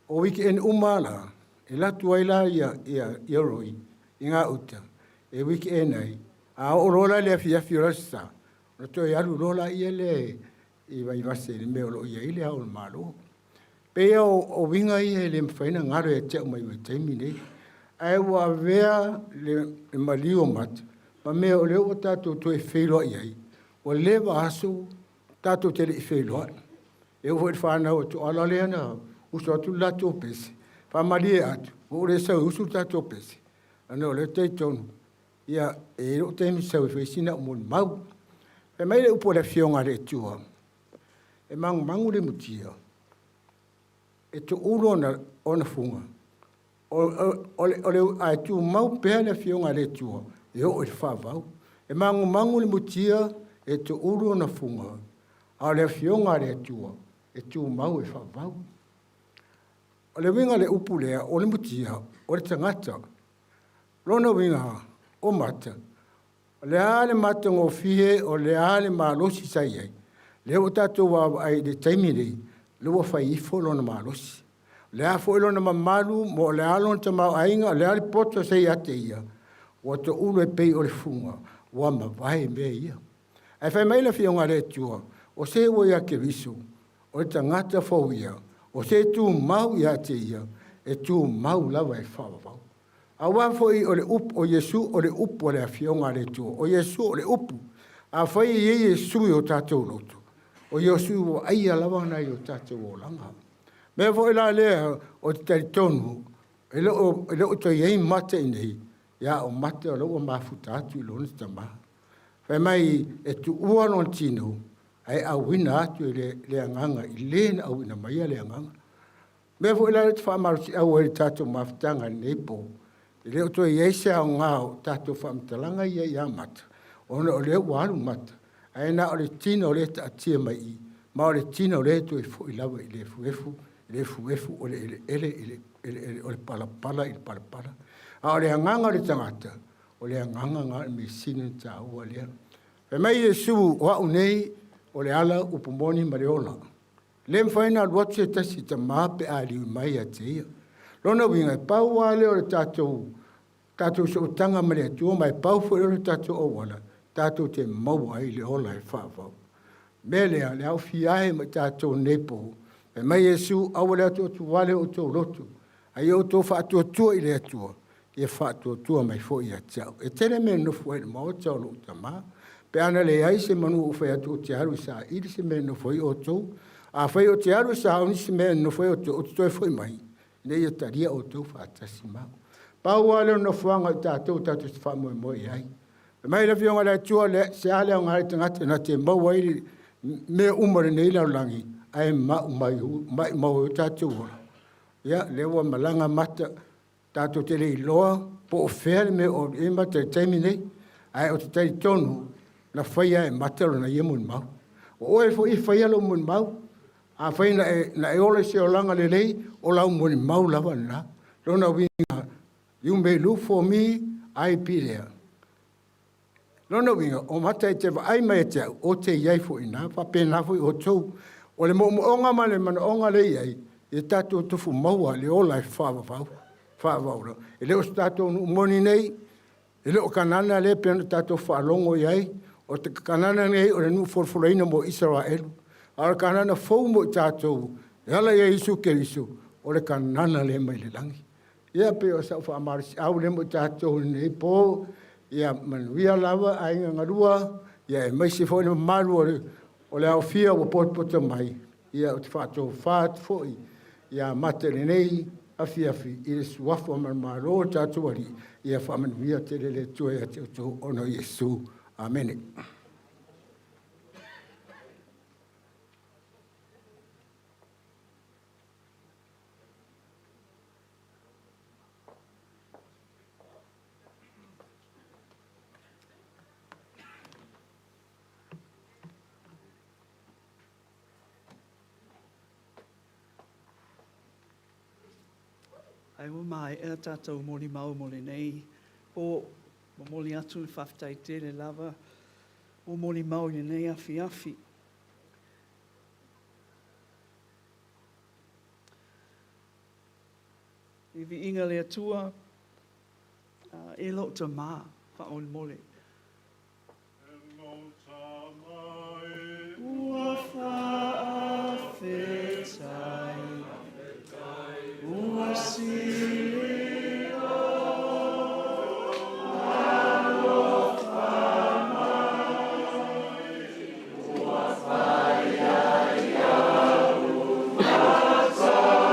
O weekend uma la, e alu atu ai la ia, ia, ia Roy i gauta, e weekend ai, a oo loa la i le afiafi o le Aso Sa, ona toe alu loa laia lea i Vaivase i le mea o lo o i ai le Ao o le Malo. Pei o, o uiga ia e le mafai ona galo ia te au mai vaitaimi nei. Ae ua avea le, le maliu o Mata ma mea o lea ua tatou toe feiloai ai, ua leva aso tatou te le i feiloai. E oo foi i le fanau a Toala lea na usu atu le latou pese, faamalie atu, ua ou le sau e usu le tatou pese, ona o lea e talitonu, ia, e i ai lou taimi sau e fai sina au molimau. Fai mai le upu a le Afioga a le Atua, e magumagu le mutia, e toulu ona, ona fuga, o, o, o, le, o le, ae tumau pea le Afioga a le Atua e oo i le faavau. E magumagu le mutia, e toulu ona fuga, a o le Afioga a le Atua e tumau e faavau. O le uiga o le upu lea, o le mutia, o le tagata. Lona uiga, o mata, o le a le matagofie, o le a le malosi sa i ai, lea ua tatou vaavaai i le taimi nei, lea ua fai ifo lona malosi. O le a foi lona mamalu, mo o le a lona tamaoaiga, o le a le poto sa ia te ia, ua toulu e pei o le fuga, ua mavae mea ia. Ae fai mai le Afioga a le Atua, o se ua ia Keriso, o le tagata fou ia, o se tumau ia te ia, e tumau lava e faavavau. Aua foi o le upu o Iesu o le upu a le Afioga a le Atua, o Iesu o le upu. Afai e i ai Iesu i o tatou loto, o Iesu ua vaaia lava nai o tatou olaga. Mea foi la lea o te talitonu, e le o, e le o toe i ai mata i nei, ia o mata o la ua mafuta atu i lona tama. Fai mai e tuua lona tino, ae auina atu e le, le agaga i le na auina maia le agaga. Mea foi la lea ou te faamalosiau ai i le tatou mafutaga i lenei po, e le o toe i ai se aoga o tatou faamatalaga ia ia Mata, ona o lea ua alu Mata, ae na o le tino lea e taatia mai i, ma o le tino lea e toe foi lava i le efuefu, i le efuefu o le eleele i le eleele, o le palapala i le palapala. A o le agaga o le tagata, o le agaga na o le measili ona taua lea. Fai mai Iesu, o au nei, o le ala, upu moni ma le ola. Le mafai ona alu atu se tasi i Tama pe a liu mai ia te ia. Lona uiga, e pau lava lea o le tatou, tatou sootaga ma le Atua, ma e pau foi lea o le tatou auala tatou te maua ai le ola e faavau. Mea lea, le aofia ai ma i tatou nei po, fai mai Iesu, aua le atuatuvale o outou loto, a ia outou faatuatua i le Atua, ia faatuatua mai foi ia te au. E tele mea e nofo ai i le maota o lou tama. Pe ana leai se manu ua ou fai atu ou te alu e saili se mea e nofo ai outou. Afai ou te alu e sauni se mea e nofo ai outou, ou te toe foi mai, ina ia talia outou faatasi ma au. Pau lava lea o le nofoaga i tatou tatou te faamoemoe i ai. Fai mai le Afioga i le Atua, le, se a le aoga i le tagata na te maua ai le mea uma o lenei lalolagi, ae mau mai, maumau ai o tatou ola. Ia, lea ua malaga mata, Tatou te le iloa po o fea le mea o i ai Mata i le taimi nei, ae ou te talitonu na faia e Mata lona ia molimau. O oe foi e faia lou molimau, afai na e, na e ola i se olaga lelei, o lau molimau lava lena. Lona uiga, you may look for me, I be there. Lona uiga, o Mata e te vaai mai ia te au, o te i ai foi i ina, faapena foi outou. O le moomooga ma le manaoga lea e i ai, ia tatou tofu maua le ola e faavavau, faavaula. E le o se tatou nuu moni nei, E le o Kanana lea pei ona tatou faalogo i ai, o te Kanana nei o le nuu folafolaina mo Isaraelu, a o le Kanana fou mo i tatou e ala ia Iesu Keriso, o le Kanana lea mai le lagi. Ia pei o sa'u faamalosiau lea mo i tatou i lenei po, ia manuia lava aiga galua, ia aemaise foi le mamalu o le, o le aofia ua potopoto mai, ia ou te faatofa atu foi ia mata i lenei afiafi i le suafa ma le Malo o tatou Alii, ia faamanuia tele le Atua ia te outou ona o Iesu. Amene. Ai ua maea tatou molimau mo lenei po. Momoli atu le faafetai tele lava mo molimau i lenei afiafi. I viiga le Atua, e lou tamā, faamolemole. Ua faafetai, ua sili Alofa mai, ua fai ai au ma tama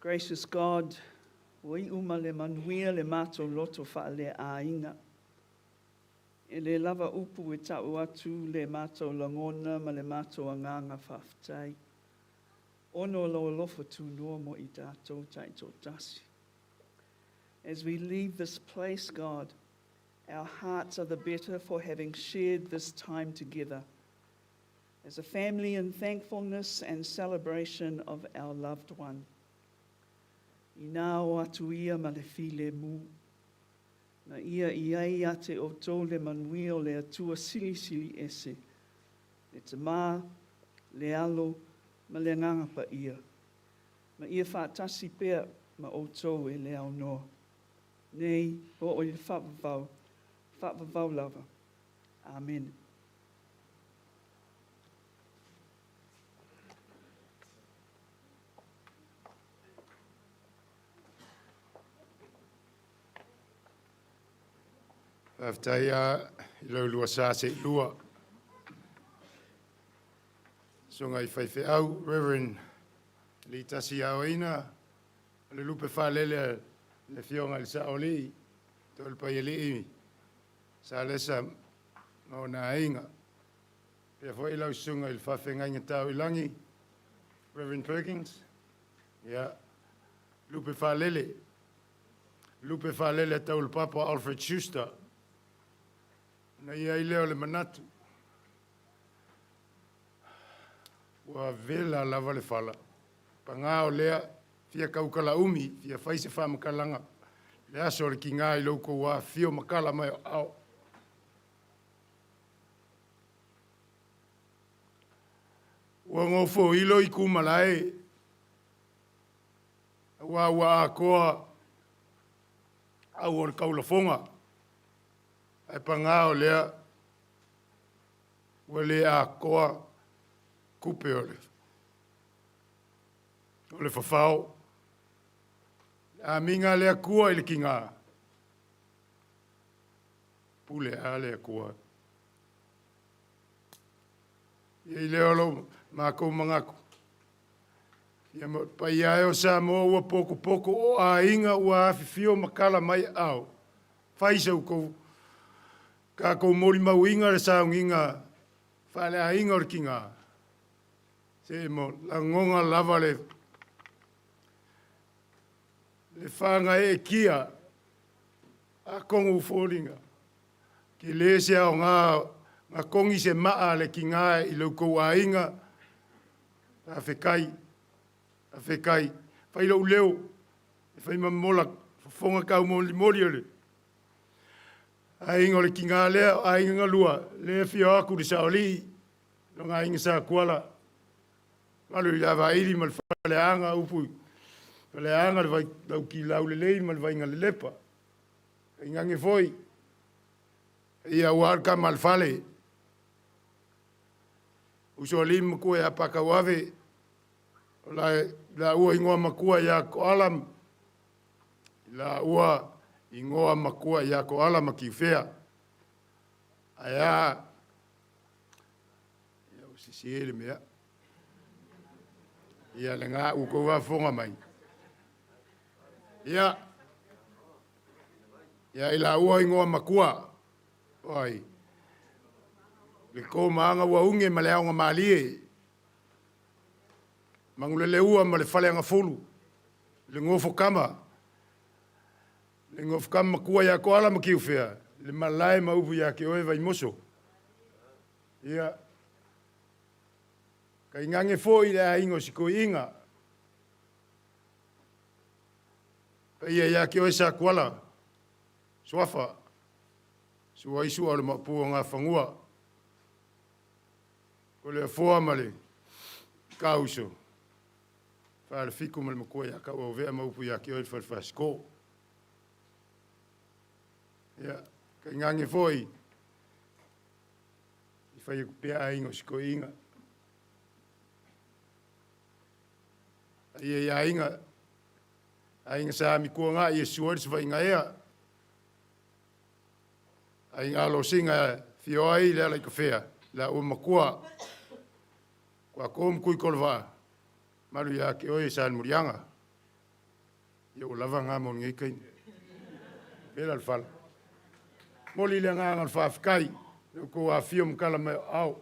Gracious God, ua iu ma le manuia le matou loto faaleaiga. E le lava upu e ta'u atu le matou lagona ma le matou agaga faafetai, ona o lou alofa tunoa mo i tatou taitoatasi. As we leave this place, God, our hearts are the better for having shared this time together as a family in thankfulness and celebration of our loved one. Inā o atu ia ma le filemu, na ia i ai ia te outou le manuia o le Atua Silisili Ese, le Tamā, le Alo, ma le Agaga Paia, ma ia faatasi pea ma outou e le aunoa nei oo i le faavavau, faavavau lava. Amene. Faafetai a i lau lua sa seilua. Susuga i faifeau, Reverend Litasi Aoina, o le lupe faalele a le Afioga i le Saoalii, Toelepaialii Salesa ma ona aiga. Pea foi lau susuga i le faafeagaiga tau i lagi, Reverend Perkins, ia, lupe faalele, lupe faalele a Taulepapa Alfred Schuster, ona i ai lea o le manatu, Ua vela lava le fala. Pagā o lea, fia kaukalaumi, fia fai se faamakalaga, le aso o le kigā i lo outou afifio makala mai o aao. Ua gofoilo i Kumalae, auā ua atoa au o le taulafoga, ae pagā o lea, Ua le atoa tupe o le, o le fafao. Le amiga a le Atua i le tiga, pule a le Atua. Ia i lea o lo matou manatu, ia ma paia e o Samoa ua potopoto o aiga ua afifio ma tala mai aao. Fai se outou Tatou molimauina le sauniga faaleaiga o le tiga, se mo lagona lava le le fagaeetia atonu foliga ke le se aoga na togi se maa a le tiga i lo outou aiga. Faafetai, faafetai. Fai lou leo e fai ma mola fofoga taumolimoli o le Aiga o le tiga lea, o aiga na lua, lea e afio atu le Saoalii, lona aiga Sa Tuala, malu i le Availi ma le Faleaga, upu i Faleaga, le vai Laukilaulelei ma le Vaiga Lelepa. Tainane foi, ia aua le tama a le fale, Usoalii ma matua ia Pakauave, o la, laua igoa matua ia Koala, laua igoa makua ia Koala ma Kiufea. Ae a, ia ua sisi le mea. Ia le ngā u kou faafofoga mai. Ia, ia i laua igoa makua, oi, le kō maaga ua uge ma le aoga mālie, Manuleleua ma le Faleagafulu, le Gofokama, le Gofokama matua ia Koala ma Kiufea, le malae ma upu ia te oe Vaimoso. Ia, tainane foi le aiga o Sikoiiga, paia ia te oe Sakuala, Suafa, sua ai sua o le Maopu o Gafanua, ko le afoa ma le kauso, Falefitu ma le matua ia Tauauvea ma upu ia te oe le Fale Fasitoo. Ia, tainane foi i fai atu pea aiga o Sikoiiga. Ia i aiga, aiga sa mikuaga i e sua le savaiga ea. Aiga alosiga e fio ai le ala i kafea, la ua matua, kua kō mkui kolovaa, malu ia te oe sa le muliaga. Ia ua lava ngā mo lenei taimi. Vela le fala. Moli le agaga o le faafetai i lo outou afifio ma tala mai o aao.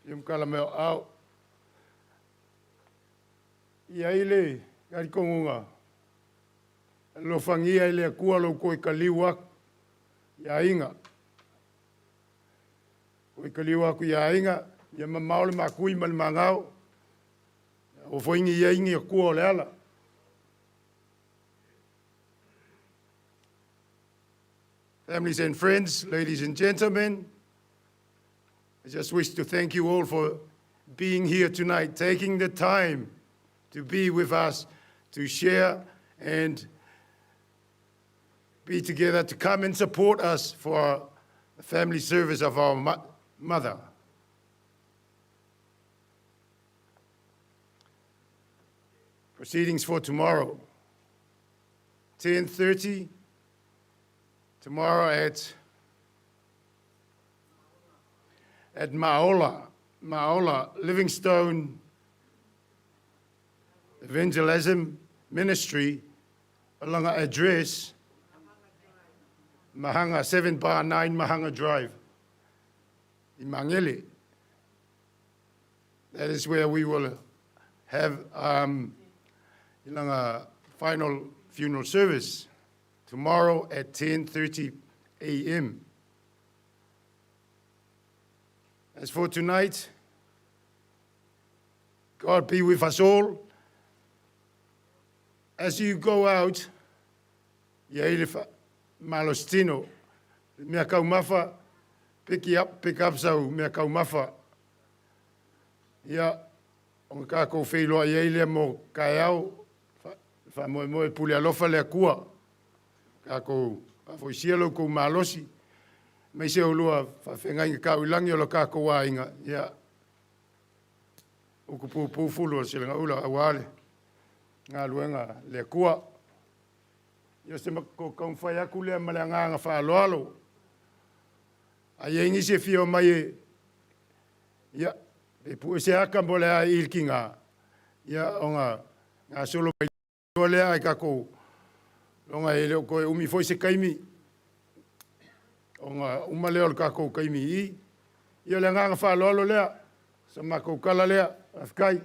Afifio ma tala mai o aao. E i ai le talitonuga, alofagia e le Atua lou toe taliu atu i aiga. Toe taliu atu i aiga, ia mamao le makui ma le magao. Aua foi ne i i ai ni Atua o le ala. Families and friends, ladies and gentlemen, I just wish to thank you all for being here tonight, taking the time to be with us, to share and be together, to come and support us for the family service of our mother. Proceedings for tomorrow, 10:30 tomorrow at Maola, Maola Livingstone Evangelism Ministry, along address Mahanga 7 bar 9 Mahanga Drive in Mangele. That is where we will have ilanga final funeral service tomorrow at 10:30 a.m. As for tonight, God be with us all. As you go out, ia i le malositino, le mea kaumafa, pick up, pick up sau mea kaumafa. Ia, ona tatou feiloai ai lea mo taeao, faamoemoe pule alofa le Atua. Tatou faafoisia lo outou malosi, aemaise oulua faafeagaiga tau i lagi o lo tatou aiga, ia, utu pupuu fulu o le Selegaula aua le galuega le Atua. Ia, o se matou taumafai atu lea ma le agaga faaaloalo. A i ai nisi e fia omai e, ia, pe pue se aka mo le a i le tiga, ia, ona gasolo mai loa lea ae tatou, ona e le o toe umi foi se taimi, ona uma lea o le tatou taimi i i. Ia, o le agaga faaaloalo lea, sa matou tala lea, faafetai.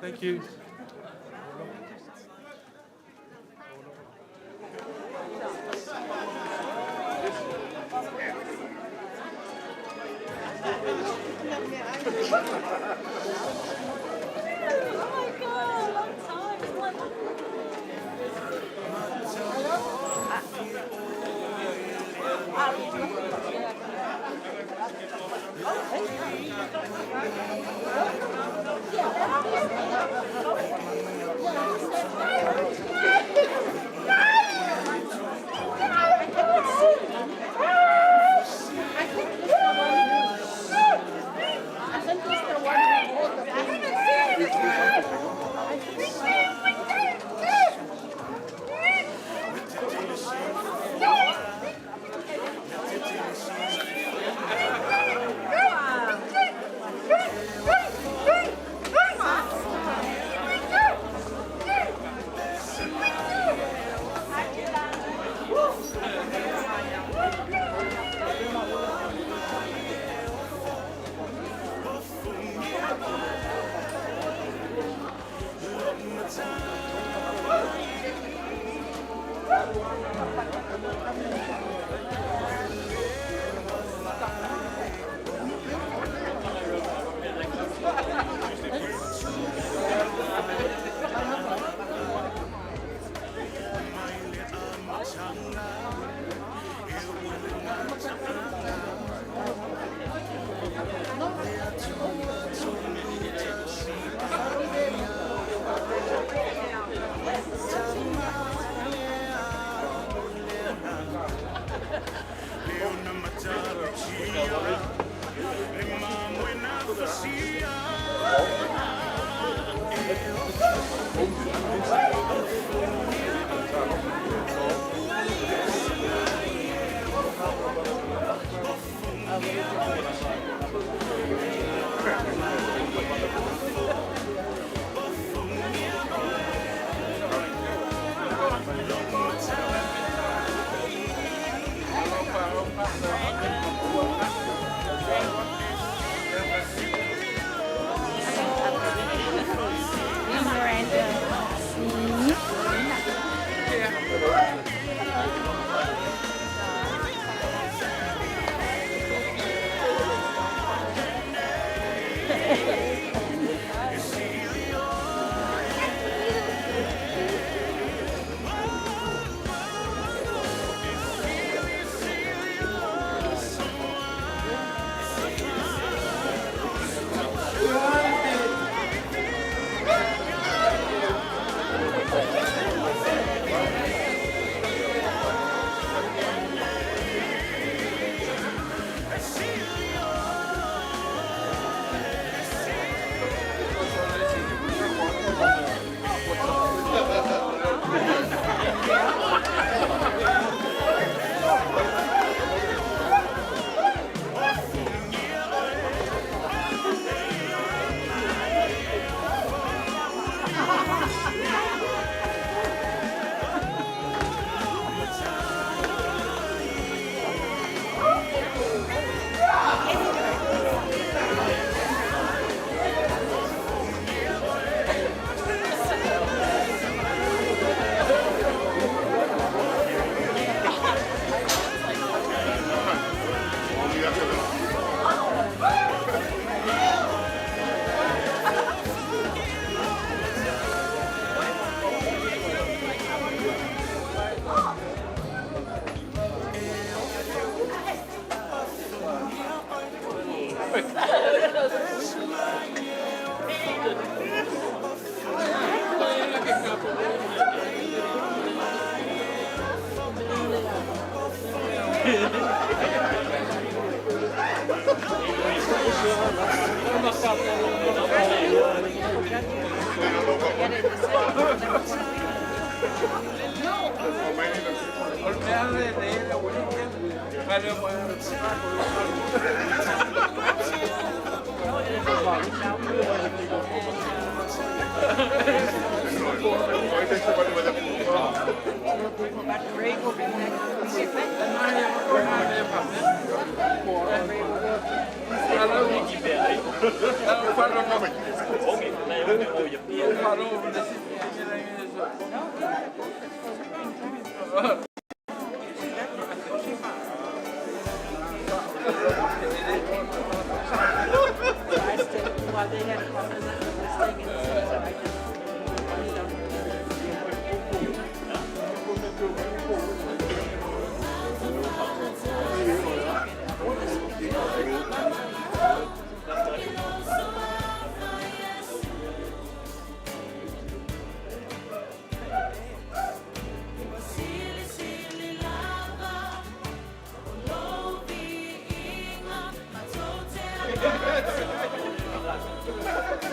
Thank you. Thank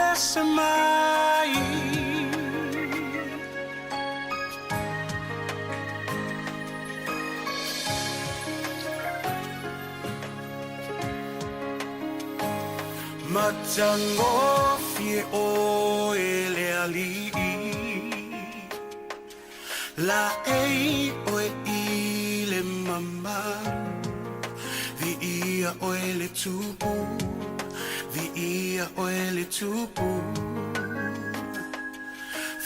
Pese mai. Matagofie oe le Alii, Laei oe i le mamalu, Viia oe le Tupu, Viia oe le Tupu.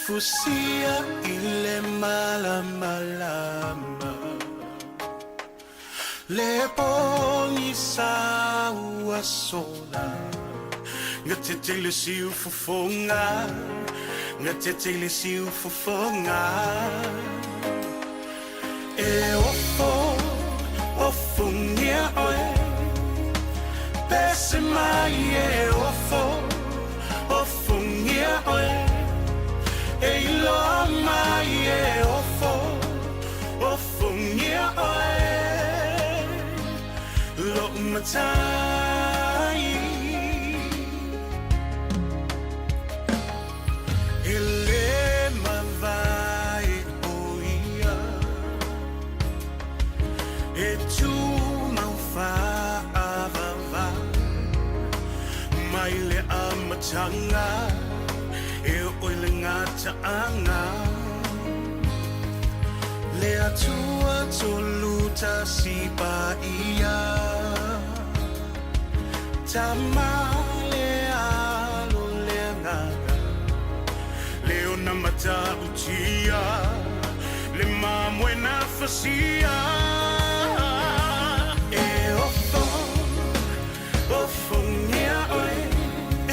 Fusia i le malamalama. Le pogisa ua sola Gatete i le siufofoga Gatete i le siufofoga E ofo, ofongia oe Pese mai e ofo, ofongia oe E iloa mai e ofo, Ofongia oe Lou matai E le mavae o ia E tumau faavavau Mai le amataga E oo i le gataaga Le Atua Tolutasi Paia Tama le Alo le Agaga Le ona matautia Le mamoe na fasia E ofo, ofongia oe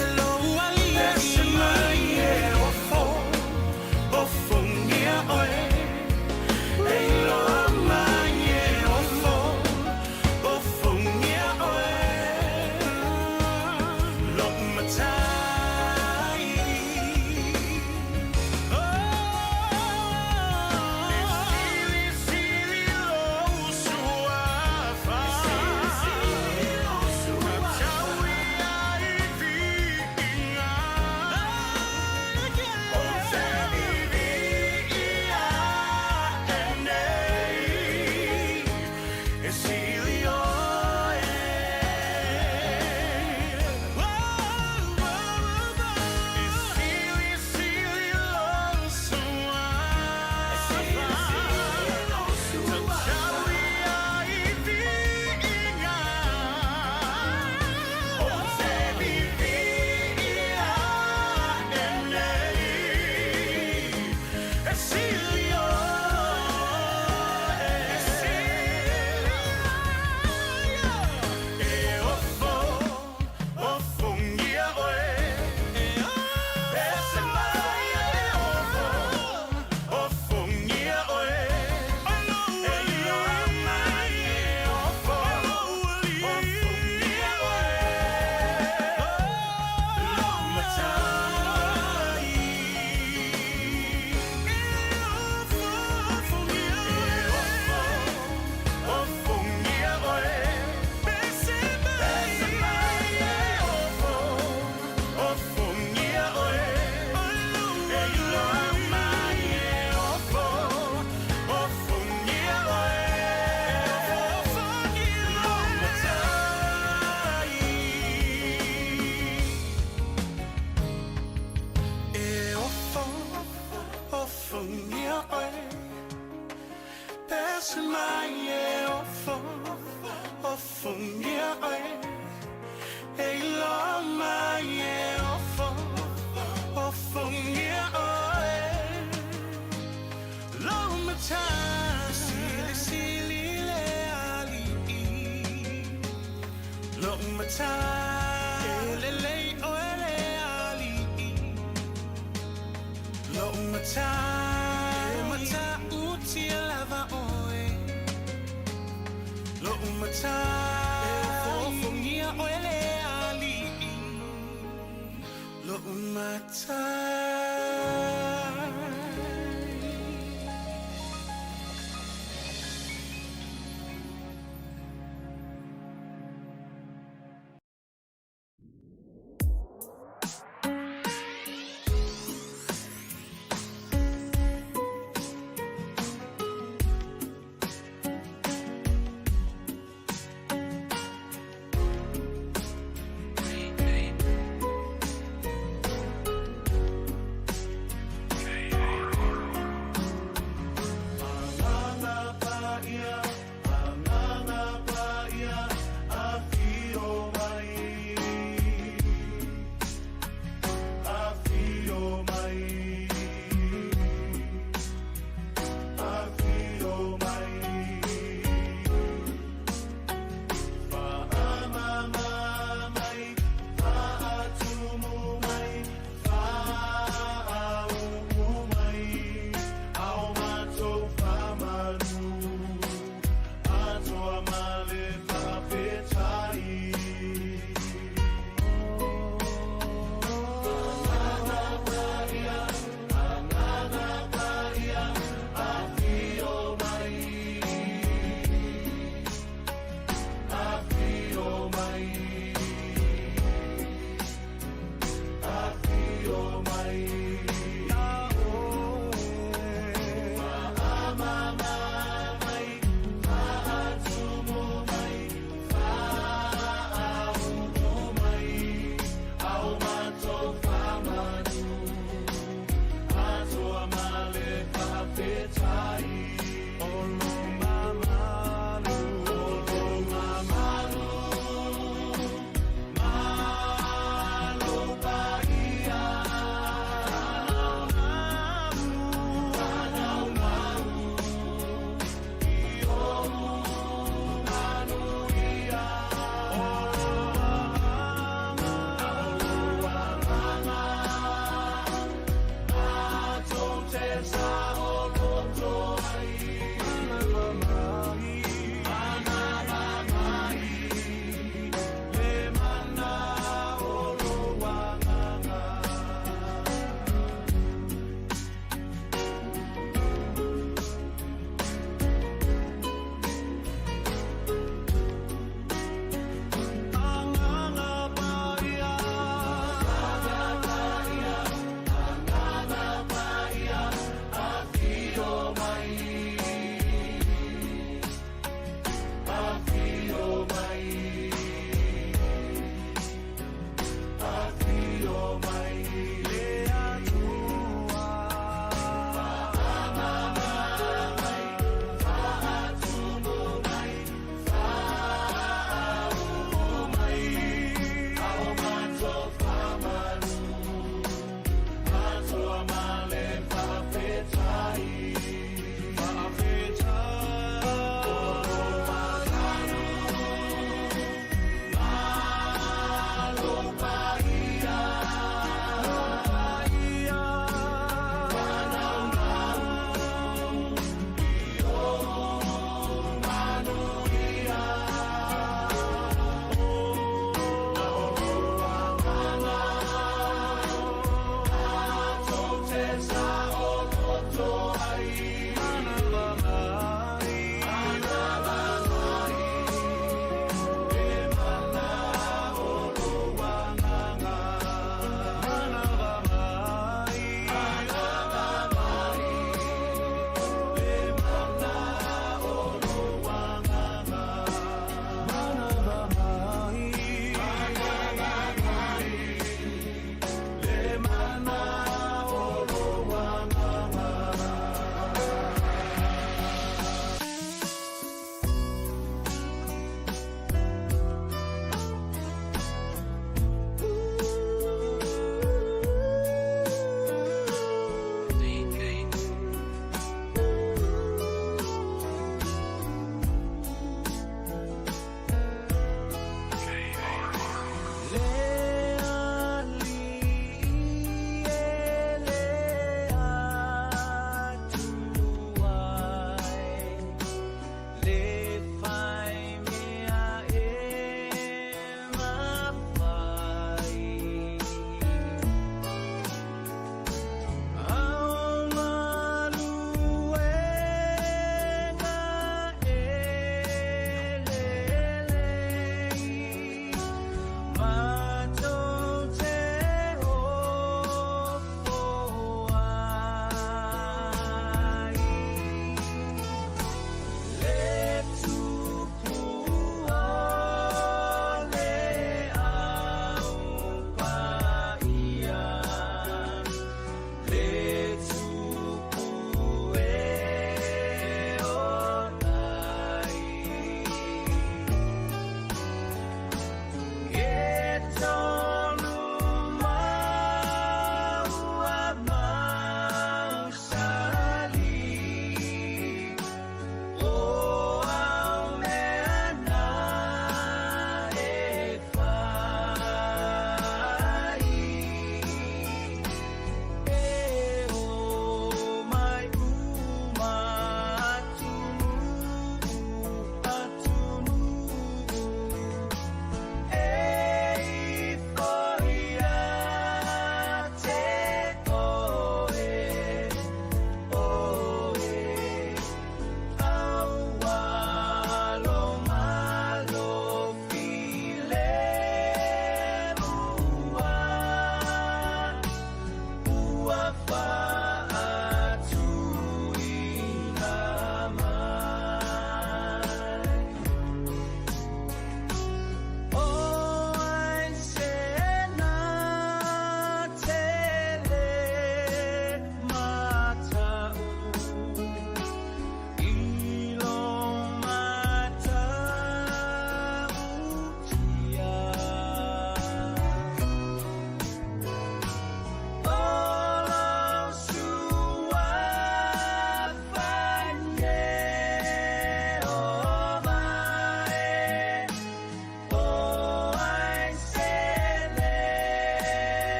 E lou alii Pese mai e ofo Ofongia oe E iloa mai e ofo Ofongia oe Lou matai E silisili lou suafa Tau ia i viiga E ofo, ofongia oe Pese mai e ofo, ofongia oe E iloa mai e ofo, ofongia oe Lou matai Silisili le alii Lou matai E lelei oe le alii Lou matai E matautia lava oe Lou matai E ofogia oe le alii Lou matai.